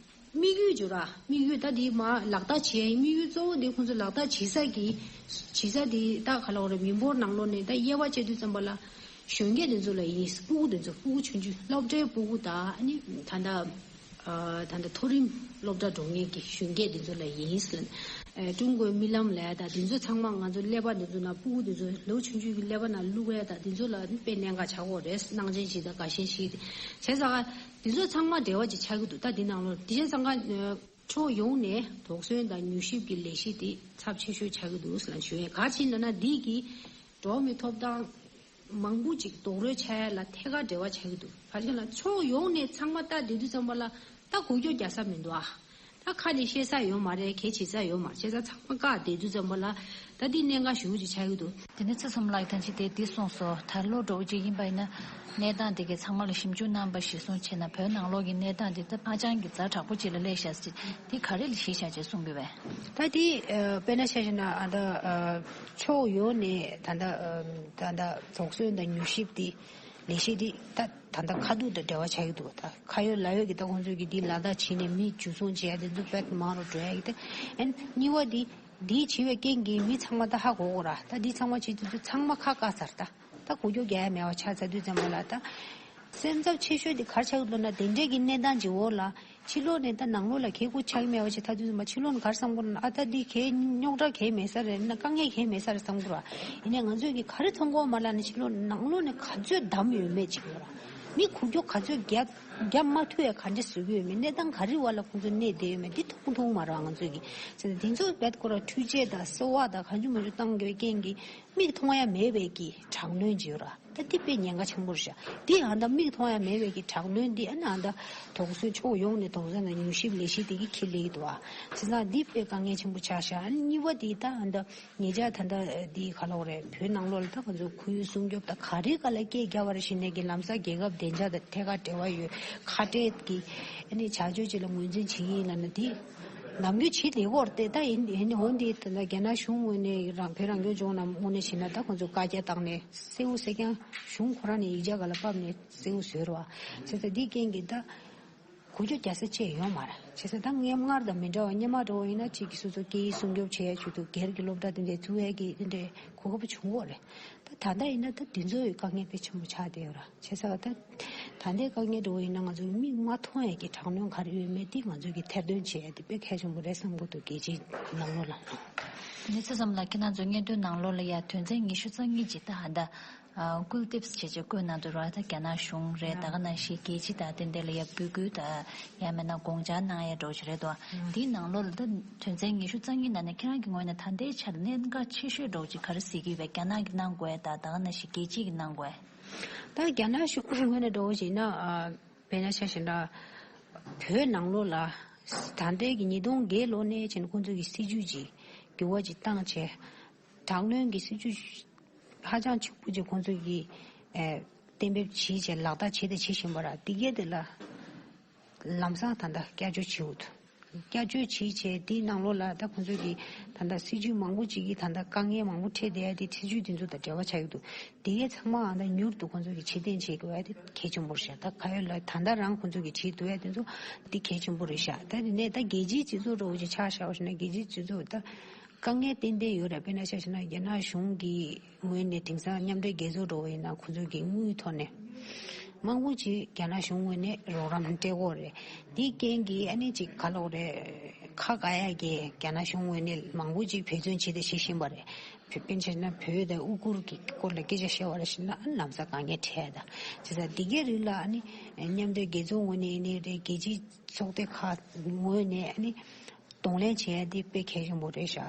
དམིགས་ཡུལ་བརྗོད་ར། དམིགས་ཡུལ་ད་དེ་མར་ལག་བསྟར་བྱེད་ཡ་ཡིན། དམིགས་ཡུལ་གཙོ་བོ་དེ་ཁོང་ཚོ་ལག་བསྟར་བྱེད་ས་གི་བྱེད་ས་དེ་ད་ག་ལབ་དགོས་རེད། མི་འབོར་ནང་ལོགས་ནས་ད་དབྱེ་བ་དཔྱད་དུས་ཙམ་པ་ལ་གཞོན་སྐྱེས་དེ་ཚོ་ལ་ཡིན། ཕྲུ་གུ་དེ་ཚོ། ཕྲུ་གུ་ཆུང་ཆུང་སློབ་གྲྭའི་ཕྲུ་གུ་དང་ཨ་ནི་ད་ལྟ་ཨ་ད་ལྟ་མཐོ་རིམ་སློབ་གྲྭ་འགྲོ་མཁན་གྱི་གཞོན་སྐྱེས་དེ་ཚོ་ལ་ཡིན། ཨ་ཀྲུང་གོའི་རྨི་ལམ་ལབ་ཡ་ད་དེ་ཚོ་ཚང་མ་ང་ཚོ་ཀླད་པ་དེ་ཚོ་ནང་། ཕྲུ་གུ་དེ་ཚོ་ལོ་ཆུང་ཆུང་གི་ཀླད་པ་ནང་བླུག་ཡ་ད་དེ་ཚོ་ལ་དཔེ་གནད་འགག་ཆགས་ཀྱི་ཡོད་རེད། སྣང་ཆེན་བཞི་དང་དགའ་ཞེན་བཞི་དེ་བྱས་ཙང་། དེ་ཚོ་ཚང་མ་འབྲེལ་བ་ཅིག་ཆགས་ཀྱི་འདུག་ད་འདི་ནང་ལོགས་དེ་བྱས་ཙང་ཨ་ཕྱོགས་ཡོངས་ནས་དོགས་ཟོན་དང་མྱུལ་ཞིབ་ཀྱི་ལས་གཞི་དེ་ཚབས་ཆེ་ཤོས་ཆགས་ཀྱི་འདུག་ཟེར་ལབ་ཞུ་ཡས། ག་རེ་བྱས་ནས་ན་འདི་གིས་འགྲོ་བ་མིའི་ཐོབ་ཐང་མང་པོ་ཅིག་རྡོག་རོལ་ཆགས་ཡ་ལ་ཐད་ཀར་འབྲེལ་བ་ཆགས་ཀྱི་འདུག་ག་རེ་བྱས་ན་ཕྱོགས་ཡོངས་ནས་ཚང་མ་ལྟ་བསྡད་དུས་ཙམ་པ་ལ་ད་འགུལ་སྐྱོད་རྒྱག་ས་མི་འདུག་ཨ། ད་ཁ་ནས་བཤད་ས་ཡོད་མ་རེད། གལ་བྱེད་ས་ཡོད་མ་རེད། བྱས་ཙང་ཚང་མ་བཀག་བསྡད་དུས་ཙམ་པ་ལ་ད་འདི་གནད་འགག་ཞེ་པོ་ཅིག་ཆགས་ཀྱི་འདུག་དེ་ནས་ཚེ་བསོད་ནམས་ལགས་ཀྱིས་ད་ཅི་དེ་འདི་གསུངས་སོང་། ད་ལོ་འགྲོ་བོ་ཅིག་ཡིན་པ་ཡིན་ན་གནས་སྟངས་དེ་གའི་ཚང་མ་ལ་ཞིབ་འཇུག་གནང་བ་ཞིག་གསུངས་བྱས་ན། བོད་ནང་ལོགས་ཀྱི་གནས་སྟངས་དེ་ད་ཧ་ཅང་གི་ཛ་དྲག་པོ་ཅིག་ལ་སླེབས་ཤག་ཟེར། དེ་ག་རེ་ལ་གཞི་བཞག་བྱས་གསུང་གི་བས། ད་དེ་ཨ་དཔེར་ན་ཆ་བཞག་ན་ཨ་ད་ཨ་ཕྱོགས་ཡོངས་ནས་ད་ད་ཨ་ད་ད་དོགས་ཟོན་དང་མྱུལ་ཞིབ་དེ་ལས་གཞི་དེ་ད་ད་ད་ཁ་ཐུག་དང་འབྲེལ་བ་ཆགས་ཀྱི་འདུག་ད་ཁ་ཡོད་ལག་ཡོད་ཀྱི་ད་ཁོང་ཚོས་ཀྱི་འདི་ལག་བསྟར་བྱས་ནས་མི་འཇུ་བཟུང་བྱེད་ཡ་དེ་ཚོ་དཔེ་མང་རུ་འགྲོ་ཡ་གི་ད། ཨན་གཉིས་པ་དེ། འདི་བྱས་པའི་རྐྱེན་གྱིས་མི་ཚང་མ་ད་ཧ་གོ་གོ་ར། ད་འདི་ཚང་མ་བྱེད་དུས་ཚོད་ཚང་མ་ཁ་བཀག་ཚར། ད་ད་འགུལ་སྐྱོད་རྒྱག་ཡ་མེད་པ་ཆགས་ཚར་དུས་ཙམ་པ་ལ་ད། སེམས་འཚབ་ཆེ་ཤོས་དེ་ག་རེ་ཆགས་ཀྱི་འདུག་ན། དེ་འདྲའི་གི་གནས་སྟངས་ཀྱི་འོག་ལ་ཕྱི་ལོགས་ནས་ད་ནང་ལོགས་ལ་གད་ཁུག་ཆགས་ཀྱི་མེད་པ་ཅིག་ཐལ་དུས་ཙམ་པ་ཕྱི་ལོགས་ནས་ག་རེ་བསམ་གྱི་འདུག་ན། ཨ་ད་འདི་གད་རྙོག་དྲ་གང་ཡང་མེད་ས་རེད་ན། དཀའ་ངལ་གང་ཡང་མེད་ས་རེད་བསམ་གྱི་འདུག་ར། ཡིན་ནའི་ང་ཚོས་ཀྱི་ག་རེ་མཐོང་གི་ཡོད་མ་ལབ་ན། ཕྱི་ལོགས་ནང་ལོགས་ནས་ག་ཚོད་བསྡམས་ཡོད་མེད་ཅིག་ཡོད་ར། མི་འགུལ་སྐྱོད་ག་ཚོད་རྒྱག་རྒྱག་མ་ཐུབ་ཡ་ག་འདྲ་བཟོ་གི་ཡོད་མེད། གནས་སྟངས་ག་རེ་བ་ལ་ཁོང་ཚོ་གནས་བསྡད་ཡོད་མེད་འདི་མཐོང་ཐུབ་མ་རེད་བ་ང་ཚོས་ཀྱི། བྱས་ཙང་དེ་ཚོ་རྦད་ཁོ་ར་འཕྲུལ་ཆས་དང་གསོ་བ་དང་གང་བྱུང་མང་བྱུང་བཏང་དགོས་རྐྱེན་གྱིས་མིག་མཐོང་ཡ་མེད་པའི་གི་དྲག་གནོན་ཅིག་ཡོད་ར། ད་འདི་དཔེ་ཉེན་ཁ་ཆེན་པོ་རེད་ཤག་འདི་ཨ་ད་མིག་མཐོང་ཡ་མེད་པའི་གི་དྲག་གནོན་འདི་ཨ་ན་ཨ་ད་དོགས་ཟོན་ཕྱོགས་ཡོངས་ནས་དོགས་ཟོན་དང་མྱུལ་ཞིབ་ལས་གཞི་དེ་གི་ཁས་ལེན་གྱི་འདུག་བ། བྱས་ཙང་འདི་དཔེ་དཀའ་ངལ་ཆེན་པོ་ཆགས་ཤག་ཨ་ནི་གཉིས་པ་དེ་ད་ཨ་ད། ཉེ་ཆར་ད་ལྟ་འདི་ག་ལབ་དགོས་རེད། བོད་ནང་ལོགས་ལ་ད་ང་ཚོ་ཁོར་ཡུག་སྲུང་སྐྱོབ་དང་ག་རེ་ག་ལ་སྐད་རྒྱག་པ་རེད་ཞེས་ནས་ཀྱི་ལམ་སང་རྒྱལ་ཁབ་བདེ་འཇགས་དང་ཐད་ཀར་འབྲེལ་བ་ཡོད་ཁ་བྲལ་གྱི་ཨ་ནི་བྱ་སྤྱོད་ཅིག་ལ་ངོས་འཛིན་བྱེད་ཀྱི་ཡིན་ལབ་ན། དེ་ནམ་རྒྱུན་བྱེད་བསྡད་ཀྱི་ཡོད་རེད་དེ། ད་ཡིན་ཡིན་འོན་ཏེ་ད་ལྟ་རྒྱ་ནག་གཞུང་ངོས་ནས་རང་བོད་རང་སྐྱོང་ལྗོངས་ནང་དངོས་གནས་བྱས་ན་ད་ཁོང་ཚོ་བཀའ་རྒྱ་བཏང་ནས་གསལ་བོ་གསལ་རྐྱང་གཞུང་ཁོ་རང་ནས་ཡིག་ཆ་ག་ལ་ཕབ་ནས་གསལ་བོ་བཟོས་རེད་བ། བྱས་ཙང་འདིའི་རྐྱེན་གྱིས་ད། འགུལ་སྐྱོད་རྒྱག་ས་ཅིག་ཡོད་མ་རེད། བྱས་ཙང་ད་སྔོན་སྔར་དང་མི་འདྲ་བ། སྔོན་མ་འདྲ་བོ་ཡིན་ན་ཅིག་གི་སོ་སོ་སྐད་ཡིག་སྲུང་སྐྱོབ་བྱེད་ཡ་ཆེད་དུ་སྒེར་གྱི་སློབ་གྲྭ་དེ་འདྲའི་བཙུགས་ཡ་གི་དེ་འདྲའི་གོ་སྐབས་བྱུང་ཡོད་རེད། ད་ད་ལྟ་ཡིན་ན་ད་དེ་ཚོ་ཡི་དཀའ་ངལ་དཔེ་ཆེན་པོ་ཆགས་བསྡད་ཡོད་ར། བྱས་ཙང་ད་ད་ལྟའི་དཀའ་ངལ་འདྲ་བོ་ཡིན་ན་ང་ཚོ་མིག་མ་མཐོང་ཡ་གི་དྲག་གནོན་ག་རེ་ཡོད་མེད་དེ་ང་ཚོ་གི་ཐེར་འདོན་བྱེད་ཡ་དེ་དཔེ་གལ་ཆེན་པོ་རེད་བསམ་གྱི་འདུག་རྒྱལ་སྤྱིའི་ནང་ལོགས་ལ། དེ་ནས་ཚེ་བསོད་ནམས་ལགས་ཁྱེད་རང་ཚོ་སྔོན་ཐོན་ནང་ལོགས་ལ་ཡ་དོན་ཚན་ཉི་ཤུ་རྩ་གཉིས་ཅིག་ད་ཧ་ད། ཨ་སྐུལ་འདེབས་བྱས་བྱས་བཀོད་གནང་འདུག་ར། ད་རྒྱ་ནག་གཞུང་རེད། ད་ག་ནང་བཞིན་རྒྱལ་སྤྱི་དང་དེ་འདྲ་ལ་ཡ་འབོད་སྐུལ་དང་ཡང་མིན་ན་དགོངས་འཆར་གནང་ཡ་འདྲ་བོ་ཞིག་རེད་དོ། འདིའི་ནང་ལོགས་ལ་ད་དོན་ཚན་ཉི་ཤུ་རྩ་གཉིས་ནང་ནས་ཁྱེད་རང་གི་ངོས་ནས་ད་ལྟའི་ཆར་གནད་འགག་ཆེ་ཤོས་འདྲ་བོ་ཅིག་ག་རེ་གཟིགས་ཀྱི་ཡོད་པས། རྒྱ་ནག་གིས་གནང་དགོས་ཡ་དང་ད་ག་ནང་བཞིན་རྒྱལ་སྤྱི་གིས་གནང་དགོས་ཡ། ད་རྒྱ་ནག་གཞུང་ངོས་ནས་འདྲ་བོ་ཞིག་ན་ཨ་དཔེར་ན་ཆ་བཞག་ན་བོད་ནང་ལོགས་ལ་ད་ལྟའི་གི་ཉིས་སྟོང་བརྒྱད་ལོ་ནས་བྱས་ནས་ཁོང་ཚོ་གི་སྲིད་ཇུས་ཀྱི་འགྱུར་བ་ཅིག་བཏང་བྱས། དྲག་གནོན་གྱི་སྲིད་ཇུས་ཧ་ཅང་ཆེན་པོ་ཅིག་ཁོང་ཚོ་གིས་ཨེ་གཏན་འབེབས་བྱས་བྱས་ལག་བསྟར་བྱས་དང་བྱེད་བཞིན་པ་ར། དེ་གས་དེ་ལ་ལམ་སང་ད་ལྟ་བསྐྱར་བཅོས་བྱེད་འོས་འདུག་བསྐྱར་བཅོས་བྱས་བྱས་དེའི་ནང་ལོགས་ལ་ད་ཁོང་ཚོ་གིས་ད་ལྟ་སྲིད་ཇུས་མང་པོ་ཅིག་གིས་ད་ལྟ་དཀའ་ངལ་མང་པོ་འཕྲད་བསྡད་ཡ་དེ་སྲིད་ཇུས་དེ་ཚོ་དང་འབྲེལ་བ་ཆགས་ཀྱི་འདུག་དེ་གས་ཚང་མ་ཨ་ད་མྱུར་དུ་ཁོང་ཚོ་གིས་ཕྱིར་འཐེན་བྱེད་དགོས་ཡ་དེ་གལ་ཆེན་པོ་རེད་ཤག་ད་ག་ཡོད་ལ་ད་ལྟ་རང་ཁོང་ཚོ་གིས་བྱེད་ཐུབ་ཡ་དེ་ཚོ་དེ་གལ་ཆེན་པོ་རེད་ཤག་ད་དེ་ནས་ད་རྒྱལ་སྤྱིའི་སྤྱི་ཚོགས་འདྲ་བོ་ཅིག་ཆ་བཞག་པ་ཞིག་ན་རྒྱལ་སྤྱིའི་སྤྱི་ཚོགས་ད། དཀའ་ངལ་ཏན་ཏན་ཡོད་རེད། དཔེར་ན་ཆ་བཞག་ན་རྒྱ་ནག་གཞུང་གི་ངོས་ནས་དེང་སང་མཉམ་འབྲེལ་རྒྱལ་ཚོགས་འགྲོ་བ་ཡིན་ན་ཁོང་ཚོ་གི་དངུལ་ཐོག་ནས་མང་པོ་ཅིག་རྒྱ་ནག་གཞུང་ངོས་ནས་རོགས་རམ་སྤྲད་ཀྱི་ཡོད་རེད། འདིའི་རྐྱེན་གྱིས་ཨ་ནི་ཅིག་ག་ལབ་དགོས་རེད། ཁ་ག་ཡ་གི་རྒྱ་ནག་གཞུང་ངོས་ནས་མང་པོ་ཅིག་འབད་བརྩོན་བྱས་ཏེ་བྱེད་བཞིན་པ་རེད། བོད་དཔེར་ན་བོད་དང་ཨུ་ཀུར་གྱི་སྐོར་ལ་སྐད་ཆ་བཤད་པ་རེད་ཞེ་ན་ལམ་སང་དཀའ་ངལ་འཕྲད་ད། བྱས་ཙང་འདི་གའི་རིགས་ལ་ཨ་ནི་མཉམ་འབྲེལ་རྒྱལ་ཚོགས་ངོས་ནས་ཡིན་ནའི་རེད། རྒྱལ་སྤྱིའི་ཚོགས་སྡེ་ཁག་ངོས་ནས་ཨ་ནི་གདོང་ལེན་བྱེད་ཡ་འདི་དཔེ་གལ་ཆེན་པོ་རེད་ཤག་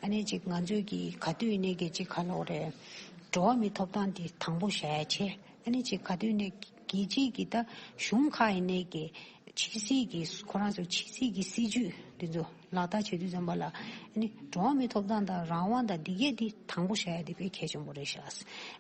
ཨ་ནི་ཅིག་ང་ཚོས་ཀྱི་ག་དུས་ཡིན་ནའི་གི་ཅིག་ག་ལབ་དགོས་རེད། འགྲོ་བ་མིའི་ཐོབ་ཐང་འདི་དང་པོ་བཞག་ཡ་བྱས། ཨ་ནི་ཅིག་ག་དུས་ནས་རྒྱལ་སྤྱིའི་གི་ད་གཞུང་ཁག་ཡིན་ནའི་གི་ཕྱི་སྲིད་ཀྱི་ཁོ་རང་ཚོ་ཕྱི་སྲིད་ཀྱི་སྲིད་ཇུས་འདི་ཚོ་ལག་བསྟར་བྱེད་དུས་ཙམ་པ་ལ་ཨ་ནི་འགྲོ་བ་མིའི་ཐོབ་ཐང་དང་རང་དབང་དང་འདི་གས་འདི་དང་པོ་བཞག་ཡ་འདི་དཔེ་གལ་ཆེན་པོ་རེད་ཤག་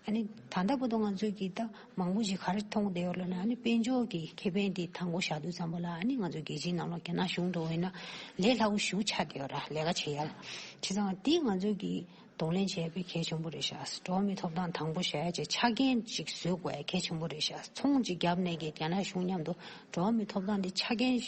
ཨ་ནི་ད་ལྟ་བར་དུ་ང་ཚོས་ཀྱི་ད་མང་པོ་ཞིག་ག་རེ་མཐོང་བསྡད་ཡོད་ལབ་ན། ཨ་ནི་དཔལ་འབྱོར་གྱི་ཁེ་ཕན་འདི་དང་པོ་བཞག་དུས་ཙམ་པ་ལ་ཨ་ནི་ང་ཚོ་རྒྱལ་སྤྱིའི་ནང་ལོགས་རྒྱ་ནག་གཞུང་འདྲ་བོ་ཡིན་ན་ལས་སླ་པོ་ཞེ་པོ་ཆགས་བསྡད་ཡོད་ར། ལས་ཀ་བྱེད་ཡ་ལ། བྱས་ཙང་འདི་ང་ཚོས་ཀྱི་གདོང་ལེན་བྱེད་ཡ་དཔེ་གལ་ཆེན་པོ་རེད་ཤག་འགྲོ་བ་མིའི་ཐོབ་ཐང་དང་པོ་བཞག་ཡ་བྱས་ཆ་རྐྱེན་ཅིག་བཟོ་དགོས་ཡ་གལ་ཆེན་པོ་རེད་ཤག་ཚོང་ཅིག་བརྒྱབ་ནས་ཀྱི་རྒྱ་ནག་གཞུང་མཉམ་དུ་འགྲོ་བ་མིའི་ཐོབ་ཐང་འདི་ཆ་རྐྱེན་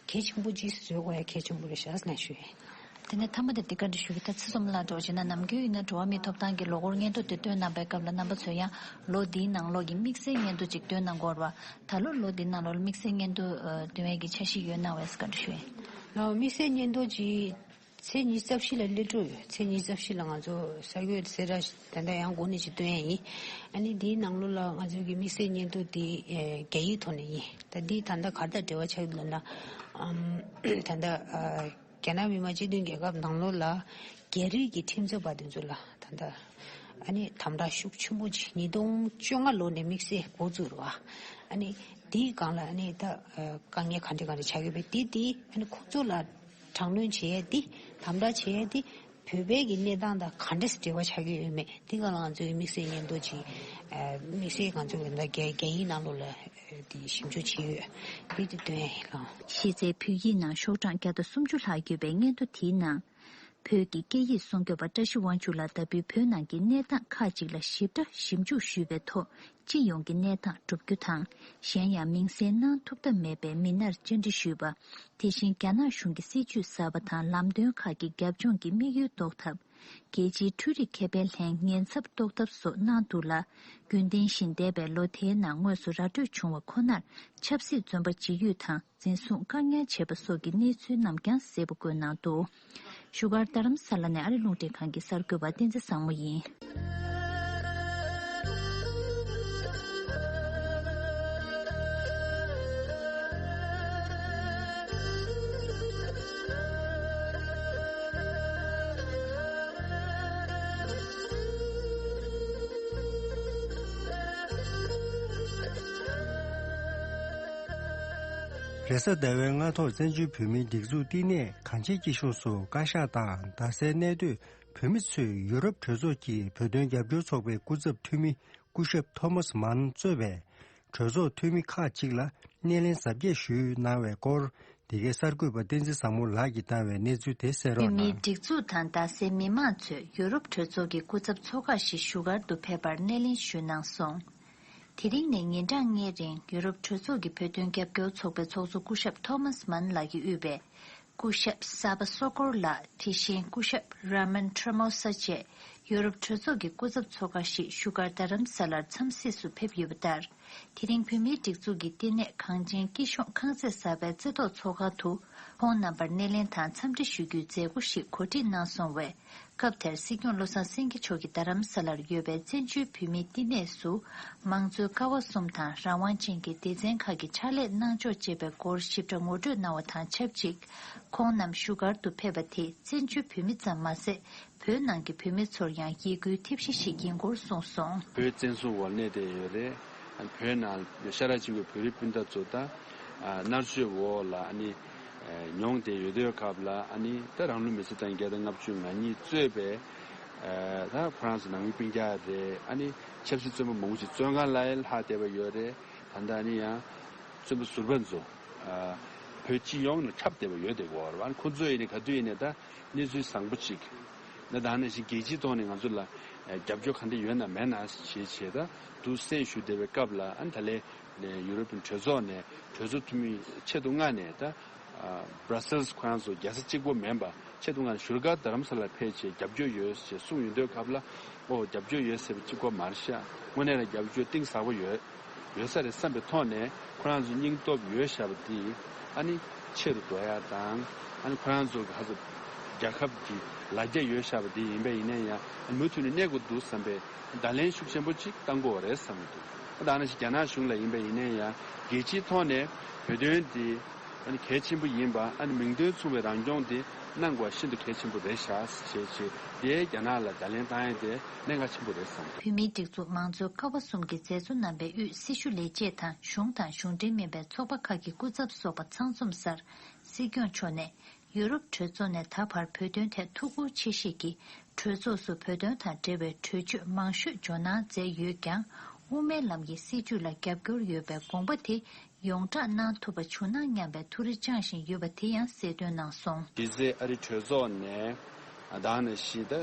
གལ་ཆེན་པོ་ཅིག་བཟོ་དགོས་ཡ་གལ་ཆེན་པོ་རེད་ཤག་ལབ་ཞུ་ཡ་ཡིན། དེ་ནས་མཐའ་མ་དེ་འདི་བཀའ་འདྲི་ཞུ་གི། ད་ཚེ་བསོད་ནམས་ལགས་འགྲོ་བྱས་ན་ནམ་རྒྱུན་ཡིན་ན་འགྲོ་བ་མིའི་ཐོབ་ཐང་གི་ལོ་འཁོར་སྙན་ཐོ་དེ་བཏོན་གནང་པའི་སྐབས་ལ་རྣམ་པ་ཚོས་ཡང་ལོ་འདིའི་ནང་ལོགས་ཀྱི་དམིགས་བསལ་སྙན་ཐོ་ཅིག་བཏོན་གནང་གི་ཡོད་རེད་བ། ད་ལོ་ལོ་འདིའི་ནང་ལོགས་ལ་དམིགས་བསལ་སྙན་ཐོ་ཨ་བཏོན་ཡས་ཀྱི་འཆར་གཞི་ཡོད་ན་བས་བཀའ་འདྲི་ཞུ་ཡིན། ལགས་དམིགས་བསལ་སྙན་ཐོ་ཅིག་ཚེས་ཉི་ཤུ་རྩ་བཞི་ལ་སླེབས་འགྲོ་ཡོད། ཚེས་ཉི་ཤུ་རྩ་བཞི་ལ་ང་ཚོ་གསར་འགོད་གསལ་བསྒྲགས་ད་ལྟ་ཡང་འགོ་ནས་ཅིག་བཏོན་ཡ་ཡིན། ཨ་ནི་འདིའི་ནང་ལོགས་ལ་ང་ཚོ་གི་དམིགས་བསལ་སྙན་ཐོ་འདི་ཨེ་རྒྱ་ཡིག་ཐོག་ནས་ཡིན། ད་འདི་ད་ལྟ་ག་རེ་དང་འབྲེལ་བ་ཆགས་ཀྱི་ལབ་ན་ཨམ་ད་ལྟ་ཨ་རྒྱ་ནག་མི་དམངས་སྤྱི་མཐུན་རྒྱལ་ཁབ་ནང་ལོགས་ལ་རྒྱ་རིགས་ཀྱི་ཁྲིམས་རྩོད་པ་དེ་ཚོ་ལ་ད་ལྟ་ཨ་ནི་དམ་དྲག་ཤུགས་ཆེན་པོ་ཅིག་ཉིས་སྟོང་བཅོ་ལྔ་ལོ་ནས་དམིགས་བསལ་འགོ་བཙུགས་རེད་བ། ཨ་ནི་དེའི་སྒང་ལ་ཨ་ནི་ད་ཨ་དཀའ་ངལ་ག་འདྲ་ག་འདྲ་ཆགས་ཀྱི་ཡོད་པས། དེ་དེ་ཨ་ནི་ཁོ་ཚོ་ལ་དྲག་གནོན་བྱེད་ཡས་དེ་དམ་དྲག་བྱེད་ཡས་དེ་བོད་པའི་གི་གནས་སྟངས་དང་ག་འདྲས་འབྲེལ་བ་ཆགས་ཀྱི་ཡོད་མེད་དེ་སྒང་ལ་ང་ཚོའི་དམིགས་བསལ་སྙན་ཐོ་ཅིག་ཨ་དམིགས་བསལ་ང་ཚོ་གི་ད་རྒྱ་རྒྱ་ཡིག་ནང་ལོགས་ལ་དེ་ཞིབ་འཇུག་བྱས་ཡོད། དེ་དེ་སྟོན་ཡ་ཡིན་ལགས། གཞི་རྩའི་བོད་ཡིག་ནང་ཤོག་གྲངས་བརྒྱ་དང་སུམ་ཅུ་ལྷག་ཡོད་པའི་སྙན་ཐོ་དེའི་ནང་། བོད་ཀྱི་སྐད་ཡིག་སྲུང་སྐྱོབ་པ་བཀྲ་ཤིས་དབང་ཕྱུག་ལགས་ལྟ་བུའི་བོད་ནང་གི་གནས་སྟངས་ཁག་ཅིག་ལ་ཞིབ་ཕྲ་ཞིབ་འཇུག་ཞུས་པའི་ཐོག་སྤྱི་ཡོངས་ཀྱི་གནས་སྟངས་བསྒྲུབ་རྒྱུ་དང་། གཞན་ཡང་མིང་གསལ་གནང་ཐུབ་ཐབས་མེད་པའི་མི་སྣར་བཅར་འདྲི་ཞུས་པ། དེ་བཞིན་རྒྱ་ནག་གཞུང་གི་སྲིད་ཇུས་གསར་པ་དང་ལམ་སྟོན་ཁག་གི་རྒྱབ་ལྗོངས་ཀྱི་དམིགས་ཡུལ་རྟོགས་ཐབས། རྒྱལ་སྤྱིའི་འཕྲུལ་རིག་ཁེ་ཕན་ལྷན་ཉེན་ཚབས་རྟོགས་ཐབས་སོགས་གནང་འདུག་ལ། རྒྱུན་ལྡན་བཞིན་འདས་པའི་ལོ་དེའི་ནང་དངོས་སུ་ར་སྤྲོད་བྱུང་བ་ཁོ་ནར་ཆབ་སྲིད་བཙོན་པ་འཇིགས་ཡུལ་དང་། འཛིན་བཟུང་བཀག་ཉར་བྱས་པ་སོགས་ཀྱི་གནས་ཚུལ་རྣམས་ཀྱང་གསལ་པོ་བཀོད་གནང་འདུག་བཞུགས་སྒར་རྡ་རམ་ས་ལ་ནས་ཨ་རི་རླུང་འཕྲིན་ཁང་གི་གསར་འགོད་པ་བསྟན་འཛིན་བཟང་མོ་ཡིན། རེས་གཟའ་ཟླ་བའི་སྔ་ཐོག་བཙན་བྱོལ་བོད་མིའི་སྒྲིག་འཛུགས་བསྟི་གནས་གངས་ཅན་སྐྱིད་གཤོངས་སུ་བཀའ་ཤག་དང་རྡ་སའི་གནས་སྡོད་བོད་མི་ཚོས་ཡུ་རོབ་གྲོས་ཚོགས་ཀྱི་བོད་དོན་རྒྱབ་སྐྱོར་ཚོགས་པའི་སྐུ་ཚབ་འཐུས་མི་སྐུ་ཞབས་ཐོ་མཱས་མཱན་གཙོས་པའི་གྲོས་ཚོགས་འཐུས་མི་ཁག་ཅིག་ལ་སྣེ་ལེན་གཟབ་རྒྱས་ཞུས་གནང་བའི་སྐོར། འདི་གའི་གསར་འགོད་པ་བསྟན་འཛིན་བཟང་མོ་ལགས་ཀྱིས་བཏང་བའི་གནས་ཚུལ་དེ་གསན་རོགས་གནང་། བོད་མིའི་སྒྲིག་འཛུགས་དང་རྡ་སའི་མི་མང་ཚོས་ཡུ་རོབ་གྲོས་ཚོགས་ཀྱི་སྐུ་ཚབ་ཚོགས་ཁག་ཞིག་བཞུགས་སྒར་དུ་ཕེབས་པར་སྣེ་ལེན་ཞུས་གནང་སོང་། དེ་རིང་ནས་ཉིན་གྲངས་ལྔའི་རིང་ཡུ་རོབ་གྲོས་ཚོགས་ཀྱི་བོད་དོན་རྒྱབ་སྐྱོར་ཚོགས་པའི་ཚོགས་གཙོ་སྐུ་ཞབས་ཐོ་མཱས་མཱན་ལགས་ཀྱིས་དབུས་པའི་སྐུ་ཞབས་ས་པ་སོ་ཀོར་ལགས། དེ་བཞིན་སྐུ་ཞབས་ར་མན་ཁྲ་མོ་ས་བཅས་ཡུ་རོབ་གྲོས་ཚོགས་ཀྱི་སྐུ་ཚབ་ཚོགས་ཁག་ཞིག་བཞུགས་སྒར་རྡ་རམ་ས་ལར་འཚམས་གཟིགས་སུ་ཕེབས་ཡོད་པ་ལྟར། དེ་རིང་བོད་མིའི་སྒྲིག་འཛུགས་ཀྱི་བསྟི་གནས་གངས་ཅན་སྐྱིད་གཤོངས་ཁང་བརྩེགས་གསར་པའི་རྩེ་ཐོག་ཚོགས་ཁང་དུ་ཁོང་རྣམ་པར་སྣེ་ལེན་དང་འཚམས་འདྲི་ཞུ་རྒྱུའི་མཛད་སྒོ་ཞིག་གོ་སྒྲིག་གནང་སོང་བས། སྐབས་དེར་སྲིད་སྐྱོང་བློ་བཟང་སེང་གེ་མཆོག་གིས་རྡ་རམ་ས་ལར་ཡོད་པའི་བཙན་བྱོལ་བོད་མིའི་བསྟི་གནས་སུ་དམངས་གཙོའི་ཀ་བ་གསུམ་དང་རང་དབང་ཅན་གྱི་སྡེ་ཚན་ཁག་གི་ཕྱག་ལས་གནང་ཕྱོགས་བཅས་པའི་སྐོར་ཞིབ་ཕྲ་ངོ་སྤྲོད་གནང་བ་དང་ཆབས་ཅིག་ཁོང་རྣམས་བཞུགས་སྒར་དུ་ཕེབས་པ་དེ་བཙན་བྱོལ་བོད་མི་ཙམ་མ་ཟད། བོད་ནང་གི་བོད་མི་ཚོར་ཡང་ཡིད་སྐུལ་ཐེབས་གཞི་ཞིག་ཡིན་སྐོར་གསུངས་སོང་། བོད་བཙན་བཟུང་འོག་གནས་བསྡད་ཡོད་རེད། བོད་ནང་ཤ་ཁྲག་གཅིག་པའི་བོད་རིགས་སྤུན་ཟླ་ཚོ་ད་མནར་གཅོད་འོག་ལ་ཨ་ནི་མྱོང་བསྡད་ཡོད་དུས་སྐབས་ལ་ཨ་ནི་ད་རང་ལུས་མེར་སྲེག་བཏང་བརྒྱ་དང་ལྔ་བཅུ་ང་གཉིས་གཙོས་པའི་ད་ཁོ་རང་ཚོ་ནང་མི་སྤུན་ཀྱག་རེད། ཨ་ནི་ཆབ་སྲིད་བཙོན་པ་མང་པོ་ཞིག་བཙོན་ཁང་ལ་ལྷག་བསྡད་པ་ཡོད་རེད། ད་ལྟ་ཨ་ནི་ཡང་བཙོན་པ་ཟུར་པ་ཚོ་བོད་སྤྱི་ཡོངས་ནས་འཁྲབ་བསྡད་པ་ཡོད་བསྡད་ཀྱི་ཡོད་རེད། ཨ་ནི་ཁོ་ཚོ་ཡིན་ནའི་ག་དུས་ཡིན་ནའི་ད། གནས་ཚུལ་བཟང་པོ་ཅིག་ན་ད་ནང་བཞིན་རྒྱལ་སྤྱིའི་ཐོག་ནས་ང་ཚོ་ལ་རྒྱབ་སྐྱོར་ག་འདྲ་ཡོད་ན་མེད་ན་ཞེས་བྱས་ད་དུ་གསན་ཞུ་བསྡད་པའི་སྐབས་ལ་ཨ་ནི་ད་ལན་ནས་ཡུ་རོབ་ཡན་གྲོས་ཚོགས་ནས་གྲོས་ཚོགས་འཐུས་མི་ཆེད་དུ་མངགས་ནས་ད་Brussels ཁོ་རང་ཚོ་རྒྱལ་ས་གཅིག་པོ་མིན་པ་ཆེད་དུ་མངགས་ནས་བཞུགས་སྒར་རྡ་རམ་ས་ལར་ཕེབས་བྱས་རྒྱབ་སྐྱོར་ཡོད་ཅེས་གསུངས་ཡོང་དུས་སྐབས་ལ་ཨོ་རྒྱབ་སྐྱོར་ཡོད་ཟེར་བ་གཅིག་པོ་མ་རེད་ཤག་དངོས་གནས་ལ་རྒྱབ་སྐྱོར་གཏིང་ཟབ་པོ་ཡོད་ཡོད་ས་རེད་བསམ་པའི་ཐོག་ནས། ཁོ་རང་ཚོ་སྙིང་སྟོབས་ཡོད་བཞག་པ་འདི་ཨ་ནི་ཆེ་རུ་འགྲོ་ཡ་དང་། ཨ་ནི་ཁོ་རང་ཚོ་ག་ཚོད་རྒྱལ་ཁབ་ཀྱི་ལ་རྒྱ་ཡོད་བཞག་པ་འདི་ཡིན་པས། ཡིན་ན་ཡང་ཨ་ནི་མུ་མཐུད་ནས་གནས་དགོས་འདུག་བསམ་པའི་བརྡ་ལན་ཤུགས་ཆེན་པོ་ཅིག་བཏང་དགོས་པ་རེད་བསམ་གྱི་འདུག་ད་ནང་བཞིན་རྒྱ་ནག་གཞུང་ལ་ཡིན་པས། ཡིན་ན་ཡང་རྒྱལ་སྤྱིའི་ཐོག་ནས་བོད་དོན་འདི་ཨ་ནི་གལ་ཆེན་པོ་ཡིན་པ། ཨ་ནི་མིང་དོན་མཚུངས་པའི་རང་སྐྱོང་འདི་གནང་དགོས་པ་ཤིན་ཏུ་གལ་ཆེན་པོ་རེད་ཤག་ཞེས་བྱས་ཏེ་རྒྱ་ནག་ལ་བརྡ་ལན་བཏང་ཡ་དེ་གནད་འགག་ཆེན་པོ་རེད་བསམ་གྱི་འདུག་བོད་མིའི་སྒྲིག་འཛུགས་མང་གཙོའི་ཀ་བ་གསུམ་གྱི་མཛད་གཙོ་རྣམ་པས་དབུས་སྲི་ཞུ་ལས་བྱེད་དང་གཞུང་དང་གཞུང་འབྲེལ་མིན་པའི་ཚོགས་པ་ཁག་གི་སྐུ་ཚབ་སོགས་པ་ཚང་འཛོམས་སར། སྲིད་སྐྱོང་མཆོག་ནས་ཡུ་རོབ་གྲོས་ཚོགས་ནས་ད་བར་བོད་དོན་ཐད་ཐུགས་ཁུར་ཆེ་བཞེས་ཀྱིས། གྲོས་ཚོགས་སུ་བོད་དོན་དང་འབྲེལ་བའི་གྲོས་ཆོད་མང་ཤོས་འཇོག་གནང་མཛད་ཡོད་ཀྱང་། དབུ་མའི་ལམ་གྱི་སྲིད་བྱུས་ལ་རྒྱབ་སྐྱོར་ཡོད་པའི་དགོངས་པ་དེ་ཡོངས་བསྒྲགས་གནང་ཐུབ་པ་བྱུང་ན་སྙམ་པའི་ཐུགས་རེ་བཅངས་བཞིན་ཡོད་པ་དེ་ཡང་གསལ་སྟོན་གནང་སོང་། གཞི་རྩའི་ཨ་རི་གྲོས་ཚོགས་ནས་ད་ནང་བཞིན་ད་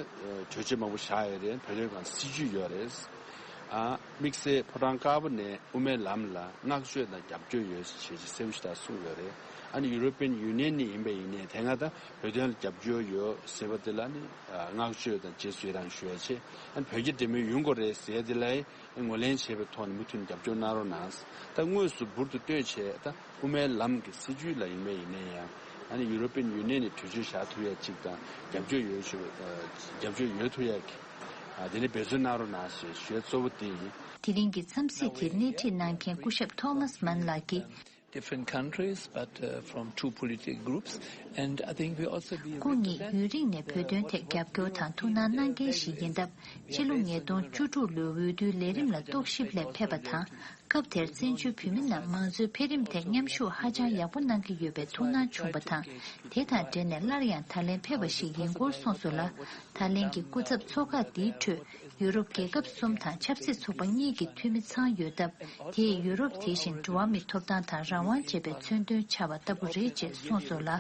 གྲོས་ཆོད་མང་པོ་བཞག་ཡོད་རེད། བོད་དོན་སྒང་སྲིད་བྱུས་ཡོད་རེད། ཨ་དམིགས་བསལ་ཕོ་བྲང་དཀར་པོ་ནས་དབུ་མའི་ལམ་ལ་བསྔགས་བརྗོད་དང་རྒྱབ་སྐྱོར་ཡོད་ཅེས་གསལ་པོ་ཞེ་དྲག་གསུངས་ཡོད་རེད། ཨ་ནི་ཡུ་རོ་པི་ཡན་ཡུ་ནི་ཡན་ནས་ཡིན་པ་ཡིན་ནའི་དེ་སྔ་ད་བོད་དོན་ལ་རྒྱབ་སྐྱོར་ཡོད་ཟེར་བ་དེ་ལ་ནི་བསྔགས་བརྗོད་དང་རྗེས་སུ་ཡི་རང་ཞུ་ཡ་ཆེད། ཨ་ནི་བོད་རྒྱ་འབྲེལ་མོལ་ཡོང་དགོས་རེད་ཟེར་དེ་ལ་ངོས་ལེན་བྱས་པའི་ཐོག་ནས་མུ་མཐུད་ནས་རྒྱབ་སྐྱོར་གནང་རོགས་གནང་། ད་དངོས་སུ་འབུར་དུ་བཏོན་བྱས་ད་དབུ་མའི་ལམ་གྱི་སྲིད་བྱུས་ལ་ཡིན་པ་ཡིན་ནའི་ཡང་། ཨ་ནི་ཡུ་རོ་པི་ཡན་ཡུ་ནི་ཡན་ནས་གྲོས་ཆོད་བཞག་ཐུབ་ཡ་གཅིག་དང་། རྒྱབ་སྐྱོར་ཡོད་ཞུ། རྒྱབ་སྐྱོར་ཡོད་ཐུབ་ཡ་གི་ཨ་དེ་ནས་འབད་བརྩོན་གནང་རོགས་གནང་ཞེས་ཞུ་ཡ་གཙོ་བོ་དེ་ཡིན། དེ་རིང་གི་འཚམས་གཟིགས་དེར་སྣེ་ཁྲིད་གནང་མཁན་སྐུ་ཞབས་ཐོ་མཱས་མན་ལགས་ཀྱིས། Different countries, but uh, from two political groups, and I think we also be སྐུ་ཉིད་ཡུན་རིང་ནས་བོད་དོན་ཐད་རྒྱབ་སྐྱོར་དང་ཐུགས་སྣང་གནང་མཁན་ཞིག་ཡིན་སྟབས། ཕྱི་ལོ་ཉིས་སྟོང་བཅུ་དྲུག་ལོའི་འོས་བསྡུའི་ལས་རིམ་ལ་རྟོག་ཞིབ་སླད་ཕེབས་པ་དང་། སྐབས་དེར་བཙན་བྱོལ་བོད་མི་རྣམས་མང་གཙོའི་འཕེལ་རིམ་ཐད་མཉམ་ཞུགས་ཧ་ཅང་ཡག་པོ་གནང་གི་ཡོད་པའི་ཐུགས་སྣང་བྱུང་བ་དང་། དེ་དང་འབྲེལ་ནས་སླར་ཡང་ད་ལན་ཕེབས་པ་ཞིག་ཡིན་སྐོར་གསུངས་སོང་ལ། ད་ལན་གྱི་སྐུ་ཚབ་ཚོགས་ཁག་འདིའི་ཁྲོད་ཡུ་རོབ་རྒྱལ་ཁབ་གསུམ་དང་ཆབ་སྲིད་ཚོགས་པ་གཉིས་ཀྱི་འཐུས་མི་ཚང་ཡོད་སྟབས། དེས་ཡུ་རོབ་དེ་བཞིན་འགྲོ་བ་མིའི་ཐོབ་ཐང་དང་རང་དབང་ཅེས་པའི་མཚོན་དོན་འཆར་བ་ལྟ་བུ་རེད་ཅེས་གསུངས་སོང་ལ།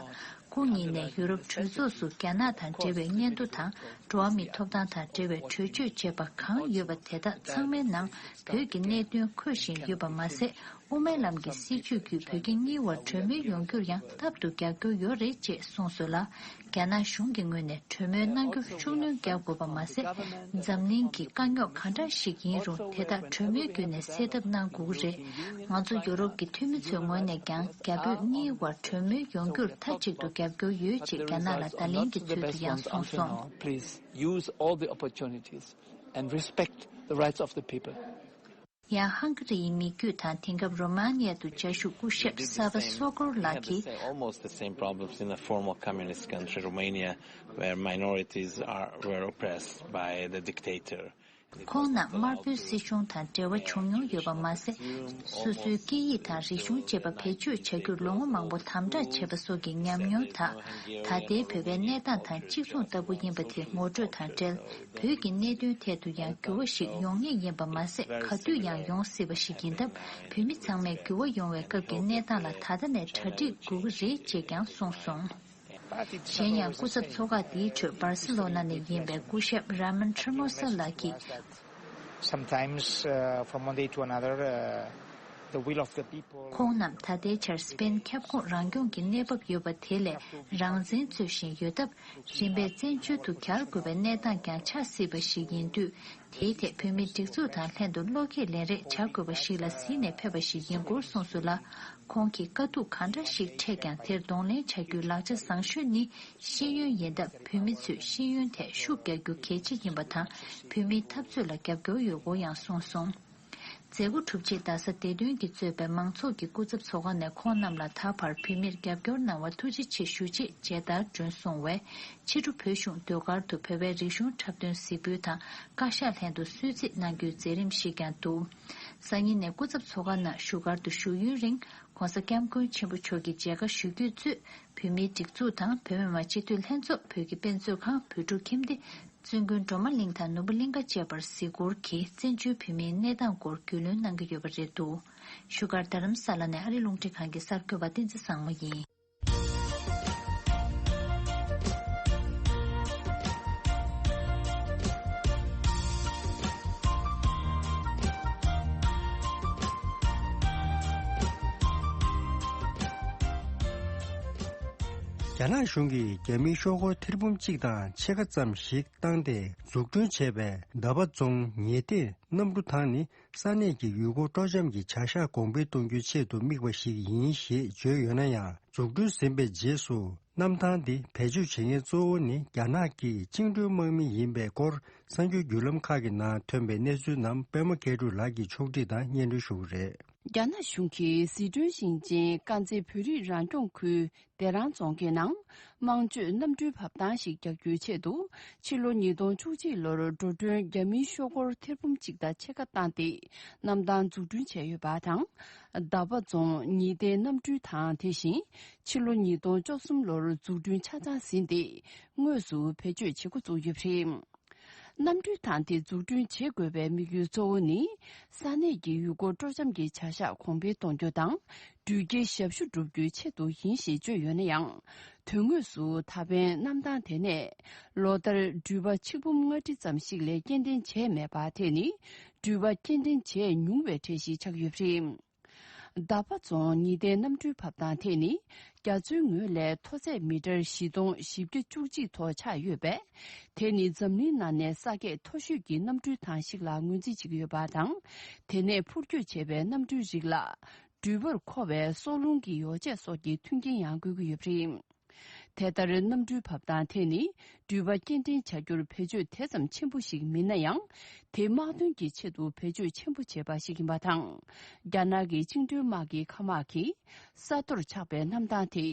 སྐུ་ཉིད་ནས་ཡུ་རོབ་གྲོས་ཚོགས་སུ་རྒྱ་ནག་དང་འབྲེལ་བའི་སྙན་ཐོ་དང་འགྲོ་བ་མིའི་ཐོབ་ཐང་དང་འབྲེལ་བའི་གྲོས་ཆོད་ཅེས་པ་གང་ཡོད་པ་དེ་དག་ཚང་མའི་ནང་བོད་ཀྱི་གནད་དོན་འཁོད་བཞིན་ཡོད་པ་མ་ཟད། དབུ་མའི་ལམ་གྱི་སྲིད་བྱུས་བརྒྱུད་བོད་རྒྱ་གཉིས་བར་གྲོས་མོལ་ཡོང་རྒྱུར་ཡང་རྟག་ཏུ་རྒྱབ་སྐྱོར་ཡོད་རེད་ཅེས་གསུངས་སོང་ལ། རྒྱ་ནག་གཞུང་གི་ངོས་ནས་གྲོས་མོལ་གནང་རྒྱུར་ཤུགས་སྣོན་རྒྱག་དགོས་པ་མ་ཟད། འཛམ་གླིང་གི་དཀའ་རྙོག་ག་འདྲ་ཞིག་ཡིན་རུང་དེ་དག་གྲོས་མོལ་བརྒྱུད་ནས་སེལ་ཐབས་གནང་དགོས་ཀྱི་རེད། ང་ཚོ་ཡུ་རོབ་ཀྱི་འཐུས་མི་ཚོའི་ངོས་ནས་ཀྱང་རྒྱ་བོད་གཉིས་བར་གྲོས་མོལ་ཡོང་རྒྱུར་མཐའ་གཅིག་ཏུ་རྒྱབ་སྐྱོར་ཡོད་ཅེས་རྒྱ་ནག་ལ་བརྡ་ལན་གྱི་ཚུལ་དུ་ཡང་གསུངས་སོང་། Please use all the opportunities and respect the rights of the people. ཡང་ཧང་ག་རིའི་མི་རྒྱུད་དང་དེང་སྐབས་རོ་མ་ནི་ཡ་དུ་བཅའ་བཞུགས་སྐུ་ཞབས་ས་བ་སོ་ཀོར་ལགས་ཀྱིས། Almost the same problems in a former communist country, Romania, where minorities are, were oppressed by the dictator. ཁོང་རྣམས་དམར་པོའི་སྲིད་གཞུང་དང་འབྲེལ་བ་བྱུང་མྱོང་ཡོད་པ་མ་ཟད། སོ་སོའི་སྐད་ཡིག་དང་རིག་གཞུང་བཅས་པ་བེད་སྤྱོད་བྱ་རྒྱུར་ལོ་ངོ་མང་པོ་དམ་དྲག་བྱས་པ་སོགས་ཀྱི་ཉམས་མྱོང་དག་ད་ལྟའི་བོད་པའི་གནས་སྟངས་དང་གཅིག་མཚུངས་ལྟ་བུ་ཡིན་པ་དེ་ངོ་སྤྲོད་དང་འབྲེལ། བོད་ཀྱི་གནད་དོན་ཐད་དུ་ཡང་འགྱུར་བ་ཞིག་ཡོང་ངེས་ཡིན་པ་མ་ཟད། ག་དུས་ཡང་ཡོང་སྲིད་པ་ཞིག་ཡིན་སྟབས། བོད་མི་ཚང་མས་འགྱུར་བ་ཡོང་བའི་སྐབས་ཀྱི་གནས་སྟངས་ལ་ད་ལྟ་ནས་གྲ་སྒྲིག་དགོས་ཀྱི་རེད་ཅེས་ཀྱང་གསུངས་སོང་། གཞན་ཡང་། སྐུ་ཚབ་ཚོགས་ཁག་འདིའི་ཁྲོད་བར་སི་ལོ་ན་ནས་ཡིན་པའི་སྐུ་ཞབས་ར་མན་ཁྲི་མོ་ས་ལགས་ཀྱིས། Sometimes, uh, from one day to another, uh, the will of the people. ཁོང་རྣམས་ད་ལྟའི་ཆར་སི་པེན་ཁྱབ་ཁོངས་རང་སྐྱོང་གི་གནས་བབ་ཡོད་པ་དེ་ལས་རང་བཙན་རྩོད་བཞིན་ཡོད་སྟབས། རིམ་པས་བཙན་བྱོལ་དུ་གྱར་དགོས་པའི་གནས་སྟངས་ཀྱང་ཆགས་སྲིད་པ་ཞིག་ཡིན་དུས། དེའི་ཐད་བོད་མིའི་སྒྲིག་འཛུགས་དང་ལྷན་དུ་བློ་སྐྱེད་ལེན་རེས་བྱ་དགོས་པ་ཞིག་ལ་གཟིགས་ནས་ཕེབས་པ་ཞིག་ཡིན་སྐོར་གསུངས་སོང་ལ། ཁོང་གིས་དཀའ་སྡུག་གང་འདྲ་ཞིག་འཕྲད་ཀྱང་དེར་གདོང་ལེན་བྱ་རྒྱུའི་ལག་ཆ་བཟང་ཤོས་ནི་ཤེས་ཡོན་ཡིན་སྟབས། བོད་མི་ཚོས་ཤེས་ཡོན་ཐད་ཤུགས་རྒྱག་རྒྱུ་གལ་ཆེ་ཡིན་པ་དང་། བོད་མིའི་འཐབ་རྩོད་ལ་རྒྱབ་སྐྱོར་ཡོད་སྐོར་ཡང་གསུངས་སོང་། མཛད་སྒོ་གྲུབ་རྗེས་རྡ་ས་བདེ་དོན་གྱིས་གཙོས་པའི་མང་ཚོགས་ཀྱི་སྐུ་ཚབ་ཚོགས་ཁང་ནས་ཁོང་རྣམས་ལ་ད་བར་བོད་མིར་རྒྱབ་སྐྱོར་གནང་བར་ཐུགས་རྗེ་ཆེ་ཞུ་ཆེད་མཇལ་དར་སྒྲོན་སོང་བས། ཕྱི་དྲོ་བོད་གཞུང་ཟློས་གར་དུ་བོད་པའི་རིག་གཞུང་འཁྲབ་སྟོན་གཟིགས་འབུལ་དང་བཀའ་ཤག་ལྷན་དུ་གསོལ་ཚིགས་གནང་རྒྱུའི་མཛད་རིམ་ཞིག་ཀྱང་འདུག་སང་ཉིན་ནས་སྐུ་ཚབ་ཚོགས་ཁང་ནང་བཞུགས་སྒར་དུ་བཞུགས་ཡུན་རིང་། ྋགོང་ས་ྋསྐྱབས་མགོན་ཆེན་པོ་མཆོག་གིས་མཇལ་ཁ་ཞུ་རྒྱུ་གཙོས། བོད་མིའི་སྒྲིག་འཛུགས་དང་བོད་མི་མང་སྤྱི་འཐུས་ལྷན་ཚོགས། བོད་ཀྱི་དཔེ་མཛོད་ཁང་། བོད་ཕྲུག་ཁྱིམ་སྡེ། བཙུན་དགོན་སྒྲོལ་མ་གླིང་དང་ནོར་བུ་གླིང་ཁ་བཅས་པར་གཟིགས་སྐོར་གྱིས་བཙན་བྱོལ་བོད་མིའི་གནས་སྟངས་སྐོར་རྒྱུས་ལོན་གནང་གི་ཡོད་པ་རེད་འདུག་བཞུགས་སྒར་རྡ་རམ་ས་ལ་ནས་ཨ་རི་རླུང་འཕྲིན་ཁང་གི་གསར་འགོད་པ་བསྟན་འཛིན་བཟང་མོ་ཡིན། རྒྱ་ནག་གཞུང་གིས་རྒྱ་མིའི་ཤོག་སྒོར་ཐེར་འབུམ་གཅིག་དང་ཕྱེད་ཀ་ཙམ་ཞིག་བཏང་སྟེ་འཛུགས་སྐྲུན་བྱས་པའི་ཟླ་བ་རྫོང་ཉི་ཟླའི་གནམ་གྲུ་ཐང་ནི་ས་གནས་ཀྱི་ཡུལ་སྐོར་སྤྲོ་འཆམ་གྱི་བྱ་གཞག་གོང་འཕེལ་གཏོང་རྒྱུའི་ཆེད་དུ་དམིགས་པ་ཞིག་ཡིན་ཞེས་བརྗོད་ཡོད་ན་ཡང་། འཛུགས་སྐྲུན་ཟིན་པའི་རྗེས་སུ་གནམ་ཐང་འདི་བེད་སྤྱོད་བྱེད་མཁན་གཙོ་བོ་ནི་རྒྱ་ནག་གི་བཅིངས་འགྲོལ་དམག་མི་ཡིན་པའི་སྐོར་གསར་འགྱུར་བརྒྱུད་ལམ་ཁག་གི་ནང་ཐོན་པའི་གནས་ཚུལ་རྣམས་པད་མ་མཁས་གྲུབ་ལགས་ཀྱིས་ཕྱོགས་སྒྲིག་དང་སྙན་སྒྲོན་ཞུ་གི་རེད། རྒྱ་ནག་གཞུང་གིས་ཟི་ཁྲོན་ཞིང་ཆེན་དཀར་མཛེས་བོད་རིགས་རང་སྐྱོང་ཁུལ་བདེ་རང་རྫོང་གི་ནང་དམངས་སྤྱོད་གནམ་གྲུའི་བབས་ཐང་ཞིག་རྒྱག་རྒྱུའི་ཆེད་དུ། ཕྱི་ལོ་ཉིས་སྟོང་བཅུ་གཅིག་ལོར་འགྲོ་གྲོན་རྒྱ་མིའི་ཤོག་སྒོར་ཐེར་འབུམ་གཅིག་དང་ཕྱེད་ཀ་བཏང་སྟེ་གནམ་ཐང་འཛུགས་སྐྲུན་བྱས་ཡོད་པ་དང་། ཟླ་བ་རྫོང་ཉི་ཟླའི་གནམ་གྲུའི་ཐང་དེ་བཞིན་ཕྱི་ལོ་ཉིས་སྟོང་བཅུ་གསུམ་ལོར་འཛུགས་སྐྲུན་ཆ་ཚང་ཟིན་ཏེ་དངོས་སུ་བེད་སྤྱོད་བྱེད་འགོ་བཙུགས་ཡོད་པ་རེད། གནམ་གྲུའི་ཐང་དེ་འཛུགས་སྐྲུན་བྱེད་དགོས་པའི་དམིགས་ཡུལ་གཙོ་བོ་ནི། ས་གནས་ཀྱི་ཡུལ་སྐོར་སྤྲོ་འཆམ་གྱི་བྱ་གཞག་གོང་འཕེལ་གཏོང་རྒྱུ་དང་། འགྲུལ་སྐྱེལ་ཞབས་ཞུ་བསྒྲུབ་རྒྱུའི་ཆེད་དུ་ཡིན་ཞེས་བརྗོད་ཡོད་ན་ཡང་། དོན་དངོས་སུ་ད་ཕན་གནམ་ཐང་དེ་ནས་ལོ་ལྟར་འགྲུལ་པ་ཆིག་འབུམ་ལྔ་ཁྲི་ཙམ་ཞིག་ལས་སྐྱེལ་འདྲེན་བྱས་མེད་པ་དེ་ནི། འགྲུལ་པ་སྐྱེལ་འདྲེན་བྱས་ཉུང་བའི་གྲས་ཤིག་ཆགས་ཡོད་པ་རེད། ཟླ་བ་རྫོང་ཉི་ཟླའི་གནམ་གྲུའི་བབས་ཐང་དེ་ནི་རྒྱ་མཚོའི་ངོས་ལས་མཐོ་ཚད་མི་ཊར་བཞི་སྟོང་བཞི་བརྒྱ་བཅུ་གཅིག་ཐོག་ཆགས་ཡོད་པས། དེ་ནི་འཛམ་གླིང་ནང་ནས་ས་ཁད་མཐོ་ཤོས་ཀྱི་གནམ་གྲུའི་ཐང་ཞིག་ལ་ངོས་འཛིན་བྱེད་ཀྱི་ཡོད་པ་དང་། དེ་ནས་འཕུར་སྐྱོད་བྱས་པའི་གནམ་གྲུའི་རིགས་ལ་འགྲུལ་པར་མཁོ་བའི་སྲོག་རླུང་གི་ཡོ་བྱད་སོགས་ཀྱི་མཐུན་རྐྱེན་ཡང་དགོས་ཀྱི་ཡོད་པ་རེད། དེ་ལྟར་གནམ་གྲུའི་བབས་ཐང་དེ་ནི་འགྲུལ་པ་སྐྱེལ་འདྲེན་བྱ་རྒྱུར་བེད་སྤྱོད་དེ་ཙམ་ཆེན་པོ་ཞིག་མིན་ན་ཡང་། དེ་དམག་དོན་གྱི་ཆེད་དུ་བེད་སྤྱོད་ཆེན་པོ་བྱས་པ་ཞིག་ཡིན་པ་དང་། རྒྱ་ནག་གི་བཅིངས་འགྲོལ་དམག་གི་མཁའ་དམག་གིས་ས་མཐོར་ཆགས་པའི་གནམ་ཐང་དེ་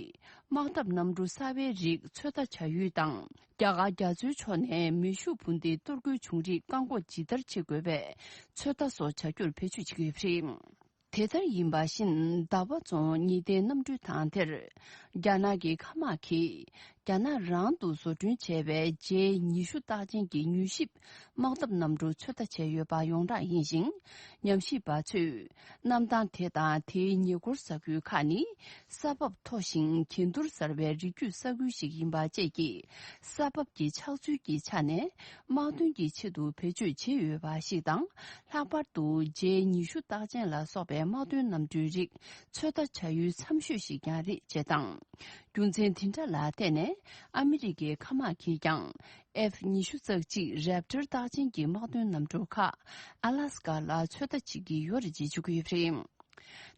དམག་འཐབ་གནམ་གྲུ་གསར་པའི་རིགས་ཚོད་ལྟ་བྱ་ཡུལ་དང་། རྒྱ་གར་རྒྱ་མཚོའི་ཕྱོགས་ནས་མེ་ཤུགས་འཕུར་མདེལ་གཏོར་རྒོལ་བྱུང་རིགས་བཀག་འགོག་ཇི་ལྟར་བྱེད་དགོས་པའི་ཚོད་ལྟ་སོགས་བྱ་རྒྱུར་བེད་སྤྱོད་བྱེད་ཀྱི་ཡོད་པ་རེད། དེ་ལྟར་ཡིན་པ་བཞིན། ཟླ་བ་རྫོང་ཉི་ཟླའི་གནམ་གྲུའི་ཐང་དེར། རྒྱ་ནག་གི་མཁའ་དམག་གིས། རྒྱ་ནག་རང་དུ་བཟོ་སྐྲུན་བྱས་པའི་ཇེ་ཉི་ཤུ་རྟགས་ཅན་གྱི་མྱུལ་ཞིབ་དམག་འཐབ་གནམ་གྲུ་ཚོད་ལྟ་བྱས་ཡོད་པ་ཡོངས་གྲགས་ཡིན་ཞིང་། ཉམས་ཞིབ་པ་ཚོས། གནམ་ཐང་དེ་དང་དེའི་ཉེ་འཁོར་ས་ཁུལ་ཁག་ནི། ས་བབ་མཐོ་ཞིང་གྱེན་འདུར་གསར་བའི་རི་རྒྱུད་ས་ཁུལ་ཞིག་ཡིན་པ་བཅས་ཀྱི། ས་བབ་ཀྱི་ཆགས་ཚུལ་གྱི་ཆ་ནས། དམག་དོན་གྱི་ཆེད་དུ་བེད་སྤྱོད་བྱེད་འོས་པ་ཞིག་དང་། ལྷག་པར་དུ་ཇེ་ཉི་ཤུ་རྟགས་ཅན་ལ་སོགས་པའི་དམག་དོན་གནམ་གྲུའི་རིགས་ཚོད་ལྟ་བྱ་ཡུལ་འཚམ་ཤོས་ཤིག་ཀྱང་རེད་ཅེས་དང་། རྒྱུ་མཚན་དེ་འདྲ་ལ་བརྟེན་ནས། ཨ་མི་རི་ཀའི་མཁའ་དམག་གིས་ཀྱང་། ཨེཕ་ཉི་ཤུ་རྩ་གཅིག་རེབ་ཊར་རྟགས་ཅན་གྱི་དམག་དོན་གནམ་གྲུ་ཁག་ཨ་ལ་སི་ཀ་ལ་ཚོད་ལྟ་བྱེད་ཀྱི་ཡོད་རེད་ཅེས་བརྗོད་ཀྱི་ཡོད་པ་རེད།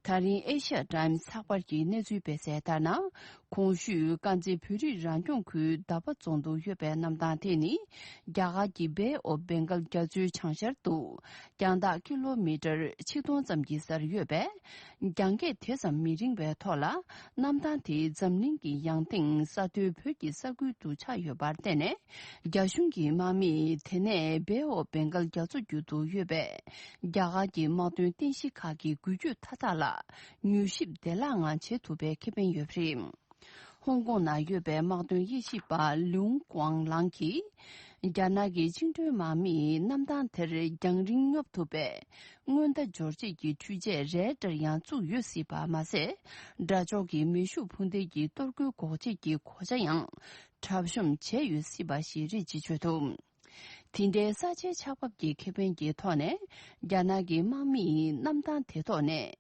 ད་རིང་ཨེ་ཤ་ཡ་ཊའིམ་སི་ཚགས་པར་གྱིས་གནས་ཚུལ་སྤེལ་གསལ་ལྟར་ན། གོང་ཞུས་དཀར་མཛེས་བོད་རིགས་རང་སྐྱོང་ཁུལ་ཟླ་བ་རྫོང་དུ་ཡོད་པའི་གནམ་ཐང་དེ་ནི། རྒྱ་གར་གྱི་Bay of Bengal རྒྱ་མཚོའི་བྱང་ཤར་དུ། རྒྱང་ཐག་ཀི་ལོ་མི་ཊར་ཆིག་སྟོང་ཙམ་གྱི་སར་ཡོད་པས། རྒྱང་སྐས་དེ་ཙམ་མི་རིང་བའི་ཐོག་ལ། གནམ་ཐང་དེ་འཛམ་གླིང་གི་ཡང་སྟེང་ས་མཐོའི་བོད་ཀྱི་ས་ཁུལ་དུ་ཆགས་ཡོད་པར་བརྟེན་ནས། རྒྱ་གཞུང་གི་དམག་མིས་དེ་ནས་Bay of Bengal རྒྱ་མཚོ་རྒྱུད་དུ་ཡོད་པའི་རྒྱ་གར་གྱི་དམག་དོན་རྟེན་གཞི་ཁག་གི་འགུལ་སྐྱོད་མཐའ་དག་ལ་མྱུལ་ཞིབ་བདེ་བླག་ངང་བྱེད་ཐུབ་པའི་ཁེ་ཕན་ཡོད་པ་རེད། ཧོང་ཀོང་ནང་ཡོད་པའི་དམག་དོན་དབྱེ་ཞིབ་པ་ལུང་ཀོང་ལང་གིས། རྒྱ་ནག་གི་བཅིངས་འགྲོལ་དམག་མིས་གནམ་ཐང་དེར་རྒྱང་རིང་སྙོབ་ཐུབ་པའི་སྔོན་བརྡ་འབྱོར་བྱེད་ཀྱི་འཕྲུལ་ཆས་རེ་ཌར་ཡང་བཙུགས་ཡོད་སྲིད་པ་མ་ཟད། དགྲ་ཕྱོགས་ཀྱི་མེ་ཤུགས་འཕུར་མདེལ་གྱི་གཏོར་རྒོལ་འགོག་བྱེད་ཀྱི་གོ་ཆ་ཡང་གྲབས་གཤོམ་བྱས་ཡོད་སྲིད་པ་ཞིག་རེད་ཅེས་བརྗོད་འདུག་དེ་འདྲའི་ས་ཆའི་ཆགས་བབ་ཀྱི་ཁེ་ཕན་གྱི་ཐོག་ནས། རྒྱ་ནག་གི་དམག་མིས་གནམ་ཐང་དེ་ཐོག་ནས།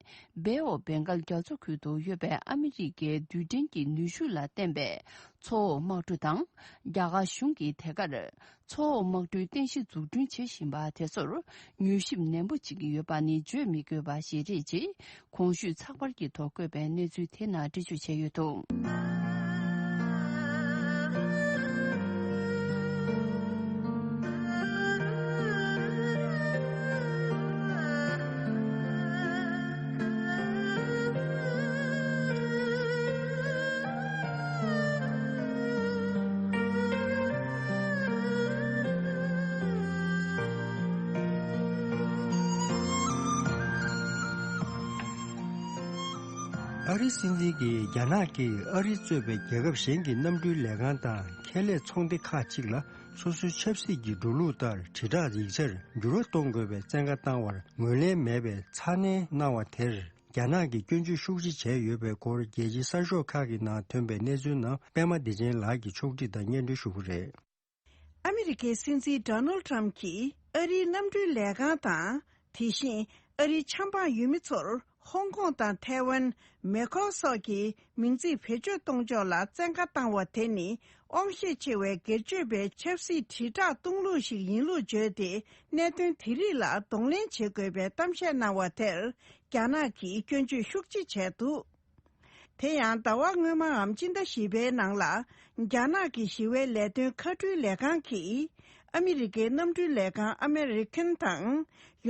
Bay of Bengal རྒྱ་མཚོ་ཁུལ་དུ་ཡོད་པའི་ཨ་མི་རི་ཀའི་རྡུལ་ཕྲན་གྱི་ནུས་ཤུགས་ལ་བརྟེན་པའི་མཚོ་འོག་དམག་གྲུ་དང་། རྒྱ་གར་གཞུང་གིས་དེ་གར། མཚོ་འོག་དམག་གྲུའི་རྟེན་གཞི་འཛུགས་སྐྲུན་བྱེད་བཞིན་པ་དེ་ཚོར་མྱུལ་ཞིབ་ནན་པོ་བྱེད་ཀྱི་ཡོད་པ་ནི་བརྗོད་མི་དགོས་པ་ཞིག་རེད་ཅེས། གོང་ཞུས་ཚགས་པར་གྱི་ཐོག་བཀོད་པའི་གནས་ཚུལ་དེ་ནང་འགྲེལ་བརྗོད་བྱས་ཡོད་འདུག་ཨ་རིའི་སྲིད་འཛིན་གྱིས་རྒྱ་ནག་གིས་ཨ་རི་གཙོས་པའི་རྒྱལ་ཁབ་གཞན་གྱི་གནམ་གྲུའི་ལས་ཁང་དང་ཁེ་ལས་ཚོང་སྡེ་ཁག་ཅིག་ལ། སོ་སོའི་ཆབ་སྲིད་ཀྱི་འགྲོ་ལུགས་ལྟར་དྲིལ་བསྒྲགས་ཡིག་ཆར་འགྱུར་བ་གཏོང་དགོས་པའི་བཙན་བཀའ་བཏང་བར་ངོས་ལེན་མེད་པའི་ཚ་ནན་གནང་བ་དེར། རྒྱ་ནག་གིས་སྐྱོན་བརྗོད་ཤུགས་ཆེ་བྱས་ཡོད་པའི་སྐོར། རྒྱལ་སྤྱིའི་གསར་ཤོག་ཁག་གི་ནང་ཐོན་པའི་གནས་ཚུལ་རྣམས་པད་མ་བདེ་ཆེན་ལགས་ཀྱིས་ཕྱོགས་སྒྲིག་དང་སྙན་སྒྲོན་ཞུ་གི་རེད། ཨ་མི་རི་ཀའི་སྲིད་འཛིན་ཌོ་ནལ་ཊམ་གྱིས་ཨ་རིའི་གནམ་གྲུའི་ལས་ཁང་དང་། དེ་བཞིན་ཨ་རིའི་ཆབ་འབངས་ཡུལ་མི་ཚོར་ ཧོང་ཀོང་དང་ཐའེ་ཝན། མེ་ཁོའུ་སོགས་ཀྱི་མིང་ཚིག་བེད་སྤྱོད་གཏོང་ཕྱོགས་ལ་བཙན་བཀའ་བཏང་བ་དེ་ནི་དབང་ཤེད་ཆེ་བའི་སྒེར་གཅོད་པའི་ཆབ་སྲིད་དྲིལ་བསྒྲགས་གཏོང་ལུགས་ཤིག་ཡིན་ལུགས་བརྗོད་དེ། གནད་དོན་དེ་རིགས་ལ་གདོང་ལེན་བྱེད་དགོས་པའི་གཏམ་བཤད་གནང་བ་དེར། རྒྱ་ནག་གིས་སྐྱོན་བརྗོད་ཤུགས་ཆེ་བྱས་འདུག་དེ་ཡང་ཟླ་བ་སྔོན་མའམ་སྤྱི་ཟླ་བཞི་པའི་ནང་ལ། རྒྱ་ནག་གི་ཞི་བའི་ལས་དོན་མཁའ་འགྲུལ་ལས་ཁང་གིས། ཨ་མི་རི་ཀའི་གནམ་གྲུའི་ལས་ཁང་ཨ་མེ་རི་ཁན་དང་།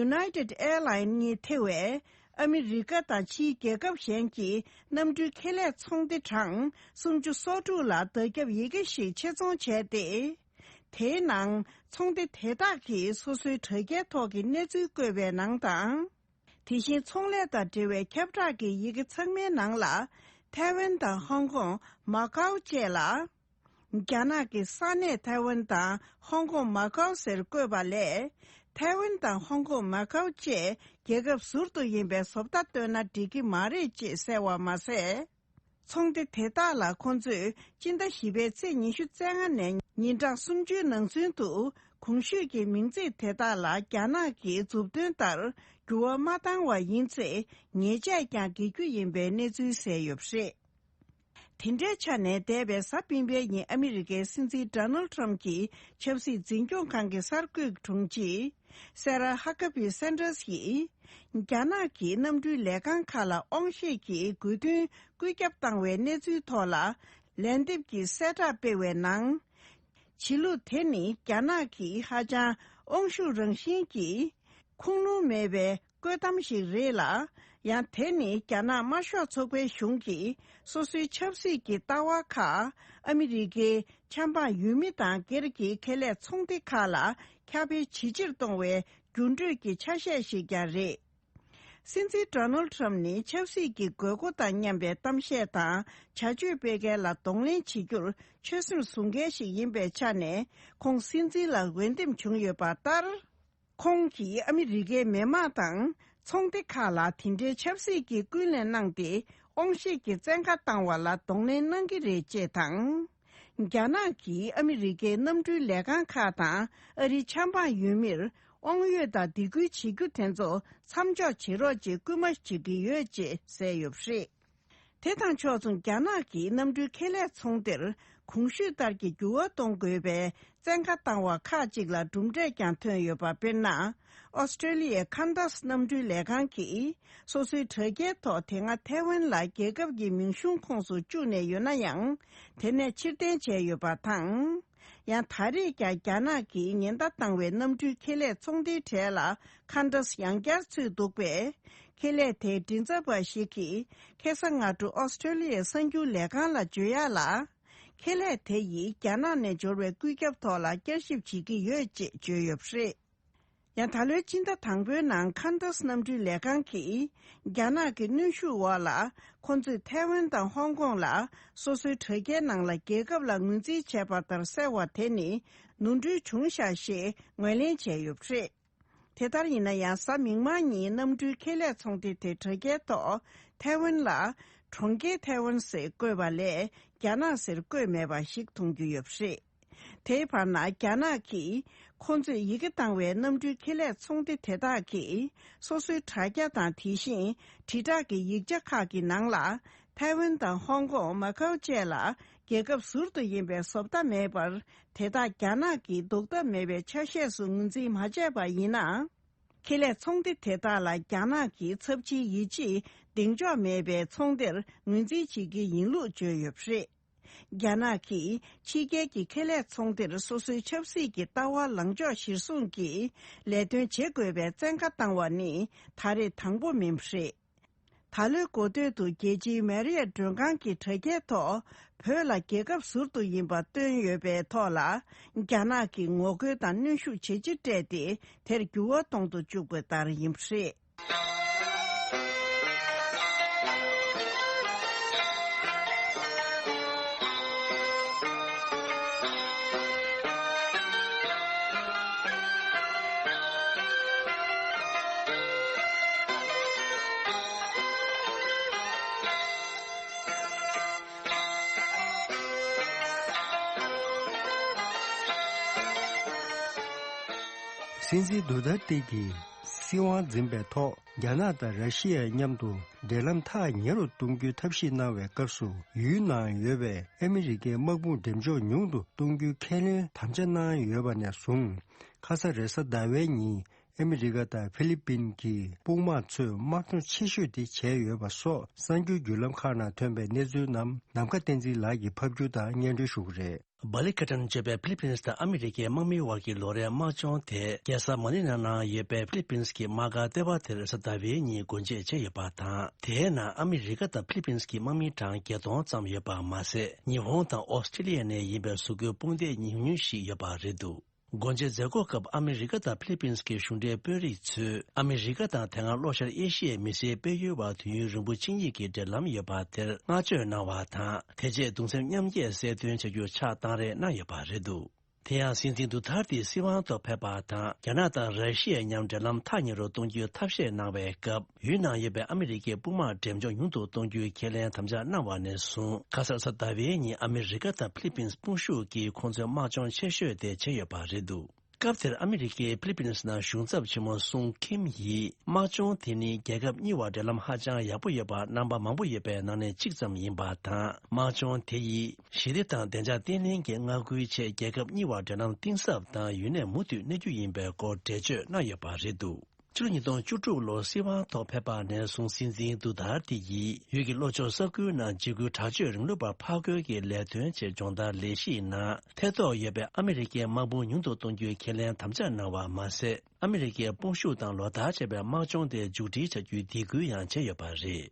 United Airlines གཉིས་ཐེ་བའི། ཨ་མི་རི་ཀ་དང་ཕྱིའི་རྒྱལ་ཁབ་གཞན་གྱི་གནམ་གྲུའི་ཁེ་ལས་ཚོང་སྡེ་གྲངས་སུམ་ཅུ་སོ་དྲུག་ལ་བརྡ་ཁྱབ་ཡི་གེ་ཞིག་ཆེད་རྫོང་བྱས་ཏེ། དེའི་ནང་ཚོང་སྡེ་དེ་དག་གིས་སོ་སོའི་དྲ་རྒྱའི་ཐོག་གི་གནས་ཚུལ་བཀོད་པའི་ནང་དང་། དེ་བཞིན་ཚོང་ལས་དང་འབྲེལ་བའི་ཁྱབ་བསྒྲགས་ཀྱི་ཡི་གེ་ཚང་མའི་ནང་ལ། ཐའེ་ཝན་དང་ཧོང་ཀོང་། མ་ཀའོ་བཅས་ལ། རྒྱ་ནག་གི་ས་གནས་ཐའེ་ཝན་དང་ཧོང་ཀོང་མ་ཀའོ་ཟེར་བཀོད་པ་ལས། ཐའེ་ཝན་དང་ཧོང་ཀོང་མ་ཀའོ་བཅས་རྒྱལ་ཁབ་ཟུར་དུ་ཡིན་པའི་བཟོ་ལྟ་བཏོན་ན་འགྲིག་གི་མ་རེད་ཅེས་གསལ་བ་མ་ཟད། ཚོང་སྡེ་དེ་དག་ལ་ཁོང་ཚོས་སྤྱི་ཟླ་བཞི་པའི་ཚེས་ཉི་ཤུ་རྩ་ལྔ་ནས་ཉིན་གྲངས་སུམ་ཅུའི་ནང་ཚུན་དུ་གོང་ཞུས་ཀྱི་མིང་ཚིག་དེ་དག་ལ་རྒྱ་ནག་གི་མཛུབ་སྟོན་ལྟར་འགྱུར་བ་མ་བཏང་བ་ཡིན་ཚེ་ཉེས་ཆད་ཀྱང་འགེལ་རྒྱུ་ཡིན་པའི་གནས་ཚུལ་གསལ་ཡོད་པ་རེད། དེ་འདྲའི་ཆ་ནས་འདས་པའི་གཟའ་སྤེན་པའི་ཉིན་ཨ་མི་རི་ཀའི་སྲིད་འཛིན་ཌོ་ནལ་ཊམ་གྱི་ཆབ་སྲིད་འཛིན་སྐྱོང་ཁང་གི་གསར་འགོད་དྲུང་ཆེ་སེ་ར་ཧ་ཀ་བི་སན་ཏྲས་ཡིས། རྒྱ་ནག་གིས་གནམ་གྲུའི་ལས་ཁང་ཁག་ལ་དབང་ཤེད་ཀྱིས་དགོས་འདུན་བཀོད་ཁྱབ་བཏང་བའི་གནས་ཚུལ་ཐོག་ལ་ལན་འདེབས་ཀྱི་གསལ་བསྒྲགས་སྤེལ་བའི་ནང་། བྱེད་ལུགས་དེ་ནི་རྒྱ་ནག་གིས་ཧ་ཅང་དབང་ཤུགས་རང་བཞིན་གྱིས་ཁུངས་ལུང་མེད་པའི་བཀོད་གཏམ་ཞིག་རེད་ལ། ཡང་དེ་ནི་རྒྱ་ནག་དམར་ཤོག་ཚོགས་པའི་གཞུང་གིས་སོ་སོའི་ཆབ་སྲིད་ཀྱི་ལྟ་བ་ཁག་ཨ་མི་རི་ཀའི་ཆབ་འབངས་ཡུལ་མི་དང་སྒེར་གྱི་ཁེ་ལས་ཚོང་སྡེ་ཁག་ལ་ཁྱབ་སྤེལ་ཇེ་ཆེར་གཏོང་བའི་འགྱུར་འགྲོས་ཀྱི་ཆ་ཤས་ཤིག་ཀྱང་རེད། སྲིད་འཛིན་ཌོ་ནལ་ཊམ་ནི་ཆབ་སྲིད་ཀྱི་དགོས་མཁོ་དང་མཉམ་པའི་གཏམ་བཤད་དང་བྱ་སྤྱོད་སྤེལ་མཁན་ལ་གདོང་ལེན་བྱེད་རྒྱུར་ཆོད་སེམས་བཟུང་མཁན་ཞིག་ཡིན་པའི་ཆ་ནས། ཁོང་སྲིད་འཛིན་ལ་འོས་འདེམས་བྱུང་ཡོད་པ་ལྟར། ཁོང་གིས་ཨ་མི་རི་ཀའི་མི་དམངས་དང་ཚོང་སྡེ་ཁག་ལ་དེ་འདྲའི་ཆབ་སྲིད་ཀྱི་སྐུལ་སློང་གནང་སྟེ། དབང་ཤེད་ཀྱིས་བཙན་བཀའ་བཏང་བ་ལ་གདོང་ལེན་གནང་གི་རེད་ཅེས་དང་། རྒྱ་ནག་གིས་ཨ་མི་རི་ཀའི་གནམ་གྲུའི་ལས་ཁང་ཁག་དང་ཨ་རིའི་ཆབ་འབངས་ཡུལ་མིར་དབང་ཡོད་དང་སྡིགས་སྐུལ་བྱེད་རྒྱུ་དེ་ཚོ་མཚམས་འཇོག་བྱེད་རོགས་ཅེས་སྐུལ་མ་བྱེད་ཀྱི་ཡོད་ཅེས་གསལ་ཡོད་པ་རེད། དེ་དང་ཕྱོགས་མཚུངས་རྒྱ་ནག་གིས་གནམ་གྲུའི་ཁེ་ལས་ཚོང་སྡེར་གོང་ཞུས་ལྟར་གྱི་འགྱུར་བ་གཏོང་དགོས་པའི་བཙན་བཀའ་བཏང་བ་ཁག་ཅིག་ལ་གྲུབ་འབྲས་ཀྱང་ཐོན་ཡོད་པ། དཔེར་ན། ཨོ་སི་ཀྲེ་ལི་ཡའི་ཁན་ཏཱས་གནམ་གྲུའི་ལས་ཁང་གིས་སོ་སོའི་དྲ་རྒྱའི་ཐོག་དེ་སྔ་ཐའེ་ཝན་ལ་རྒྱལ་ཁབ་ཀྱི་མིང་གཞུང་ཁོངས་སུ་བཅུག་ནས་ཡོད་ན་ཡང་། དེ་ནས་ཕྱིར་འཐེན་བྱས་ཡོད་པ་དང་། ཡང་ད་རེས་ཀྱང་རྒྱ་ནག་གིས་ཉེན་བརྡ་བཏང་བའི་གནམ་གྲུའི་ཁེ་ལས་ཚོང་སྡེའི་གྲས་ལ་ཁན་ཏཱས་ཡང་བསྐྱར་ཚུད་འདུག་པས། ཁེ་ལས་དེའི་མགྲིན་ཚབ་པ་ཞིག་གིས་ཁ་སང་སྔ་དྲོ་ཨོ་སི་ཀྲེ་ལི་ཡའི་གསར་འགྱུར་ལས་ཁང་ལ་བརྗོད་ཡག་ལ། ཁེ་ལས་དེ་ཡིས་རྒྱ་ནག་ནས་འབྱོར་བའི་བཀོད་ཁྱབ་ཐོག་ལ་བསྐྱར་ཞིབ་བྱེད་ཀྱི་ཡོད་ཅེས་བརྗོད་ཡོད་པ་རེད། ཡང་ད་ལོའི་སྤྱི་ཟླ་དང་པོའི་ནང་ཁན་ཏཱས་གནམ་གྲུའི་ལས་ཁང་གིས་རྒྱ་ནག་གི་གནོན་ཤུགས་འོག་ལ་ཁོ་ཚོས་ཐའེ་ཝན་དང་ཧོང་ཀོང་ལ་སོ་སོའི་དྲ་རྒྱའི་ནང་ལ་རྒྱལ་ཁབ་ལ་ངོས་འཛིན་བྱས་པ་ལྟར་གསལ་བ་དེ་ནི་ནོར་འཁྲུལ་བྱུང་ཤག་ཞེས་ངོས་ལེན་བྱས་ཡོད་པ་རེད། དེ་ལྟར་ཡིན་ན་ཡང་། གཟའ་མིག་དམར་ཉིན་གནམ་གྲུའི་ཁེ་ལས་ཚོང་སྡེ་དེ་དྲ་རྒྱའི་ཐོག་ཐའེ་ཝན་ལ་གྲོང་ཁྱེར་ཐའེ་ཝན་ཟེར་བཀོད་པ་ལས་རྒྱ་ནག་ཟེར་བཀོད་མེད་པ་ཞིག་མཐོང་རྒྱུ་ཡོད་པ་རེད། དེའི་བར་ན་རྒྱ་ནག་གིས་ཁོ་ཚོས་ཡི་གེ་བཏང་བའི་གནམ་གྲུའི་ཁེ་ལས་ཚོང་སྡེ་དེ་དག་གིས་སོ་སོའི་དྲ་རྒྱ་དང་། དེ་བཞིན་དྲིལ་བསྒྲགས་ཀྱི་ཡིག་ཆ་ཁག་གི་ནང་ལ། ཐའེ་ཝན་དང་ཧོང་ཀོང་། མ་ཀའོ་བཅས་ལ་རྒྱལ་ཁབ་ཟུར་དུ་ཡིན་པའི་བཟོ་ལྟ་མེད་པར། དེ་དག་རྒྱ་ནག་གིས་ལྡོག་ཐབས་མེད་པའི་ཆ་ཤས་སུ་ངོས་འཛིན་མ་བྱས་པ་ཡིན་ན། ཁེ་ལས་ཚོང་སྡེ་དེ་དག་ལ་རྒྱ་ནག་གིས་ཚབས་ཆེའི་ཡིད་ཆེས་གདེང་འཇོག་མེད་པའི་ཚོང་སྡེར་ངོས་འཛིན་བྱེད་ཀྱི་ཡིན་ལུགས་བརྗོད་ཡོད་པ་རེད། རྒྱ་ནག་གིས་ཕྱི་རྒྱལ་གྱི་ཁེ་ལས་ཚོང་སྡེར་སོ་སོའི་ཆབ་སྲིད་ཀྱི་ལྟ་བ་ལངས་ཕྱོགས་གཞིར་བཟུང་གིས་ལས་དོན་བྱེད་དགོས་པའི་བཙན་བཀའ་བཏང་བ་ནི་ད་རེས་དང་པོ་མིན་པ་རེད། ད་ལོའི་འགོ་སྟོད་དུ་རྒྱལ་སྤྱིའི་མེ་རི་ཡ་མགྲོན་ཁང་གི་དྲ་རྒྱའི་ཐོག་བོད་ལ་རྒྱལ་ཁབ་ཟུར་དུ་ཡིན་པ་བཏོན་ཡོད་པའི་ཐོག་ལ། རྒྱ་ནག་གིས་ངོ་རྒོལ་དང་གནོན་ཤུགས་ཇེ་ཆེར་སྤྲད་དེ། དེར་འགྱུར་བ་གཏོང་དུ་བཅུག་པ་ལྟར་ཡིན་པ་རེད། སྲིད་འཛིན་རྡོ་རྡ་སྟེ་གིས། སྲིད་དབང་འཛིན་པའི་ཐོག་རྒྱ་ནག་དང་ར་ཤི་ཡའི་མཉམ་དུ་འབྲེལ་ལམ་ཐག་ཉེ་རུ་གཏོང་རྒྱུའི་ཐབས་ཤེས་གནང་བའི་སྐབས་སུ། ཡུལ་ནང་ཡོད་པའི་ཨ་མི་རི་ཀའི་དམག་དཔུང་འགྲེམས་འཇོག་ཉུང་དུ་གཏོང་རྒྱུའི་ཁས་ལེན་དམ་བཅའ་གནང་ཡོད་པ་ནས་བཟུང་། ཁ་ས་རེས་གཟའ་ཟླ་བའི་ཉིན་ཨ་མི་རི་ཀ་དང་ཧྥི་ལི་པིན་གྱི་དཔུང་དམག་ཚོས་དམག་སྦྱོང་ཆེ་ཤོས་དེ་བྱས་ཡོད་པ་སོགས་གསར་འགྱུར་བརྒྱུད་ལམ་ཁག་ནང་ཐོན་པའི་གནས་ཚུལ་རྣམས་ནམ་མཁའ་བསྟན་འཛིན་ལགས་ཀྱིས་ཕབ་སྒྱུར་དང་སྙན་སྒྲོན་ཞུ་གི་རེད། སྦ་ལི་ཁ་ཏན་བརྗོད་པའི་ཧྥི་ལི་པིན་དང་ཨ་མི་རི་ཀའི་དམག་མིའི་དབར་གྱི་ལོ་རེའི་དམག་སྦྱོང་དེ་རྒྱལ་ས་མ་ནི་ལ་ནང་ཡོད་པའི་ཧྥི་ལི་པིན་གྱི་དམག་སྒར་ལྟེ་བ་དེར་གཟའ་ཟླ་བའི་ཉིན་སྒོ་འབྱེད་བྱས་ཡོད་པ་དང་། དེའི་ནང་ཨ་མི་རི་ཀ་དང་ཧྥི་ལི་པིན་གྱི་དམག་མི་གྲངས་བརྒྱད་སྟོང་ཙམ་ཡོད་པ་མ་ཟད། ཉི་ཧོང་དང་ཨོ་སི་ཀྲི་ལི་ཡ་ནས་ཡིན་པའི་གཟུགས་པོའི་དཔུང་སྡེ་ཉུང་ཉུང་ཞིག་ཡོད་པ་རེད་འདུག་སྒོ་འབྱེད་མཛད་སྒོ་སྐབས་ཨ་མི་རི་ཀ་དང་ཧྥི་ལི་པིན་གྱི་གཞུང་འབྲེལ་དཔོན་རིགས་ཚོས། ཨ་མི་རི་ཀ་དང་དེ་སྔ་ལྷོ་ཤར་ཨེ་ཤི་ཡའི་མི་སེར་སྤེལ་ཡུལ་བར་དུས་ཡུན་རིང་པོ་ཕྱིན་ཡིག་གི་འབྲེལ་ལམ་ཡོད་པ་དེར་བསྔགས་བརྗོད་གནང་བ་དང་། དེ་རྗེས་གདུང་སེམས་མཉམ་སྐྱེད་གསལ་སྟོན་བྱ་རྒྱུ་ཕྱག་བཏང་རེས་གནང་ཡོད་པ་རེད་འདུག་དེ་ཡང་སྲིད་འཛིན་དུ་ཐར་ཏི་སྲིད་དབང་ཐོག་ཕེབས་པ་དང་། རྒྱ་ནག་དང་ར་ཤི་ཡའི་མཉམ་འབྲེལ་ལམ་ཐག་ཉེ་རུ་གཏོང་རྒྱུའི་ཐབས་ཤེས་གནང་བའི་སྐབས། ཡུལ་ནང་ཡོད་པའི་ཨ་མི་རི་ཀའི་དཔུང་དམག་འགྲེམས་འཇོག་ཉུང་དུ་གཏོང་རྒྱུའི་ཁས་ལེན་དམ་བཅའ་གནང་བ་ནས་བཟུང་། ཁ་ས་གཟའ་ཟླ་བའི་ཉིན་ཨ་མི་རི་ཀ་དང་ཧྥི་ལི་པིན་དཔུང་ཤུགས་ཀྱིས་ཁོང་ཚོའི་དམག་སྦྱོང་ཆེ་ཤོས་དེ་བྱས་ཡོད་པ་རེད་འདུག་སྐབས་དེར་ཨ་མི་རི་ཀའི་ཧྥི་ལི་པིན་ནང་གཞུང་ཚབ་ཆེན་མོ་སུང་ཁིམ་ཡིས། དམག་སྦྱོང་དེ་ནི་རྒྱལ་ཁབ་གཉིས་བར་འབྲེལ་ལམ་ཧ་ཅང་ཡག་པོ་ཡོད་པ་རྣམ་པ་མང་པོ་ཡོད་པའི་ནང་ནས་གཅིག་ཙམ་ཡིན་པ་དང་། དམག་སྦྱོང་དེ་ཡིས་ཞི་བདེ་དང་བདེ་འཇགས་བརྟན་ལྷིང་གི་མངའ་ཁུལ་ཆེད་རྒྱལ་ཁབ་གཉིས་བར་འབྲེལ་ལམ་གཏིང་ཟབ་དང་ཡུན་གནས་མུ་མཐུད་གནས་རྒྱུ་ཡིན་པའི་སྐོར་འགྲེལ་བརྗོད་གནང་ཡོད་པ་རེད་འདུག་ཕྱི་ལོ་ཉིས་སྟོང་བཅུ་དྲུག་ལོར་སྲིད་དབང་ཐོག་ཕེབས་པ་ནས་བཟུང་སྲིད་འཛིན་དུ་ཐར་ཏི་ཡིས་ཡུལ་གྱི་ལྷོ་ཕྱོགས་ས་ཁུལ་ནང་འཇིགས་སྐུལ་དྲག་སྤྱོད་རིང་ལུགས་པ་ཕར་རྒོལ་གྱི་ལས་དོན་ཆེད་སྦྱོང་བརྡར་ལས་གཞིའི་ནང་ཐེ་གཏོགས་ཡོད་པའི་ཨ་མི་རི་ཀའི་དམག་དཔུང་ཉུང་དུ་གཏོང་རྒྱུའི་ཁས་ལེན་དམ་བཅའ་གནང་བ་མ་ཟད། ཨ་མི་རི་ཀའི་དཔུང་ཤུགས་དང་ལོ་ལྟར་བྱས་པའི་དམག་སྦྱོང་དེ་མཇུག་སྒྲིལ་བྱ་རྒྱུའི་སྡིགས་སྐུལ་ཡང་བྱས་ཡོད་པ་རེད།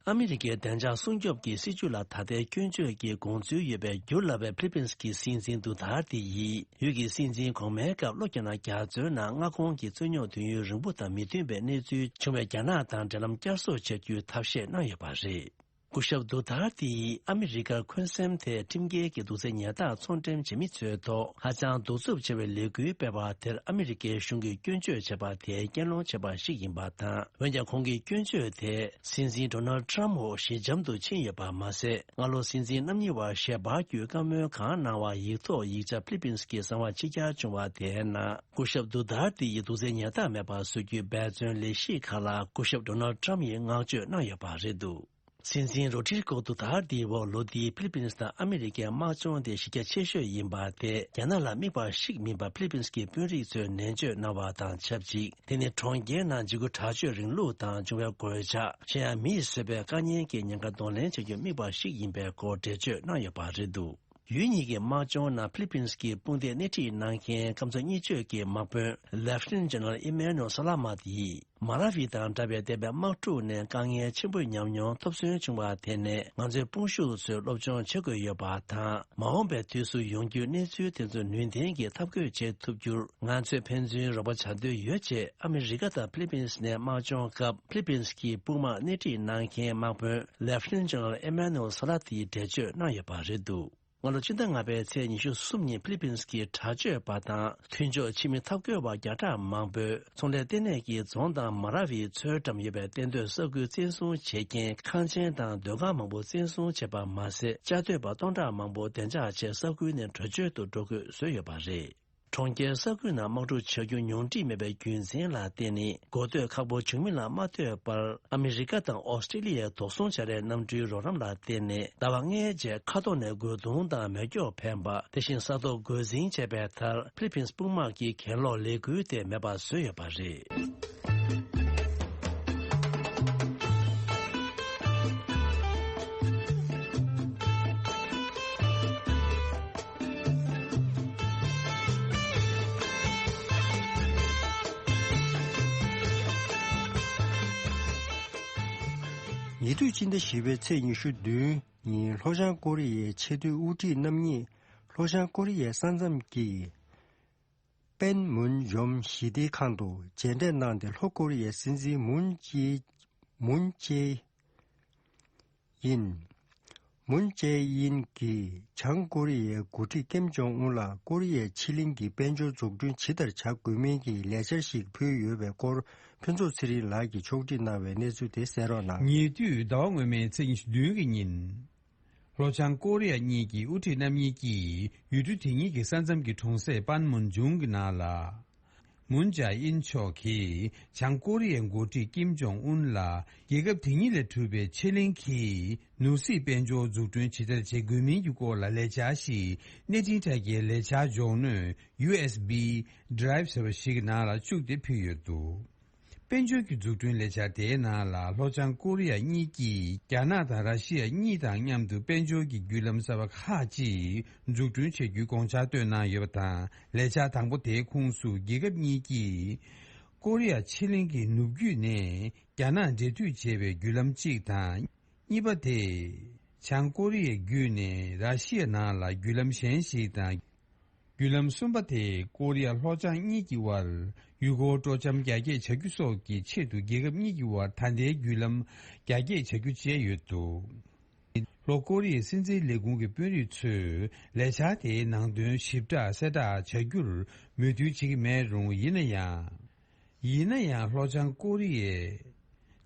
ཨ་མི་རི་ཀའི་བདེ་འཇགས་སྲུང་སྐྱོབ་ཀྱི་སྲིད་ཇུས་ལ་ད་ལྟའི་སྐྱོན་བརྗོད་ཀྱི་དགོངས་ཚུལ་ཡོད་པའི་འགྱུར་ལ་བའི་ཕི་ལི་པིན་གྱི་སྲིད་འཛིན་དུ་ཐར་ཏི་ཡིས། ཡུལ་གྱི་སྲིད་འཛིན་གོང་མའི་སྐབས་ལོ་བརྒྱ་ནང་རྒྱ་མཚོའི་ནང་མངའ་ཁོངས་ཀྱི་རྩོད་རྙོག་དུས་ཡུན་རིང་པོ་དང་མི་མཐུན་པའི་གནས་ཚུལ་བྱུང་བའི་རྒྱ་ནག་དང་འབྲེལ་ལམ་བསྐྱར་གསོ་བྱ་རྒྱུའི་ཐབས་ཤེས་གནང་ཡོད་པ་རེད། སྐུ་ཞབས་དུ་ཐར་ཏི་ཡིས་ཨ་མི་རི་ཀར་འཁོན་སེམས་ཐད་ཁྲིམས་འགལ་གྱི་དུག་རྫས་ཉར་ཐག་ཚོང་འགྲེམས་བྱེད་མི་ཚོའི་ཐོག་ཧ་ཅང་གདུག་རྩུབ་ཆེ་བའི་ལས་འགུལ་སྤེལ་བ་དེར་ཨ་མི་རི་ཀའི་གཞུང་གིས་སྐྱོན་བརྗོད་བྱས་པ་དེའི་གྱེན་ལོག་བྱས་པ་ཞིག་ཡིན་པ་དང་། འོན་ཀྱང་ཁོང་གིས་སྐྱོན་བརྗོད་དེ་སྲིད་འཛིན་ཌོ་ནལ་ཌི་ཊརམ་ཕྱི་འཇམ་དུ་ཕྱིན་ཡོད་པ་མ་ཟད། སྔ་ལོ་སྲིད་འཛིན་རྣམ་གཉིས་བར་ཞལ་པར་བརྒྱུད་བཀའ་མོལ་གང་གནང་བ་ཡིག་ཐོག་ཡིག་ཆ་ཕི་ལི་པིན་གྱི་གསང་བ་ཕྱི་གྱར་བྱུང་བ་དེའི་ནང་། སྐུ་ཞབས་དུ་ཐར་ཏི་ཡིས་དུག་རྫས་ཉར་ཐག་མེད་པར་བཟོ་རྒྱུའི་འབད་བརྩོན་ལས་གཞི་ཁག་ལ་སྐུ་ཞབས་ཌོ་ནལ་ཌི་ཊརམ་ཡིས་བསྔགས་བརྗོད་གནང་ཡོད་པ་རེད་འདུག་སྲིད་འཛིན་རོ་ཌི་རི་ཀོ་དུ་ཐར་ཏིའི་འོག་ལོ་འདིའི་ཕི་ལི་པིན་དང་ཨ་མི་རི་ཀའི་དམག་སྦྱོང་དེ་གཞི་རྒྱ་ཆེ་ཤོས་ཡིན་པ་དེ་རྒྱ་ནག་ལ་དམིགས་པ་ཞིག་མིན་པ་ཕི་ལི་པིན་གྱི་དཔོན་རིགས་ཚོས་ནན་བརྗོད་གནང་བ་དང་ཆབས་ཅིག་དེ་ནི་གྲོང་ཁྱེར་ནང་འཇིགས་སྐུལ་དྲག་སྤྱོད་རིང་ལུགས་དང་འབྱུང་བའི་གོད་ཆག་གཞན་ཡང་མི་ཡིས་བཟོས་པའི་དཀའ་ཉེན་གྱི་ཉེན་ཁ་གདོང་ལེན་བྱ་རྒྱུའི་དམིགས་པ་ཞིག་ཡིན་པའི་སྐོར་འགྲེལ་བརྗོད་གནང་ཡོད་པ་རེད་འདུག་ཡུལ་གཉིས་ཀྱི་དམག་སྦྱོང་ནང་ཕི་ལི་པིན་གྱི་དཔུང་སྡེ་སྣེ་ཁྲིད་གནང་མཁན་སྐམ་ས་གཉིས་བརྗོད་ཀྱི་དམག་དཔོན་Lieutenant General Emmanuel Salamat ཡིས། མ་ལ་ཝི་དང་འདྲ་བའི་འདས་པའི་དམག་འཁྲུག་ནས་དཀའ་ངལ་ཆེན་པོའི་ཉམས་མྱོང་ཐོབ་སོན་བྱུང་བ་དེ་ནས་ང་ཚོའི་དཔུང་ཤུགས་ཚོས་སློབ་སྦྱོང་བྱེད་དགོས་ཡོད་པ་དང་། མ་འོངས་པའི་དུས་སུ་ཡོང་རྒྱུའི་གནས་ཚུལ་དེ་ཚོ་ནུས་ལྡན་གྱིས་འཐབ་རྒོལ་བྱེད་ཐུབ་རྒྱུར་ང་ཚོས་ཕན་ཚུན་རོགས་པ་བྱ་འདོད་ཡོད་ཅེས་ཨ་མི་རི་ཀ་དང་ཕི་ལི་པིན་ནས་དམག་སྦྱོང་སྐབས་ཕི་ལི་པིན་གྱི་དཔུང་དམག་སྣེ་ཁྲིད་གནང་མཁན་དམག་དཔོན་Lieutenant General Emmanuel Salamat ཡིས་འགྲེལ་བརྗོད་གནང་ཡོད་པ་རེད་འདུག་སྔ་ལོ་སྤྱི་ཟླ་ལྔ་པའི་ཚེས་ཉི་ཤུ་གསུམ་ཉིན་ཕི་ལི་པིན་གྱི་དྲག་སྤྱོད་པ་དང་མཐུན་ཕྱོགས་ཕྱི་མི་འཐབ་རྒོལ་བ་བརྒྱ་ཕྲག་མང་པོས་ཚོང་ལས་ལྟེ་གནས་ཀྱི་རྫོང་དང་མ་ར་ཝིའི་མཚོའི་འགྲམ་ཡོད་པའི་གཏན་སྡོད་ས་ཁུལ་བཙན་བཟུང་བྱེད་མཁན་ཁང་ཆེན་དང་སྡོད་ཁང་མང་པོ་བཙན་བཟུང་བྱས་པ་མ་ཟད། བཅའ་སྡོད་པ་སྟོང་ཕྲག་མང་པོ་བདེ་འཇགས་ཆེད་ས་ཁུལ་ནས་བྲོས་བྱོལ་དུ་འགྲོ་དགོས་བཟོས་ཡོད་པ་རེད། གྲོང་ཁྱེར་ས་ཁུལ་ནང་དམག་འཁྲུག་བྱ་རྒྱུ་ཉུང་འཕྲི་མེད་པའི་རྒྱུ་མཚན་ལ་བརྟེན་ནས། འགོ་སྟོད་ཁག་པོ་བྱུང་མིན་ལ་མ་ལྟོས་པར། ཨ་མི་རི་ཀ་དང་ཨོ་སི་ཀྲི་ལི་ཡའི་དོགས་ཟོན་བྱ་རའི་གནམ་གྲུའི་རོགས་རམ་ལ་བརྟེན་ནས། ཟླ་བ་ལྔའི་རྗེས་མཁའ་ཐོག་ནས་རྒོལ་རྡུང་དང་མེ་སྒྱོགས་འཕེན་པ། དེ་བཞིན་ས་ཐོག་རྒོལ་འཛིང་བྱས་པའི་མཐར། ཕི་ལི་པིན་དཔུང་དམག་གིས་གྱེན་ལོག་ལས་འགུལ་དེ་མེད་པ་བཟོས་ཡོད་པ་རེད། ཉེ་དུས་ཕྱི་ཟླ་བཞི་པའི་ཚེས་ཉི་ཤུ་བདུན་ཉིན་ལྷོ་བྱང་ཀོ་རི་ཡའི་ཆེས་མཐོའི་དབུ་ཁྲིད་རྣམ་གཉིས་ལྷོ་བྱང་ཀོ་རི་ཡའི་ས་མཚམས་ཀྱི་པན་མུན་ཇོམ་ཞི་བདེའི་ཁང་དུ་མཇལ་འཕྲད་གནང་སྟེ། ལྷོ་ཀོ་རི་ཡའི་སྲིད་འཛིན་མུན་ཅེ་མུན་ཅེ་ཡིན། མུན་ཅེ་ཡིན་གྱིས་བྱང་ཀོ་རི་ཡའི་འགོ་ཁྲིད་ཀེམ་ཇོང་ཨུན་ལ་ཀོ་རི་ཡའི་ཕྱེད་གླིང་གི་དཔལ་འབྱོར་འཛུགས་སྐྲུན་ཇི་ལྟར་བྱ་དགོས་མིན་གྱི་ལས་འཆར་ཞིག་ཕུལ་ཡོད་པའི་སྐོར། ཕུན་ཚོགས་ཚེ་རིང་ལགས་ཀྱིས་ཕྱོགས་སྒྲིག་གནང་བའི་གནས་ཚུལ་དེ་གསན་རོགས་གནང་། ཉེ་དུས་ཟླ་བ་སྔོན་མའི་ཚེས་ཉི་ཤུ་བདུན་གྱི་ཉིན། ལྷོ་བྱང་ཀོ་རི་ཡ་གཉིས་ཀྱི་དབུ་ཁྲིད་རྣམ་གཉིས་ཀྱིས་ཡུལ་གྲུ་དེ་གཉིས་ཀྱི་ས་མཚམས་ཀྱི་གྲོང་གསེབ་པན་མུན་ཇུང་གི་ནང་ལ། མུན་ཇཱ་ཨིན་མཆོག་གིས་བྱང་ཀོ་རི་ཡའི་འགོ་ཁྲིད་ཀིམ་ཇོང་ཨུན་ལ། རྒྱལ་ཁབ་དེ་གཉིས་ལས་གྲུབ་པའི་ཕྱེད་གླིང་གི་ནོར་སྲིད་དཔལ་འབྱོར་འཛུགས་སྐྲུན་ཇི་ལྟར་བྱེད་དགོས་མིན་གྱི་སྐོར་ལ་ལས་འཆར་ཞིག་གནས་འཕྲིན་དྲ་རྒྱའི་ལས་འཆར་སྦྱོང་སྣོད་ཡུ་ཨེས་བི་Drive ཟེར་བ་ཞིག་གི་ནང་ལ་བཅུག་སྟེ་ཕུལ་ཡོད་འདུག་དཔལ་འབྱོར་གྱི་འཛུགས་སྐྲུན་ལས་འཆར་དེའི་ནང་ལ་ལྷོ་བྱང་ཀོ་རི་ཡ་གཉིས་ཀྱིས་རྒྱ་ནག་དང་ར་ཤི་ཡ་གཉིས་དང་མཉམ་དུ་དཔལ་འབྱོར་གྱི་བརྒྱུད་ལམ་གསར་པ་ཁག་ཅིག་འཛུགས་སྐྲུན་བྱ་རྒྱུའི་དགོངས་འཆར་བཏོན་གནང་ཡོད་པ་དང་། ལས་འཆར་དང་པོ་དེའི་ཁོངས་སུ་རྒྱལ་ཁབ་གཉིས་ཀྱིས་ཀོ་རི་ཡ་ཕྱེད་གླིང་གི་ནུབ་རྒྱུད་ནས་རྒྱ་ནག་འབྲེལ་མཐུད་བྱེད་པའི་བརྒྱུད་ལམ་གཅིག་དང་། གཉིས་པ་དེ། བྱང་ཀོ་རི་ཡའི་བརྒྱུད་ནས་ར་ཤི་ཡའི་ནང་ལ་བརྒྱུད་ལམ་གཞན་ཞིག་དང་། བརྒྱུད་ལམ་གསུམ་པ་དེ་ཀོ་རི་ཡ་ལྷོ་བྱང་གཉིས་ཀྱི་དབར་ཡུལ་སྐོར་སྤྲོ་འཆམ་རྒྱ་སྐྱེད་བྱ་རྒྱུ་སོགས་ཀྱི་ཆེད་དུ་རྒྱལ་ཁབ་གཉིས་ཀྱི་དབར་ད་ལྟའི་བརྒྱུད་ལམ་རྒྱ་སྐྱེད་བྱ་རྒྱུ་བཅས་ཡོད་འདུག་ལྷོ་ཀོ་རི་ཡའི་སྲིད་འཛིན་ལས་ཁུངས་ཀྱི་དཔོན་རིགས་ཚོས་ལས་འཆར་དེའི་ནང་དོན་ཞིབ་ཕྲ་གསལ་བསྒྲགས་བྱ་རྒྱུར་མོས་མཐུན་བྱེད་ཀྱི་མེད་རུང་། ཡིན་ན་ཡང་། ཡིན་ན་ཡང་། ལྷོ་བྱང་ཀོ་རི་ཡའི་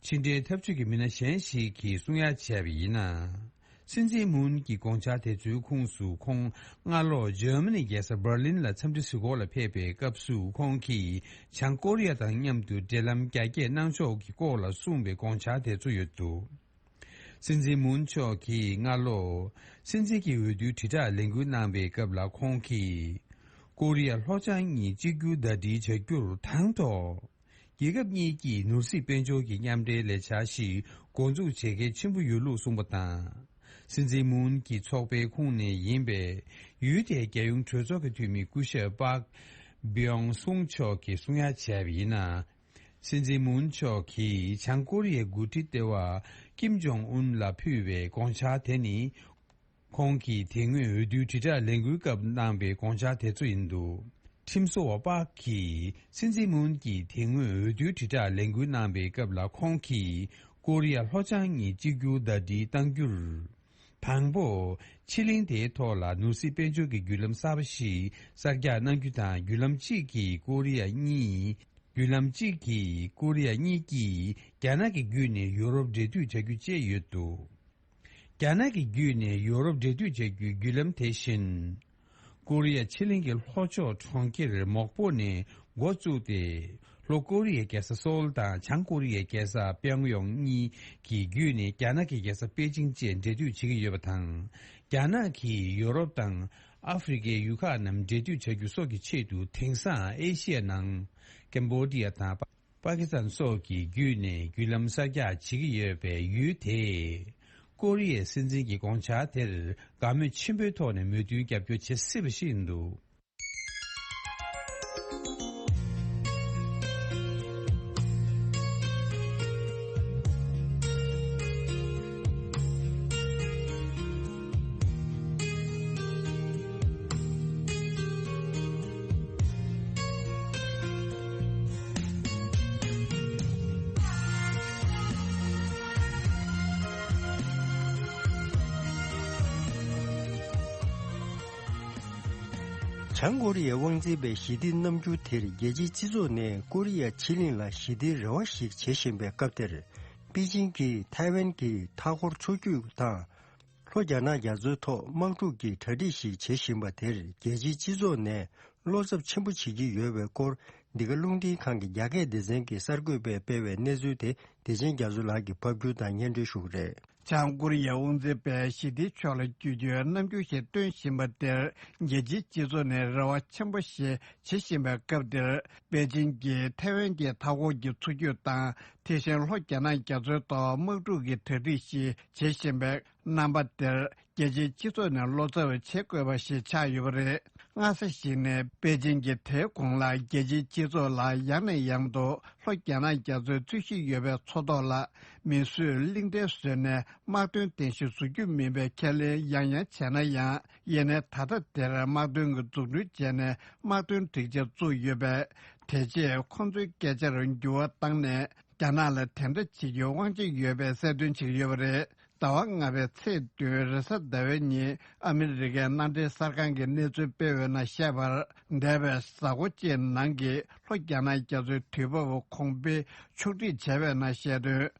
ཕྱི་འབྲེལ་འཐབ་ཇུས་ཀྱི་མི་སྣ་གཞན་ཞིག་གིས་གསུང་ཡ་བྱས་པ་ཡིན་ན། སྲིད་འཛིན་མུན་གྱི་དགོངས་འཆར་དེ་ཚོའི་ཁོངས་སུ་ཁོང་སྔ་ལོ་འཇར་མ་ནི་རྒྱལ་ས་འབར་ལིན་ལ་འཚམས་འདྲི་གཟིགས་སྐོར་ལ་ཕེབས་པའི་སྐབས་སུ། ཁོང་གིས་བྱང་ཀོ་རི་ཡ་དང་མཉམ་དུ་འབྲེལ་ལམ་རྒྱ་སྐྱེད་གནང་ཕྱོགས་ཀྱི་སྐོར་ལ་གསུངས་པའི་དགོངས་འཆར་དེ་ཚོ་ཡོད་འདུག་སྲིད་འཛིན་མུན་མཆོག་གིས་སྔ་ལོ་སྲིད་འཛིན་གྱི་འོས་བསྡུའི་དྲིལ་བསྒྲགས་ལས་འགུལ་གནང་བའི་སྐབས་ལ། ཁོང་གིས་ཀོ་རི་ཡ་ལྷོ་བྱང་གཉིས་གཅིག་གྱུར་ཟླ་སྒྲིལ་བྱ་རྒྱུར་དང་ཐོག་རྒྱལ་ཁབ་གཉིས་ཀྱིས་ནོར་སྲིད་དཔལ་འབྱོར་གྱི་མཉམ་འབྲེལ་ལས་འཆར་ཞིག་འགོ་འཛུགས་བྱེད་གལ་ཆེན་པོ་ཡོད་ལུགས་གསུངས་པ་དང་། སྲིད་འཛིན་མུན་གྱི་ཚོགས་པའི་ཁོངས་ནས་ཡིན་པའི་ཡུལ་དེའི་རྒྱལ་ཡོངས་གྲོས་ཚོགས་ཀྱི་འཐུས་མི་སྐུ་ཞབས་པཱག་བིའོང་སུང་མཆོག་གིས་གསུང་ཡ་བྱས་པ་ཡིན་ན། སྲིད་འཛིན་མུན་མཆོག་གིས་བྱང་ཀོ་རི་ཡའི་འགོ་ཁྲིད་ལྟེ་བ་ཀིམ་ཇོང་ཨུན་ལ་ཕུལ་བའི་དགོངས་འཆར་དེ་ནི། ཁོང་གིས་དེ་སྔོན་འོས་བསྡུའི་དྲིལ་བསྒྲགས་ལས་འགུལ་སྐབས་གནང་བའི་དགོངས་འཆར་དེ་ཚོ་ཡིན་འདུག་ཁྲིམས་བཟོ་བ་པཱག་གིས་སྲིད་འཛིན་མུན་གྱིས་དེ་སྔོན་འོས་བསྡུའི་དྲིལ་བསྒྲགས་ལས་འགུལ་གནང་བའི་སྐབས་ལ། ཁོང་གིས་ཀོ་རི་ཡ་ལྷོ་བྱང་གཉིས་གཅིག་གྱུར་ཟླ་སྒྲིལ་གཏང་རྒྱུར། དང་པོ། ཕྱེད་གླིང་དེའི་ཐོག་ལ་ནོར་སྲིད་དཔལ་འབྱོར་གྱི་བརྒྱུད་ལམ་གསར་པ་ཞིག་གསར་རྒྱག་གནང་རྒྱུ་དང་། བརྒྱུད་ལམ་གཅིག་གིས་ཀོ་རི་ཡ་གཉིས། བརྒྱུད་ལམ་གཅིག་གིས་ཀོ་རི་ཡ་གཉིས་ཀྱིས་རྒྱ་ནག་གི་བརྒྱུད་ནས་ཡོ་རོབ་འབྲེལ་མཐུད་བྱ་རྒྱུ་བཅས་ཡོད་འདུག་རྒྱ་ནག་གི་བརྒྱུད་ནས་ཡོ་རོབ་འབྲེལ་མཐུད་བྱ་རྒྱུའི་བརྒྱུད་ལམ་དེ་བཞིན། ཀོ་རི་ཡ་ཕྱེད་གླིང་གི་ལྷོ་ཕྱོགས་གྲོང་ཁྱེར་མོག་པོ་ནས་འགོ་བཙུགས་ཏེ། ལྷོ་ཀོ་རི་ཡའི་རྒྱལ་ས་སོལ་དང་བྱང་ཀོ་རི་ཡའི་རྒྱལ་ས་པེང་ཡོང་གཉིས་ཀྱི་བརྒྱུད་ནས་རྒྱ་ནག་གི་རྒྱལ་ས་པེ་ཅིང་བཅས་འབྲེལ་མཐུད་བྱེད་ཀྱི་ཡོད་པ་དང་། རྒྱ་ནག་གིས་ཡོ་རོབ་དང་ཨ་ཧྥེ་རི་ཁའི་ཡུལ་ཁག་རྣམས་འབྲེལ་མཐུད་བྱ་རྒྱུ་སོགས་ཀྱི་ཆེད་དུ། དེང་སང་ཨེ་ཤི་ཡ་ནང་ཀེམ་བོ་ཌི་ཡ་དང་པ། པ་ཀི་སི་ཐན་སོགས་ཀྱི་བརྒྱུད་ནས་བརྒྱུད་ལམ་གསར་རྒྱག་བྱེད་ཀྱི་ཡོད་པའི་ཡུལ་དེས། ཀོ་རི་ཡའི་སྲིད་འཛིན་གྱི་དགོངས་འཆར་དེར་དགའ་མོས་ཆེན་པོའི་ཐོག་ནས་མོས་མཐུན་རྒྱབ་སྐྱོར་བྱེད་སྲིད་པ་ཞིག་ཡིན་འདུག་བྱང་ཀོ་རི་ཡའི་དབང་འཛིན་པའི་ཞི་བདེ་རྣམ་འགྱུར་དེར་རྒྱལ་སྤྱིའི་སྤྱི་ཚོགས་ནས་ཀོ་རི་ཡ་ཕྱེད་གླིང་ལ་ཞི་བདེའི་རེ་བ་ཞིག་བྱེད་བཞིན་པའི་སྐབས་དེར། པེ་ཅིང་གིས་ཐའེ་ཝན་གྱི་མཐའ་འཁོར་མཚོ་རྒྱུད་དང་། ལྷོ་རྒྱ་ནག་རྒྱ་མཚོའི་ཐོག་དམག་འཁྲུག་གི་གྲ་སྒྲིག་ཞིག་བྱེད་བཞིན་པ་དེར་རྒྱལ་སྤྱིའི་སྤྱི་ཚོགས་ནས་བློ་འཚབ་ཆེན་པོ་བྱེད་ཀྱི་ཡོད་པའི་སྐོར། འདི་ག་རླུང་འཕྲིན་ཁང་གི་རྒྱ་སྐད་སྡེ་ཚན་གྱིས་གསར་འགོད་པས་སྤེལ་བའི་གནས་ཚུལ་དེ་བདེ་ཆེན་རྒྱ་མཚོ་ལགས་ཀྱིས་ཕབ་སྒྱུར་དང་སྙན་སྒྲོན་ཞུ་གི་རེད། བྱང་ཀོ་རི་ཡའི་དབང་འཛིན་པས་ཞི་བདེའི་ཕྱོགས་ལ་བསྐྱོད་རྒྱུའི་རྣམ་འགྱུར་ཞིག་སྟོན་བཞིན་པ་དེར། རྒྱལ་སྤྱིའི་སྤྱི་ཚོགས་ནས་རེ་བ་ཆེན་པོ་ཞིག་བྱེད་བཞིན་པའི་སྐབས་དེར། པེ་ཅིང་གིས་ཐའེ་ཝན་གྱི་མཐའ་འཁོར་གྱི་མཚོ་རྒྱུད་དང་། དེ་བཞིན་ལྷོ་རྒྱ་ནག་རྒྱ་མཚོའི་ཐོག་དམག་འཁྲུག་གི་གྲ་སྒྲིག་ཞིག་བྱེད་བཞིན་པའི་རྣམ་པ་དེར། རྒྱལ་སྤྱིའི་སྤྱི་ཚོགས་ནས་བློ་འཚབ་བྱེད་དགོས་པ་ཞིག་ཆགས་ཡོད་པ་རེད། སྔ་ས་ཞིག་ནས་པེ་ཅིང་གིས་དེའི་གོང་ལ་རྒྱལ་སྤྱིའི་སྤྱི་ཚོགས་ལ་ཡང་ནས་ཡང་དུ་ལྷོ་རྒྱ་ནག་རྒྱ་མཚོའི་རྩོད་གཞི་ཡོད་པའི་མཚོ་ཐོག་ལ་མིས་བཟོས་གླིང་ཕྲན་བཟོས་ནས་དམག་དོན་རྟེན་གཞི་བཟོ་རྒྱུ་མིན་པའི་ཁས་ལེན་ཡང་ཡང་བྱས་ན་ཡང་། ཡིན་ནའི་ད་ལྟ་དེར་དམག་དོན་གྱི་འཛུགས་སྐྲུན་བྱས་ནས་དམག་དོན་སྒྲིག་ཆས་བཙུགས་ཡོད་པས། དེ་རྗེས་ཁོང་ཚོའི་སྐད་ཆར་འགྱུར་བ་བཏང་ནས་རྒྱ་ནག་ལ་དེ་འདྲ་བྱེད་རྒྱུའི་དབང་ཆ་ཡོད་པའི་གསལ་སྟོན་བྱེད་ཀྱི་ཡོད་པ་རེད། ཟླ་བ་ལྔ་པའི་ཚེས་བདུན་རེས་གཟའ་ཟླ་བའི་ཉིན་ཨ་མི་རི་ཀའི་མནའ་འབྲེལ་གསར་ཁང་གིས་གནས་ཚུལ་སྤེལ་བའི་ནང་བཤད་པར། འདས་པའི་གཟའ་འཁོར་གཅིག་ནང་གི་ལྷོ་རྒྱ་ནག་རྒྱ་མཚོའི་དུས་བབ་གོང་འཕེལ་ཕྱོགས་སྒྲིག་བྱས་པའི་ནང་བཤད་དོན།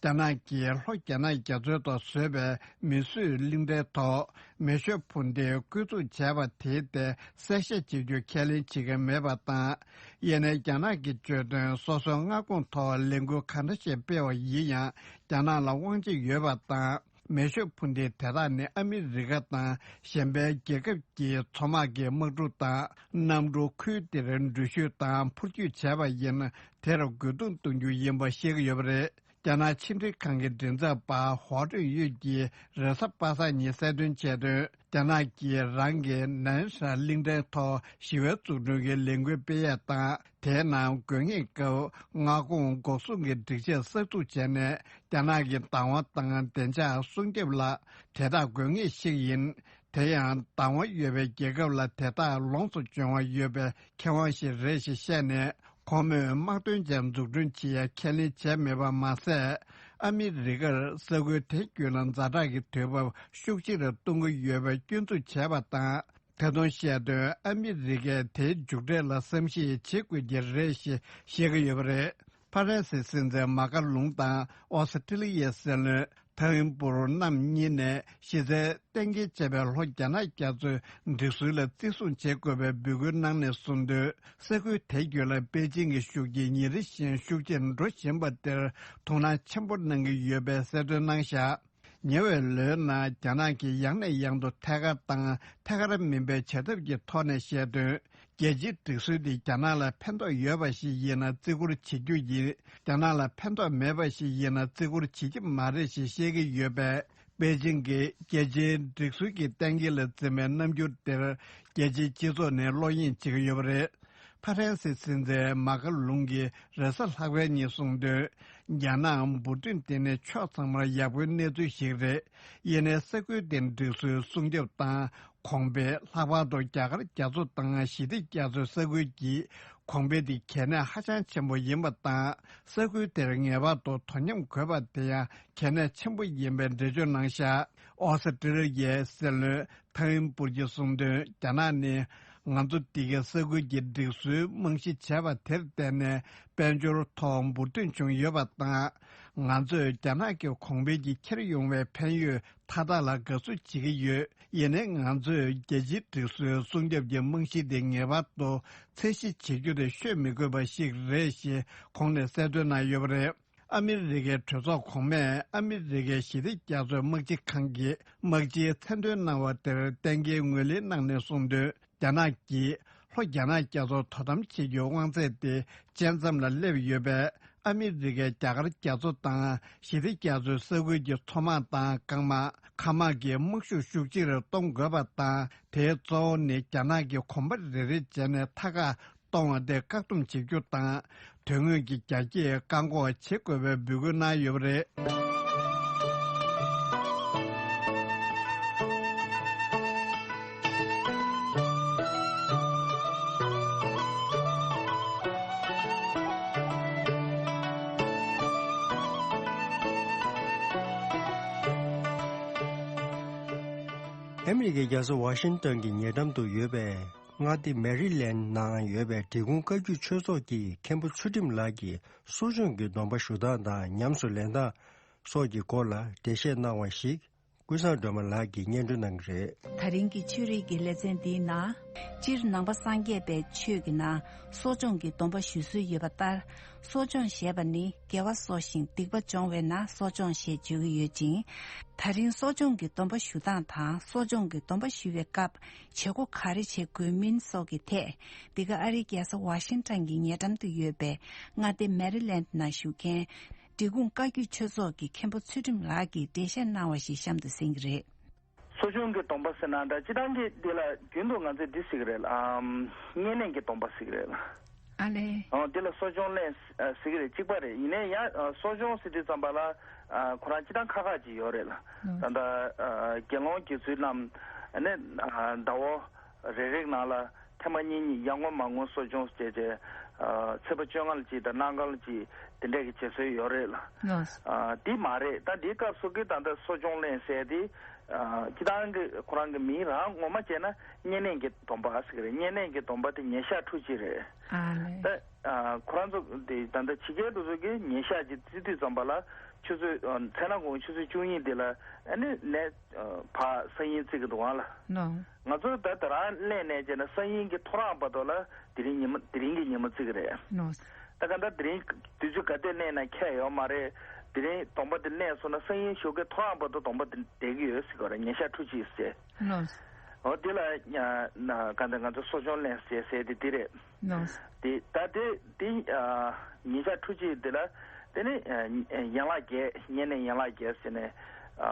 རྒྱ་ནག་གིས་ལྷོ་རྒྱ་ནག་རྒྱ་མཚོའི་ཐོག་བཟོས་པའི་མིས་བཟོས་གླིང་ཕྲན་ཐོག་མེ་ཤོག་འཕུར་མདེལ་བཀོལ་སྤྱོད་བྱས་པ་དེའི་ཐད་གསལ་བཤད་བྱེད་རྒྱུ་ཁས་ལེན་བྱེད་ཀྱི་མེད་པ་དང་། ཡིན་ནའི་རྒྱ་ནག་གིས་བརྗོད་དོན། སོ་སོའི་མངའ་ཁོངས་ཐོག་ལས་འགུལ་ག་འདྲ་ཞིག་སྤེལ་བ་ཡིན་ཡང་རྒྱ་ནག་ལ་དབང་ཆ་ཡོད་པ་དང་། མེ་ཤོག་འཕུར་མདེལ་དེ་དག་ནི་ཨ་མི་རི་ཀ་དང་གཞན་པའི་རྒྱལ་ཁབ་ཀྱི་མཚོ་དམག་གི་དམག་གྲུ་དང་གནམ་གྲུ་ཁུལ་དེར་འགྲུལ་བཞུད་དང་འཕུར་སྐྱོད་བྱས་པ་ཡིན་ན་དེར་རྒོལ་རྡུང་གཏོང་རྒྱུ་ཡིན་པ་ཤེས་ཀྱི་ཡོད་པ་རེད། རྒྱ་ནག་ཕྱི་འབྲེལ་ཁང་གི་མགྲིན་ཚབ་པ་ཧོ་ཀྲུན་ཡོད་ཀྱིས་རེས་གཟའ་པ་སངས་ཉིན་གསལ་སྟོན་བྱས་དོན། རྒྱ་ནག་གིས་རང་གི་ནན་ཧྲ་གླིང་ཕྲན་ཐོག་ཞི་བའི་འཛུགས་སྐྲུན་གྱི་ལས་འགུལ་སྤེལ་ཡས་དང་། དེའི་ནང་དགོས་ངེས་སྐབས་མངའ་ཁོངས་འགོག་སྲུང་གི་སྒྲིག་ཆས་གསར་འཛུགས་བྱས་ནས། རྒྱ་ནག་གི་བདག་དབང་དང་བདེ་འཇགས་སྲུང་སྐྱོབ་ལ་དེ་དག་དགོས་ངེས་ཤིག་ཡིན། དེ་ཡང་བདག་དབང་ཡོད་པའི་རྒྱལ་ཁབ་ལ་དེ་དག་ལོངས་སུ་སྤྱོད་དབང་ཡོད་པའི་ཁེ་དབང་ཞིག་རེད་ཞེས་བཤད་ནས། ཁོ་མོས་དམག་དོན་ཅན་འཛུགས་སྐྲུན་བྱེད་ཡ་ཁས་ལེན་བྱས་མེད་པ་མ་ཟད། ཨ་མི་རི་ཀར་ས་ཁུལ་དེ་བརྒྱུད་ལ་ཛ་དྲག་གི་དུས་བབ་ཤུགས་ཆེ་རུ་གཏོང་གི་ཡོད་པའི་སྐྱོན་འཛུགས་བྱས་པ་དང་། ད་དུང་བཤད་དོན། ཨ་མི་རི་ཀས་དེའི་མཇུག་འབྲས་ལ་བསམ་གཞིག་བྱེད་དགོས་ཀྱི་རེད་ཞེས་བཤད་ཀྱི་ཡོད་པ་རེད། ཕ་རན་སི་སྲིད་འཛིན་མཱ་ཀར་ལུང་དང་ཨོ་སི་ཀྲི་ལི་ཡའི་སྲིད་བློན་ཐང་ཡིན་པུར་རྣམ་གཉིས་ནས་གཞི་རྩའི་གཏན་འཁེལ་བྱས་པའི་ལྷོ་རྒྱ་ནག་རྒྱ་མཚོའི་སྒྲིག་སྲོལ་ལ་བརྩི་སྲུང་བྱེད་དགོས་པའི་འབོད་སྐུལ་གནང་ནས་གསུངས་དོན། ས་ཁུལ་དེ་བརྒྱུད་ལ་པེ་ཅིང་གི་ཤུགས་རྐྱེན་ཉིན་རེ་བཞིན་ཤུགས་ཆེར་འགྲོ་བཞིན་པ་དེར་དོ་སྣང་ཆེན་པོ་གནང་གི་ཡོད་པའི་གསལ་སྟོན་གནང་བཞག་ཉེ་བའི་ལོའི་ནང་རྒྱ་ནག་གིས་ཡང་ནས་ཡང་དུ་ཐད་ཀར་དང་ཐད་ཀར་མིན་པའི་བྱ་ཐབས་ཀྱི་ཐོག་ནས་བཤད་དོན། རྒྱལ་སྤྱིའི་སྒྲིག་སྲོལ་འདི་རྒྱ་ནག་ལ་ཕན་ཐོགས་ཡོད་པ་ཞིག་ཡིན་ན་བརྩི་བཀུར་བྱེད་རྒྱུ་ཡིན། རྒྱ་ནག་ལ་ཕན་ཐོགས་མེད་པ་ཞིག་ཡིན་ན་བརྩི་བཀུར་བྱེད་ཀྱི་མ་རེད་ཞེས་བཤད་ཀྱི་ཡོད་པས། པེ་ཅིང་གིས་རྒྱལ་སྤྱིའི་སྒྲིག་སྲོལ་གྱི་གཏན་འཁེལ་ལ་འཛིན་པའི་རྣམ་འགྱུར་དེར་རྒྱལ་སྤྱིའི་སྤྱི་ཚོགས་ནས་བློ་གཡེང་བྱེད་ཀྱི་ཡོད་པ་རེད། ཕ་རན་སིའི་སྲིད་འཛིན་མཱ་ཀར་ལུང་གིས་རེས་གཟའ་ལྷག་པའི་ཉིན་གསུངས་དོན། རྒྱ་ནག་འབུར་ཐོན་དེ་ནི་ཕྱོགས་ཚང་མར་ཡག་པོའི་གནས་ཚུལ་ཞིག་རེད། ཡིན་ནའི་ས་ཁུལ་དེའི་སྒྲིག་སྲོལ་སྲུང་སྐྱོབ་དང་གོང་འཕེལ། ལྷག་པར་དུ་རྒྱ་གར་རྒྱ་མཚོ་དང་ཞི་བདེ་རྒྱ་མཚོའི་ས་ཁུལ་གྱི་གོང་འཕེལ་དེ་གལ་གནད་ཧ་ཅང་ཆེན་པོ་ཡིན་པ་དང་། ས་ཁུལ་དེར་ངེས་པར་དུ་དོ་མཉམ་དགོས་པ་དེ་ཡང་གལ་གནད་ཆེན་པོ་ཡིན་པའི་འགྲེལ་བརྗོད་གནང་བཞག་ཨོ་སི་ཀྲི་ལི་ཡའི་སྲིད་བློན་ཐང་ཡིན་པུར་གྱིས་གསུངས་དོན། རྒྱ་ནག་ནི་ང་ཚོ་འདི་གའི་ས་ཁུལ་གྱི་སྒྲིག་སྲོལ་རྨང་གཞི་བྱས་པ་དེར་བརྟེན་ནས་དཔལ་འབྱོར་ཐོག་འབུར་ཐོན་བྱུང་ཡོད་པ་དང་། ང་ཚོས་རྒྱ་ནག་གི་གོང་འཕེལ་གྱིས་འཁྱེར་ཡོང་བའི་ཕན་ཡོན་མཐའ་དག་ལ་དགའ་བསུ་བྱེད་ཀྱི་ཡོད། ཡིན་ནའི་ང་ཚོས་རྒྱལ་སྤྱིའི་སྒྲིག་སྲོལ་སྲུང་སྐྱོབ་ཀྱི་རྨང་གཞི་དེ་ངེས་པར་དུ་ཚད་གཞི་བྱེད་རྒྱུ་དེ་ཤོད་མི་དགོས་པ་ཞིག་རེད་ཞེས་གོང་ནས་གསལ་སྟོན་གནང་ཡོད་པ་རེད། ཨ་མི་རི་ཀའི་གྲོས་ཚོགས་གོང་མས་ཨ་མི་རི་ཀའི་ཞི་བདེ་རྒྱ་མཚོའི་དམག་སྤྱི་ཁང་གི་དམག་སྤྱིའི་མཚན་འདོན་གནང་བ་དེར་གཏན་འཁེལ་ངོས་ལེན་གནང་ནས་གསུངས་དོན། རྒྱ་ནག་གིས་ལྷོ་རྒྱ་ནག་རྒྱ་མཚོར་དོ་དམ་བྱེད་རྒྱུའི་དབང་ཚད་དེ་བཅད་མཚམས་ལ་སླེབས་ཡོད་པས། ཨ་མི་རི་ཀས་རྒྱ་གར་རྒྱ་མཚོ་དང་ཞི་བདེ་རྒྱ་མཚོའི་ས་ཁུལ་གྱི་མཚོ་དམག་དང་རྐང་དམག་མཁའ་དམག་གི་དམག་ཤུགས་ཤུགས་ཆེ་རུ་གཏོང་དགོས་པ་དང་། དེའི་གཙོ་བོ་ནི་རྒྱ་ནག་གིས་གོམ་པ་རེ་རེ་བྱས་ནས་མཐའ་ཁག་གཏོང་བ་དེ་བཀག་སྡོམ་བྱེད་རྒྱུ་དང་། དོན་དངོས་ཀྱི་རྒྱ་སྐྱེད་བཀག་འགོག་བྱེད་དགོས་པའི་འབོད་སྐུལ་གནང་ཡོད་པ་རེད། ཨ་མི་རི་ཀའི་རྒྱལ་ས་ཝ་ཤིང་ཏོན་གྱི་ཉེ་འགྲམ་དུ་ཡོད་པའི་མངའ་སྡེ་མེ་རི་ལེན་ནང་ཡོད་པའི་འབྲི་གུང་བཀའ་བརྒྱུད་ཆོས་ཚོགས་ཀྱི་མཁན་པོ་ཚུལ་ཁྲིམས་ལགས་ཀྱིས་གསོ་སྦྱོང་གི་སྡོམ་པ་ཞུ་སྟངས་དང་ཉམས་སུ་ལེན་སྟངས་སོགས་ཀྱི་སྐོར་ལ་འགྲེལ་བཤད་གནང་བ་ཞིག་ཀུན་བཟང་སྒྲོལ་མ་ལགས་ཀྱིས་སྙན་སྒྲོན་གནང་གི་རེད། ད་རིང་གི་ཆོས་རིག་གི་ལེ་ཚན་འདིའི་ནང་། སྤྱིར་ནང་པ་སངས་རྒྱས་པའི་ཆོས་ཀྱི་ནང་གསོ་སྦྱོང་གི་སྡོམ་པ་ཞུ་སྲོལ་ཡོད་པ་ལྟར། གསོ་སྦྱོང་ཞེས་པ་ནི་དགེ་བ་གསོ་ཞིང་སྡིག་པ་སྦྱོང་བས་ན་གསོ་སྦྱོང་ཞེས་བརྗོད་ཀྱི་ཡོད་ཅིང་། ད་རིང་གསོ་སྦྱོང་གི་སྡོམ་པ་ཞུ་སྟངས་དང་གསོ་སྦྱོང་གི་སྡོམ་པ་ཞུ་བའི་སྐབས་བྱེད་སྒོ་ག་རེ་བྱེད་དགོས་མིན་སོགས་ཀྱི་ཐད། འདི་ག་ཨ་རིའི་རྒྱལ་ས་ཝ་ཤིང་ཊོན་གྱི་ཉེ་འགྲམ་དུ་ཡོད་པའི་མངའ་སྡེ་མེ་རི་ལེན་ཌི་ནང་བཞུགས་མཁན། འབྲི་གུང་བཀའ་བརྒྱུད་ཆོས་ཚོགས་ཀྱི་མཁན་པོ་ཚུལ་ཁྲིམས་ལགས་ཀྱིས་འགྲེལ་བཤད་གནང་བ་ཞིག་གཤམ་དུ་གསན་གྱི་རེད། གསོ་སྦྱོང་གི་སྡོམ་པ་ཟེར་ན་འདྲ་སྤྱི་བཏང་གི་འདི་ལ་རྒྱུན་དུ་ང་ཚོས་འདི་ཟེར་གྱི་རེད་ལ། ཨམ། བསྙེན་གནས་ཀྱི་སྡོམ་པ་ཟེར་གྱི་རེད་ལ། ཨ་ལེ། ཨོ་འདི་ལ་གསོ་སྦྱོང་ལེན་ཟེར་གྱི་རེད། གཅིག་པ་རེད། ཡིན་ནའི་ཡང་གསོ་སྦྱོང་ཟེར་དུས་ཙམ་པ་ལ་ཁོ་རང་སྤྱི་བཏང་ཁག་ཁག་ཅིག་ཡོད་རེད་ལ། ད་ལྟ་དགེ་སློང་དགེ་ཚུལ་རྣམས་ནི་ཟླ་བ་རེ་རེའི་ནང་ལ་ཐེངས་མ་གཉིས་གཉིས་ཡར་ངོ་མར་ངོ་གསོ་སྦྱོང་བྱས་བྱས། ཚེས་པ་བཅོ་ལྔ་ལ་གཅིག་དང་གནངས་སྐབས་ལ་གཅིག་དེ་འདྲས་ཀྱི་བྱེད་སྲོལ་ཡོད་རེད་ལ། འདི་མ་རེད། ད་འདིའི་སྐབས་སུ་གི་ད་ལྟ་གསོ་སྦྱོང་ལེན་ཟེར་དེ། ཨ། སྤྱིར་བཏང་གི་ཁོ་རང་གི་མིང་རང་ངོ་མ་བྱས་ན་བསྙེན་གནས་ཀྱི་སྡོམ་པ་ཟེར་གི་རེད། བསྙེན་གནས་ཀྱི་སྡོམ་པ་དེ་ཉེ་ཞག་ཕྲུགས་གཅིག་རེད། ཨ་ལེ། ད་ཨ་ཁོ་རང་ཚོ་དེ་ད་ལྟ་ཕྱི་རྒྱལ་དེ་ཚོ་གི་ཉེ་ཞག་ཅིག་བརྩི་དུས་ཙམ་པ་ལ་ཆུ་ཚོད་ཨ་མཚན་ནག་གུང་ཆུ་ཚོད་བཅུ་གཉིས་དེ་ལ་ཨ་ནི་ནས་ཨ་ཕར་ས་ཡིན་བརྩི་གི་འདུག་ཨང་ལ། ལོ། ང་ཚོ་ད་ད་རང་གླེང་ནས་བྱས་ན་ས་ཡིན་གྱི་ཐོ་རངས་བར་དུ་ལ་དེ་རིང་ཉི་མ་དེ་རིང་གི་ཉི་མ་བརྩི་གི་རེད། ལོ། ད་ག་ད་དེ་རིང་དུས་ཚོད་ག་དུས་གླེང་ན་ཁྱད་ཡོད་མ་རེད། དེ་རིང་སྡོམ་པ་དེ་གླེང་སོང་ན་ས་ཡིན་ཞོགས་ཀའི་ཐོ་རངས་བར་དུ་སྡོམ་པ་དེ་བསྡད་ཀྱི་ཡོད་ཟེར་གི་རེད། ཉེ་ཞག་ཕྲུགས་གཅིག་ཟེར། ལོ། འོ་དེ་ལ་ཡ་ན་ག་ད་ང་ཚོ་གསོ་སྦྱོང་གླེང་ཟེར་ཟེར་དེ་དེ་རེད། ལོ། དེ་ད་དེ་དེ་ཨ་ཉེ་ཞག་ཕྲུགས་གཅིག་དེ་ལ་དེ་ནི་ཨ་ཡན་ལག་བརྒྱད། བསྙེན་གནས་ཡན་ལག་བརྒྱད་ཟེར་ནས་ཨ་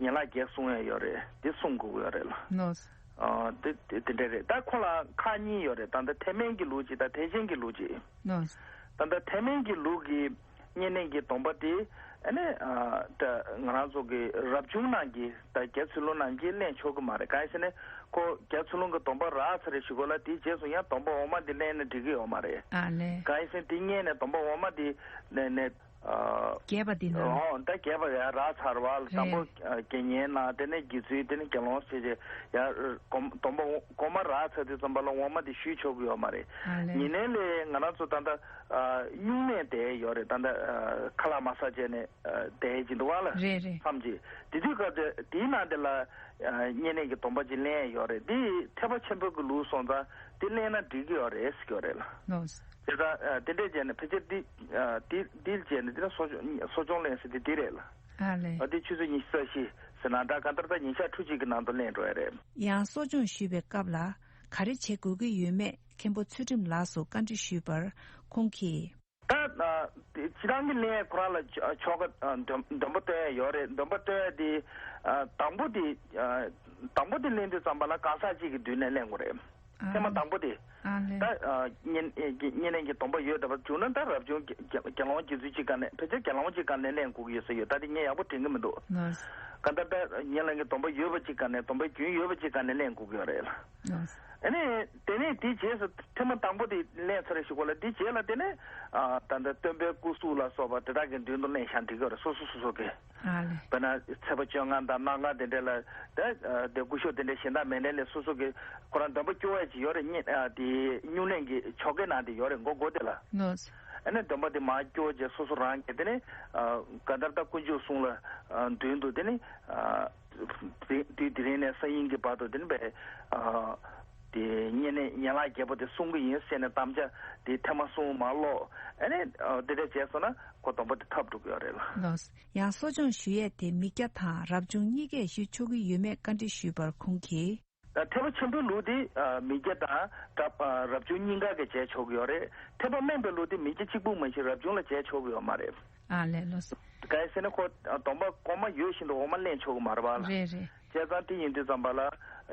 ཡན་ལག་བརྒྱད་གསུང་ཡ་ཡོད་རེད། དེ་གསུང་དགོས་ཀྱི་ཡོད་རེད་ལ། ལོ། ཨ་དེ་དེ་དེ་འདྲ་རེད། ད་ཁོ་ལ་ཁག་གཉིས་ཡོད་རེད། ད་ལྟ་ཐེག་དམན་གྱི་ལུགས་གཅིག་དང་ཐེག་ཆེན་གྱི་ལུགས་གཅིག། ལོ། ད་ལྟ་ཐེག་དམན་གྱི་ལུགས་ཀྱི་བསྙེན་གནས་ཀྱི་སྡོམ་པ་དེ་ཨ་ནི་ཨ་ད་ང་རང་ཚོ་གི་རབ་བྱུང་རྣམས་ཀྱིས་ད་རྒྱ་ཚུལ་སློང་རྣམས་ཀྱིས་གླེང་ཆོག་གི་མ་རེད། གང་ཡིན་ཟེར་ན་ཁོ་རྒྱ་ཚུལ་སློང་གི་སྡོམ་པ་རག་ཚར་རེ་ཞུ་གོ་ལ། དེའི་རྗེས་སུ་ཡང་སྡོམ་པ་འོག་མ་དེ་གླེང་ན་འགྲིག་གི་ཡོད་མ་རེད། ཨ་ལེ། གང་ཡིན་ཟེར་ན་དེ་སྔོན་ནས་སྡོམ་པ་འོག་མ་དེ་གླེང་ནས། ཨ། རྒྱས་པ་འདི་ན། ཨོ་ད་རྒྱས་པ་ཡང་རག་ཚར་བ་ལ། དང་པོ་རེད། ཨ་དགེ་བསྙེན་ན་དེ་ནས་དགེ་ཚུལ་དེ་ནས་དགེ་སློང་ཟེར་བྱས་ཡང་སྒོམ་སྡོམ་པ་འོག་མ་རག་ཚར་དུས་ཙམ་པ་ལ་འོག་མ་དེ་ཞུས་ཆོག་གི་ཡོད་མ་རེད། ཨ་ལེ། ཡིན་ནའི་ལས་ང་རང་ཚོ་ད་ལྟ་ཨ་སྨྱུང་གནས་བསྡད་ཡོད་རེད། ད་ལྟ་ཨ་ཁ་ལག་མ་ཟ་བྱས་ནས་ཨ་བསྡད་ཀྱི་འདུག་བ་ལ། རེད་རེད། མཚམས་ཀྱི་དེ་དུས་སྐབས་དེ་དེའི་ནང་དེ་ལ་ཨ་བསྙེན་གནས་ཀྱི་སྡོམ་པ་ཅིག་ལེན་ཡོད་རེད། དེ་ཐེག་པ་ཆེན་པོའི་གི་ལུགས་སོང་ཙང་དེ་ལེན་ན་འགྲིག་གི་ཡོད་རེད་ཟེར་གྱི་ཡོད་རེད་ལ། ལོ། དེ་ལྟར་ཨ་དེ་འདྲས་བྱས་ནས་ཕལ་ཆེར་འདི་ཨ་འདི་འདིར་བྱས་ནས་དེ་ལ་གསོ་སྦྱོང་གསོ་སྦྱོང་ལེན་ཟེར་དེ་འདི་རེད་ལ། ཨ་ལེ། ཨ་འདི་ཆུ་ཚོད་ཉི་ཤུ་རྩ་བཞི་ཟེར་ན་འདྲ། གང་ལྟར་ད་ཉིན་ཞག་ཕྲུགས་གཅིག་གི་ནང་དུ་ལེན་འགྲོ་ཡ་རེད། ཡང་གསོ་སྦྱོང་ཞུས་པའི་སྐབས་ལ་ག་རེ་བྱེད་དགོས་ཀྱི་ཡོད་མེད་མཁན་པོ་ཚུལ་ཁྲིམས་ལགས་སུ་བཀའ་འདྲི་ཞུས་པར་ཁོང་གིས། ད་ཨ་སྤྱིར་བཏང་གི་ལན་ཁོ་རང་ལ་ཆོ་ཆོ་ག་ཨ་འདོན་འདོན་པ་སྟོན་ཡ་ཡོད་རེད། འདོན་པ་སྟོན་ཡ་དེ་ཨ་དང་པོ་དེ་ཨ་དང་པོ་དེ་ལེན་དུས་ཙམ་པ་ལ་གང་ཟག་གཅིག་གི་མདུན་ནས་ལེན་དགོས་རེད། ཨ་ཐེངས་མ་དང་པོ་དེ། ཨ་ལེ། ད་ཨ་བསྙེན་ཨེ་བསྙེན་གནས་ཀྱི་སྡོམ་པ་ཡོད་བསྡད་པ་བྱུང་ན་ད་རབ་བྱུང་དགེ་དགེ་སློང་དགེ་ཚུལ་གཅིག་སྒང་ནས་ཕལ་ཆེར་དགེ་སློང་གཅིག་སྒང་ནས་ལེན་དགོས་ཀྱི་ཡོད་ས་ཡོད། ད་དེ་ངས་ཡག་པོ་དྲན་གྱི་མི་འདུག། ལགས། གང་ལྟར་ད་བསྙེན་གནས་ཀྱི་སྡོམ་པ་ཡོད་པ་གཅིག་སྒང་ནས་སྡོམ་པའི་རྒྱུན་ཡོད་པ་གཅིག་སྒང་ནས་ལེན་དགོས་ཀྱི་ཡོད་རེད་ལ། ལགས། ཨ་ནི་དེ་ནས་དེའི་རྗེས་སུ་ཐེངས་མ་དང་པོ་དེ་ལེན་ཚར་རེ་ཞུ་གོ་ལ། དེའི་རྗེས་ལ་དེ་ནས་ཨ་ད་ལྟ་སྟོན་པའི་སྐུ་གཟུགས་ལ་སོགས་པ་དེ་དག་གི་མདུན་དུ་ལེན་བཞག་འགྲིག་གི་རེད། སོ་སོ་སོ་སོ་གི། ཨ་ལེ། དཔེར་ན་ཚེས་པ་བཅོ་ལྔ་དང་གནངས་ཁ་དེ་འདྲ་ལ་ད་ཨ་དེ་སྐུ་ཞབས་དེ་འདྲ་གཞན་དག་མེད་འདྲ་ལས་སོ་སོ་གི་ཁོ་རང་འདོན་པ་སྐྱོར་བ་ཅིག་ཡོད་རེད། བསྙེན་ཨ་དེ་སྨྱུང་གནས་ཀྱི་ཆོ་གའི་ནང་དེ་ཡོད་རེད། མགོ་མགོ་དེ་ལ། ལགས། ཨ་ནི་འདོན་པ་དེ་མར་སྐྱོར་བྱས་སོ་སོ་རང་གིས་དེ་ནས་ཨ་གང་ལྟར་ད་དཀོན་མཆོག་གསུམ་ལ་ཨ་མདུན་དུ་དེ་ནས་ཨ། དེ་དེ་དེ་རིང་ནས་ས་ཡིན་གྱི་བར་དུ་དེ་ནི་བས་ཨ་དེ་བསྙེན་གནས་ཡན་ལག་བརྒྱད་པོ་དེ་གསུང་གི་ཡིན་ཟེར་ནས་དམ་བཅའ་དེ་ཐེངས་མ་གསུམ་མ་ཀློག། ཨ་ནི་ཨ་དེ་འདྲ་བྱས་སོང་ན་ཁོ་སྡོམ་པ་དེ་ཐོབ་འགྲོ་གི་ཡོད་རེད་ལ། ལགས། ཡང་གསོ་སྦྱོང་ཞུ་ཡས་དེ་མི་སྐྱ་དང་རབ་བྱུང་གཉིས་ཀས་ཞུ་ཆོག་གི་ཡོད་མེད་བཀའ་འདྲི་ཞུས་པར་ཁོང་གིས། ཐེག་པ་ཆེན་པོའི་ལུགས་དེ་ཨ་མི་སྐྱ་དང་རབ་ཨ་རབ་བྱུང་གཉིས་ཀ་གིས་བྱས་ཆོག་གི་ཡོད་རེད། ཐེག་པ་དམན་པའི་ལུགས་དེ་མི་སྐྱ་གཅིག་པུ་མ་གཏོགས་རབ་བྱུང་ལ་བྱས་ཆོག་གི་ཡོད་མ་རེད། ཨ་ལས་ལོས། གང་ཡིན་ཟེར་ན་ཁོ་སྡོམ་པ་གོང་མ་ཡོད་བཞིན་དུ་འོག་མ་ལེན་ཆོག་གི་མ་རེད་པ་ལ། རེད་རེད། བྱས་ཙང་དེ་ཡིན་དུས་ཙམ་པ་ལ་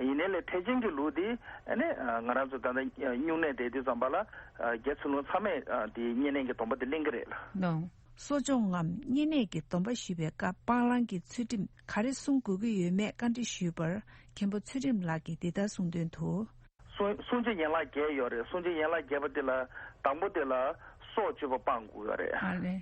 ཡིན་ནའི་ལས་ཐེག་ཆེན་གྱི་ལུགས་དེ་ཨ་ནི་ང་རང་ཚོ་ད་ལྟ་སྨྱུང་གནས་བསྡད་དུས་ཙམ་པ་ལ་རྒྱ་ཚུལ་སློང་ཚང་མས་དེ་བསྙེན་གནས་ཀྱི་སྡོམ་པ་དེ་ལེན་གྱི་རེད་ལ། ལོ། གསོ་སྦྱོང་ངམ་བསྙེན་གནས་ཀྱི་སྡོམ་པ་ཞུ་བའི་སྐབས་སྤང་བླང་གི་ཚུལ་ཁྲིམས་ག་རེ་སྲུང་དགོས་ཀྱི་ཡོད་མེད་བཀའ་འདྲི་ཞུས་པར་མཁན་པོ་ཚུལ་ཁྲིམས་ལགས་ཀྱིས་འདི་ལྟར་གསུངས་དོན་དུ། སྲུང་སྲུང་བྱ་ཡན་ལག་བརྒྱད་ཡོད་རེད། སྲུང་བྱ་ཡན་ལག་བརྒྱད་པ་དེ་ལ་དང་པོ་དེ་ལ་སྲོག་གཅོད་པ་སྤང་དགོས་ཡོད་རེད། ཨ་ལེ།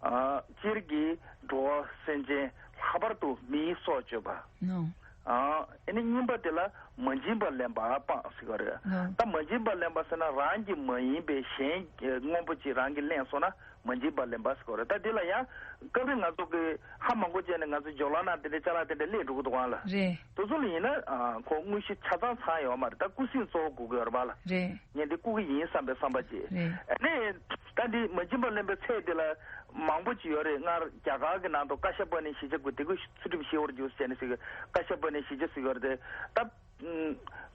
ཨ་སྤྱིར་གྱི་འགྲོ་བ་སེམས་ཅན་ལྷག་པར་དུ་མིའི་སྲོག་གཅོད་པ། ནོ། ཨ་ཨ་ནི་གཉིས་པ་དེ་ལ་མ་བྱིན་པར་ལེན་པ་སྤང་ཟེར་གྱི་ཡོད་རེད། ནོ། ད་མ་བྱིན་པར་ལེན་པ་ཟེར་ན་རང་གི་མ་ཡིན་པའི་གཞན་གྱི་དངོས་པོ་ཅིག་རང་གིས་ལེན་སོང་ན། མ་བྱིན་པར་ལེན་པ་ཟེར་གྱི་ཡོད་རེད། ད་འདི་ལ་ཡང་སྐབས་རེ་ང་ཚོ་གི་ཧ་མ་གོ་བྱས་ནས་ང་ཚོ་སྦྱོར་ཀློག་ནང་དེ་འདྲའི་ཅ་ལག་དེ་འདྲ་སླེབས་འགྲོ་གི་འདུག་ག་ལ། རེད། དེ་ཚོ་ལ་ཡིན་ན་ཨ་ཁོ་དངོས་གཞི་ཆ་ཚང་ཚང་ཡོད་མ་རེད། ད་རྐུ་སྲིང་གཙོ་བོ་དགོས་ཀྱི་ཡོད་རེད་པ་ལ། རེད། ངས་འདི་རྐུ་གི་ཡིན་བསམ་པའི་བསམ་པ་ཅིག། རེད། ཨ་ནི་ད་འདི་མ་བྱིན་པར་ལེན་པའི་ཚད་འདི་ལ་མང་པོ་ཅིག་ཡོད་རེད། སྔར་རྒྱ་གར་གྱི་ནང་དུ་ཀ་ཤ་པ་ནིའི་བཞི་བྱ་དགུ། དེ་ཀུན་ཚུལ་ཁྲིམས་ཞི་བར་འགྱུར་ཟེར་ནས་ཟེར་གི། ཀ་ཤ་པ་ནིའི་བཞི་བྱ་ཟེར་གི་ཡོད་རེད་དེ། ད་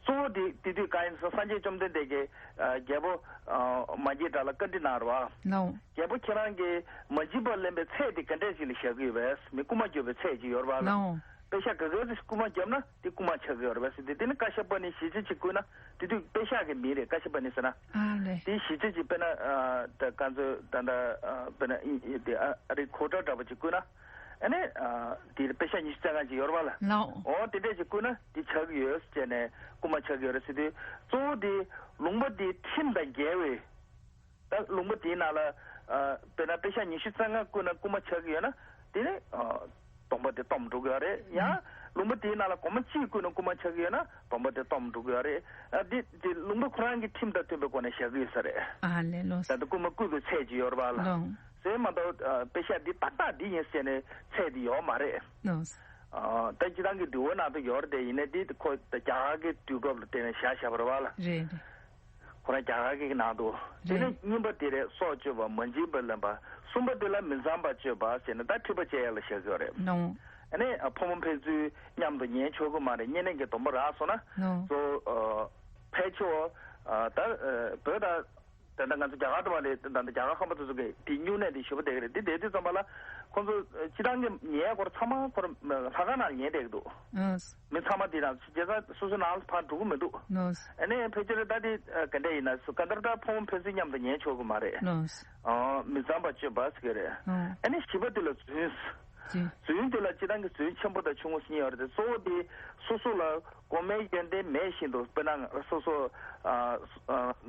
གཙོ་བོ་དེ་དེ་དུས་གང་ཡིན་ཟེར་ན་སངས་རྒྱས་བཅོམ་ལྡན་འདས་ཀྱིས་ཨ་རྒྱལ་པོ་ཨ་མ་སྐྱེས་དགྲ་ལ་བཀའ་འདྲི་གནང་རེད་པ། ལགས། རྒྱལ་པོ་ཁྱེད་རང་གིས་མ་བྱིན་པར་ལེན་པའི་ཚད་དེ་ག་འདྲས་ཅིག་ལ་བཞག་གི་ཡོད་པས། མི་རྐུ་མ་རྒྱག་པའི་ཚད་ཅིག་ཡོད་རེད་པ་ལ། ལགས། པེ་ཤག་ག་ག་ཚོད་རྐུ་མ་བརྒྱབ་ན་དེ་རྐུ་མ་ཆགས་ཀྱི་ཡོད་རེད་པས་ཟེར་ཏེ། དེ་ནི་ཀ་ཤ་པ་ནིའི་བཞི་བྱ་ཅིག་བརྐུས་ན། དེ་དུས་པེ་ཤག་གི་མིང་རེད། ཀ་ཤ་པ་ནི་ཟེར་ན། ཨ་ལེ། དེའི་བཞི་བྱ་ཅིག་དཔེར་ན་ཨ་ད་ག་ཚོད་ད་ད་ཨ་དཔེར་ན་ཨི་ཨི་དེ་ཨ་ཨ་རིའི་གོ་ཊ་འདྲ་པོ་ཅིག་བརྐུས་ན། ཨ་ནི་ཨ་དེ་པེ་ཤག་ཉི་ཤུ་རྩ་ལྔ་ཅིག་ཡོད་རེད་པ་ལ། ལགས། འོ་དེ་འདྲས་ཅིག་བརྐུས་ན་དེ་ཆགས་ཀྱི་ཡོད་ཟེར་ནས། རྐུ་མ་ཆགས་ཀྱི་ཡོད་རེད་ཟེར་དུས་གཙོ་བོ་དེ་ལུང་པ་དེའི་ཁྲིམས་དང་འགལ་བའི། ད་ལུང་པ་དེའི་ནང་ལ་ཨ་དཔེར་ན་པེ་ཤག་ཉི་ཤུ་རྩ་ལྔ་བརྐུས་ན་རྐུ་མ་ཆགས་ཀྱི་ཡོད་ན། དེ་ནི་ཨ་སྡོམ་པ་དེ་སྡོམ་འགྲོ་གི་ཡོད་རེད། ཡང་ ལུང་པ་དེའི་ནང་ལ་སྒོར་མོ་གཅིག་བརྐུས་ནས་རྐུན་མ་ཆགས་ཀྱི་ཡོད་ན་སྡོམ་པ་དེ་སྡོམ་འགྲོ་གི་ཡོད་རེད། ཨ་འདི་འདི་ལུང་པ་ཁོ་རང་གི་ཁྲིམས་དང་མཐུན་པའི་སྒོ་ནས་བཞག་གི་ཡོད་ས་རེད། ཨ་ལས་ལོ། ད་ལྟ་རྐུན་མ་རྐུས་པའི་ཚད་ཅིག་ཡོད་རེད་པ་ལ། ལོ། ཟེར་མ་གཏོགས་ཨ་དཔེ་ཤག་འདི་ཏག་ཏག་འདི་ཡིན་ཟེར་ནས་ཚད་འདི་ཡོད་མ་རེད། ལོ། ཨ་ད་སྤྱི་བཏང་གི་འདུལ་བ་ནང་དུ་ཡོད་རེད་དེ། ཡིན་ནའི་འདི་ཁོ་རྒྱ་གར་གྱི་དུས་སྐབས་ལ་བརྟེན་ནས་བཞག་བཞག་པ་རེད་པ་ལ། རེད་རེད། ཁོ་རང་རྒྱ་གར་གྱི་ནང་དུ། དེ་ནས་རེད། གཉིས་པ་དེ་རེད། སྲོག་གཅོད་པ། མ་བྱིན་པ་ལེན་པ། གསུམ་པ་དེ་ལ་མི་གཙང་བ་སྤྱོད་པ་ཟེར་ནས་ད་འཁྲུལ་པ་བཅད་ཡ་ལ་བཞག་གི་ཡོད་རེད། ལོ། ཨ་ནི་ཕོ་མོ་ཕན་ཚུན་མཉམ་དུ་ཉལ་ཆོག་གི་མ་རེད། བསྙེན་གནས་ཀྱི་སྡོམ་པ་རག་སོང་ན། ལོ། གཙོ་བོ་ཕལ་ཆེ་བ་ད་བོད་ད་ད་ལྟ་ང་ཚོ་རྒྱ་གར་དུ་མ་རེད། ད་ལྟ་རྒྱ་གར་ཁམས་པ་དེ་ཚོ་གི་དེ་སྨྱུང་གནས་དེ་ཞེ་པོ་བསྡད་ཀྱི་རེད། དེ་བསྡད་དུས་ཙམ་པ་ལ་ཁོང་ཚོ་སྤྱི་བཏང་གི་ཉལ་སྐོར་ཚང་མ་ཁོ་རང་ལྷ་ཁང་ནང་ཉལ་བསྡད་ཀྱི་འདུག་ཨ། མི་ཚང་མ་དེ་དང་བྱས་ཙང་སོ་སོའི་ནང་ལ་ཕར་འགྲོ་གི་མི་འདུག་ནོ། ཨ་ནི་ཕལ་ཆེར་ད་དེ་ག་འདྲ་ཡིན་ན་སུ་ག་འདྲ་ད་ཕོ་མོ་ཕན་ཚུན་མཉམ་དུ་ཉལ་ཆོག་གི་མ་རེད། ནོ། ཨོ་མི་གཙང་བ་སྤྱོད་པ་ཟེར་གི་རེད། ཨོ། ཨ་ནི་བཞི་པ་དེ་ལ་རྫུན། རྫུན། རྫུན་དེ་ལ་སྤྱི་བཏང་གི་རྫུན་ཆེན་པོ་དང་ཆུང་ངུ་ཟེར་མཁན་ཡོད་རེད་དེ། གཙོ་བོ་དེ་སོ་སོ་ལ་གོང་མའི་ཡོན་ཏན་མེད་བཞིན་དུ། དཔེར་ན་སོ་སོ་ཨ་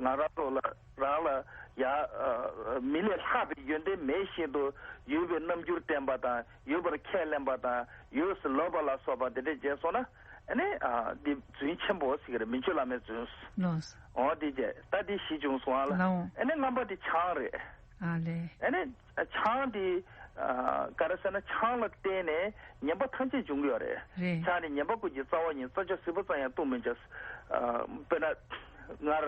ང་རང་ཚོ་ལ་རང་ལ་ཡ་ཨ་མི་ལས་ལྷག་པའི་ཡོན་ཏན་མེད་བཞིན་དུ་ཡོད་པའི་རྣམ་འགྱུར་བསྟན་པ་དང་། ཡོད་པར་ཁས་ལེན་པ་དང་། ཡོད་ཟེར་ལབ་པ་ལ་སོགས་པ་དེ་འདྲས་བྱས་སོང་ན། ཨ་ནི་ཨ་འདི་རྫུན་ཆེན་པོ་ཟེར་གི་རེད། མི་ཆོས་བླ་མའི་རྫུན། ལོས། འོ་འདི་བྱས་ད་འདི་བཞི་བྱུང་སོང་ཨ་ལ། ལའོ། ཨ་ནི་ལྔ་པ་འདི་ཆང་རེད། ཨ་ལས། ཨ་ནི་ཆང་འདི་ཨ་ག་རེ་ཟེར་ན་ཆང་ལ་བརྟེན་ནས་ཉེས་པ་ཐམས་ཅད་འབྱུང་གི་ཡོད་རེད། རེད། ཆང་ནི་ཉེས་པ་ཀུན་གྱི་རྩ་བ་ཡིན། རྩྭ་མཆོག་སིལ་བུ་ཙམ་ཡང་བཏུང་མི་བྱ། ཨ་དཔེར་ན་སྔར་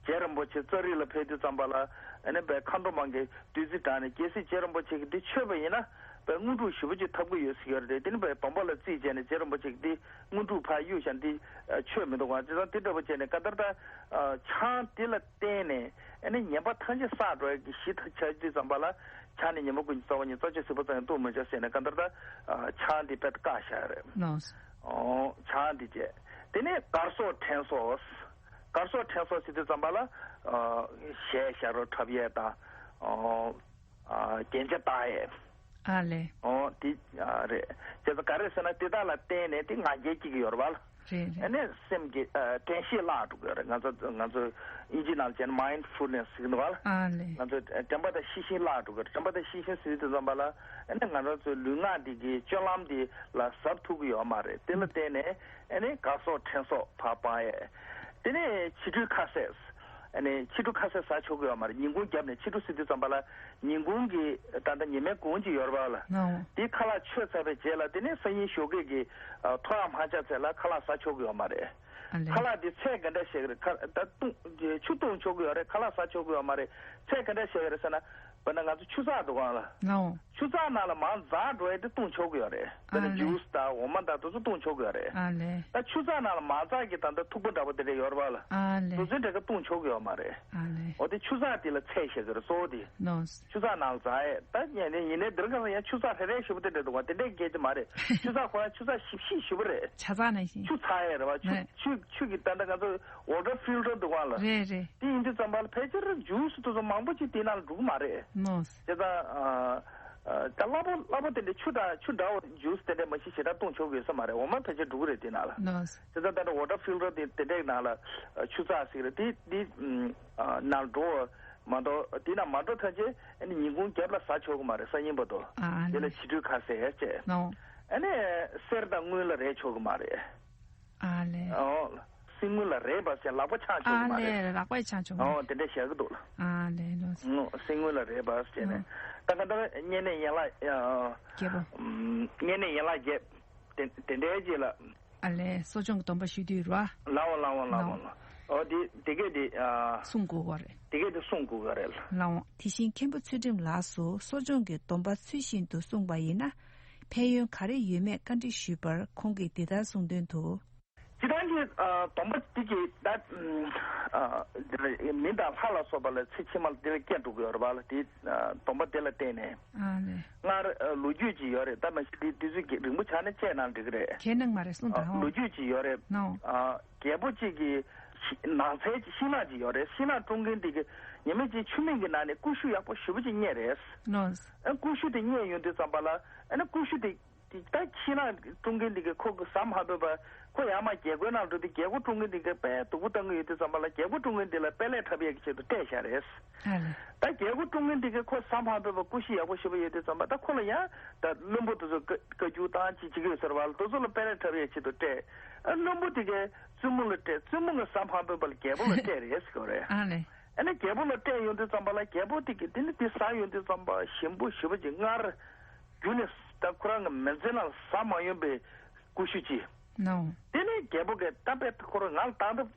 རྗེ་རིན་པོ་ཆེ་ཙཱ་རི་ལ་ཕེབས་དུས་ཙམ་པ་ལ། ཨ་ནི་བའི་མཁའ་འགྲོ་མ་གིས་བདུད་རྩི་དྲངས་ནས། གལ་སྲིད་རྗེ་རིན་པོ་ཆེ་གིས་འདི་མཆོད་པ་ཡིན་ན་བའི་དངོས་གྲུབ་ཞེ་པོ་ཅིག་ཐོབ་ཀྱི་ཡོད་ཟེར་གྱི་ཡོད་རེད། དེ་ནི་བའི་སྡོམ་པ་ལ་རྩིས་བྱས་ནས་རྗེ་རིན་པོ་ཆེ་གིས་འདི་དངོས་གྲུབ་ཕར་གཡུགས་བཞག་འདི་མཆོད་མི་འདུག་ག་བྱས་ཙང་དེ་འདྲ་པོ་བྱས་ནས་ག་ལྟར་ད་ཆང་འདི་ལ་བརྟེན་ནས་ཨ་ནི་ཉེས་པ་ཐམས་ཅད་བསགས་འགྲོ་ཡ་གི་གཞི་ཆགས་དུས་ཙམ་པ་ལ། ཆང་ནི་ཉེས་པ་ཀུན་གྱི་རྩ་བ་ཡིན། རྩྭ་མཆོག་སིལ་བུ་ཙམ་ཡང་བཏུང་མི་བྱ་ཟེར་ནས་ག་ལྟར་ད་ཆང་འདི་དཔེ་བཀག་བཞག་རེད། ལོས། ཨོ་ཆང་འདི་བྱས། དེ་ནས་གར་སོགས་དྲན་གསོ། གར་སོགས་དྲན་གསོ་ཟེར་དུས་ཙམ་པ་ལ་ཨ་གཞས་ཞབས་བྲོ་འཁྲབ་ཡས་དང་། ཨོ་ཨ་རྒྱན་ཆ་བཏགས་ཡས། ཨ་ལས། ཨོ་དེ་ཨ་རེད། བྱས་ཙང་ག་རེ་ཟེར་ན་དེ་དག་ལ་བརྟེན་ནས་དེ་ང་རྒྱལ་སྐྱེ་གི་ཡོད་རེད་པ་ལ། རེད་རེད། ཨ་ནི་སེམས་ཀྱི་ཨ་དྲན་ཤེས་བརླག་འགྲོ་གི་ཡོད་རེད། ང་ཚོ་ང་ཚོ་ཨིན་ཇི་ནང་བྱས་ན་མའིན་ཌི་ཕུལ་ནེ་སི་ཟེར་གི་འདུག་པ་ལ། ཨ་ལས། ང་ཚོ་དྲན་པ་དང་ཤེས་བཞིན་བརླག་འགྲོ་གི་རེད། དྲན་པ་དང་ཤེས་བཞིན་ཟེར་དུས་ཙམ་པ་ལ་ཨ་ནི་ང་རང་ཚོའི་ལུས་ངག་འདི་གི་སྤྱོད་ལམ་འདི་ལ་གཟབ་ཐུབ་གི་ཡོད་མ་རེད། དེ་ལ་བརྟེན་ནས་ཨ་ནི་གར་སོགས་དྲན་གསོ་ཕར་སྤང་ཡས། དེ་ནས་ཕྱི་དྲོའི་ཁ་ཟས། ཨ་ནི་ཕྱི་དྲོ་ཁ་ཟས་ཟ་ཆོག་གི་ཡོད་མ་རེད། ཉིན་གུང་རྒྱབ་ནས། ཕྱི་དྲོ་ཟེར་དུས་ཙམ་པ་ལ་ཉིན་གུང་གི་ད་ལྟ་ཉི་མའི་གུང་ཅིག་ཡོད་རེད་པ་ལ། ཨོ། དེ་ཁ་ལག་མཆོད་ཚར་བའི་རྗེས་ལ་དེ་ནས་སང་ཉིན་ཞོགས་ཀས་ཀྱི་ཨ་ཐོ་རངས་མ་ཆགས་ཚད་ལ་ཁ་ལག་ཟ་ཆོག་གི་ཡོད་མ་རེད། ཨ་ལས། ཁ་ལག་དེ་ཚད་ག་འདྲ་བཞག་གི་རེད། ཁ་ད་བཏུང་ཆུ་བཏུང་ཆོག་གི་ཡོད་རེད། ཁ་ལག་ཟ་ཆོག་གི་ཡོད་མ་རེད། ཚད་ག་འདྲ་བཞག་གི་རེད་ཟེར་ན། དཔེར་ན་ང་ཚོ་ཆུ་ཚགས་འདུག་ག་ལ། ཨོ། ཆུ་ཚགས་ནང་ལ་མར་འཛག་འགྲོ་ཡས་དེ་བཏུང་ཆོག་གི་ཡོད་རེད། དཔེར་ན། ཨ་ལས། ཇུས་དང་འོ་མ་དང་དེ་ཚོ་བཏུང་ཆོག་གི་ཡོད་རེད། ཨ་ལས། ད་ཆུ་ཚགས་ནང་ལ་མ་འཛག་གི་ད་ལྟ་ཐུག་པ་འདྲ་པོ་དེ་འདྲ་ཡོད་རེད་པ་ལ། ཨ་ལས། དེ་ཚོའི་འདྲ་ག་བཏུང་ཆོག་གི་ཡོད་མ་རེད། ཨ་ལས། འོ་དེ་ཆུ་ཚགས་དེ་ལ་ཚད་བཞག་གི་རེད། གཙོ་བོ་དེ། ལོས། ཆུ་ཚགས་ནང་ལ་འཛག་ཡས་ད་ཉན་ནས་ཡིན་ནའི་འདིར་ག་ལ་ཡང་ཆུ་ཚགས་རེ་རེ་ཞེ་པོ་དེ་འདྲ་འདུག་ག་དེ་འདྲའི་སྐད་ཆ་མ་རེད། ཆུ་ཚགས་ཁོ་རང་ཆུ་ཚགས་ཞིབ་ཞིབ་ཞེ་པོ་རེད། ཆ་ཚགས་ནང་བཞིན། ཆུ་ཚགས་ཡས་རེད་པ། ཆུ། རེད། ཆུ་ཆུ་གི་ད་ལྟ་ང་ཚོ་ཝ་ཊར་ཕིལ་ཊར་འདུག་ག་ལ། རེད་རེད། དེ་ཡིན་དུས་ཙམ་པ་ལ་ཕལ་ཆེར་ཇུས་དེ་ཚོ་མང་པོ་ཅིག་དེའི་ནང་ལ་འགྲོ་གི་མ་རེད། ལོས། བྱས་ཙང་ཨ་ཨ་ད་སླ་པོ་སླ་པོ་དེ་འདྲའི་ཆུ་དང་ཆུ་འདྲ་བོ་ཇུས་དེ་འདྲ་མ་གཞི་ཞེ་དྲག་བཏུང་ཆོག་གི་ཡོད་ས་མ་རེད། འོ་མ་ཕལ་ཆེར་འགྲོ་གི་རེད་དེའི་ནང་ལ། ལོས། བྱས་ཙང་ད་ལྟ་ཝ་ཊར་ཕིལ་ཊར་དེ་དེ་འདྲའི་ནང་ལ་ཨ་ཆུ་ཚགས་ཟེར་གི་རེད། དེ་དེ་ཨ་ནང་ལ་འགྲོ་བ་མ་གཏོགས་དེའི་ནང་མ་འགྲོ་ཐམས་ཅད་ཨ་ནི་ཉིན་གུང་རྒྱབ་ལ་ཟ་ཆོག་གི་མ་རེད། སང་ཉིན་བར་དུ། ཨ་ཨ་དེ་ལ་ལས། ཕྱི་དྲོའི་ཁ་ཟས་བྱས། ལོས། ཨ་ནི་གསེར་དང་དངུལ་ལ་རེག་ཆོག་གི་མ་རེད། ཨ་ལས། ཨོ། གསེར་དངུལ་ལ་རེག་པ་ཟེར་ལག་པ་འཆང་ཆོག་གི་མ་ཨ་རེད། ལས། ལག་པ་འཆང་ཆོག་གི་མ། ཨོ་དེ་འདྲ་བཞག་གི་འདུག་ལ། ཨ་ལས་ལོས། ཨོ་གསེར་དངུལ་ལ་རེག་པ་ཟེར་ནས། ཨོ། ད་ག་ད་བསྙེན་གནས་ཡན་ལག་ཨ་རྒྱལ་པོ། ཨམ་བསྙེན་གནས་ཡན་ལག་བརྒྱད། དེ་དེ་འདྲའི་རྗེས་ལ། ཨ་ལས། གསོ་སྦྱོང་གི་སྡོམ་པ་ཞུ་དུས་ར། ལའོ་ལའོ་ལའོ་ལའོ། ལའོ། ཨོ་དེ་དེ་གས་དེ་ཨ། གསུང་དགོས་པ་རེད། དེ་གས་དེ་གསུང་དགོས་པ་རེད་ལ། ལའོ། དེ་བཞིན་མཁན་པོ་ཚུལ་ཁྲིམས་ལགས་སུ་གསོ་སྦྱོང་གི་སྡོམ་པ་ཚུལ་བཞིན་དུ་བསྲུངས་པ་ཡིན་ན། ཕན་ཡོན་ག་རེ་ཡོད་མེད་བཀའ་འདྲི་ཞུས་པར་ཁོང་གིས་འདི་ལྟར་གསུངས་དོན་དུ། སྤྱིར་བཏང་གི་ཨ་སྡོམ་པ་འདི་གི་ད་ཨ་འདི་ལ་མི་དང་ལྷ་ལ་སོགས་པ་ལ་ཚེ་ཕྱི་མ་ལ་འདི་ལ་སྐྱེ་འགྲོ་གི་ཡོད་རེད་པ་ལ། དེ་ཨ་སྡོམ་པ་དེ་ལ་བརྟེན་ནས། ཨ་ནི། སྔར་ཨ་ལོ་རྒྱུས་ཅིག་ཡོད་རེད། ད་མ་གཞི་དེ་དུས་ཚོད་ཀྱི་རིང་པོ་ཆགས་ན་བཤད་ན་འགྲིག་གི་རེད། ཁས་ལེན་མ་རེད་གསུངས་ཨ་དང་། ལོ་རྒྱུས་ཅིག་ཡོད་རེད། ནོ། ཨ་རྒྱལ་པོ་གཅིག་གི་ཤི་ནགས་ཚལ་ཤིང་ནགས་ཅིག་ཡོད་རེད། ཤིང་ནགས་དཀྲོང་མཁན་དེ་གི་ཉི་མ་གཅིག་ཆུ་སྨན་གྱི་ནང་ནས་ཀུ་ཤུ་ཡག་པོ་ཞེ་པོ་ཅིག་རྙེད་རེད། ནོ། ཨ་ཀུ་ཤུ་དེ་རྙེད་ཡོང་དུས་ཙམ་པ་ལ་ཨ་ནི་ཀུ་ཤུ་དེ། དེ་ད་ཤིང་ནགས་སྲུང་མཁན་དེ་གས་ཁོ་གི་ཟ་མ་ཕོད་པ། ཁོ་ཡར་མར་རྒྱལ་སྒོའི་ནང་འགྲོ་དུས་རྒྱལ་སྒོ་སྲུང་མཁན་དེ་གས་དཔེ་སྡུག་པོ་བཏང་གི་ཡོད་དུས་ཙམ་པ་ལ། རྒྱལ་སྒོ་སྲུང་མཁན་དེ་ལ་དཔལ་ལས་འཁྲབ་ཡས་ཀྱི་ཆེད་དུ་སྤྲད་བཞག་རེད། ཨ་ལས། ད་རྒྱལ་སྒོ་སྲུང་མཁན་དེ་གས་ཁོ་ཟ་མ་ཕོད་པ་སྐུ་ཤི་ཡག་པོ་ཞེ་པོ་ཡོད་དུས་ཙམ་པ། ད་ཁོ་ལ་ཡང་ད་བློན་པོ་དེ་ཚོ་བཀའ་བཀའ་བཀྱོན་བཏང་ཅིག་བྱེད་ཀྱི་ཡོད་ཟེར་བ་ལ། དེ་ཚོ་ལ་དཔལ་ལས་འཁྲབ་ཡས་ཆེད་དུ་སྤྲད། ཨ་བློན་པོ་དེ་གས་བཙུན་མོ་ལ་སྤྲད། བཙུན་མོ་གིས་ཟ་མ་ཕོད་པ་ལ་རྒྱལ་པོ་ལ་སྤྲད་རེད་ཟེར་གྱི་ཡོད་རེད། ཨ་ལས། ཨ་ནི་རྒྱལ་པོ་ལ་སྤྲད་ཡོང་དུས་ཙམ་པ་ལ། རྒྱལ་པོ་དེ་གིས་དེ་ནི་དེ་ཟ་ཡོང་དུས་ཙམ་པ་ཞིམ་པོ་ཞེ་པོ་ཅིག་མངར། རྒྱུ་ནི་ད་ཁོ་རང་གི་མི་ཚེ་ནང་ལ་ཟ་མ་མྱོང་པའི་ཀུ་ཤུ་ཅིག་ནོ། དེ་ནས་རྒྱལ་པོ་གིས་ད་དཔེ་ཁོ་རང་ང་ལ་ད་ལྟ་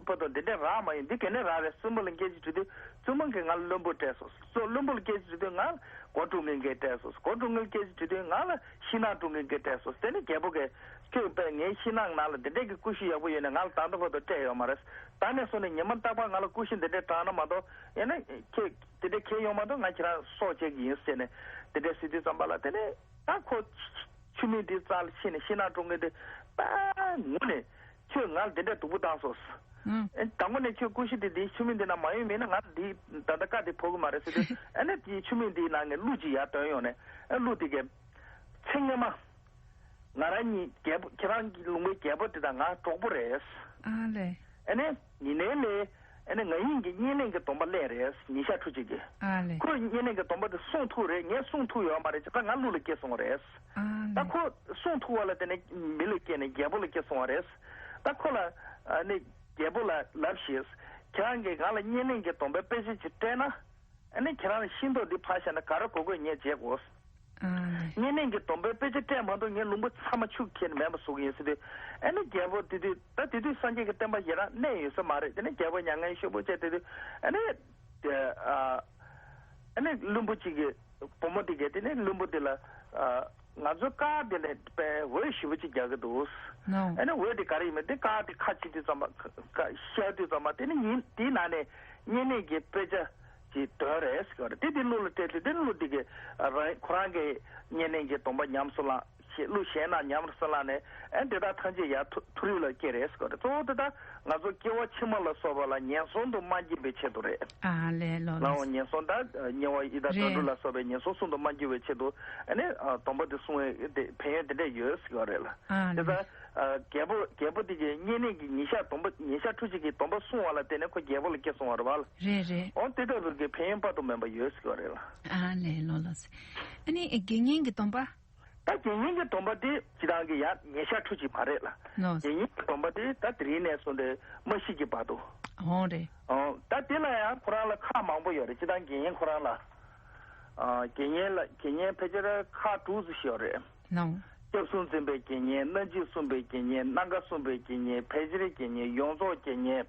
བར་དུ་འདི་འདྲ་རག་མ་ཡོང་། འདི་ག་ནས་རག་རེད། བཙུན་མོ་ལ་སྐད་ཆ་དྲིས་དུས། བཙུན་མོ་གིས་ང་ལ་བློན་པོ་སྤྲད་སོང་། སོ་བློན་པོ་ལ་སྐད་ཆ་དྲིས་དུས་ང་ལ་སྒོ་སྲུང་མཁན་གྱིས་སྤྲད་སོང་། སྒོ་སྲུང་མཁན་ལ་སྐད་ཆ་དྲིས་དུས་ང་ལ་ཤིང་ནགས་སྲུང་མཁན་གྱིས་སྤྲད་སོང་། དེ་ནས་རྒྱལ་པོ་གིས་ཁྱོད་དཔེ་ངའི་ཤིང་ནགས་ནང་ལ་འདི་འདྲས་ཀྱི་ཀུ་ཤུ་ཡག་པོ་ཡོད་ནས་ང་ལ་ད་ལྟ་བར་དུ་སྤྲད་ཡོད་མ་རེད། ད་ནས་བཟུང་ནས་ཉི་མ་རྟག་པར་ང་ལ་ཀུ་ཤུ་འདི་འདྲས་དྲངས་ན་མ་གཏོགས། ཡང་ན་ཁྱེད་དེ་འདྲས་ཁྱེར་ཡོང་མ་གཏོགས་ང་ཁྱེད་རང་སྲོག་བཅད་ཀྱི་ཡིན་ཟེར་ནས་དེ་འདྲས་ཟེར་དུས་ཙམ་པ་ལ། དེ་ནས་ད་ཁོ་ཆུ་མིག་འདི་རྩ་ལ་ཕྱིན་ནས་ཤིང་ནགས་སྲུང་མཁན་དེ་དཔེ་ངུ་ནས། ཁྱོད་ང་ལ་འདི་འདྲས་སྡུག་པོ་བཏང་སོང་། ཨང་། ཨེ་དང་པོ་ནས་ཁྱོད་ཀུ་ཤུ་དེ་འདི་ཆུ་མིག་འདི་ནང་མ་ཡོང་མིན་ན། ང་འདི་ད་ལྟ་བཀའ་དེ་ཕོག་གི་མ་རེད་ཟེར་དུས། ཨ་ནི་དེའི་ཆུ་མིག་འདིའི་ནང་ནས་གླུ་ཅིག་ཡར་བཏོན་ཡོང་ནས། ཨ་གླུ་དེ་གས། ཚེ་སྔོན་མ། ང་རང་གཉིས་རྒྱལ་པོ། ཁྱེད་རང་གི་ལུང་པའི་རྒྱལ་པོ་དེ་དང་ང་གྲོགས་པོ་རེད། ཨ་ལས། ཨ་ནི་ཉེ་གནས་ལས། ཨ་ནི་ང་ཡིན་གྱི་བསྙེན་གནས་ཀྱི་སྡོམ་པ་ལེན་རེད། ཉིན་ཞག་ཕྲུགས་གཅིག་གི། ཨ་ལས། ཁོས་བསྙེན་གནས་ཀྱི་སྡོམ་པ་དེ་སྲུང་ཐུབ་རེད། ངས་སྲུང་ཐུབ་ཡོད་མ་རེད། ཅི་ད་ང་གླུ་ལ་སྐྱེས་སོང་རེད། ཨ་ད་ལས། ཁོ་སྲུང་ཐུབ་པ་ལ་བརྟེན་ནས་མི་ལ་སྐྱེས་ནས་རྒྱལ་པོ་ལ་སྐྱེས་སོང་བ་རེད། ད་ཁོ་ལ། ཨ་ནི་རྒྱལ་པོ་ལ་ལབ་ཤིག་ཁྱེད་རང་གིས་ང་ལ་བསྙེན་གནས་ཀྱི་སྡོམ་པའི་དཔེ་ཆ་ཅིག་སྤྲད་ན། ཨ་ནི་ཁྱེད་རང་ལ་ཤིང་ཏོག་འདི་ཕར་བཞག་ན་ག་རེ་དགོས་དགོས་ངས་བྱེད་དགོས། ཨ་ནི། བསྙེན་གནས་ཀྱི་སྡོམ་པའི་དཔེ་ཆ་སྤྲད་མ་གཏོགས་ངའི་ལུང་པ་ཚང་མ་ཆུ་ཁྱེར་ནས་མེད་པ་བཟོ་གི་ཡིན་ཟེར་དུས། ཨ་ནི་རྒྱལ་པོ་དེ་དུས་ད་དེ་དུས་སངས་རྒྱས་ཀྱི་བསྟན་པ་ཞེ་དྲག་གནས་ཡོད་ས་མ་རེད། དེ་ནས་རྒྱལ་པོ་མྱ་ངན་ཞེ་པོ་བྱས། དེ་དུས་ཨ་ནི་དེ་ཨ་ཨ་ནི་བློན་པོ་གཅིག་གིས། བུ་མོ་དེ་གས་དེ་ནས་བློན་པོ་དེ་ལ། ཨ་ང་ཚོའི་ཀར་དེ་ལ་དཔེ་འོད་ཞེ་པོ་ཅིག་རྒྱག་གི་འདུག་ནོ། ཨ་ནི་འོད་དེ་ག་རེ་ཡིན་མིན། དེ་ཀར་དེ་ཁ་ཕྱེ་དུས་ཙམ་པ། ཁ་ཁ་བཤལ་དུས་ཙམ་པ། དེ་ནི་ཉིན་དེའི་ནང་ནས་བསྙེན་གནས་ཀྱི་དཔེ་ཆ་ཅིག་འདོན་རེད་ཟེར་བ་རེད། དེ་དེ་གླུ་ལ་སྤྲད་དུས། དེ་གླུ་དེ་གས་རང་ཁོ་རང་གི་བསྙེན་གནས་ཀྱི་སྡོམ་པ་ཉམས་སུ་བླངས། ཞེས་གླུ་གཞན་རྣམས་ཉམས་སུ་བླངས་ནས། ཨ་དེ་དག་ཐམས་ཅད་ཡར་མཐོ་མཐོ་རིས་ལ་སྐྱེས་རེད་ཟེར་བ་རེད། གཙོ་བོ་དེ་དག་ང་ཚོ་སྐྱེ་བ་ཕྱི་མ་ལ་སོགས་པ་ལ་ངན་སོང་དུ་མ་སྐྱེ་བའི་ཆེད་དུ་རེད། ཨ་ལས། ལོ་ལོ། ལའང་ངན་སོང་དང་དམྱལ་བ་ཡི་དྭགས་དུད་འགྲོ་ལ་སོགས་པའི་ངན་སོང་གསུམ་དུ་མ་སྐྱེ་བའི་ཆེད་དུ། ཨ་ནི་སྡོམ་པ་དེ་སྲུང་བའི་དེ་ཕན་ཡོན་དེ་འདྲས་ཡོད་ཟེར་བ་རེད་ལ། ཨ་དེ་ལས། ཙང་རྒྱལ་པོ་རྒྱལ་པོ་དེ་གིས་བསྙེན་གནས་ཀྱི་ཉིན་ཞག་སྡོམ་པ། ཉིན་ཞག་ཕྲུགས་གཅིག་གི་སྡོམ་པ་སྲུང་བ་ལ་བརྟེན་ནས་ཁོ་རྒྱལ་པོ་ལ་སྐྱེས་སོང་བ་རེད་བ་ལ། རེད་རེད། འོ་དེ་ལྟ་བུར་གྱི་ཕན་ཡོན་དཔག་ཏུ་མེད་པ་ཡོད་ཟེར་བ་རེད་ལ། ཨ་ལས། ལོ་ལོ། ཨ་ནི་དགེ་བསྙེན་གྱི་སྡོམ་པ། ད་དགེ་བསྙེན་གྱི་སྡོམ་པ་དེ་སྤྱིར་བཏང་གི་ཡང་ཉིན་ཞག་ཕྲུགས་གཅིག་མ་རེད་ལ། ལོ། དགེ་བསྙེན་གྱི་སྡོམ་པ་དེ་ད་དེ་རིང་ནས་བཟུང་སྟེ་མ་ཤི་གི་བར་དུ། འོ་རེད། ཨོ་ད་དེ་ལ་ཡང་ཁོ་རང་ལ་ཁག་མང་པོ་ཡོད་རེད། སྤྱིར་བཏང་དགེ་བསྙེན་ཁོ་རང་ལ། ཨ་དགེ་བསྙེན་ལ་དགེ་བསྙེན་ཕལ་ཆེར་ཁག་དྲུག་ཙམ་ཞིག་ཡོད་རེད། ལོ། སྐྱབས་གསུམ་འཛིན་པའི་དགེ་བསྙེན། སྣ་འཇིགས་སྲུང་བའི་དགེ་བསྙེན། སྣ་འགའ་སྲུང་བའི་དགེ་བསྙེན། ཕལ་ཆེར་དགེ་བསྙེན། ཡོངས་རྫོགས་དགེ་བསྙེན།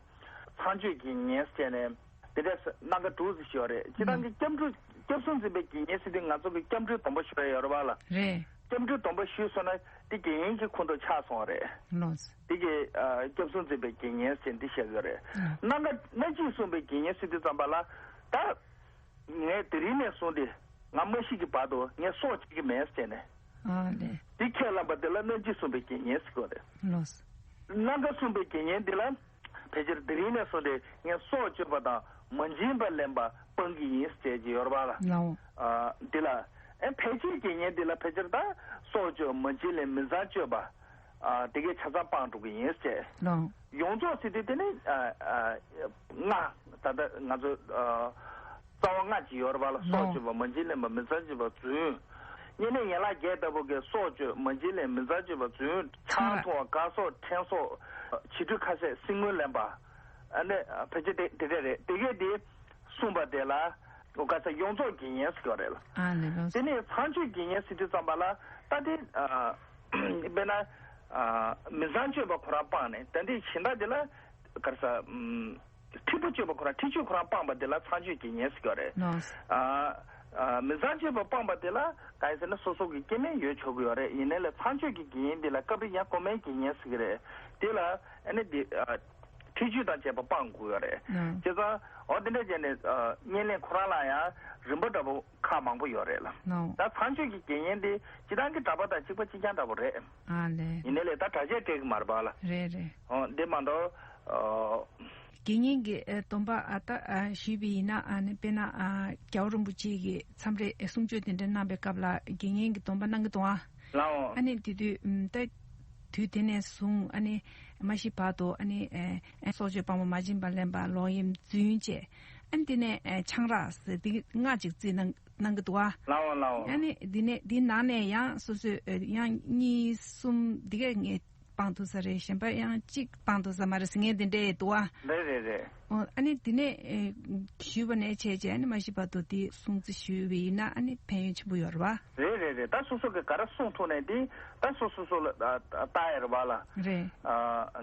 ཚངས་སྤྱོད་དགེ་བསྙེན་ཟེར་ནས། དེ་འདྲ་སྣ་ཁ་དྲུག་ཙམ་ཞིག་ཡོད་རེད། སྤྱིར་བཏང་གི་སྐྱབས་འགྲོ། སྐྱབས་གསུམ་འཛིན་པའི་དགེ་བསྙེན་ཟེར་དུས་ང་ཚོ་གི་སྐྱབས་འགྲོའི་སྡོམ་པ་ཞུ་ཡ་ཡོད་རེད་བ་ལ། རེད། སྐྱབས་འགྲོའི་སྡོམ་པ་ཞུས་སོང་ན་དེ་དགེ་བསྙེན་གྱི་ཁོངས་སུ་ཆགས་སོང་བ་རེད། ལོས། དེ་གི་ཨ་སྐྱབས་གསུམ་འཛིན་པའི་དགེ་བསྙེན་ཟེར་འདི་བཤད་ཀྱི་ཡོད་རེད། ལོས། སྣ་ཁ་སྣ་འཇིགས་སྲུང་བའི་དགེ་བསྙེན་ཟེར་དུས་ཙམ་པ་ལ། ད་ངས་དེ་རིང་ནས་བཟུང་སྟེ་ང་མ་ཤི་གི་བར་དུ་ངས་སྲོག་བཅད་ཀྱི་མེད་ཟེར་ནས། ཨ་ལས། དེ་ཁས་བླངས་པ་དེ་ལ་སྣ་འཇིགས་སྲུང་བའི་དགེ་བསྙེན་ཟེར་གྱི་ཡོད་རེད། ལོས། སྣ་ཁ་སྲུང་བའི་དགེ་བསྙེན་འདི་ལ། ཕལ་ཆེར་དེ་རིང་ནས་བཟུང་སྟེ་ངས་སྲོག་གཅོད་པ་དང་མ་བྱིན་པ་ལེན་པ་སྤང་གི་ཡིན་ཟེར་གྱི་ཡོད་རེད་པ་ལ། ལའོ། ཨ་འདི་ལ། ཨེ་ཕལ་ཆེར་དགེ་བསྙེན་འདི་ལ་ཕལ་ཆེར་ད་སྲོག་གཅོད་མ་བྱིན་ལེན་མི་ཚངས་སྤྱོད་པ། ཨ་དེ་གས་ཆ་ཚང་སྤང་འགྲོ་གི་ཡིན་ཟེར། ལའོ། ཡོངས་རྫོགས་ཟེར་དུས་དེ་ནི་ཨ་ཨ་ལྔ། ད་ལྟ་ང་ཚོ་ཨ་རྩ་བ་ལྔ་ཅིག་ཡོད་རེད་པ་ལ། སྲོག་གཅོད་པ། མ་བྱིན་ལེན་པ། མི་ཚངས་སྤྱོད་པ། རྫུན། བསྙེན་གནས་ཡན་ལག་བརྒྱད་ལྟ་བུ་གི་སྲོག་གཅོད། མ་བྱིན་ལེན། མི་ཚངས་སྤྱོད་པ། རྫུན། ཆང་འཐུང་བ། གར་སོགས་ཕྲེང་སོགས། བྱི་ཁྲོད་ཁ་ཟས། སྲིན་རྔུན་ལེན་པ། ཨ་ནི་ཕལ་ཆེར་དེ་དེ་འདྲ་རེད། དེ་གས་དེ་སྲུང་བ་དེ་ལ་ཨོ་ག་ས་ཡོངས་རྫོགས་དགེ་བསྙེན་ཟེར་གྱི་ཡོད་རེད་ལ། ཨ་ནི་ལོ། དེ་ནས་ཚངས་སྤྱོད་དགེ་བསྙེན་ཟེར་དུས་ཙམ་པ་ལ་ད་དེ་ཨ་དཔེར་ན་ཨ་མི་ཚངས་སྤྱོད་པ་ཁོ་རང་སྤངས་ནས། ད་དེ་གཞན་དག་དེ་ལ་ག་རེ་ཟ། ཨམ། འཁྲིག་པ་སྤྱོད་པ་ཁོ་རང་། འཁྲིག་སྤྱོད་ཁོ་རང་སྤངས་པ་དེ་ལ་ཚངས་སྤྱོད་དགེ་བསྙེན་ཟེར་གྱི་ཡོད་རེད། ལོས། ཨ་ཨ་མི་ཚངས་སྤྱོད་པ་སྤངས་པ་དེ་ལ་གང་ཡིན་ཟེར་ན་སོ་སོ་གི་སྐྱེ་དམན་ཡོད་ཆོག་གི་ཡོད་རེད། ཡིན་ནའི་ལས་ཚངས་སྤྱོད་ཀྱི་དགེ་བསྙེན་དེ་ལ་སྐབས་རེ་ཡང་གོ་མའི་དགེ་བསྙེན་ཟེར་གྱི་རེད། དེ་ལ་ཨ་ནི་དེ་ཨ་འཁྲིག་སྤྱོད་དང་བཅས་པ་སྤང་དགོས་ཡོད་རེད། ལོས། བྱས་ཙང་འོ་དེ་འདྲ་བྱས་ནས་ཨ་བསྙེན་ལེན་ཁོ་རང་ལ་ཡང་རིམ་པ་འདྲ་པོ་ཁག་མང་པོ་ཡོད་རེད་ལ། ལོས། ད་ཚངས་སྤྱོད་ཀྱི་དགེ་བསྙེན་དེ་སྤྱིར་བཏང་གི་གྲྭ་པ་དང་གཅིག་པ་གཅིག་རྐྱང་འདྲ་པོ་རེད། ཨ་ལས། ཡིན་ནའི་ལས་ད་གྲྭ་ཆས་སྤྲད་ཀྱི་མ་རེད་པ་ལ། རེད་རེད། འོ་འདི་མ་གཏོགས་ཨ། དགེ་བསྙེན་གྱི་ཨ་སྡོམ་པ་ཨ་ད་ཨ་ཞུས་པ་ཡིན་ན། ཨ་ནི་དཔེར་ན་ཨ་རྒྱལ་བ་རིན་པོ་ཆེ་གིས་མཚམས་རེ་ཨ་གསུང་ཆོས་དེ་འདྲ་གནང་པའི་སྐབས་ལ་དགེ་བསྙེན་གྱི་སྡོམ་པ་གནང་གི་འདུག་ཨ། ལའོ། ཨ་ནི་དེ་དུས་ཨམ་ད་དུས་དེ་ནས་བཟུང་ཨ་ནི་མ་ཤི་བར་དུ་ཨ་ནི་ཨེ་ཨེ་སྲོག་གཅོད་སྤང་བ། མ་བྱིན་པ་ལེན་པ། ལོག་གཡེམ། རྫུན་བཅས། ཨ་ནི་དེ་ནས་ཨེ་ཆང་རག་ཟེར་དེ་ལྔ་ཅིག་རྩིས་གནང་གནང་གི་འདུག་ཨ། ལའོ་ལའོ། ཨ་ནི་འདི་ནས་འདི་ནང་ནས་ཡང་སོ་སོས་ཨེ་ཡང་གཉིས་གསུམ་འདི་གས་ངས་སྤང་ཐུབ་ས་རེད། གཞན་པ་ཡང་གཅིག་སྤང་ཐུབ་ས་མ་རེད་ཟེར་མཁན་དེ་འདྲ་འདུག་ཨ། རེད་རེད་རེད། ཨོ། ཨ་ནི་འདི་ནས་ཨེ་ཞུས་པ་ནས་བྱས་རྗེས་ཨ་ནི་མ་ཤི་བར་དུ་འདི་སྲུང་བརྩི་ཞུས་པ་ཡིན་ན་ཨ་ནི་ཕན་ཡོན་ཆེན་པོ་ཡོད་རེད་བ། རེད་རེད་རེད། ད་སོ་སོ་གི་ག་རེ་སྲུང་ཐུབ་ནས་འདི་ད་སོ་སོ་སོ་ལ་ཨ་ཨ་ལྟ་ཡ་རེད་བ་ལ། རེད། ཨ་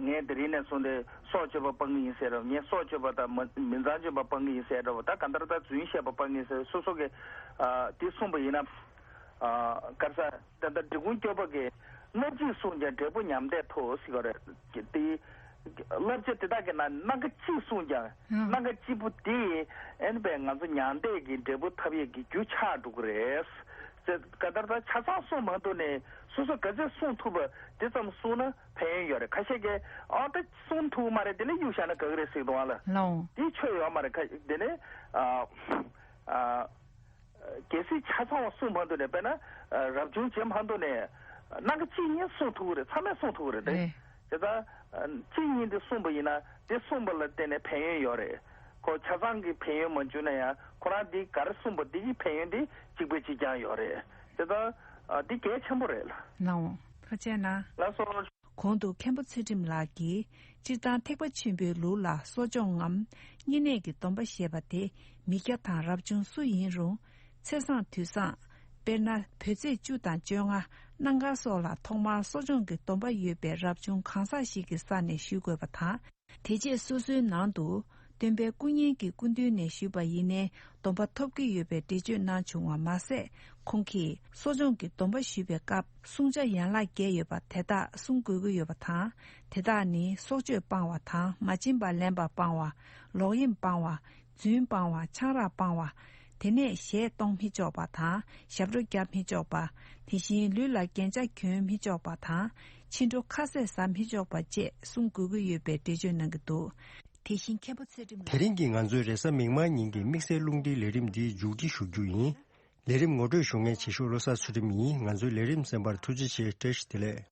ངས་དེ་རིང་ནས་བཟུང་སྟེ་སྲོག་གཅོད་པ་སྤང་གི་ཡིན་ཟེར་ར། ངས་སྲོག་གཅོད་པ་དང་མི་མི་ཚངས་སྤྱོད་པ་སྤང་གི་ཡིན་ཟེར་ར་བ། ད་ག་འདྲ་ད་རྫུན་བཤད་པ་སྤང་གི་ཡིན་ཟེར་སོ་སོ་གི་ཨ་འདི་གསུངས་པ་ཡིན་ན། ཨ་ག་རེ་ཟ། ད་ལྟ་འབྲི་གུང་སྐྱོབ་པ་གིས་སླབ་གཅིག་བསྲུང་ཀྱང་འབྲས་བུ་མཉམ་འདས་ཐོབ་ཟེར་གྱི་ཡོད་རེད། དེ་བསླབ་བྱ་དེ་དག་གི་ནང་སྣ་ཁ་གཅིག་བསྲུང་ཀྱང་ཨ་སྣ་ཁ་གཅིག་པོ་དེ་ཨེ་ནི་པས་ང་ཚོ་མྱང་འདས་ཀྱི་འབྲས་བུ་ཐོབ་ཡས་ཀྱི་རྒྱུ་ཆགས་འགྲོ་གི་རེད། ཅེས་ག་ལྟར་ད་ཆ་ཚང་བསྲུང་མ་ཐུབ་ནས་སོ་སོ་ག་ཚོད་བསྲུང་ཐུབ་པ་དེ་ཙམ་བསྲུང་ན་ཕན་ཡོན་ཡོད་རེད། ཁ་ཤས་ཀྱིས་ཨ་ད་བསྲུང་ཐུབ་མ་རེད། དེ་ནས་གཡུག་བཞག་ན་དགའ་གི་རེད་ཟེར་གི་འདུག་ཨ་ལ། ལའོ། དེ་ཆོས་ཡོད་མ་རེད། ཁ་དེ་ནས་ཨ་ཨ། གལ་སྲིད་ཆ་ཚང་བ་བསྲུང་མ་ཐུབ་ནས་དཔེར་ན་རབ་བྱུང་བྱེད་མ་ཐུབ་ནས་སྣ་ཁ་གཅིག་གཉིས་བསྲུང་ཐུབ་ཀྱི་རེད། ཚང་མས་བསྲུང་ཐུབ་ཀྱི་རེད་དེ། རེད། དེ་ལྟར་གཅིག་གཉིས་འདི་བསྲུངས་པ་ཡིན་ན་དེ་བསྲུངས་པ་ལ་བརྟེན་ནས་ཕན་ཡོན་ཡོད་རེད། ཁོ་ཆ་ཚང་གི་ཕན་ཡོན་མ་བྱུང་ན་ཡང་ཁོ་རང་འདི་ག་རེ་བསྲུངས་པ་འདི་གི་ཕན་ཡོན་འདི་གཅིག་པ་གཅིག་རྐྱང་ཡོད་རེད། དེ་ལྟར་འདི་གལ་ཆེན་པོ་རེད་ལ། ལའོ། ཐུགས་རྗེ་གནང་། ལགས་སོ། གོང་དུ་མཁན་པོ་ཚུལ་ཁྲིམས་ལགས་ཀྱིས་སྤྱིར་བཏང་ཐེག་པ་ཆེན་པོའི་ལུགས་ལ་གསོ་སྦྱོང་ངམ་བསྙེན་གནས་ཀྱི་སྡོམ་པ་ཞེས་པ་དེ་མི་སྐྱ་དང་རབ་བྱུང་སུ་ཡིན་རུང་ཚེས་བཟང་དུས་བཟང་། དཔེར་ན་བོད་ཚེས་བཅུ་དང་བཅོ་ལྔ་གནམ་གང་སོགས་ལ་ཐོག་མར་གསོ་སྦྱོང་གི་སྡོམ་པ་ཡོད་པའི་རབ་བྱུང་གང་ཟག་ཞིག་གི་ས་ནས་ཞུ་དགོས་པ་དང་། དེ་རྗེས་སོ་སོའི་ནང་དུ་སྟོན་པའི་སྐུ་བརྙན་གྱི་སྐུ་མདུན་ནས་ཞུས་པ་ཡིན་ནའི་སྡོམ་པ་ཐོབ་ཀྱི་ཡོད་པའི་འགྲེལ་བརྗོད་གནང་བྱུང་བ་མ་ཟད། ཁོང་གིས་གསོ་སྦྱོང་གི་སྡོམ་པ་ཞུས་པའི་སྐབས་བསྲུང་བྱ་ཡན་ལག་བརྒྱད་ཡོད་པ་དེ་དག་བསྲུང་དགོས་ཀྱི་ཡོད་པ་དང་། དེ་དག་ནི་སྲོག་གཅོད་སྤང་བ་དང་། མ་བྱིན་པ་ལེན་པ་སྤང་བ། ལོག་གཡེམ་སྤང་བ། རྫུན་སྤང་བ། ཆང་རག་སྤང་བ། དེ་ནས་གཞས་གཏོང་མི་ཆོག་པ་དང་། ཞབས་བྲོ་རྒྱག་མི་ཆོག་པ། དེ་བཞིན་ལུས་ལ་རྒྱན་ཆ་གྱོན་མི་ཆོག་པ་དང་། ཕྱི་དྲོ་ཁ་ཟས་ཟ་མི་ཆོག་པ་བཅས་བསྲུང་དགོས་ཀྱི་ཡོད་པའི་འགྲེལ་བརྗོད་གནང་གི་འདུག་དེ་བཞིན་མཁན་པོ་ཚུལ་ཁྲིམས་ལགས། དེ་རིང་གི་ང་ཚོའི་རེས་གཟའ་མིག་དམར་ཉིན་གྱི་དམིགས་བསལ་རླུང་འཕྲིན་ལས་རིམ་འདི་མཇུག་སྒྲིལ་ཞུ་རྒྱུ་ཡིན། ལས་རིམ་ངོ་སྤྲོད་ཞུ་མཁན་བྱེད་ཤོག་བློ་བཟང་ཚུལ་ཁྲིམས་ཡིན། ང་ཚོའི་ལས་རིམ་གསན་པར་ཐུགས་རྗེ་ཆེ། བཀྲ་ཤིས་བདེ་ལེགས།